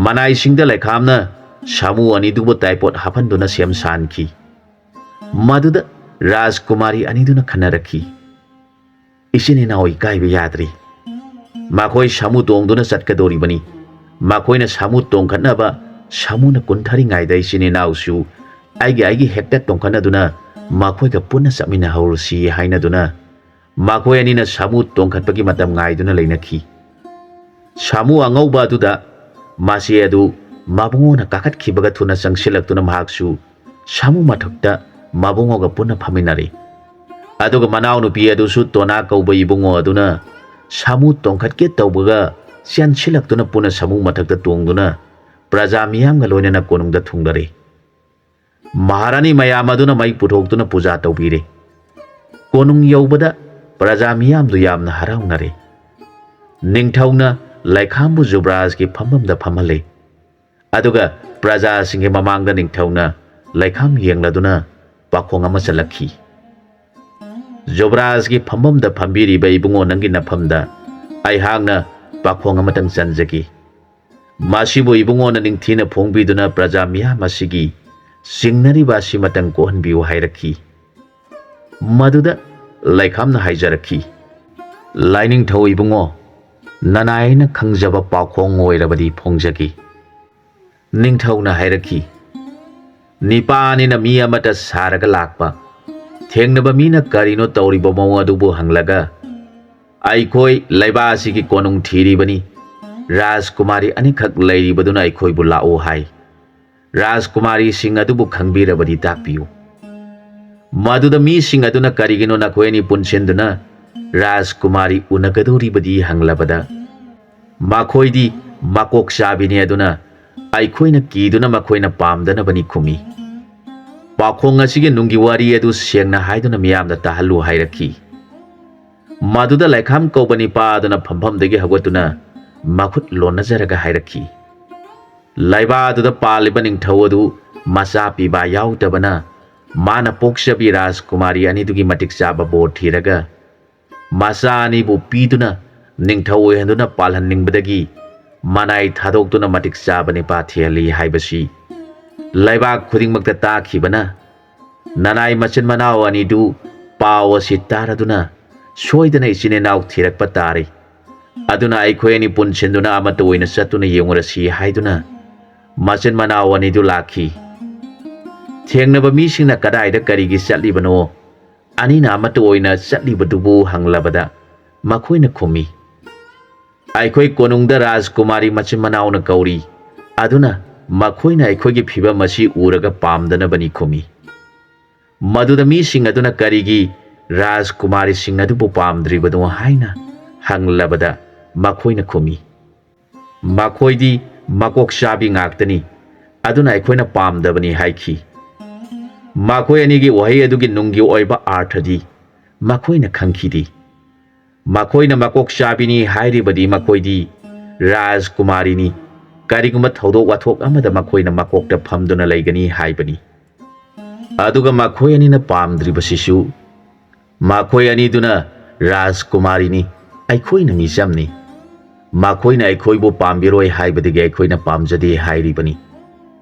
ꯃꯅꯥꯏꯁꯤꯡꯗ ꯂꯩꯈꯥꯝꯅ ꯁꯥꯃꯨ ꯑꯅꯤꯗꯨꯕꯨ ꯇꯥꯏꯄꯣꯠ ꯍꯥꯞꯍꯟꯗꯨꯅ ꯁꯦꯝ ꯁꯥꯍꯟꯈꯤ꯫ ꯃꯗꯨꯗ ꯔꯥꯖꯀꯨꯃꯥꯔꯤ ꯑꯅꯤꯗꯨꯅ ꯈꯟꯅꯔꯛꯈꯤ, "ꯏꯆꯤꯟ ꯏꯅꯥꯎ ꯏꯀꯥꯏꯕ ꯌꯥꯗ꯭ꯔꯤ꯫ ꯃꯈꯣꯏ ꯁꯥꯃꯨ ꯇꯣꯡꯗꯨꯅ ꯆꯠꯀꯗꯧꯔꯤꯕꯅꯤ꯫ ꯃꯈꯣꯏꯅ ꯁꯥꯃꯨ ꯇꯣꯡꯈꯠꯅꯕ ꯁꯥꯃꯨꯅ ꯀꯨꯟꯊꯔꯤꯉꯩꯗ ꯏꯆꯤꯟ ꯏꯅꯥꯎꯁꯨ ꯑꯩꯒꯤ ꯑꯩꯒꯤ ꯍꯦꯛꯇ ꯇꯣꯡꯈꯠꯅꯗꯨꯅ ꯃꯈꯣꯏꯒ ꯄꯨꯟꯅ ꯆꯠꯃꯤꯟꯅꯍꯧꯔꯁꯤ ꯍꯥꯏꯅꯗꯨꯅ ꯃꯈꯣꯏ ꯑꯅꯤꯅ ꯁꯥꯃꯨ ꯇꯣꯡꯈꯠꯄꯒꯤ ꯃꯇꯝ ꯉꯥꯏꯗꯨꯅ ꯂꯩꯅꯈꯤ꯫ ꯁꯥꯃꯨ ꯑꯉꯧꯕ ꯑꯗꯨꯗ ꯃꯆꯦ ꯑꯗꯨ ꯃꯕꯨꯡꯉꯣꯅ ꯀꯥꯈꯠꯈꯤꯕꯒ ꯊꯨꯅ ꯆꯪꯁꯤꯜꯂꯛꯇꯨꯅ ꯃꯍꯥꯛꯁꯨ ꯁꯥꯃꯨ ꯃꯊꯛꯇ ꯃꯕꯨꯡꯉꯣꯒ ꯄꯨꯟꯅ ꯐꯝꯃꯤꯟꯅꯔꯦ꯫ ꯑꯗꯨꯒ ꯃꯅꯥꯎꯅꯨꯄꯤ ꯑꯗꯨꯁꯨ ꯇꯣꯅꯥ ꯀꯧꯕ ꯏꯕꯨꯡꯉꯣ ꯑꯗꯨꯅ ꯁꯥꯃꯨ ꯇꯣꯡꯈꯠꯀꯦ ꯇꯧꯕꯒ ꯆꯦꯟꯁꯤꯜꯂꯛꯇꯨꯅ ꯄꯨꯟꯅ ꯁꯥꯃꯨ ꯃꯊꯛꯇ ꯇꯣꯡꯗꯨꯅ ꯄ꯭ꯔꯖꯥ ꯃꯤꯌꯥꯝꯒ ꯂꯣꯏꯅꯅ ꯀꯣꯅꯨꯡꯗ ꯊꯨꯡꯂꯔꯦ꯫ ꯃꯍꯥꯔꯥꯅꯤ ꯃꯌꯥꯝ ꯑꯗꯨꯅ ꯃꯩ ꯄꯨꯊꯣꯛꯇꯨꯅ ꯄꯨꯖꯥ ꯇꯧꯕꯤꯔꯦ꯫ ꯀꯣꯅꯨꯡ ꯌꯧꯕꯗ ꯄ꯭ꯔꯖꯥ ꯃꯤꯌꯥꯝꯗꯨ ꯌꯥꯝꯅ ꯍꯔꯥꯎꯅꯔꯦ꯫ ꯅꯤꯡꯊꯧꯅ ꯂꯩꯈꯥꯝꯕꯨ ꯖꯨꯕ꯭ꯔꯥꯖꯀꯤ ꯐꯝꯐꯝꯗ ꯐꯝꯍꯜꯂꯦ꯫ ꯑꯗꯨꯒ ꯄ꯭ꯔꯖꯥꯁꯤꯡꯒꯤ ꯃꯃꯥꯡꯗ ꯅꯤꯡꯊꯧꯅ ꯂꯩꯈꯥꯝ ꯌꯦꯡꯂꯗꯨꯅ ꯄꯥꯈꯣꯡ ꯑꯃ ꯆꯜꯂꯛꯈꯤ꯫ ꯖꯨꯕ꯭ꯔꯥꯖꯀꯤ ꯐꯝꯐꯝꯗ ꯐꯝꯕꯤꯔꯤꯕ ꯏꯕꯨꯡꯉꯣ ꯅꯪꯒꯤ ꯅꯐꯝꯗ ꯑꯩꯍꯥꯛꯅ ꯄꯥꯈꯣꯡ ꯑꯃꯇꯪ ꯆꯟꯖꯒꯦ꯫ ꯃꯁꯤꯕꯨ ꯏꯕꯨꯡꯉꯣꯅ ꯅꯤꯡꯊꯤꯅ ꯐꯣꯡꯕꯤꯗꯨꯅ ꯄ꯭ꯔꯖꯥ ꯃꯤꯌꯥꯝ ꯑꯁꯤꯒꯤ ꯆꯤꯡꯅꯔꯤꯕ ꯑꯁꯤꯃꯇꯪ ꯀꯣꯛꯍꯟꯕꯤꯌꯨ ꯍꯥꯏꯔꯛꯈꯤ꯫ ꯃꯗꯨꯗ ꯂꯩꯈꯥꯝꯅ ꯍꯥꯏꯖꯔꯛꯈꯤ, ꯂꯥꯏꯅꯤꯡꯊꯧ ꯏꯕꯨꯡꯉꯣ, ꯅꯅꯥꯏ ꯑꯩꯅ ꯈꯪꯖꯕ ꯄꯥꯎꯈꯣꯡ ꯑꯣꯏꯔꯕꯗꯤ ꯐꯣꯡꯖꯒꯦ꯫ ꯅꯤꯡꯊꯧꯅ ꯍꯥꯏꯔꯛꯈꯤ, ꯅꯤꯄꯥꯅꯤꯅ ꯃꯤ ꯑꯃꯠꯇ ꯁꯥꯔꯒ ꯂꯥꯛꯄ꯫ ꯊꯦꯡꯅꯕ ꯃꯤꯅ ꯀꯔꯤꯅꯣ ꯇꯧꯔꯤꯕ ꯃꯑꯣꯡ ꯑꯗꯨꯕꯨ ꯍꯪꯂꯒ, ꯑꯩꯈꯣꯏ ꯂꯩꯕꯥꯛ ꯑꯁꯤꯒꯤ ꯀꯣꯅꯨꯡ ꯊꯤꯔꯤꯕꯅꯤ꯫ ꯔꯥꯖꯀꯨꯃꯥꯔꯤ ꯑꯅꯤꯈꯛ ꯂꯩꯔꯤꯕꯗꯨꯅ ꯑꯩꯈꯣꯏꯕꯨ ꯂꯥꯛꯎ ꯍꯥꯏ꯫ ꯔꯥꯖꯀꯨꯃꯥꯔꯤꯁꯤꯡ ꯑꯗꯨꯕꯨ ꯈꯪꯕꯤꯔꯕꯗꯤ ꯇꯥꯛꯄꯤꯌꯨ꯫ ꯃꯗꯨꯗ ꯃꯤꯁꯤꯡ ꯑꯗꯨꯅ ꯀꯔꯤꯒꯤꯅꯣ ꯅꯈꯣꯏ ꯑꯅꯤ ꯄꯨꯟꯁꯤꯟꯗꯨꯅ ꯔꯥꯖꯀꯨꯃꯥꯔꯤ ꯎꯅꯒꯗꯧꯔꯤꯕꯗꯤ ꯍꯪꯂꯕꯗ, ꯃꯈꯣꯏꯗꯤ ꯃꯀꯣꯛ ꯆꯥꯕꯤꯅꯤ, ꯑꯗꯨꯅ ꯑꯩꯈꯣꯏꯅ ꯀꯤꯗꯨꯅ ꯃꯈꯣꯏꯅ ꯄꯥꯝꯗꯅꯕꯅꯤ ꯈꯨꯝꯃꯤ꯫ ꯄꯥꯎꯈꯣꯡ ꯑꯁꯤꯒꯤ ꯅꯨꯡꯒꯤ ꯋꯥꯔꯤ ꯑꯗꯨ ꯁꯦꯡꯅ ꯍꯥꯏꯗꯨꯅ ꯃꯤꯌꯥꯝꯗ ꯇꯥꯍꯜꯂꯨ ꯍꯥꯏꯔꯛꯈꯤ꯫ ꯃꯗꯨꯗ ꯂꯩꯈꯥꯝ ꯀꯧꯕ ꯅꯤꯄꯥ ꯑꯗꯨꯅ ꯐꯝꯐꯝꯗꯒꯤ ꯍꯧꯒꯠꯇꯨꯅ ꯃꯈꯨꯠ ꯂꯣꯟꯅꯖꯔꯒ ꯍꯥꯏꯔꯛꯈꯤ, ꯂꯩꯕꯥꯛ ꯑꯗꯨꯗ ꯄꯥꯜꯂꯤꯕ ꯅꯤꯡꯊꯧ ꯑꯗꯨ ꯃꯆꯥ ꯄꯤꯕ ꯌꯥꯎꯗꯕꯅ ꯃꯥꯅ ꯄꯣꯛꯆꯕꯤ ꯔꯥꯖꯀꯨꯃꯥꯔꯤ ꯑꯅꯤꯗꯨꯒꯤ ꯃꯇꯤꯛ ꯆꯥꯕ ꯕꯣꯔ ꯊꯤꯔꯒ ꯃꯆꯥ ꯑꯅꯤꯕꯨ ꯄꯤꯗꯨꯅ ꯅꯤꯡꯊꯧ ꯑꯣꯏꯍꯟꯗꯨꯅ ꯄꯥꯜꯍꯟꯅꯤꯡꯕꯗꯒꯤ ꯃꯅꯥꯏ ꯊꯥꯗꯣꯛꯇꯨꯅ ꯃꯇꯤꯛ ꯆꯥꯕ ꯅꯤꯄꯥ ꯊꯤꯍꯜꯂꯤ ꯍꯥꯏꯕꯁꯤ ꯂꯩꯕꯥꯛ ꯈꯨꯗꯤꯡꯃꯛꯇ ꯇꯥꯈꯤꯕꯅ ꯅꯅꯥꯏ ꯃꯆꯤꯟ ꯃꯅꯥꯎ ꯑꯅꯤꯗꯨ ꯄꯥꯎ ꯑꯁꯤ ꯇꯥꯔꯗꯨꯅ ꯁꯣꯏꯗꯅ ꯏꯆꯤꯟ ꯏꯅꯥꯎ ꯊꯤꯔꯛꯄ ꯇꯥꯔꯦ꯫ ꯑꯗꯨꯅ ꯑꯩꯈꯣꯏ ꯑꯅꯤ ꯄꯨꯟꯁꯤꯟꯗꯨꯅ ꯑꯃꯠꯇ ꯑꯣꯏꯅ ꯆꯠꯇꯨꯅ ꯌꯦꯡꯉꯨꯔꯁꯤ ꯍꯥꯏꯗꯨꯅ ꯃꯆꯤꯟ ꯃꯅꯥꯎ ꯑꯅꯤꯗꯨ ꯂꯥꯛꯈꯤ꯫ ꯊꯦꯡꯅꯕ ꯃꯤꯁꯤꯡꯅ ꯀꯗꯥꯏꯗ ꯀꯔꯤꯒꯤ ꯆꯠꯂꯤꯕꯅꯣ, ꯑꯅꯤꯅ ꯑꯃꯠꯇ ꯑꯣꯏꯅ ꯆꯠꯂꯤꯕꯗꯨꯕꯨ ꯍꯪꯂꯕꯗ ꯃꯈꯣꯏꯅ ꯈꯨꯝꯃꯤ, "ꯑꯩꯈꯣꯏ ꯀꯣꯅꯨꯡꯗ ꯔꯥꯖꯀꯨꯃꯥꯔꯤ ꯃꯆꯤꯟ ꯃꯅꯥꯎꯅ ꯀꯧꯔꯤ, ꯑꯗꯨꯅ ꯃꯈꯣꯏꯅ ꯑꯩꯈꯣꯏꯒꯤ ꯐꯤꯕꯝ ꯑꯁꯤ ꯎꯔꯒ ꯄꯥꯝꯗꯅꯕꯅꯤ" ꯈꯨꯝꯃꯤ꯫ ꯃꯗꯨꯗ ꯃꯤꯁꯤꯡ ꯑꯗꯨꯅ ꯀꯔꯤꯒꯤ ꯔꯥꯖꯀꯨꯃꯥꯔꯤꯁꯤꯡ ꯑꯗꯨꯕꯨ ꯄꯥꯝꯗ꯭ꯔꯤꯕꯅꯣ ꯍꯥꯏꯅ ꯍꯪꯂꯕꯗ ꯃꯈꯣꯏꯅ ꯈꯨꯝꯃꯤ, "ꯃꯈꯣꯏꯗꯤ ꯃꯀꯣꯛ ꯆꯥꯕꯤ ꯉꯥꯛꯇꯅꯤ, ꯑꯗꯨꯅ ꯑꯩꯈꯣꯏꯅ ꯄꯥꯝꯗꯕꯅꯤ" ꯍꯥꯏꯈꯤ꯫ ꯃꯈꯣꯏ ꯑꯅꯤꯒꯤ ꯋꯥꯍꯩ ꯑꯗꯨꯒꯤ ꯅꯨꯡꯒꯤ ꯑꯣꯏꯕ ꯑꯥꯔꯊꯗꯤ ꯃꯈꯣꯏꯅ ꯈꯪꯈꯤꯗꯦ꯫ ꯃꯈꯣꯏꯅ ꯃꯀꯣꯛ ꯆꯥꯕꯤꯅꯤ ꯍꯥꯏꯔꯤꯕꯗꯤ ꯃꯈꯣꯏꯗꯤ ꯔꯥꯖꯀꯨꯃꯥꯔꯤꯅꯤ, ꯀꯔꯤꯒꯨꯝꯕ ꯊꯧꯗꯣꯛ ꯋꯥꯊꯣꯛ ꯑꯃꯗ ꯃꯈꯣꯏꯅ ꯃꯀꯣꯛꯇ ꯐꯝꯗꯨꯅ ꯂꯩꯒꯅꯤ ꯍꯥꯏꯕꯅꯤ꯫ ꯑꯗꯨꯒ ꯃꯈꯣꯏ ꯑꯅꯤꯅ ꯄꯥꯝꯗ꯭ꯔꯤꯕꯁꯤꯁꯨ, ꯃꯈꯣꯏ ꯑꯅꯤꯗꯨꯅ ꯔꯥꯖꯀꯨꯃꯥꯔꯤꯅꯤ, ꯑꯩꯈꯣꯏꯅ ꯃꯤꯆꯝꯅꯤ, ꯃꯈꯣꯏꯅ ꯑꯩꯈꯣꯏꯕꯨ ꯄꯥꯝꯕꯤꯔꯣꯏ ꯍꯥꯏꯕꯗꯒꯤ ꯑꯩꯈꯣꯏꯅ ꯄꯥꯝꯖꯗꯦ ꯍꯥꯏꯔꯤꯕꯅꯤ꯫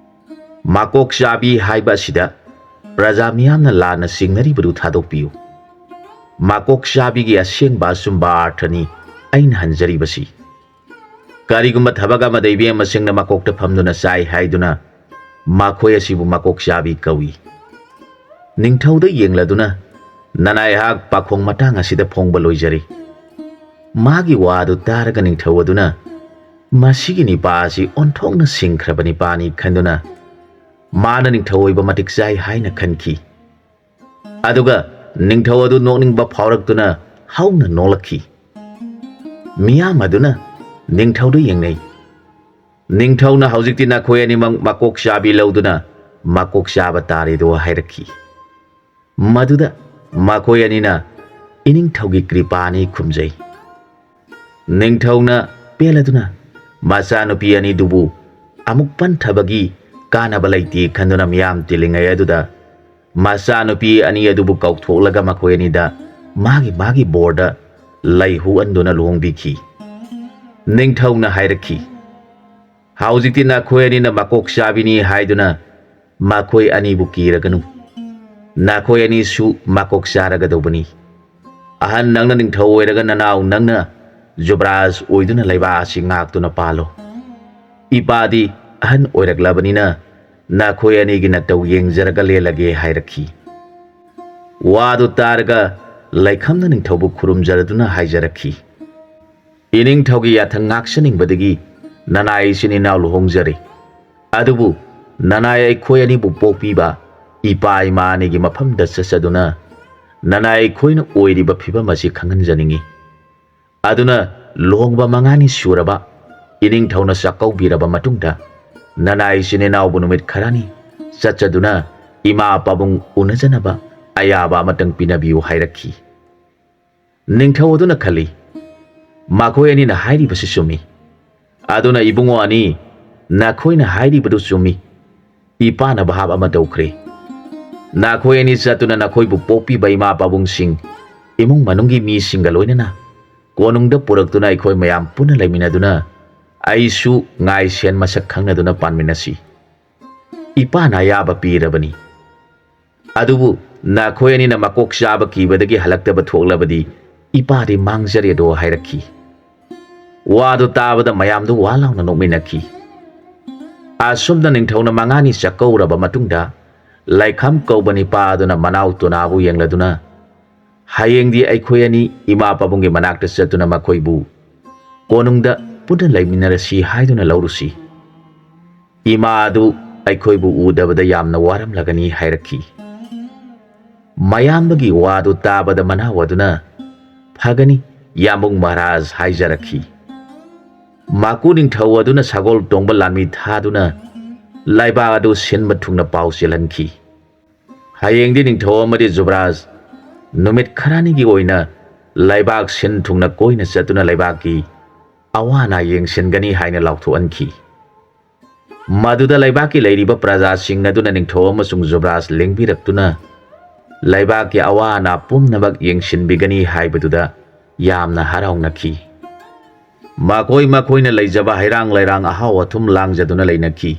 ꯃꯀꯣꯛ ꯆꯥꯕꯤ ꯍꯥꯏꯕ ꯑꯁꯤꯗ ꯄ꯭ꯔꯖꯥ ꯃꯤꯌꯥꯝꯅ ꯂꯥꯟꯅ ꯆꯤꯡꯅꯔꯤꯕꯗꯨ ꯊꯥꯗꯣꯛꯄꯤꯌꯨ꯫ ꯃꯀꯣꯛ ꯆꯥꯕꯤꯒꯤ ꯑꯁꯦꯡꯕ ꯑꯆꯨꯝꯕ ꯑꯥꯔꯊꯅꯤ ꯑꯩꯅ ꯍꯟꯖꯔꯤꯕꯁꯤ꯫ ꯀꯔꯤꯒꯨꯝꯕ ꯊꯕꯛ ꯑꯃꯗ ꯏꯕꯦꯝꯃꯁꯤꯡꯅ ꯃꯀꯣꯛꯇ ꯐꯝꯗꯨꯅ ꯆꯥꯏ ꯍꯥꯏꯗꯨꯅ ꯃꯈꯣꯏ ꯑꯁꯤꯕꯨ ꯃꯀꯣꯛ ꯆꯥꯕꯤ ꯀꯧꯏ꯫ ꯅꯤꯡꯊꯧꯗ ꯌꯦꯡꯂꯗꯨꯅ ꯅꯅꯥꯏꯍꯥꯛ ꯄꯥꯈꯣꯡ ꯃꯇꯥꯡ ꯑꯁꯤꯗ ꯐꯣꯡꯕ ꯂꯣꯏꯖꯔꯤ꯫ ꯃꯥꯒꯤ ꯋꯥ ꯑꯗꯨ ꯇꯥꯔꯒ ꯅꯤꯡꯊꯧ ꯑꯗꯨꯅ ꯃꯁꯤꯒꯤ ꯅꯤꯄꯥ ꯑꯁꯤ ꯑꯣꯟꯊꯣꯛꯅ ꯁꯤꯡꯈ꯭ꯔꯕ ꯅꯤꯄꯥꯅꯤ ꯈꯟꯗꯨꯅ ꯃꯥꯅ ꯅꯤꯡꯊꯧ ꯑꯣꯏꯕ ꯃꯇꯤꯛ ꯆꯥꯏ ꯍꯥꯏꯅ ꯈꯟꯈꯤ꯫ ꯑꯗꯨꯒ ꯅꯤꯡꯊꯧ ꯑꯗꯨ ꯅꯣꯛꯅꯤꯡꯕ ꯐꯥꯎꯔꯛꯇꯨꯅ ꯍꯧꯅ ꯅꯣꯛꯂꯛꯈꯤ꯫ ꯃꯤꯌꯥꯝ ꯑꯗꯨꯅ ꯅꯤꯡꯊꯧꯗ ꯌꯦꯡꯅꯩ꯫ ꯅꯤꯡꯊꯧꯅ ꯍꯧꯖꯤꯛꯇꯤ ꯅꯈꯣꯏ ꯑꯅꯤꯃꯛ ꯃꯀꯣꯛ ꯆꯥꯕꯤ ꯂꯧꯗꯨꯅ ꯃꯀꯣꯛ ꯆꯥꯕ ꯇꯥꯔꯦꯗꯣ ꯍꯥꯏꯔꯛꯈꯤ꯫ ꯃꯗꯨꯗ ꯃꯈꯣꯏ ꯑꯅꯤꯅ ꯏꯅꯤꯡꯊꯧꯒꯤ ꯀ꯭ꯔꯤꯄꯥꯅꯤ ꯈꯨꯝꯖꯩ꯫ ꯅꯤꯡꯊꯧꯅ ꯄꯦꯜꯂꯗꯨꯅ ꯃꯆꯥꯅꯨꯄꯤ ꯑꯅꯤꯗꯨꯕꯨ ꯑꯃꯨꯛ ꯄꯟꯊꯕꯒꯤ ꯀꯥꯟꯅꯕ ꯂꯩꯇꯦ ꯈꯟꯗꯨꯅ ꯃꯤꯌꯥꯝ ꯇꯤꯜꯂꯤꯉꯩ ꯑꯗꯨꯗ ꯃꯆꯥꯅꯨꯄꯤ ꯑꯅꯤ ꯑꯗꯨꯕꯨ ꯀꯧꯊꯣꯛꯂꯒ ꯃꯈꯣꯏ ꯑꯅꯤꯗ ꯃꯥꯒꯤ ꯃꯥꯒꯤ ꯕꯣꯔꯗ ꯂꯩ ꯍꯨꯍꯟꯗꯨꯅ ꯂꯨꯍꯣꯡꯕꯤꯈꯤ꯫ ꯅꯤꯡꯊꯧꯅ ꯍꯥꯏꯔꯛꯈꯤ, "ꯍꯧꯖꯤꯛꯇꯤ ꯅꯈꯣꯏ ꯑꯅꯤꯅ ꯃꯀꯣꯛ ꯆꯥꯕꯤꯅꯤ ꯍꯥꯏꯗꯨꯅ ꯃꯈꯣꯏ ꯑꯅꯤꯕꯨ ꯀꯤꯔꯒꯅꯨ꯫ ꯅꯈꯣꯏ ꯑꯅꯤꯁꯨ ꯃꯀꯣꯛ ꯆꯥꯔꯒꯗꯧꯕꯅꯤ꯫ ꯑꯍꯟ ꯅꯪꯅ ꯅꯤꯡꯊꯧ ꯑꯣꯏꯔꯒ ꯅꯅꯥꯎ ꯅꯪꯅ ꯖꯨꯕꯔꯥꯖ ꯑꯣꯏꯗꯨꯅ ꯂꯩꯕꯥꯛ ꯑꯁꯤ ꯉꯥꯛꯇꯨꯅ ꯄꯥꯜꯂꯣ꯫ ꯏꯄꯥꯗꯤ ꯑꯍꯟ ꯑꯣꯏꯔꯛꯂꯕꯅꯤꯅ ꯅꯈꯣꯏ ꯑꯅꯤꯒꯤ ꯅꯇꯧ ꯌꯦꯡꯖꯔꯒ ꯂꯦꯜꯂꯒꯦ" ꯍꯥꯏꯔꯛꯈꯤ꯫ ꯋꯥꯗꯨ ꯇꯥꯔꯒ ꯂꯩꯈꯝꯅ ꯅꯤꯡꯊꯧꯕꯨ ꯈꯨꯔꯨꯝꯖꯔꯗꯨꯅ ꯍꯥꯏꯖꯔꯛꯈꯤ, "ꯏꯅꯤꯡꯊꯧꯒꯤ ꯌꯥꯊꯪ ꯉꯥꯛꯆꯅꯤꯡꯕꯗꯒꯤ ꯅꯅꯥꯏ ꯏꯆꯤꯟ ꯏꯅꯥꯎ ꯂꯨꯍꯣꯡꯖꯔꯦ꯫ ꯑꯗꯨꯕꯨ ꯅꯅꯥꯏ ꯑꯩꯈꯣꯏ ꯑꯅꯤꯕꯨ ꯄꯣꯛꯄꯤꯕ ꯏꯄꯥ ꯏꯃꯥ ꯑꯅꯤꯒꯤ ꯃꯐꯝꯗ ꯆꯠꯆꯗꯨꯅ ꯅꯅꯥꯏ ꯑꯩꯈꯣꯏꯅ ꯑꯣꯏꯔꯤꯕ ꯐꯤꯕꯝ ꯑꯁꯤ ꯈꯪꯍꯟꯖꯅꯤꯡꯏ꯫ ꯑꯗꯨꯅ ꯂꯨꯍꯣꯡꯕ ꯃꯉꯥꯅꯤ ꯁꯨꯔꯕ ꯏꯅꯤꯡꯊꯧꯅ ꯆꯥꯛꯀꯧꯕꯤꯔꯕ ꯃꯇꯨꯡꯗ ꯅꯅꯥꯏ ꯏꯆꯤꯟ ꯏꯅꯥꯎꯕꯨ ꯅꯨꯃꯤꯠ ꯈꯔꯅꯤ ꯆꯠꯆꯗꯨꯅ ꯏꯃꯥ ꯄꯥꯕꯨꯡ ꯎꯅꯖꯅꯕ ꯑꯌꯥꯕ ꯑꯃꯇꯪ ꯄꯤꯅꯕꯤꯌꯨ" ꯍꯥꯏꯔꯛꯈꯤ꯫ ꯅꯤꯡꯊꯧ ꯑꯗꯨꯅ ꯈꯜꯂꯤ, "ꯃꯈꯣꯏ ꯑꯅꯤꯅ ꯍꯥꯏꯔꯤꯕꯁꯤ ꯆꯨꯝꯃꯤ꯫ ꯑꯗꯨꯅ ꯏꯕꯨꯡꯉꯣ ꯑꯅꯤ, ꯅꯈꯣꯏꯅ ꯍꯥꯏꯔꯤꯕꯗꯨ ꯆꯨꯝꯃꯤ꯫ ꯏꯄꯥꯅ ꯚꯥꯞ ꯑꯃ ꯇꯧꯈ꯭ꯔꯦ꯫ ꯅꯈꯣꯏ ꯑꯅꯤ ꯆꯠꯇꯨꯅ ꯅꯈꯣꯏꯕꯨ ꯄꯣꯛꯄꯤꯕ ꯏꯃꯥ ꯄꯥꯕꯨꯡꯁꯤꯡ, ꯏꯃꯨꯡ ꯃꯅꯨꯡꯒꯤ ꯃꯤꯁꯤꯡꯒ ꯂꯣꯏꯅꯅ ꯀꯣꯅꯨꯡꯗ ꯄꯨꯔꯛꯇꯨꯅ ꯑꯩꯈꯣꯏ ꯃꯌꯥꯝ ꯄꯨꯟꯅ ꯂꯩꯃꯤꯟꯅꯗꯨꯅ ꯑꯩꯁꯨ ꯉꯥꯏꯁꯦꯟ ꯃꯁꯛ ꯈꯪꯅꯗꯨꯅ ꯄꯥꯟꯃꯤꯟꯅꯁꯤ꯫ ꯏꯄꯥꯅ ꯑꯌꯥꯕ ꯄꯤꯔꯕꯅꯤ꯫ ꯑꯗꯨꯕꯨ ꯅꯈꯣꯏ ꯑꯅꯤꯅ ꯃꯀꯣꯛ ꯆꯥꯕ ꯀꯤꯕꯗꯒꯤ ꯍꯜꯂꯛꯇꯕ ꯊꯣꯛꯂꯕꯗꯤ ꯏꯄꯥꯗꯤ ꯃꯥꯡꯖꯔꯦꯗꯣ" ꯍꯥꯏꯔꯛꯈꯤ꯫ ꯋꯥꯗꯨ ꯇꯥꯕꯗ ꯃꯌꯥꯝꯗꯨ ꯋꯥ ꯂꯥꯎꯅ ꯅꯣꯛꯃꯤꯟꯅꯈꯤ꯫ ꯑꯁꯨꯝꯅ ꯅꯤꯡꯊꯧꯅ ꯃꯉꯥꯅꯤ ꯆꯥꯛꯀꯧꯔꯕ ꯃꯇꯨꯡꯗ ꯂꯩꯈꯝ ꯀꯧꯕ ꯅꯤꯄꯥ ꯑꯗꯨꯅ ꯃꯅꯥꯎ ꯇꯣꯅꯥꯕꯨ ꯌꯦꯡꯂꯗꯨꯅ "ꯍꯌꯦꯡꯗꯤ ꯑꯩꯈꯣꯏ ꯑꯅꯤ ꯏꯃꯥ ꯄꯥꯕꯨꯡꯒꯤ ꯃꯅꯥꯛꯇ ꯆꯠꯇꯨꯅ ꯃꯈꯣꯏꯕꯨ ꯀꯣꯅꯨꯡꯗ ꯄꯨꯟꯅ ꯂꯩꯃꯤꯟꯅꯔꯁꯤ ꯍꯥꯏꯗꯨꯅ ꯂꯧꯔꯨꯁꯤ꯫ ꯏꯃꯥ ꯑꯗꯨ ꯑꯩꯈꯣꯏꯕꯨ ꯎꯗꯕꯗ ꯌꯥꯝꯅ ꯋꯥꯔꯝꯂꯒꯅꯤ" ꯍꯥꯏꯔꯛꯈꯤ꯫ ꯃꯌꯥꯝꯕꯒꯤ ꯋꯥꯗꯨ ꯇꯥꯕꯗ ꯃꯅꯥꯎ ꯑꯗꯨꯅ "ꯐꯒꯅꯤ, ꯌꯥꯝꯕꯨꯡ ꯃꯍꯥꯔꯥꯖ" ꯍꯥꯏꯖꯔꯛꯈꯤ꯫ ꯃꯀꯨ ꯅꯤꯡꯊꯧ ꯑꯗꯨꯅ ꯁꯒꯣꯜ ꯇꯣꯡꯕ ꯂꯥꯟꯃꯤ ꯊꯥꯗꯨꯅ ꯂꯩꯕꯥꯛ ꯑꯗꯨ ꯁꯤꯟꯕ ꯊꯨꯡꯅ ꯄꯥꯎ ꯆꯦꯜꯍꯟꯈꯤ꯫ ꯍꯌꯦꯡꯗꯤ ꯅꯤꯡꯊꯧ ꯑꯃꯗꯤ ꯖꯨꯕꯔꯥꯖ ꯅꯨꯃꯤꯠ ꯈꯔꯅꯤꯒꯤ ꯑꯣꯏꯅ ꯂꯩꯕꯥꯛ ꯁꯤꯟ ꯊꯨꯡꯅ ꯀꯣꯏꯅ ꯆꯠꯇꯨꯅ ꯂꯩꯕꯥꯛꯀꯤ ꯑꯋꯥ ꯑꯅꯥ ꯌꯦꯡꯁꯤꯟꯒꯅꯤ ꯍꯥꯏꯅ ꯂꯥꯎꯊꯣꯛꯍꯟꯈꯤ꯫ ꯃꯗꯨꯗ ꯂꯩꯕꯥꯛꯀꯤ ꯂꯩꯔꯤꯕ ꯄ꯭ꯔꯖꯥꯁꯤꯡ ꯑꯗꯨꯅ ꯅꯤꯡꯊꯧ ꯑꯃꯁꯨꯡ ꯖꯨꯕꯔꯥꯖ ꯂꯦꯡꯕꯤꯔꯛꯇꯨꯅ ꯂꯩꯕꯥꯛꯀꯤ ꯑꯋꯥ ꯑꯅꯥ ꯄꯨꯝꯅꯃꯛ ꯌꯦꯡꯁꯤꯟꯕꯤꯒꯅꯤ ꯍꯥꯏꯕꯗꯨꯗ ꯌꯥꯝꯅ ꯍꯔꯥꯎꯅꯈꯤ꯫ ꯃꯈꯣꯏ ꯃꯈꯣꯏꯅ ꯂꯩꯖꯕ ꯍꯩꯔꯥꯡ ꯂꯩꯔꯥꯡ ꯑꯍꯥꯎ ꯑꯊꯨꯝ ꯂꯥꯡꯖꯗꯨꯅ ꯂꯩꯅꯈꯤ꯫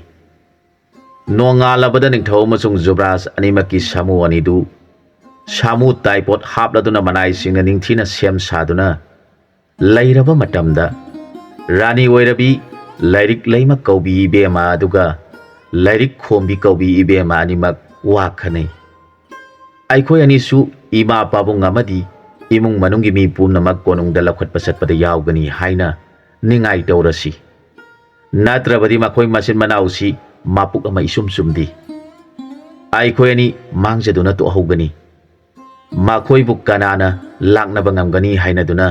ꯅꯣꯡꯉꯥꯜꯂꯕꯗ ꯅꯤꯡꯊꯧ ꯑꯃꯁꯨꯡ ꯖꯨꯕꯔꯥꯖ ꯑꯅꯤꯃꯛꯀꯤ ꯁꯥꯃꯨ ꯑꯅꯤꯗꯨ ꯁꯥꯃꯨ ꯇꯥꯏꯄꯣꯠ ꯍꯥꯞꯂꯗꯨꯅ ꯃꯅꯥꯏꯁꯤꯡꯅ ꯅꯤꯡꯊꯤꯅ ꯁꯦꯝ ꯁꯥꯗꯨꯅ ꯂꯩꯔꯕ ꯃꯇꯝꯗ, ꯔꯥꯅꯤ ꯑꯣꯏꯔꯕꯤ ꯂꯥꯏꯔꯤꯛ ꯂꯩꯃ ꯀꯧꯕꯤ ꯏꯕꯦꯝꯃ ꯑꯗꯨꯒ ꯂꯥꯏꯔꯤꯛ ꯈꯣꯝꯕꯤ ꯀꯧꯕꯤ ꯏꯕꯦꯝꯃ ꯑꯅꯤꯃꯛ ꯋꯥ ꯈꯟꯅꯩ꯫ ꯑꯩꯈꯣꯏ ꯑꯅꯤꯁꯨ ꯏꯃꯥ ꯄꯥꯕꯨꯡ ꯑꯃꯗꯤ ꯏꯃꯨꯡ ꯃꯅꯨꯡꯒꯤ ꯃꯤ ꯄꯨꯝꯅꯃꯛ ꯀꯣꯅꯨꯡꯗ ꯂꯧꯈꯠꯄ ꯆꯠꯄꯗ ꯌꯥꯎꯒꯅꯤ ꯍꯥꯏꯅ ꯅꯤꯡꯉꯥꯏ ꯇꯧꯔꯁꯤ꯫ ꯅꯠꯇ꯭ꯔꯕꯗꯤ ꯃꯈꯣꯏ ꯃꯆꯤꯟ ꯃꯅꯥꯎꯁꯤ ꯃꯄꯨꯛ ꯑꯃ ꯏꯆꯨꯝ ꯆꯨꯝꯗꯦ꯫ ꯑꯩꯈꯣꯏ ꯑꯅꯤ ꯃꯥꯡꯖꯗꯨꯅ ꯇꯣꯛꯍꯧꯒꯅꯤ꯫ ꯃꯈꯣꯏꯕꯨ ꯀꯅꯥꯅ ꯂꯥꯛꯅꯕ ꯉꯝꯒꯅꯤ ꯍꯥꯏꯅꯗꯨꯅ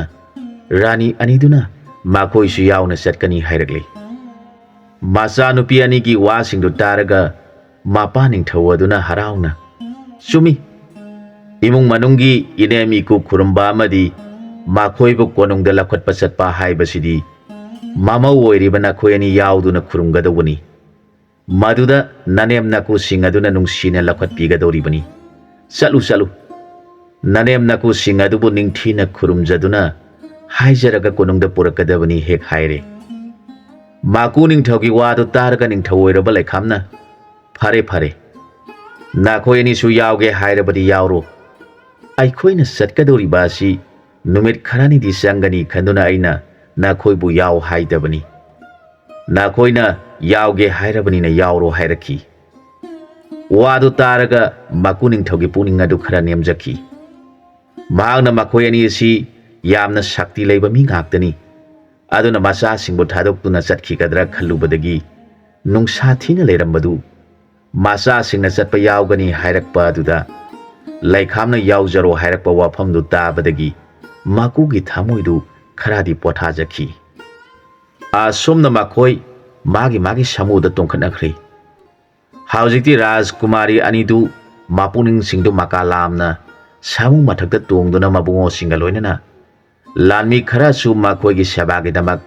ꯔꯥꯅꯤ ꯑꯅꯤꯗꯨꯅ ꯃꯈꯣꯏꯁꯨ ꯌꯥꯎꯅ ꯆꯠꯀꯅꯤ ꯍꯥꯏꯔꯛꯂꯤ꯫ ꯃꯆꯥꯅꯨꯄꯤ ꯑꯅꯤꯒꯤ ꯋꯥꯁꯤꯡꯗꯨ ꯇꯥꯔꯒ ꯃꯄꯥ ꯅꯤꯡꯊꯧ ꯑꯗꯨꯅ ꯍꯔꯥꯎꯅ, "ꯆꯨꯝꯃꯤ, ꯏꯃꯨꯡ ꯃꯅꯨꯡꯒꯤ ꯏꯅꯦꯝ ꯏꯀꯨ ꯈꯨꯔꯨꯝꯕ ꯑꯃꯗꯤ ꯃꯈꯣꯏꯕꯨ ꯀꯣꯅꯨꯡꯗ ꯂꯧꯈꯠꯄ ꯆꯠꯄ ꯍꯥꯏꯕꯁꯤꯗꯤ ꯃꯃꯧ ꯑꯣꯏꯔꯤꯕ ꯅꯈꯣꯏ ꯑꯅꯤ ꯌꯥꯎꯗꯨꯅ ꯈꯨꯔꯨꯝꯒꯗꯧꯕꯅꯤ꯫ ꯃꯗꯨꯗ ꯅꯅꯦꯝ ꯅꯀꯨꯁꯤꯡ ꯑꯗꯨꯅ ꯅꯨꯡꯁꯤꯅ ꯂꯧꯈꯠꯄꯤꯒꯗꯧꯔꯤꯕꯅꯤ꯫ ꯆꯠꯂꯨ, ꯆꯠꯂꯨ꯫ ꯅꯅꯦꯝ ꯅꯀꯨꯁꯤꯡ ꯑꯗꯨꯕꯨ ꯅꯤꯡꯊꯤꯅ ꯈꯨꯔꯨꯝꯖꯗꯨꯅ ꯍꯥꯏꯖꯔꯒ ꯀꯣꯅꯨꯡꯗ ꯄꯨꯔꯛꯀꯗꯕꯅꯤ" ꯍꯦꯛ ꯍꯥꯏꯔꯦ꯫ ꯃꯀꯨ ꯅꯤꯡꯊꯧꯒꯤ ꯋꯥꯗꯨ ꯇꯥꯔꯒ ꯅꯤꯡꯊꯧ ꯑꯣꯏꯔꯕ ꯂꯩꯈꯥꯝꯅ, "ꯐꯔꯦ, ꯐꯔꯦ, ꯅꯈꯣꯏ ꯑꯅꯤꯁꯨ ꯌꯥꯎꯒꯦ ꯍꯥꯏꯔꯕꯗꯤ ꯌꯥꯎꯔꯣ꯫ ꯑꯩꯈꯣꯏꯅ ꯆꯠꯀꯗꯧꯔꯤꯕ ꯑꯁꯤ ꯅꯨꯃꯤꯠ ꯈꯔꯅꯤꯗꯤ ꯆꯪꯒꯅꯤ ꯈꯟꯗꯨꯅ ꯑꯩꯅ ꯅꯈꯣꯏꯕꯨ ꯌꯥꯎ ꯍꯥꯏꯗꯕꯅꯤ꯫ ꯅꯈꯣꯏꯅ ꯌꯥꯎꯒꯦ ꯍꯥꯏꯔꯕꯅꯤꯅ ꯌꯥꯎꯔꯣ" ꯍꯥꯏꯔꯛꯈꯤ꯫ ꯋꯥꯗꯨ ꯇꯥꯔꯒ ꯃꯀꯨ ꯅꯤꯡꯊꯧꯒꯤ ꯄꯨꯛꯅꯤꯡ ꯑꯗꯨ ꯈꯔ ꯅꯦꯝꯖꯈꯤ꯫ ꯃꯍꯥꯛꯅ ꯃꯈꯣꯏ ꯑꯅꯤ ꯑꯁꯤ ꯌꯥꯝꯅ ꯁꯛꯇꯤ ꯂꯩꯕ ꯃꯤ ꯉꯥꯛꯇꯅꯤ, ꯑꯗꯨꯅ ꯃꯆꯥꯁꯤꯡꯕꯨ ꯊꯥꯗꯣꯛꯇꯨꯅ ꯆꯠꯈꯤꯒꯗ꯭ꯔꯥ ꯈꯜꯂꯨꯕꯗꯒꯤ ꯅꯨꯡꯁꯥ ꯊꯤꯅ ꯂꯩꯔꯝꯕꯗꯨ, ꯃꯆꯥꯁꯤꯡꯅ ꯆꯠꯄ ꯌꯥꯎꯒꯅꯤ ꯍꯥꯏꯔꯛꯄ ꯑꯗꯨꯗ ꯂꯩꯈꯥꯝꯅ ꯌꯥꯎꯖꯔꯣ ꯍꯥꯏꯔꯛꯄ ꯋꯥꯐꯝꯗꯨ ꯇꯥꯕꯗꯒꯤ ꯃꯀꯨꯒꯤ ꯊꯃꯣꯏꯗꯨ ꯈꯔꯗꯤ ꯄꯣꯊꯥꯖꯈꯤ꯫ ꯑꯁꯨꯝꯅ ꯃꯈꯣꯏ ꯃꯥꯒꯤ ꯃꯥꯒꯤ ꯁꯥꯃꯨꯗ ꯇꯣꯡꯈꯠꯅꯈ꯭ꯔꯦ꯫ ꯍꯧꯖꯤꯛꯇꯤ ꯔꯥꯖꯀꯨꯃꯥꯔꯤ ꯑꯅꯤꯗꯨ ꯃꯄꯨꯛꯅꯤꯡꯁꯤꯡꯗꯨ ꯃꯀꯥ ꯂꯥꯝꯅ ꯁꯥꯃꯨ ꯃꯊꯛꯇ ꯇꯣꯡꯗꯨꯅ ꯃꯕꯨꯡꯉꯣꯁꯤꯡꯒ ꯂꯣꯏꯅꯅ ꯂꯥꯟꯃꯤ ꯈꯔꯁꯨ ꯃꯈꯣꯏꯒꯤ ꯁꯦꯕꯥꯒꯤꯗꯃꯛ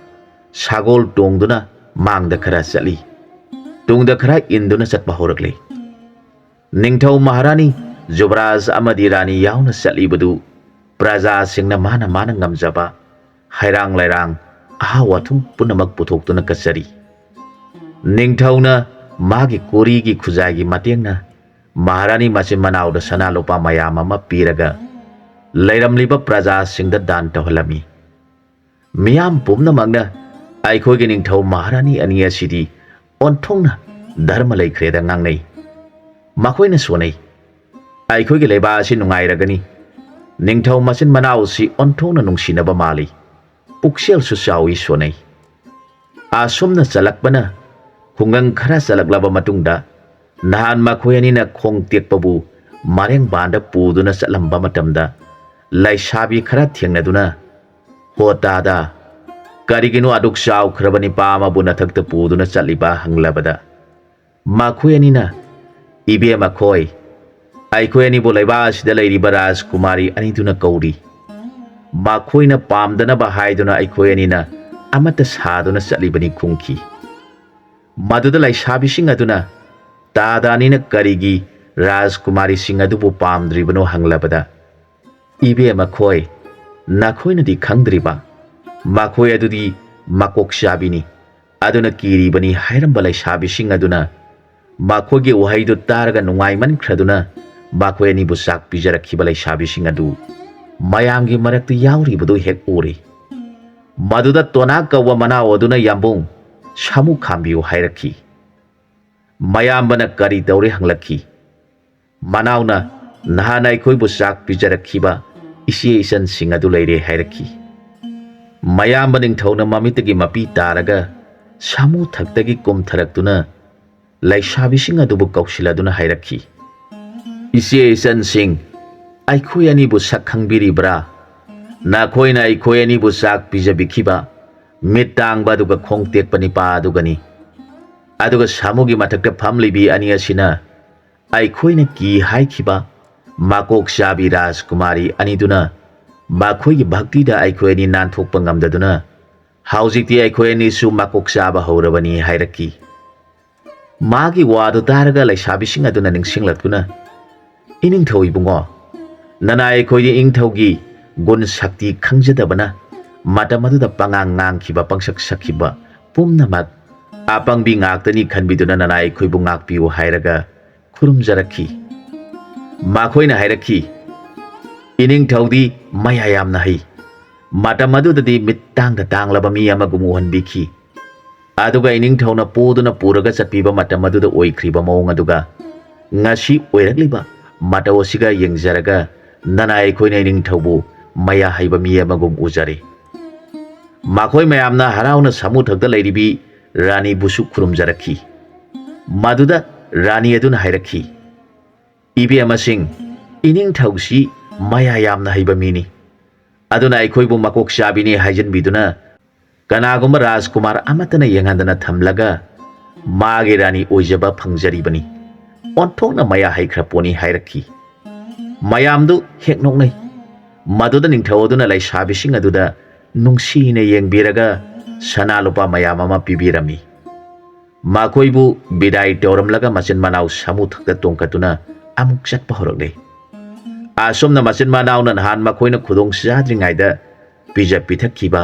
ꯁꯒꯣꯜ ꯇꯣꯡꯗꯨꯅ ꯃꯥꯡꯗ ꯈꯔ ꯆꯠꯂꯤ, ꯇꯨꯡꯗ ꯈꯔ ꯏꯟꯗꯨꯅ ꯆꯠꯄ ꯍꯧꯔꯛꯂꯤ꯫ ꯅꯤꯡꯊꯧ ꯃꯍꯥꯔꯥꯅꯤ, ꯖꯨꯕꯔꯥꯖ ꯑꯃꯗꯤ ꯔꯥꯅꯤ ꯌꯥꯎꯅ ꯆꯠꯂꯤꯕꯗꯨ ꯄ꯭ꯔꯖꯥꯁꯤꯡꯅ ꯃꯥꯅ ꯃꯥꯅ ꯉꯝꯖꯕ ꯍꯩꯔꯥꯡ ꯂꯩꯔꯥꯡ, ꯑꯍꯥꯎ ꯑꯊꯨꯝ ꯄꯨꯝꯅꯃꯛ ꯄꯨꯊꯣꯛꯇꯨꯅ ꯀꯠꯆꯔꯤ꯫ ꯅꯤꯡꯊꯧꯅ ꯃꯥꯒꯤ ꯀꯣꯔꯤꯒꯤ ꯈꯨꯖꯥꯏꯒꯤ ꯃꯇꯦꯡꯅ ꯃꯍꯥꯔꯥꯅꯤ ꯃꯆꯤꯟ ꯃꯅꯥꯎꯗ ꯁꯅꯥ ꯂꯨꯄꯥ ꯃꯌꯥꯝ ꯑꯃ ꯄꯤꯔꯒ ꯂꯩꯔꯝꯂꯤꯕ ꯄ꯭ꯔꯖꯥꯁꯤꯡꯗ ꯗꯥꯟ ꯇꯧꯍꯜꯂꯝꯃꯤ꯫ ꯃꯤꯌꯥꯝ ꯄꯨꯝꯅꯃꯛꯅ ꯑꯩꯈꯣꯏꯒꯤ ꯅꯤꯡꯊꯧ ꯃꯍꯥꯔꯥꯅꯤ ꯑꯅꯤ ꯑꯁꯤꯗꯤ ꯑꯣꯟꯊꯣꯛꯅ ꯙꯔꯃ ꯂꯩꯈ꯭ꯔꯦꯗ ꯉꯥꯡꯅꯩ꯫ ꯃꯈꯣꯏꯅ ꯁꯣꯟꯅꯩ, "ꯑꯩꯈꯣꯏꯒꯤ ꯂꯩꯕꯥꯛ ꯑꯁꯤ ꯅꯨꯡꯉꯥꯏꯔꯒꯅꯤ꯫ ꯅꯤꯡꯊꯧ ꯃꯆꯤꯟ ꯃꯅꯥꯎꯁꯤ ꯑꯣꯟꯊꯣꯛꯅ ꯅꯨꯡꯁꯤꯅꯕ ꯃꯥꯜꯂꯤ꯫ ꯄꯨꯛꯆꯦꯜꯁꯨ ꯆꯥꯎꯏ" ꯁꯣꯟꯅꯩ꯫ ꯑꯁꯨꯝꯅ ꯆꯠꯂꯛꯄꯅ ꯈꯨꯡꯒꯪ ꯈꯔ ꯆꯠꯂꯛꯂꯕ ꯃꯇꯨꯡꯗ, ꯅꯍꯥꯟ ꯃꯈꯣꯏ ꯑꯅꯤꯅ ꯈꯣꯡ ꯇꯦꯛꯄꯕꯨ ꯃꯔꯦꯡꯕꯥꯟꯗ ꯄꯨꯗꯨꯅ ꯆꯠꯂꯝꯕ ꯃꯇꯝꯗ, ꯂꯩꯁꯥꯕꯤ ꯈꯔ ꯊꯦꯡꯅꯗꯨꯅ, "ꯍꯣ ꯇꯥꯗ, ꯀꯔꯤꯒꯤꯅꯣ ꯑꯗꯨꯛ ꯆꯥꯎꯈ꯭ꯔꯕ ꯅꯤꯄꯥ ꯑꯃꯕꯨ ꯅꯊꯛꯇ ꯄꯨꯗꯨꯅ ꯆꯠꯂꯤꯕ?" ꯍꯪꯂꯕꯗ, ꯃꯈꯣꯏ ꯑꯅꯤꯅ, "ꯏꯕꯦꯝꯃ ꯈꯣꯏ, ꯑꯩꯈꯣꯏ ꯑꯅꯤꯕꯨ ꯂꯩꯕꯥꯛ ꯑꯁꯤꯗ ꯂꯩꯔꯤꯕ ꯔꯥꯖꯀꯨꯃꯥꯔꯤ ꯑꯅꯤꯗꯨꯅ ꯀꯧꯔꯤ꯫ ꯃꯈꯣꯏꯅ ꯄꯥꯝꯗꯅꯕ ꯍꯥꯏꯗꯨꯅ ꯑꯩꯈꯣꯏ ꯑꯅꯤꯅ ꯑꯃꯠꯇ ꯁꯥꯗꯨꯅ ꯆꯠꯂꯤꯕꯅꯤ" ꯈꯨꯝꯈꯤ꯫ ꯃꯗꯨꯗ ꯂꯩꯁꯥꯕꯤꯁꯤꯡ ꯑꯗꯨꯅ ꯇꯥꯗꯥꯅꯤꯅ ꯀꯔꯤꯒꯤ ꯔꯥꯖꯀꯨꯃꯥꯔꯤꯁꯤꯡ ꯑꯗꯨꯕꯨ ꯄꯥꯝꯗ꯭ꯔꯤꯕꯅꯣ ꯍꯪꯂꯕꯗ, "ꯏꯕꯦꯝꯃ ꯈꯣꯏ, ꯅꯈꯣꯏꯅꯗꯤ ꯈꯪꯗ꯭ꯔꯤꯕ, ꯃꯈꯣꯏ ꯑꯗꯨꯗꯤ ꯃꯀꯣꯛ ꯆꯥꯕꯤꯅꯤ, ꯑꯗꯨꯅ ꯀꯤꯔꯤꯕꯅꯤ" ꯍꯥꯏꯔꯝꯕ ꯂꯩꯁꯥꯕꯤꯁꯤꯡ ꯑꯗꯨꯅ ꯃꯈꯣꯏꯒꯤ ꯋꯥꯍꯩꯗꯨ ꯇꯥꯔꯒ ꯅꯨꯡꯉꯥꯏꯃꯟꯈ꯭ꯔꯗꯨꯅ ꯃꯈꯣꯏ ꯑꯅꯤꯕꯨ ꯆꯥꯛ ꯄꯤꯖꯔꯛꯈꯤꯕ ꯂꯩꯁꯥꯕꯤꯁꯤꯡ ꯑꯗꯨ ꯃꯌꯥꯝꯒꯤ ꯃꯔꯛꯇ ꯌꯥꯎꯔꯤꯕꯗꯨ ꯍꯦꯛ ꯎꯔꯦ꯫ ꯃꯗꯨꯗ ꯇꯣꯅꯥ ꯀꯧꯕ ꯃꯅꯥꯎ ꯑꯗꯨꯅ ꯌꯥꯝꯕꯨꯡ ꯁꯥꯃꯨ ꯈꯥꯝꯕꯤꯌꯨ ꯍꯥꯏꯔꯛꯈꯤ꯫ ꯃꯌꯥꯝꯕꯅ ꯀꯔꯤ ꯇꯧꯔꯦ ꯍꯪꯂꯛꯈꯤ꯫ ꯃꯅꯥꯎꯅ, "ꯅꯍꯥꯟ ꯑꯩꯈꯣꯏꯕꯨ ꯆꯥꯛ ꯄꯤꯖꯔꯛꯈꯤꯕ ꯏꯆꯦ ꯏꯆꯟꯁꯤꯡ ꯑꯗꯨ ꯂꯩꯔꯦ" ꯍꯥꯏꯔꯛꯈꯤ꯫ ꯃꯌꯥꯝꯕ ꯅꯤꯡꯊꯧꯅ ꯃꯃꯤꯠꯇꯒꯤ ꯃꯄꯤ ꯇꯥꯔꯒ ꯁꯥꯃꯨ ꯊꯛꯇꯒꯤ ꯀꯨꯝꯊꯔꯛꯇꯨꯅ ꯂꯩꯁꯥꯕꯤꯁꯤꯡ ꯑꯗꯨꯕꯨ ꯀꯧꯁꯤꯜꯂꯗꯨꯅ ꯍꯥꯏꯔꯛꯈꯤ, "ꯏꯆꯦ ꯏꯆꯟꯁꯤꯡ, ꯑꯩꯈꯣꯏ ꯑꯅꯤꯕꯨ ꯁꯛ ꯈꯪꯕꯤꯔꯤꯕ꯭ꯔꯥ? ꯅꯈꯣꯏꯅ ꯑꯩꯈꯣꯏ ꯑꯅꯤꯕꯨ ꯆꯥꯛ ꯄꯤꯖꯕꯤꯈꯤꯕ ꯃꯤꯠ ꯇꯥꯡꯕ ꯑꯗꯨꯒ ꯈꯣꯡ ꯇꯦꯛꯄ ꯅꯤꯄꯥ ꯑꯗꯨꯒꯅꯤ꯫ ꯑꯗꯨꯒ ꯁꯥꯃꯨꯒꯤ ꯃꯊꯛꯇ ꯐꯝꯂꯤꯕꯤ ꯑꯅꯤ ꯑꯁꯤꯅ ꯑꯩꯈꯣꯏꯅ ꯀꯤ ꯍꯥꯏꯈꯤꯕ ꯃꯀꯣꯛ ꯆꯥꯕꯤ ꯔꯥꯖꯀꯨꯃꯥꯔꯤ ꯑꯅꯤꯗꯨꯅ ꯃꯈꯣꯏꯒꯤ ꯚꯛꯇꯤꯗ ꯑꯩꯈꯣꯏ ꯑꯅꯤ ꯅꯥꯟꯊꯣꯛꯄ ꯉꯝꯗꯗꯨꯅ ꯍꯧꯖꯤꯛꯇꯤ ꯑꯩꯈꯣꯏ ꯑꯅꯤꯁꯨ ꯃꯀꯣꯛ ꯆꯥꯕ ꯍꯧꯔꯕꯅꯤ" ꯍꯥꯏꯔꯛꯈꯤ꯫ ꯃꯥꯒꯤ ꯋꯥꯗꯨ ꯇꯥꯔꯒ ꯂꯩꯁꯥꯕꯤꯁꯤꯡ ꯑꯗꯨꯅ ꯅꯤꯡꯁꯤꯡꯂꯛꯇꯨꯅ, "ꯏꯅꯤꯡꯊꯧ ꯏꯕꯨꯡꯉꯣ, ꯅꯅꯥꯏ ꯑꯩꯈꯣꯏꯗꯤ ꯏꯅꯤꯡꯊꯧꯒꯤ ꯒꯨꯟ ꯁꯛꯇꯤ ꯈꯪꯖꯗꯕꯅ ꯃꯇꯝ ꯑꯗꯨꯗ ꯄꯉꯥꯡ ꯉꯥꯡꯈꯤꯕ, ꯄꯪꯁꯛ ꯁꯛꯈꯤꯕ ꯄꯨꯝꯅꯃꯛ ꯑꯄꯪꯕꯤ ꯉꯥꯛꯇꯅꯤ ꯈꯟꯕꯤꯗꯨꯅ ꯅꯅꯥꯏ ꯑꯩꯈꯣꯏꯕꯨ ꯉꯥꯛꯄꯤꯌꯨ" ꯍꯥꯏꯔꯒ ꯈꯨꯔꯨꯝꯖꯔꯛꯈꯤ꯫ ꯃꯈꯣꯏꯅ ꯍꯥꯏꯔꯛꯈꯤ, "ꯏꯅꯤꯡꯊꯧꯗꯤ ꯃꯌꯥ ꯌꯥꯝꯅ ꯍꯩ꯫ ꯃꯇꯝ ꯑꯗꯨꯗꯗꯤ ꯃꯤꯠ ꯇꯥꯡꯗ ꯇꯥꯡꯂꯕ ꯃꯤ ꯑꯃꯒꯨꯝ ꯎꯍꯟꯕꯤꯈꯤ꯫ ꯑꯗꯨꯒ ꯏꯅꯤꯡꯊꯧꯅ ꯄꯣꯗꯨꯅ ꯄꯨꯔꯒ ꯆꯠꯄꯤꯕ ꯃꯇꯝ ꯑꯗꯨꯗ ꯑꯣꯏꯈ꯭ꯔꯤꯕ ꯃꯑꯣꯡ ꯑꯗꯨꯒ ꯉꯁꯤ ꯑꯣꯏꯔꯛꯂꯤꯕ ꯃꯇꯧ ꯑꯁꯤꯒ ꯌꯦꯡꯖꯔꯒ ꯅꯅꯥꯏ ꯑꯩꯈꯣꯏꯅ ꯏꯅꯤꯡꯊꯧꯕꯨ ꯃꯌꯥ ꯍꯩꯕ ꯃꯤ ꯑꯃꯒꯨꯝ ꯎꯖꯔꯦ꯫ ꯃꯈꯣꯏ ꯃꯌꯥꯝꯅ ꯍꯔꯥꯎꯅ ꯁꯥꯃꯨꯊꯛꯇ ꯂꯩꯔꯤꯕꯤ ꯔꯥꯅꯤꯕꯨꯁꯨ ꯈꯨꯔꯨꯝꯖꯔꯛꯈꯤ꯫ ꯃꯗꯨꯗ ꯔꯥꯅꯤ ꯑꯗꯨꯅ ꯍꯥꯏꯔꯛꯈꯤ, "ꯏꯕꯦꯝꯃꯁꯤꯡ, ꯏꯅꯤꯡꯊꯧꯁꯤ ꯃꯌꯥ ꯌꯥꯝꯅ ꯍꯩꯕ ꯃꯤꯅꯤ꯫ ꯑꯗꯨꯅ ꯑꯩꯈꯣꯏꯕꯨ ꯃꯀꯣꯛ ꯆꯥꯕꯤꯅꯤ ꯍꯥꯏꯖꯤꯟꯕꯤꯗꯨꯅ ꯀꯅꯥꯒꯨꯝꯕ ꯔꯥꯖꯀꯨꯃꯥꯔ ꯑꯃꯠꯇꯅ ꯌꯦꯡꯍꯟꯗꯅ ꯊꯝꯂꯒ ꯃꯥꯒꯤ ꯔꯥꯅꯤ ꯑꯣꯏꯖꯕ ꯐꯪꯖꯔꯤꯕꯅꯤ꯫ ꯑꯣꯟꯊꯣꯛꯅ ꯃꯌꯥ ꯍꯩꯈ꯭ꯔ ꯄꯣꯠꯅꯤ" ꯍꯥꯏꯔꯛꯈꯤ꯫ ꯃꯌꯥꯝꯗꯨ ꯍꯦꯛ ꯅꯣꯛꯅꯩ꯫ ꯃꯗꯨꯗ ꯅꯤꯡꯊꯧ ꯑꯗꯨꯅ ꯂꯩꯁꯥꯕꯤꯁꯤꯡ ꯑꯗꯨꯗ ꯅꯨꯡꯁꯤꯅ ꯌꯦꯡꯕꯤꯔꯒ ꯁꯅꯥ ꯂꯨꯄꯥ ꯃꯌꯥꯝ ꯑꯃ ꯄꯤꯕꯤꯔꯝꯃꯤ꯫ ꯃꯈꯣꯏꯕꯨ ꯕꯤꯗꯥꯏ ꯇꯧꯔꯝꯂꯒ ꯃꯆꯤꯟ ꯃꯅꯥꯎ ꯁꯥꯃꯨ ꯊꯛꯇ ꯇꯣꯡꯈꯠꯇꯨꯅ ꯑꯃꯨꯛ ꯆꯠꯄ ꯍꯧꯔꯛꯂꯦ꯫ ꯑꯁꯨꯝꯅ ꯃꯆꯤꯟ ꯃꯅꯥꯎꯅ ꯅꯍꯥꯟ ꯃꯈꯣꯏꯅ ꯈꯨꯗꯣꯡ ꯆꯥꯗ꯭ꯔꯤꯉꯩꯗ ꯄꯤꯖ ꯄꯤꯊꯛꯈꯤꯕ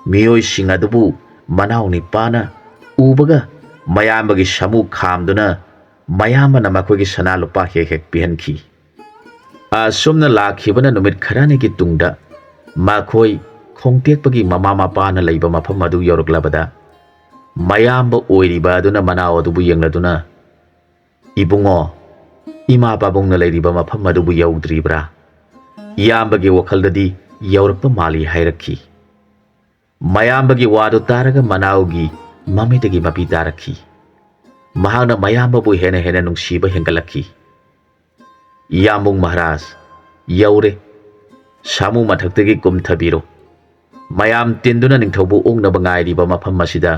ꯃꯤꯑꯣꯏꯁꯤꯡ ꯑꯗꯨꯕꯨ ꯃꯅꯥꯎ ꯅꯤꯄꯥꯅ ꯎꯕꯒ ꯃꯌꯥꯝꯕꯒꯤ ꯁꯥꯃꯨ ꯈꯥꯝꯗꯨꯅ ꯃꯌꯥꯝꯕꯅ ꯃꯈꯣꯏꯒꯤ ꯁꯅꯥ ꯂꯨꯄꯥ ꯍꯦꯛ ꯍꯦꯛ ꯄꯤꯍꯟꯈꯤ꯫ ꯑꯁꯨꯝꯅ ꯂꯥꯛꯈꯤꯕꯅ ꯅꯨꯃꯤꯠ ꯈꯔꯅꯤꯒꯤ ꯇꯨꯡꯗ ꯃꯈꯣꯏ ꯈꯣꯡꯇꯦꯛꯄꯒꯤ ꯃꯃꯥ ꯃꯄꯥꯅ ꯂꯩꯕ ꯃꯐꯝ ꯑꯗꯨ ꯌꯧꯔꯛꯂꯕꯗ ꯃꯌꯥꯝꯕ ꯑꯣꯏꯔꯤꯕ ꯑꯗꯨꯅ ꯃꯅꯥꯎ ꯑꯗꯨꯕꯨ ꯌꯦꯡꯂꯗꯨꯅ, "ꯏꯕꯨꯡꯉꯣ, ꯏꯃꯥ ꯄꯥꯕꯨꯡꯅ ꯂꯩꯔꯤꯕ ꯃꯐꯝ ꯑꯗꯨꯕꯨ ꯌꯧꯗ꯭ꯔꯤꯕ꯭ꯔꯥ? ꯏꯌꯥꯝꯕꯒꯤ ꯋꯥꯈꯜꯗꯗꯤ ꯌꯧꯔꯛꯄ ꯃꯥꯜꯂꯤ" ꯍꯥꯏꯔꯛꯈꯤ꯫ ꯃꯌꯥꯝꯕꯒꯤ ꯋꯥꯗꯨ ꯇꯥꯔꯒ ꯃꯅꯥꯎꯒꯤ ꯃꯃꯤꯠꯇꯒꯤ ꯃꯄꯤ ꯇꯥꯔꯛꯈꯤ꯫ ꯃꯍꯥꯛꯅ ꯃꯌꯥꯝꯕꯕꯨ ꯍꯦꯟꯅ ꯍꯦꯟꯅ ꯅꯨꯡꯁꯤꯕ ꯍꯦꯟꯒꯠꯂꯛꯈꯤ꯫ "ꯏꯌꯥꯝꯕꯨꯡ ꯃꯍꯥꯔꯥꯖ, ꯌꯧꯔꯦ꯫ ꯁꯥꯃꯨ ꯃꯊꯛꯇꯒꯤ ꯀꯨꯝꯊꯕꯤꯔꯣ꯫ ꯃꯌꯥꯝ ꯇꯤꯟꯗꯨꯅ ꯅꯤꯡꯊꯧꯕꯨ ꯑꯣꯛꯅꯕ ꯉꯥꯏꯔꯤꯕ ꯃꯐꯝ ꯑꯁꯤꯗ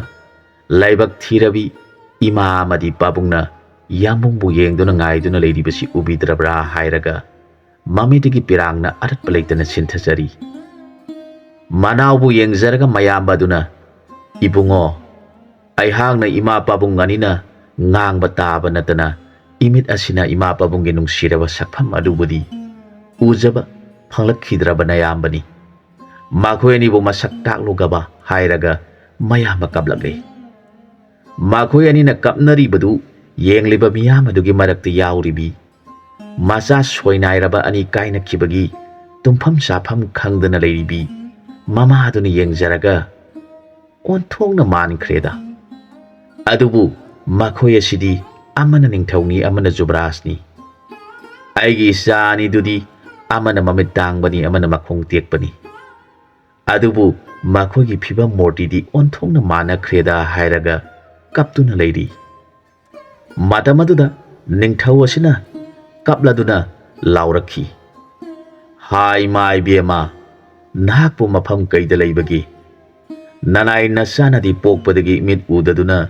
ꯂꯥꯏꯕꯛ ꯊꯤꯔꯕꯤ ꯏꯃꯥ ꯑꯃꯗꯤ ꯄꯥꯕꯨꯡꯅ ꯏꯌꯥꯝꯕꯨꯡꯕꯨ ꯌꯦꯡꯗꯨꯅ ꯉꯥꯏꯗꯨꯅ ꯂꯩꯔꯤꯕꯁꯤ ꯎꯕꯤꯗ꯭ꯔꯕ꯭ꯔꯥ?" ꯍꯥꯏꯔꯒ ꯃꯃꯤꯠꯇꯒꯤ ꯄꯤꯔꯥꯡꯅ ꯑꯔꯠꯄ ꯂꯩꯇꯅ ꯁꯤꯟꯊꯖꯔꯤ꯫ ꯃꯅꯥꯎꯕꯨ ꯌꯦꯡꯖꯔꯒ ꯃꯌꯥꯝꯕ ꯑꯗꯨꯅ, "ꯏꯕꯨꯡꯉꯣ, ꯑꯩꯍꯥꯛꯅ ꯏꯃꯥ ꯄꯥꯕꯨꯡ ꯑꯅꯤꯅ ꯉꯥꯡꯕ ꯇꯥꯕ ꯅꯠꯇꯅ ꯏꯃꯤꯠ ꯑꯁꯤꯅ ꯏꯃꯥ ꯄꯥꯕꯨꯡꯒꯤ ꯅꯨꯡꯁꯤꯔꯕ ꯁꯛꯐꯝ ꯑꯗꯨꯕꯨꯗꯤ ꯎꯖꯕ ꯐꯪꯂꯛꯈꯤꯗ꯭ꯔꯕ ꯅꯌꯥꯝꯕꯅꯤ꯫ ꯃꯈꯣꯏ ꯑꯅꯤꯕꯨ ꯃꯁꯛ ꯇꯥꯛꯂꯨꯒꯕ" ꯍꯥꯏꯔꯒ ꯃꯌꯥꯝꯕ ꯀꯞꯂꯛꯂꯦ꯫ ꯃꯈꯣꯏ ꯑꯅꯤꯅ ꯀꯞꯅꯔꯤꯕꯗꯨ ꯌꯦꯡꯂꯤꯕ ꯃꯤꯌꯥꯝ ꯑꯗꯨꯒꯤ ꯃꯔꯛꯇ ꯌꯥꯎꯔꯤꯕꯤ ꯃꯆꯥ ꯁꯣꯏꯅꯥꯏꯔꯕ ꯑꯅꯤ ꯀꯥꯏꯅꯈꯤꯕꯒꯤ ꯇꯨꯝꯐꯝ ꯆꯥꯐꯝ ꯈꯪꯗꯅ ꯂꯩꯔꯤꯕꯤ ꯃꯃꯥꯗꯨꯅ ꯌꯦꯡꯖꯔꯒ, "ꯑꯣꯟꯊꯣꯛꯅ ꯃꯥꯟꯈ꯭ꯔꯦꯗ꯫ ꯑꯗꯨꯕꯨ ꯃꯈꯣꯏ ꯑꯁꯤꯗꯤ ꯑꯃꯅ ꯅꯤꯡꯊꯧꯅꯤ, ꯑꯃꯅ ꯖꯨꯕꯔꯥꯖꯅꯤ꯫ ꯑꯩꯒꯤ ꯏꯆꯥ ꯑꯅꯤꯗꯨꯗꯤ ꯑꯃꯅ ꯃꯃꯤꯠ ꯇꯥꯡꯕꯅꯤ, ꯑꯃꯅ ꯃꯈꯣꯡ ꯇꯦꯛꯄꯅꯤ꯫ ꯑꯗꯨꯕꯨ ꯃꯈꯣꯏꯒꯤ ꯐꯤꯕꯝ ꯃꯨꯔꯇꯤꯗꯤ ꯑꯣꯟꯊꯣꯛꯅ ꯃꯥꯟꯅꯈ꯭ꯔꯦꯗ ꯍꯥꯏꯔꯒ ꯀꯞꯇꯨꯅ ꯂꯩꯔꯤ꯫ ꯃꯇꯝ ꯑꯗꯨꯗ ꯅꯤꯡꯊꯧ ꯑꯁꯤꯅ ꯀꯞꯂꯗꯨꯅ ꯂꯥꯎꯔꯛꯈꯤ, "ꯍꯥ ꯏꯃꯥ ꯏꯕꯦꯝꯃ, ꯅꯍꯥꯛꯄꯨ ꯃꯐꯝ ꯀꯩꯗ ꯂꯩꯕꯒꯦ? ꯅꯅꯥꯏ ꯅꯆꯥꯅꯗꯤ ꯄꯣꯛꯄꯗꯒꯤ ꯃꯤꯠ ꯎꯗꯗꯨꯅ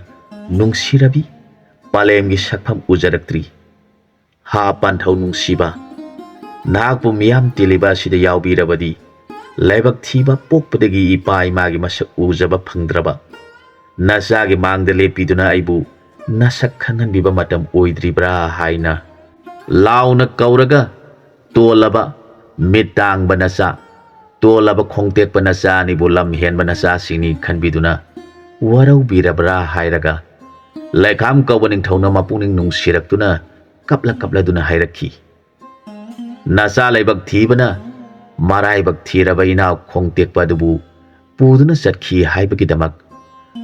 ꯅꯨꯡꯁꯤꯔꯕꯤ ꯄꯂꯦꯝꯒꯤ ꯁꯛꯐꯝ ꯎꯖꯔꯛꯇ꯭ꯔꯤ꯫ ꯍꯥ ꯄꯥꯟꯊꯧ ꯅꯨꯡꯁꯤꯕ, ꯅꯍꯥꯛꯄꯨ ꯃꯤꯌꯥꯝ ꯇꯤꯜꯂꯤꯕ ꯑꯁꯤꯗ ꯌꯥꯎꯕꯤꯔꯕꯗꯤ ꯂꯥꯏꯕꯛ ꯊꯤꯕ ꯄꯣꯛꯄꯗꯒꯤ ꯏꯄꯥ ꯏꯃꯥꯒꯤ ꯃꯁꯛ ꯎꯖꯕ ꯐꯪꯗ꯭ꯔꯕ ꯅꯆꯥꯒꯤ ꯃꯥꯡꯗ ꯂꯦꯞꯄꯤꯗꯨꯅ ꯑꯩꯕꯨ ꯅꯁꯛ ꯈꯪꯍꯟꯕꯤꯕ ꯃꯇꯝ ꯑꯣꯏꯗ꯭ꯔꯤꯕ꯭ꯔꯥ?" ꯍꯥꯏꯅ ꯂꯥꯎꯅ ꯀꯧꯔꯒ ꯇꯣꯜꯂꯕ ꯃꯤꯠ ꯇꯥꯡꯕ ꯅꯆꯥ, ꯇꯣꯜꯂꯕ ꯈꯣꯡꯇꯦꯛꯄ ꯅꯆꯥ ꯑꯅꯤꯕꯨ ꯂꯝ ꯍꯦꯟꯕ ꯅꯆꯥꯁꯤꯡꯅꯤ ꯈꯟꯕꯤꯗꯨꯅ ꯋꯥꯔꯧꯕꯤꯔꯕ꯭ꯔꯥ ꯍꯥꯏꯔꯒ ꯂꯩꯈꯥꯝ ꯀꯧꯕ ꯅꯤꯡꯊꯧꯅ ꯃꯄꯨꯛꯅꯤꯡ ꯅꯨꯡꯁꯤꯔꯛꯇꯨꯅ ꯀꯞꯂ ꯀꯞꯂꯗꯨꯅ ꯍꯥꯏꯔꯛꯈꯤ, "ꯅꯆꯥ ꯂꯥꯏꯕꯛ ꯊꯤꯕꯅ ꯃꯔꯥꯏꯕꯛ ꯊꯤꯔꯕ ꯏꯅꯥꯎ ꯈꯣꯡꯇꯦꯛꯄ ꯑꯗꯨꯕꯨ ꯄꯨꯗꯨꯅ ꯆꯠꯈꯤ ꯍꯥꯏꯕꯒꯤꯗꯃꯛ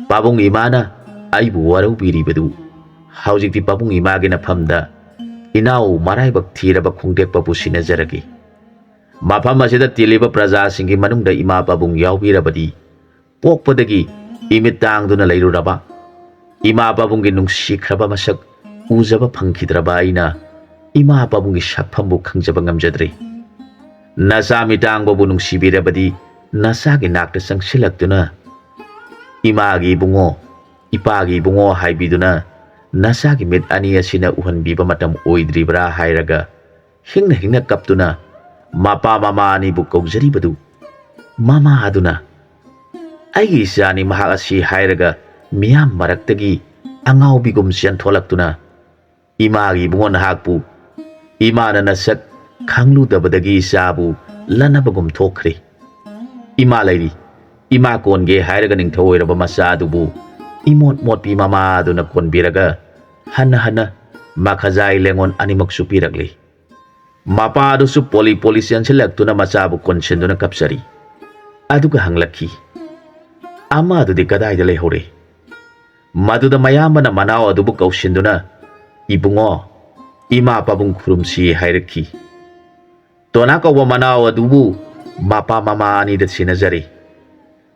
ꯄꯥꯕꯨꯡ ꯏꯃꯥꯅ ꯑꯩꯕꯨ ꯋꯥꯔꯧꯕꯤꯔꯤꯕꯗꯨ ꯍꯧꯖꯤꯛꯇꯤ ꯄꯥꯕꯨꯡ ꯏꯃꯥꯒꯤ ꯅꯐꯝꯗ ꯏꯅꯥꯎ ꯃꯔꯥꯏꯕꯛ ꯊꯤꯔꯕ ꯈꯣꯡꯇꯦꯛꯄꯕꯨ ꯁꯤꯟꯅꯖꯔꯒꯦ꯫ ꯃꯐꯝ ꯑꯁꯤꯗ ꯇꯤꯜꯂꯤꯕ ꯄ꯭ꯔꯖꯥꯁꯤꯡꯒꯤ ꯃꯅꯨꯡꯗ ꯏꯃꯥ ꯄꯥꯕꯨꯡ ꯌꯥꯎꯕꯤꯔꯕꯗꯤ ꯄꯣꯛꯄꯗꯒꯤ ꯏꯃꯤꯠ ꯇꯥꯡꯗꯨꯅ ꯂꯩꯔꯨꯔꯕ ꯏꯃꯥ ꯄꯥꯕꯨꯡꯒꯤ ꯅꯨꯡꯁꯤꯈ꯭ꯔꯕ ꯃꯁꯛ ꯎꯖꯕ ꯐꯪꯈꯤꯗ꯭ꯔꯕ ꯑꯩꯅ ꯏꯃꯥ ꯄꯥꯕꯨꯡꯒꯤ ꯁꯛꯐꯝꯕꯨ ꯈꯪꯖꯕ ꯉꯝꯖꯗ꯭ꯔꯦ꯫ ꯅꯆꯥ ꯃꯤꯇꯥꯡꯕꯕꯨ ꯅꯨꯡꯁꯤꯕꯤꯔꯕꯗꯤ ꯅꯆꯥꯒꯤ ꯅꯥꯛꯇ ꯆꯪꯁꯤꯜꯂꯛꯇꯨꯅ ꯏꯃꯥꯒꯤ ꯏꯕꯨꯡꯉꯣ, ꯏꯄꯥꯒꯤ ꯏꯕꯨꯡꯉꯣ ꯍꯥꯏꯕꯤꯗꯨꯅ ꯅꯆꯥꯒꯤ ꯃꯤꯠ ꯑꯅꯤ ꯑꯁꯤꯅ ꯎꯍꯟꯕꯤꯕ ꯃꯇꯝ ꯑꯣꯏꯗ꯭ꯔꯤꯕ꯭ꯔꯥ ꯍꯥꯏꯔꯒ ꯍꯤꯡꯅ ꯍꯤꯡꯅ ꯀꯞꯇꯨꯅ ꯃꯄꯥ ꯃꯃꯥ ꯑꯅꯤꯕꯨ ꯀꯧꯖꯔꯤꯕꯗꯨ ꯃꯃꯥ ꯑꯗꯨꯅ ꯑꯩꯒꯤ ꯏꯆꯥꯅꯤ ꯃꯍꯥꯛ ꯑꯁꯤ ꯍꯥꯏꯔꯒ ꯃꯤꯌꯥꯝ ꯃꯔꯛꯇꯒꯤ ꯑꯉꯥꯎꯕꯤꯒꯨꯝ ꯆꯦꯟꯊꯣꯛꯂꯛꯇꯨꯅ ꯏꯃꯥꯒꯤ ꯏꯕꯨꯡꯉꯣ ꯅꯍꯥꯛꯄꯨ ꯏꯃꯥꯅ ꯅꯁꯛ ꯈꯪꯂꯨꯗꯕꯗꯒꯤ ꯏꯆꯥꯕꯨ ꯂꯟꯅꯕꯒꯨꯝ ꯊꯣꯛꯈ꯭ꯔꯦ꯫ ꯏꯃꯥ ꯂꯩꯔꯤ, ꯏꯃꯥ ꯀꯣꯟꯒꯦ ꯍꯥꯏꯔꯒ ꯅꯤꯡꯊꯧ ꯑꯣꯏꯔꯕ ꯃꯆꯥ ꯑꯗꯨꯕꯨ ꯏꯃꯣꯠ ꯃꯣꯠꯄꯤ ꯃꯃꯥ ꯑꯗꯨꯅ ꯀꯣꯟꯕꯤꯔꯒ ꯍꯟꯅ ꯍꯟꯅ ꯃꯈꯖꯥꯏ ꯂꯦꯡꯉꯣꯟ ꯑꯅꯤꯃꯛꯁꯨ ꯄꯤꯔꯛꯂꯤ꯫ ꯃꯄꯥ ꯑꯗꯨꯁꯨ ꯄꯣꯂꯤ ꯄꯣꯂꯤ ꯆꯦꯟꯁꯤꯜꯂꯛꯇꯨꯅ ꯃꯆꯥꯕꯨ ꯀꯣꯟꯁꯤꯟꯗꯨꯅ ꯀꯞꯆꯔꯤ꯫ ꯑꯗꯨꯒ ꯍꯪꯂꯛꯈꯤ, "ꯑꯃ ꯑꯗꯨꯗꯤ ꯀꯗꯥꯏꯗ ꯂꯩꯍꯧꯔꯦ?" ꯃꯗꯨꯗ ꯃꯌꯥꯝꯕꯅ ꯃꯅꯥꯎ ꯑꯗꯨꯕꯨ ꯀꯧꯁꯤꯟꯗꯨꯅ, "ꯏꯕꯨꯡꯉꯣ, ꯏꯃꯥ ꯄꯥꯕꯨꯡ ꯈꯨꯔꯨꯝꯁꯤ" ꯍꯥꯏꯔꯛꯈꯤ꯫ ꯇꯣꯅꯥ ꯀꯧꯕ ꯃꯅꯥꯎ ꯑꯗꯨꯕꯨ ꯃꯄꯥ ꯃꯃꯥ ꯑꯅꯤꯗ ꯁꯤꯟꯅꯖꯔꯦ꯫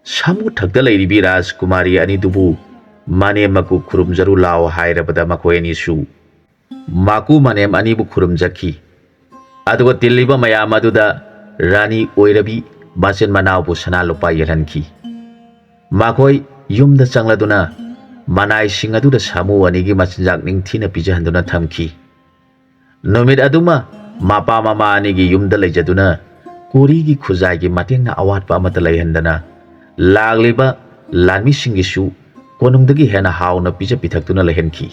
ꯁꯥꯃꯨ ꯊꯛꯇ ꯂꯩꯔꯤꯕꯤ ꯔꯥꯖꯀꯨꯃꯥꯔꯤ ꯑꯅꯤꯗꯨꯕꯨ ꯃꯅꯦꯝ ꯃꯀꯨ ꯈꯨꯔꯨꯝꯖꯔꯨ ꯂꯥꯎ ꯍꯥꯏꯔꯕꯗ ꯃꯈꯣꯏ ꯑꯅꯤꯁꯨ ꯃꯀꯨ ꯃꯅꯦꯝ ꯑꯅꯤꯕꯨ ꯈꯨꯔꯨꯝꯖꯈꯤ꯫ ꯑꯗꯨꯒ ꯇꯤꯜꯂꯤꯕ ꯃꯌꯥꯝ ꯑꯗꯨꯗ ꯔꯥꯅꯤ ꯑꯣꯏꯔꯕꯤ ꯃꯆꯤꯟ ꯃꯅꯥꯎꯕꯨ ꯁꯅꯥ ꯂꯨꯄꯥ ꯌꯦꯜꯍꯟꯈꯤ꯫ ꯃꯈꯣꯏ ꯌꯨꯝꯗ ꯆꯪꯂꯗꯨꯅ ꯃꯅꯥꯏꯁꯤꯡ ꯑꯗꯨꯗ ꯁꯥꯃꯨ ꯑꯅꯤꯒꯤ ꯃꯆꯤꯟꯖꯥꯛ ꯅꯤꯡꯊꯤꯅ ꯄꯤꯖꯍꯟꯗꯨꯅ ꯊꯝꯈꯤ꯫ ꯅꯨꯃꯤꯠ ꯑꯗꯨꯃ ꯃꯄꯥ ꯃꯃꯥ ꯑꯅꯤꯒꯤ ꯌꯨꯝꯗ ꯂꯩꯖꯗꯨꯅ ꯀꯨꯔꯤꯒꯤ ꯈꯨꯖꯥꯏꯒꯤ ꯃꯇꯦꯡꯅ ꯑꯋꯥꯠꯄ ꯑꯃꯠꯇ ꯂꯩꯍꯟꯗꯅ ꯂꯥꯛꯂꯤꯕ ꯂꯥꯟꯃꯤꯁꯤꯡꯒꯤꯁꯨ ꯀꯣꯅꯨꯡꯗꯒꯤ ꯍꯦꯟꯅ ꯍꯥꯎꯅ ꯄꯤꯖ ꯄꯤꯊꯛꯇꯨꯅ ꯂꯩꯍꯟꯈꯤ꯫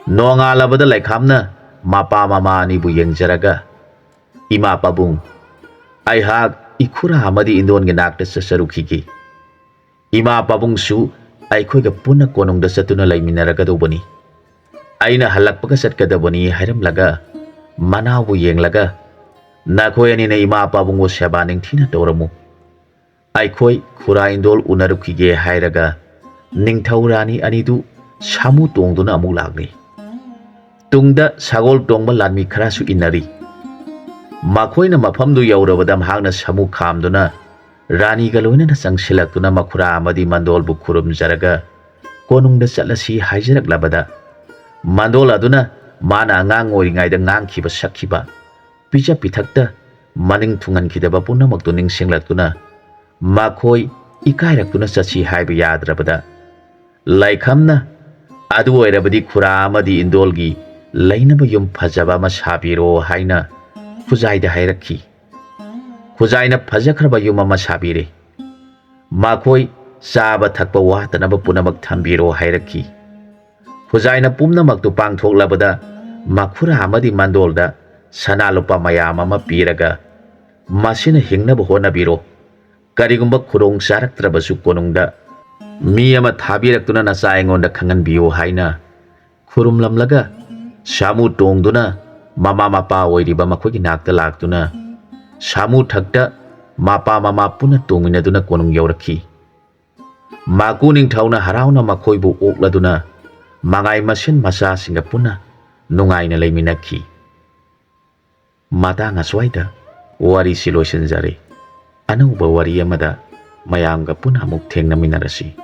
ꯅꯣꯡꯉꯥꯜꯂꯕꯗ ꯂꯩꯈꯥꯝꯅ ꯃꯄꯥ ꯃꯃꯥ ꯑꯅꯤꯕꯨ ꯌꯦꯡꯖꯔꯒ, "ꯏꯃꯥ ꯄꯥꯕꯨꯡ, ꯑꯩꯍꯥꯛ ꯏꯈꯨꯔꯥ ꯑꯃꯗꯤ ꯏꯟꯗꯣꯟꯒꯤ ꯅꯥꯛꯇ ꯆꯠꯆꯔꯨꯈꯤꯒꯦ꯫ ꯏꯃꯥ ꯄꯥꯕꯨꯡꯁꯨ ꯑꯩꯈꯣꯏꯒ ꯄꯨꯟꯅ ꯀꯣꯅꯨꯡꯗ ꯆꯠꯇꯨꯅ ꯂꯩꯃꯤꯟꯅꯔꯒꯗꯧꯕꯅꯤ꯫ ꯑꯩꯅ ꯍꯜꯂꯛꯄꯒ ꯆꯠꯀꯗꯕꯅꯤ" ꯍꯥꯏꯔꯝꯂꯒ ꯃꯅꯥꯎꯕꯨ ꯌꯦꯡꯂꯒ, "ꯅꯈꯣꯏ ꯑꯅꯤꯅ ꯏꯃꯥ ꯄꯥꯕꯨꯡꯕꯨ ꯁꯦꯕꯥ ꯅꯤꯡꯊꯤꯅ ꯇꯧꯔꯝꯃꯨ꯫ ꯑꯩꯈꯣꯏ ꯈꯨꯔꯥ ꯏꯟꯗꯣꯜ ꯎꯅꯔꯨꯈꯤꯒꯦ" ꯍꯥꯏꯔꯒ ꯅꯤꯡꯊꯧ ꯔꯥꯅꯤ ꯑꯅꯤꯗꯨ ꯁꯥꯃꯨ ꯇꯣꯡꯗꯨꯅ ꯑꯃꯨꯛ ꯂꯥꯛꯂꯤ꯫ ꯇꯨꯡꯗ ꯁꯒꯣꯜ ꯇꯣꯡꯕ ꯂꯥꯟꯃꯤ ꯈꯔꯁꯨ ꯏꯟꯅꯔꯤ꯫ ꯃꯈꯣꯏꯅ ꯃꯐꯝꯗꯨ ꯌꯧꯔꯕꯗ ꯃꯍꯥꯛꯅ ꯁꯥꯃꯨ ꯈꯥꯝꯗꯨꯅ ꯔꯥꯅꯤꯒ ꯂꯣꯏꯅꯅ ꯆꯪꯁꯤꯜꯂꯛꯇꯨꯅ ꯃꯈꯨꯔꯥ ꯑꯃꯗꯤ ꯃꯟꯗꯣꯜꯕꯨ ꯈꯨꯔꯨꯝꯖꯔꯒ ꯀꯣꯅꯨꯡꯗ ꯆꯠꯂꯁꯤ ꯍꯥꯏꯖꯔꯛꯂꯕꯗ, ꯃꯟꯗꯣꯜ ꯑꯗꯨꯅ ꯃꯥꯅ ꯑꯉꯥꯡ ꯑꯣꯏꯔꯤꯉꯩꯗ ꯉꯥꯡꯈꯤꯕ ꯁꯛꯈꯤꯕ, ꯄꯤꯖ ꯄꯤꯊꯛꯇ ꯃꯅꯤꯡ ꯊꯨꯡꯍꯟꯈꯤꯗꯕ ꯄꯨꯝꯅꯃꯛꯇꯨ ꯅꯤꯡꯁꯤꯡꯂꯛꯇꯨꯅ ꯃꯈꯣꯏ ꯏꯀꯥꯏꯔꯛꯇꯨꯅ ꯆꯠꯁꯤ ꯍꯥꯏꯕ ꯌꯥꯗ꯭ꯔꯕꯗ, ꯂꯥꯏꯈꯝꯅ "ꯑꯗꯨ ꯑꯣꯏꯔꯕꯗꯤ ꯈꯨꯔꯥ ꯑꯃꯗꯤ ꯏꯟꯗꯣꯜꯒꯤ ꯂꯩꯅꯕ ꯌꯨꯝ ꯐꯖꯕ ꯑꯃ ꯁꯥꯕꯤꯔꯣ" ꯍꯥꯏꯅ ꯈꯨꯖꯥꯏꯗ ꯍꯥꯏꯔꯛꯈꯤ꯫ ꯈꯨꯖꯥꯏꯅ ꯐꯖꯈ꯭ꯔꯕ ꯌꯨꯝ ꯑꯃ ꯁꯥꯕꯤꯔꯦ꯫ ꯃꯈꯣꯏ ꯆꯥꯕ ꯊꯛꯄ ꯋꯥꯠꯇꯅꯕ ꯄꯨꯝꯅꯃꯛ ꯊꯝꯕꯤꯔꯣ ꯍꯥꯏꯔꯛꯈꯤ꯫ ꯈꯨꯖꯥꯏꯅ ꯄꯨꯝꯅꯃꯛꯇꯨ ꯄꯥꯡꯊꯣꯛꯂꯕꯗ ꯃꯈꯨꯔꯥ ꯑꯃꯗꯤ ꯃꯟꯗꯣꯜꯗ ꯁꯅꯥ ꯂꯨꯄꯥ ꯃꯌꯥꯝ ꯑꯃ ꯄꯤꯔꯒ, "ꯃꯁꯤꯅ ꯍꯤꯡꯅꯕ ꯍꯣꯠꯅꯕꯤꯔꯣ꯫ ꯀꯔꯤꯒꯨꯝꯕ ꯈꯨꯗꯣꯡ ꯆꯥꯔꯛꯇ꯭ꯔꯕꯁꯨ ꯀꯣꯅꯨꯡꯗ ꯃꯤ ꯑꯃ ꯊꯥꯕꯤꯔꯛꯇꯨꯅ ꯅꯆꯥ ꯑꯩꯉꯣꯟꯗ ꯈꯪꯍꯟꯕꯤꯌꯨ" ꯍꯥꯏꯅ ꯈꯨꯔꯨꯝꯂꯝꯂꯒ ꯁꯥꯃꯨ ꯇꯣꯡꯗꯨꯅ ꯃꯃꯥ ꯃꯄꯥ ꯑꯣꯏꯔꯤꯕ ꯃꯈꯣꯏꯒꯤ ꯅꯥꯛꯇ ꯂꯥꯛꯇꯨꯅ ꯁꯥꯃꯨ ꯊꯛꯇ ꯃꯄꯥ ꯃꯃꯥ ꯄꯨꯟꯅ ꯇꯣꯡꯃꯤꯟꯅꯗꯨꯅ ꯀꯣꯅꯨꯡ ꯌꯧꯔꯛꯈꯤ꯫ ꯃꯥꯀꯨ ꯅꯤꯡꯊꯧꯅ ꯍꯔꯥꯎꯅ ꯃꯈꯣꯏꯕꯨ ꯑꯣꯛꯂꯗꯨꯅ ꯃꯉꯥꯏ ꯃꯁꯦꯟ ꯃꯆꯥꯁꯤꯡꯒ ꯄꯨꯟꯅ ꯅꯨꯡꯉꯥꯏꯅ ꯂꯩꯃꯤꯟꯅꯈꯤ꯫ ꯃꯇꯥꯡ ꯑꯁ꯭ꯋꯥꯏꯗ ꯋꯥꯔꯤꯁꯤ ꯂꯣꯏꯁꯤꯟꯖꯔꯦ꯫ ꯑꯅꯧꯕ ꯋꯥꯔꯤ ꯑꯃꯗ ꯃꯌꯥꯝꯒ ꯄꯨꯟꯅ ꯑꯃꯨꯛ ꯊꯦꯡꯅꯃꯤꯟꯅꯔꯁꯤ꯫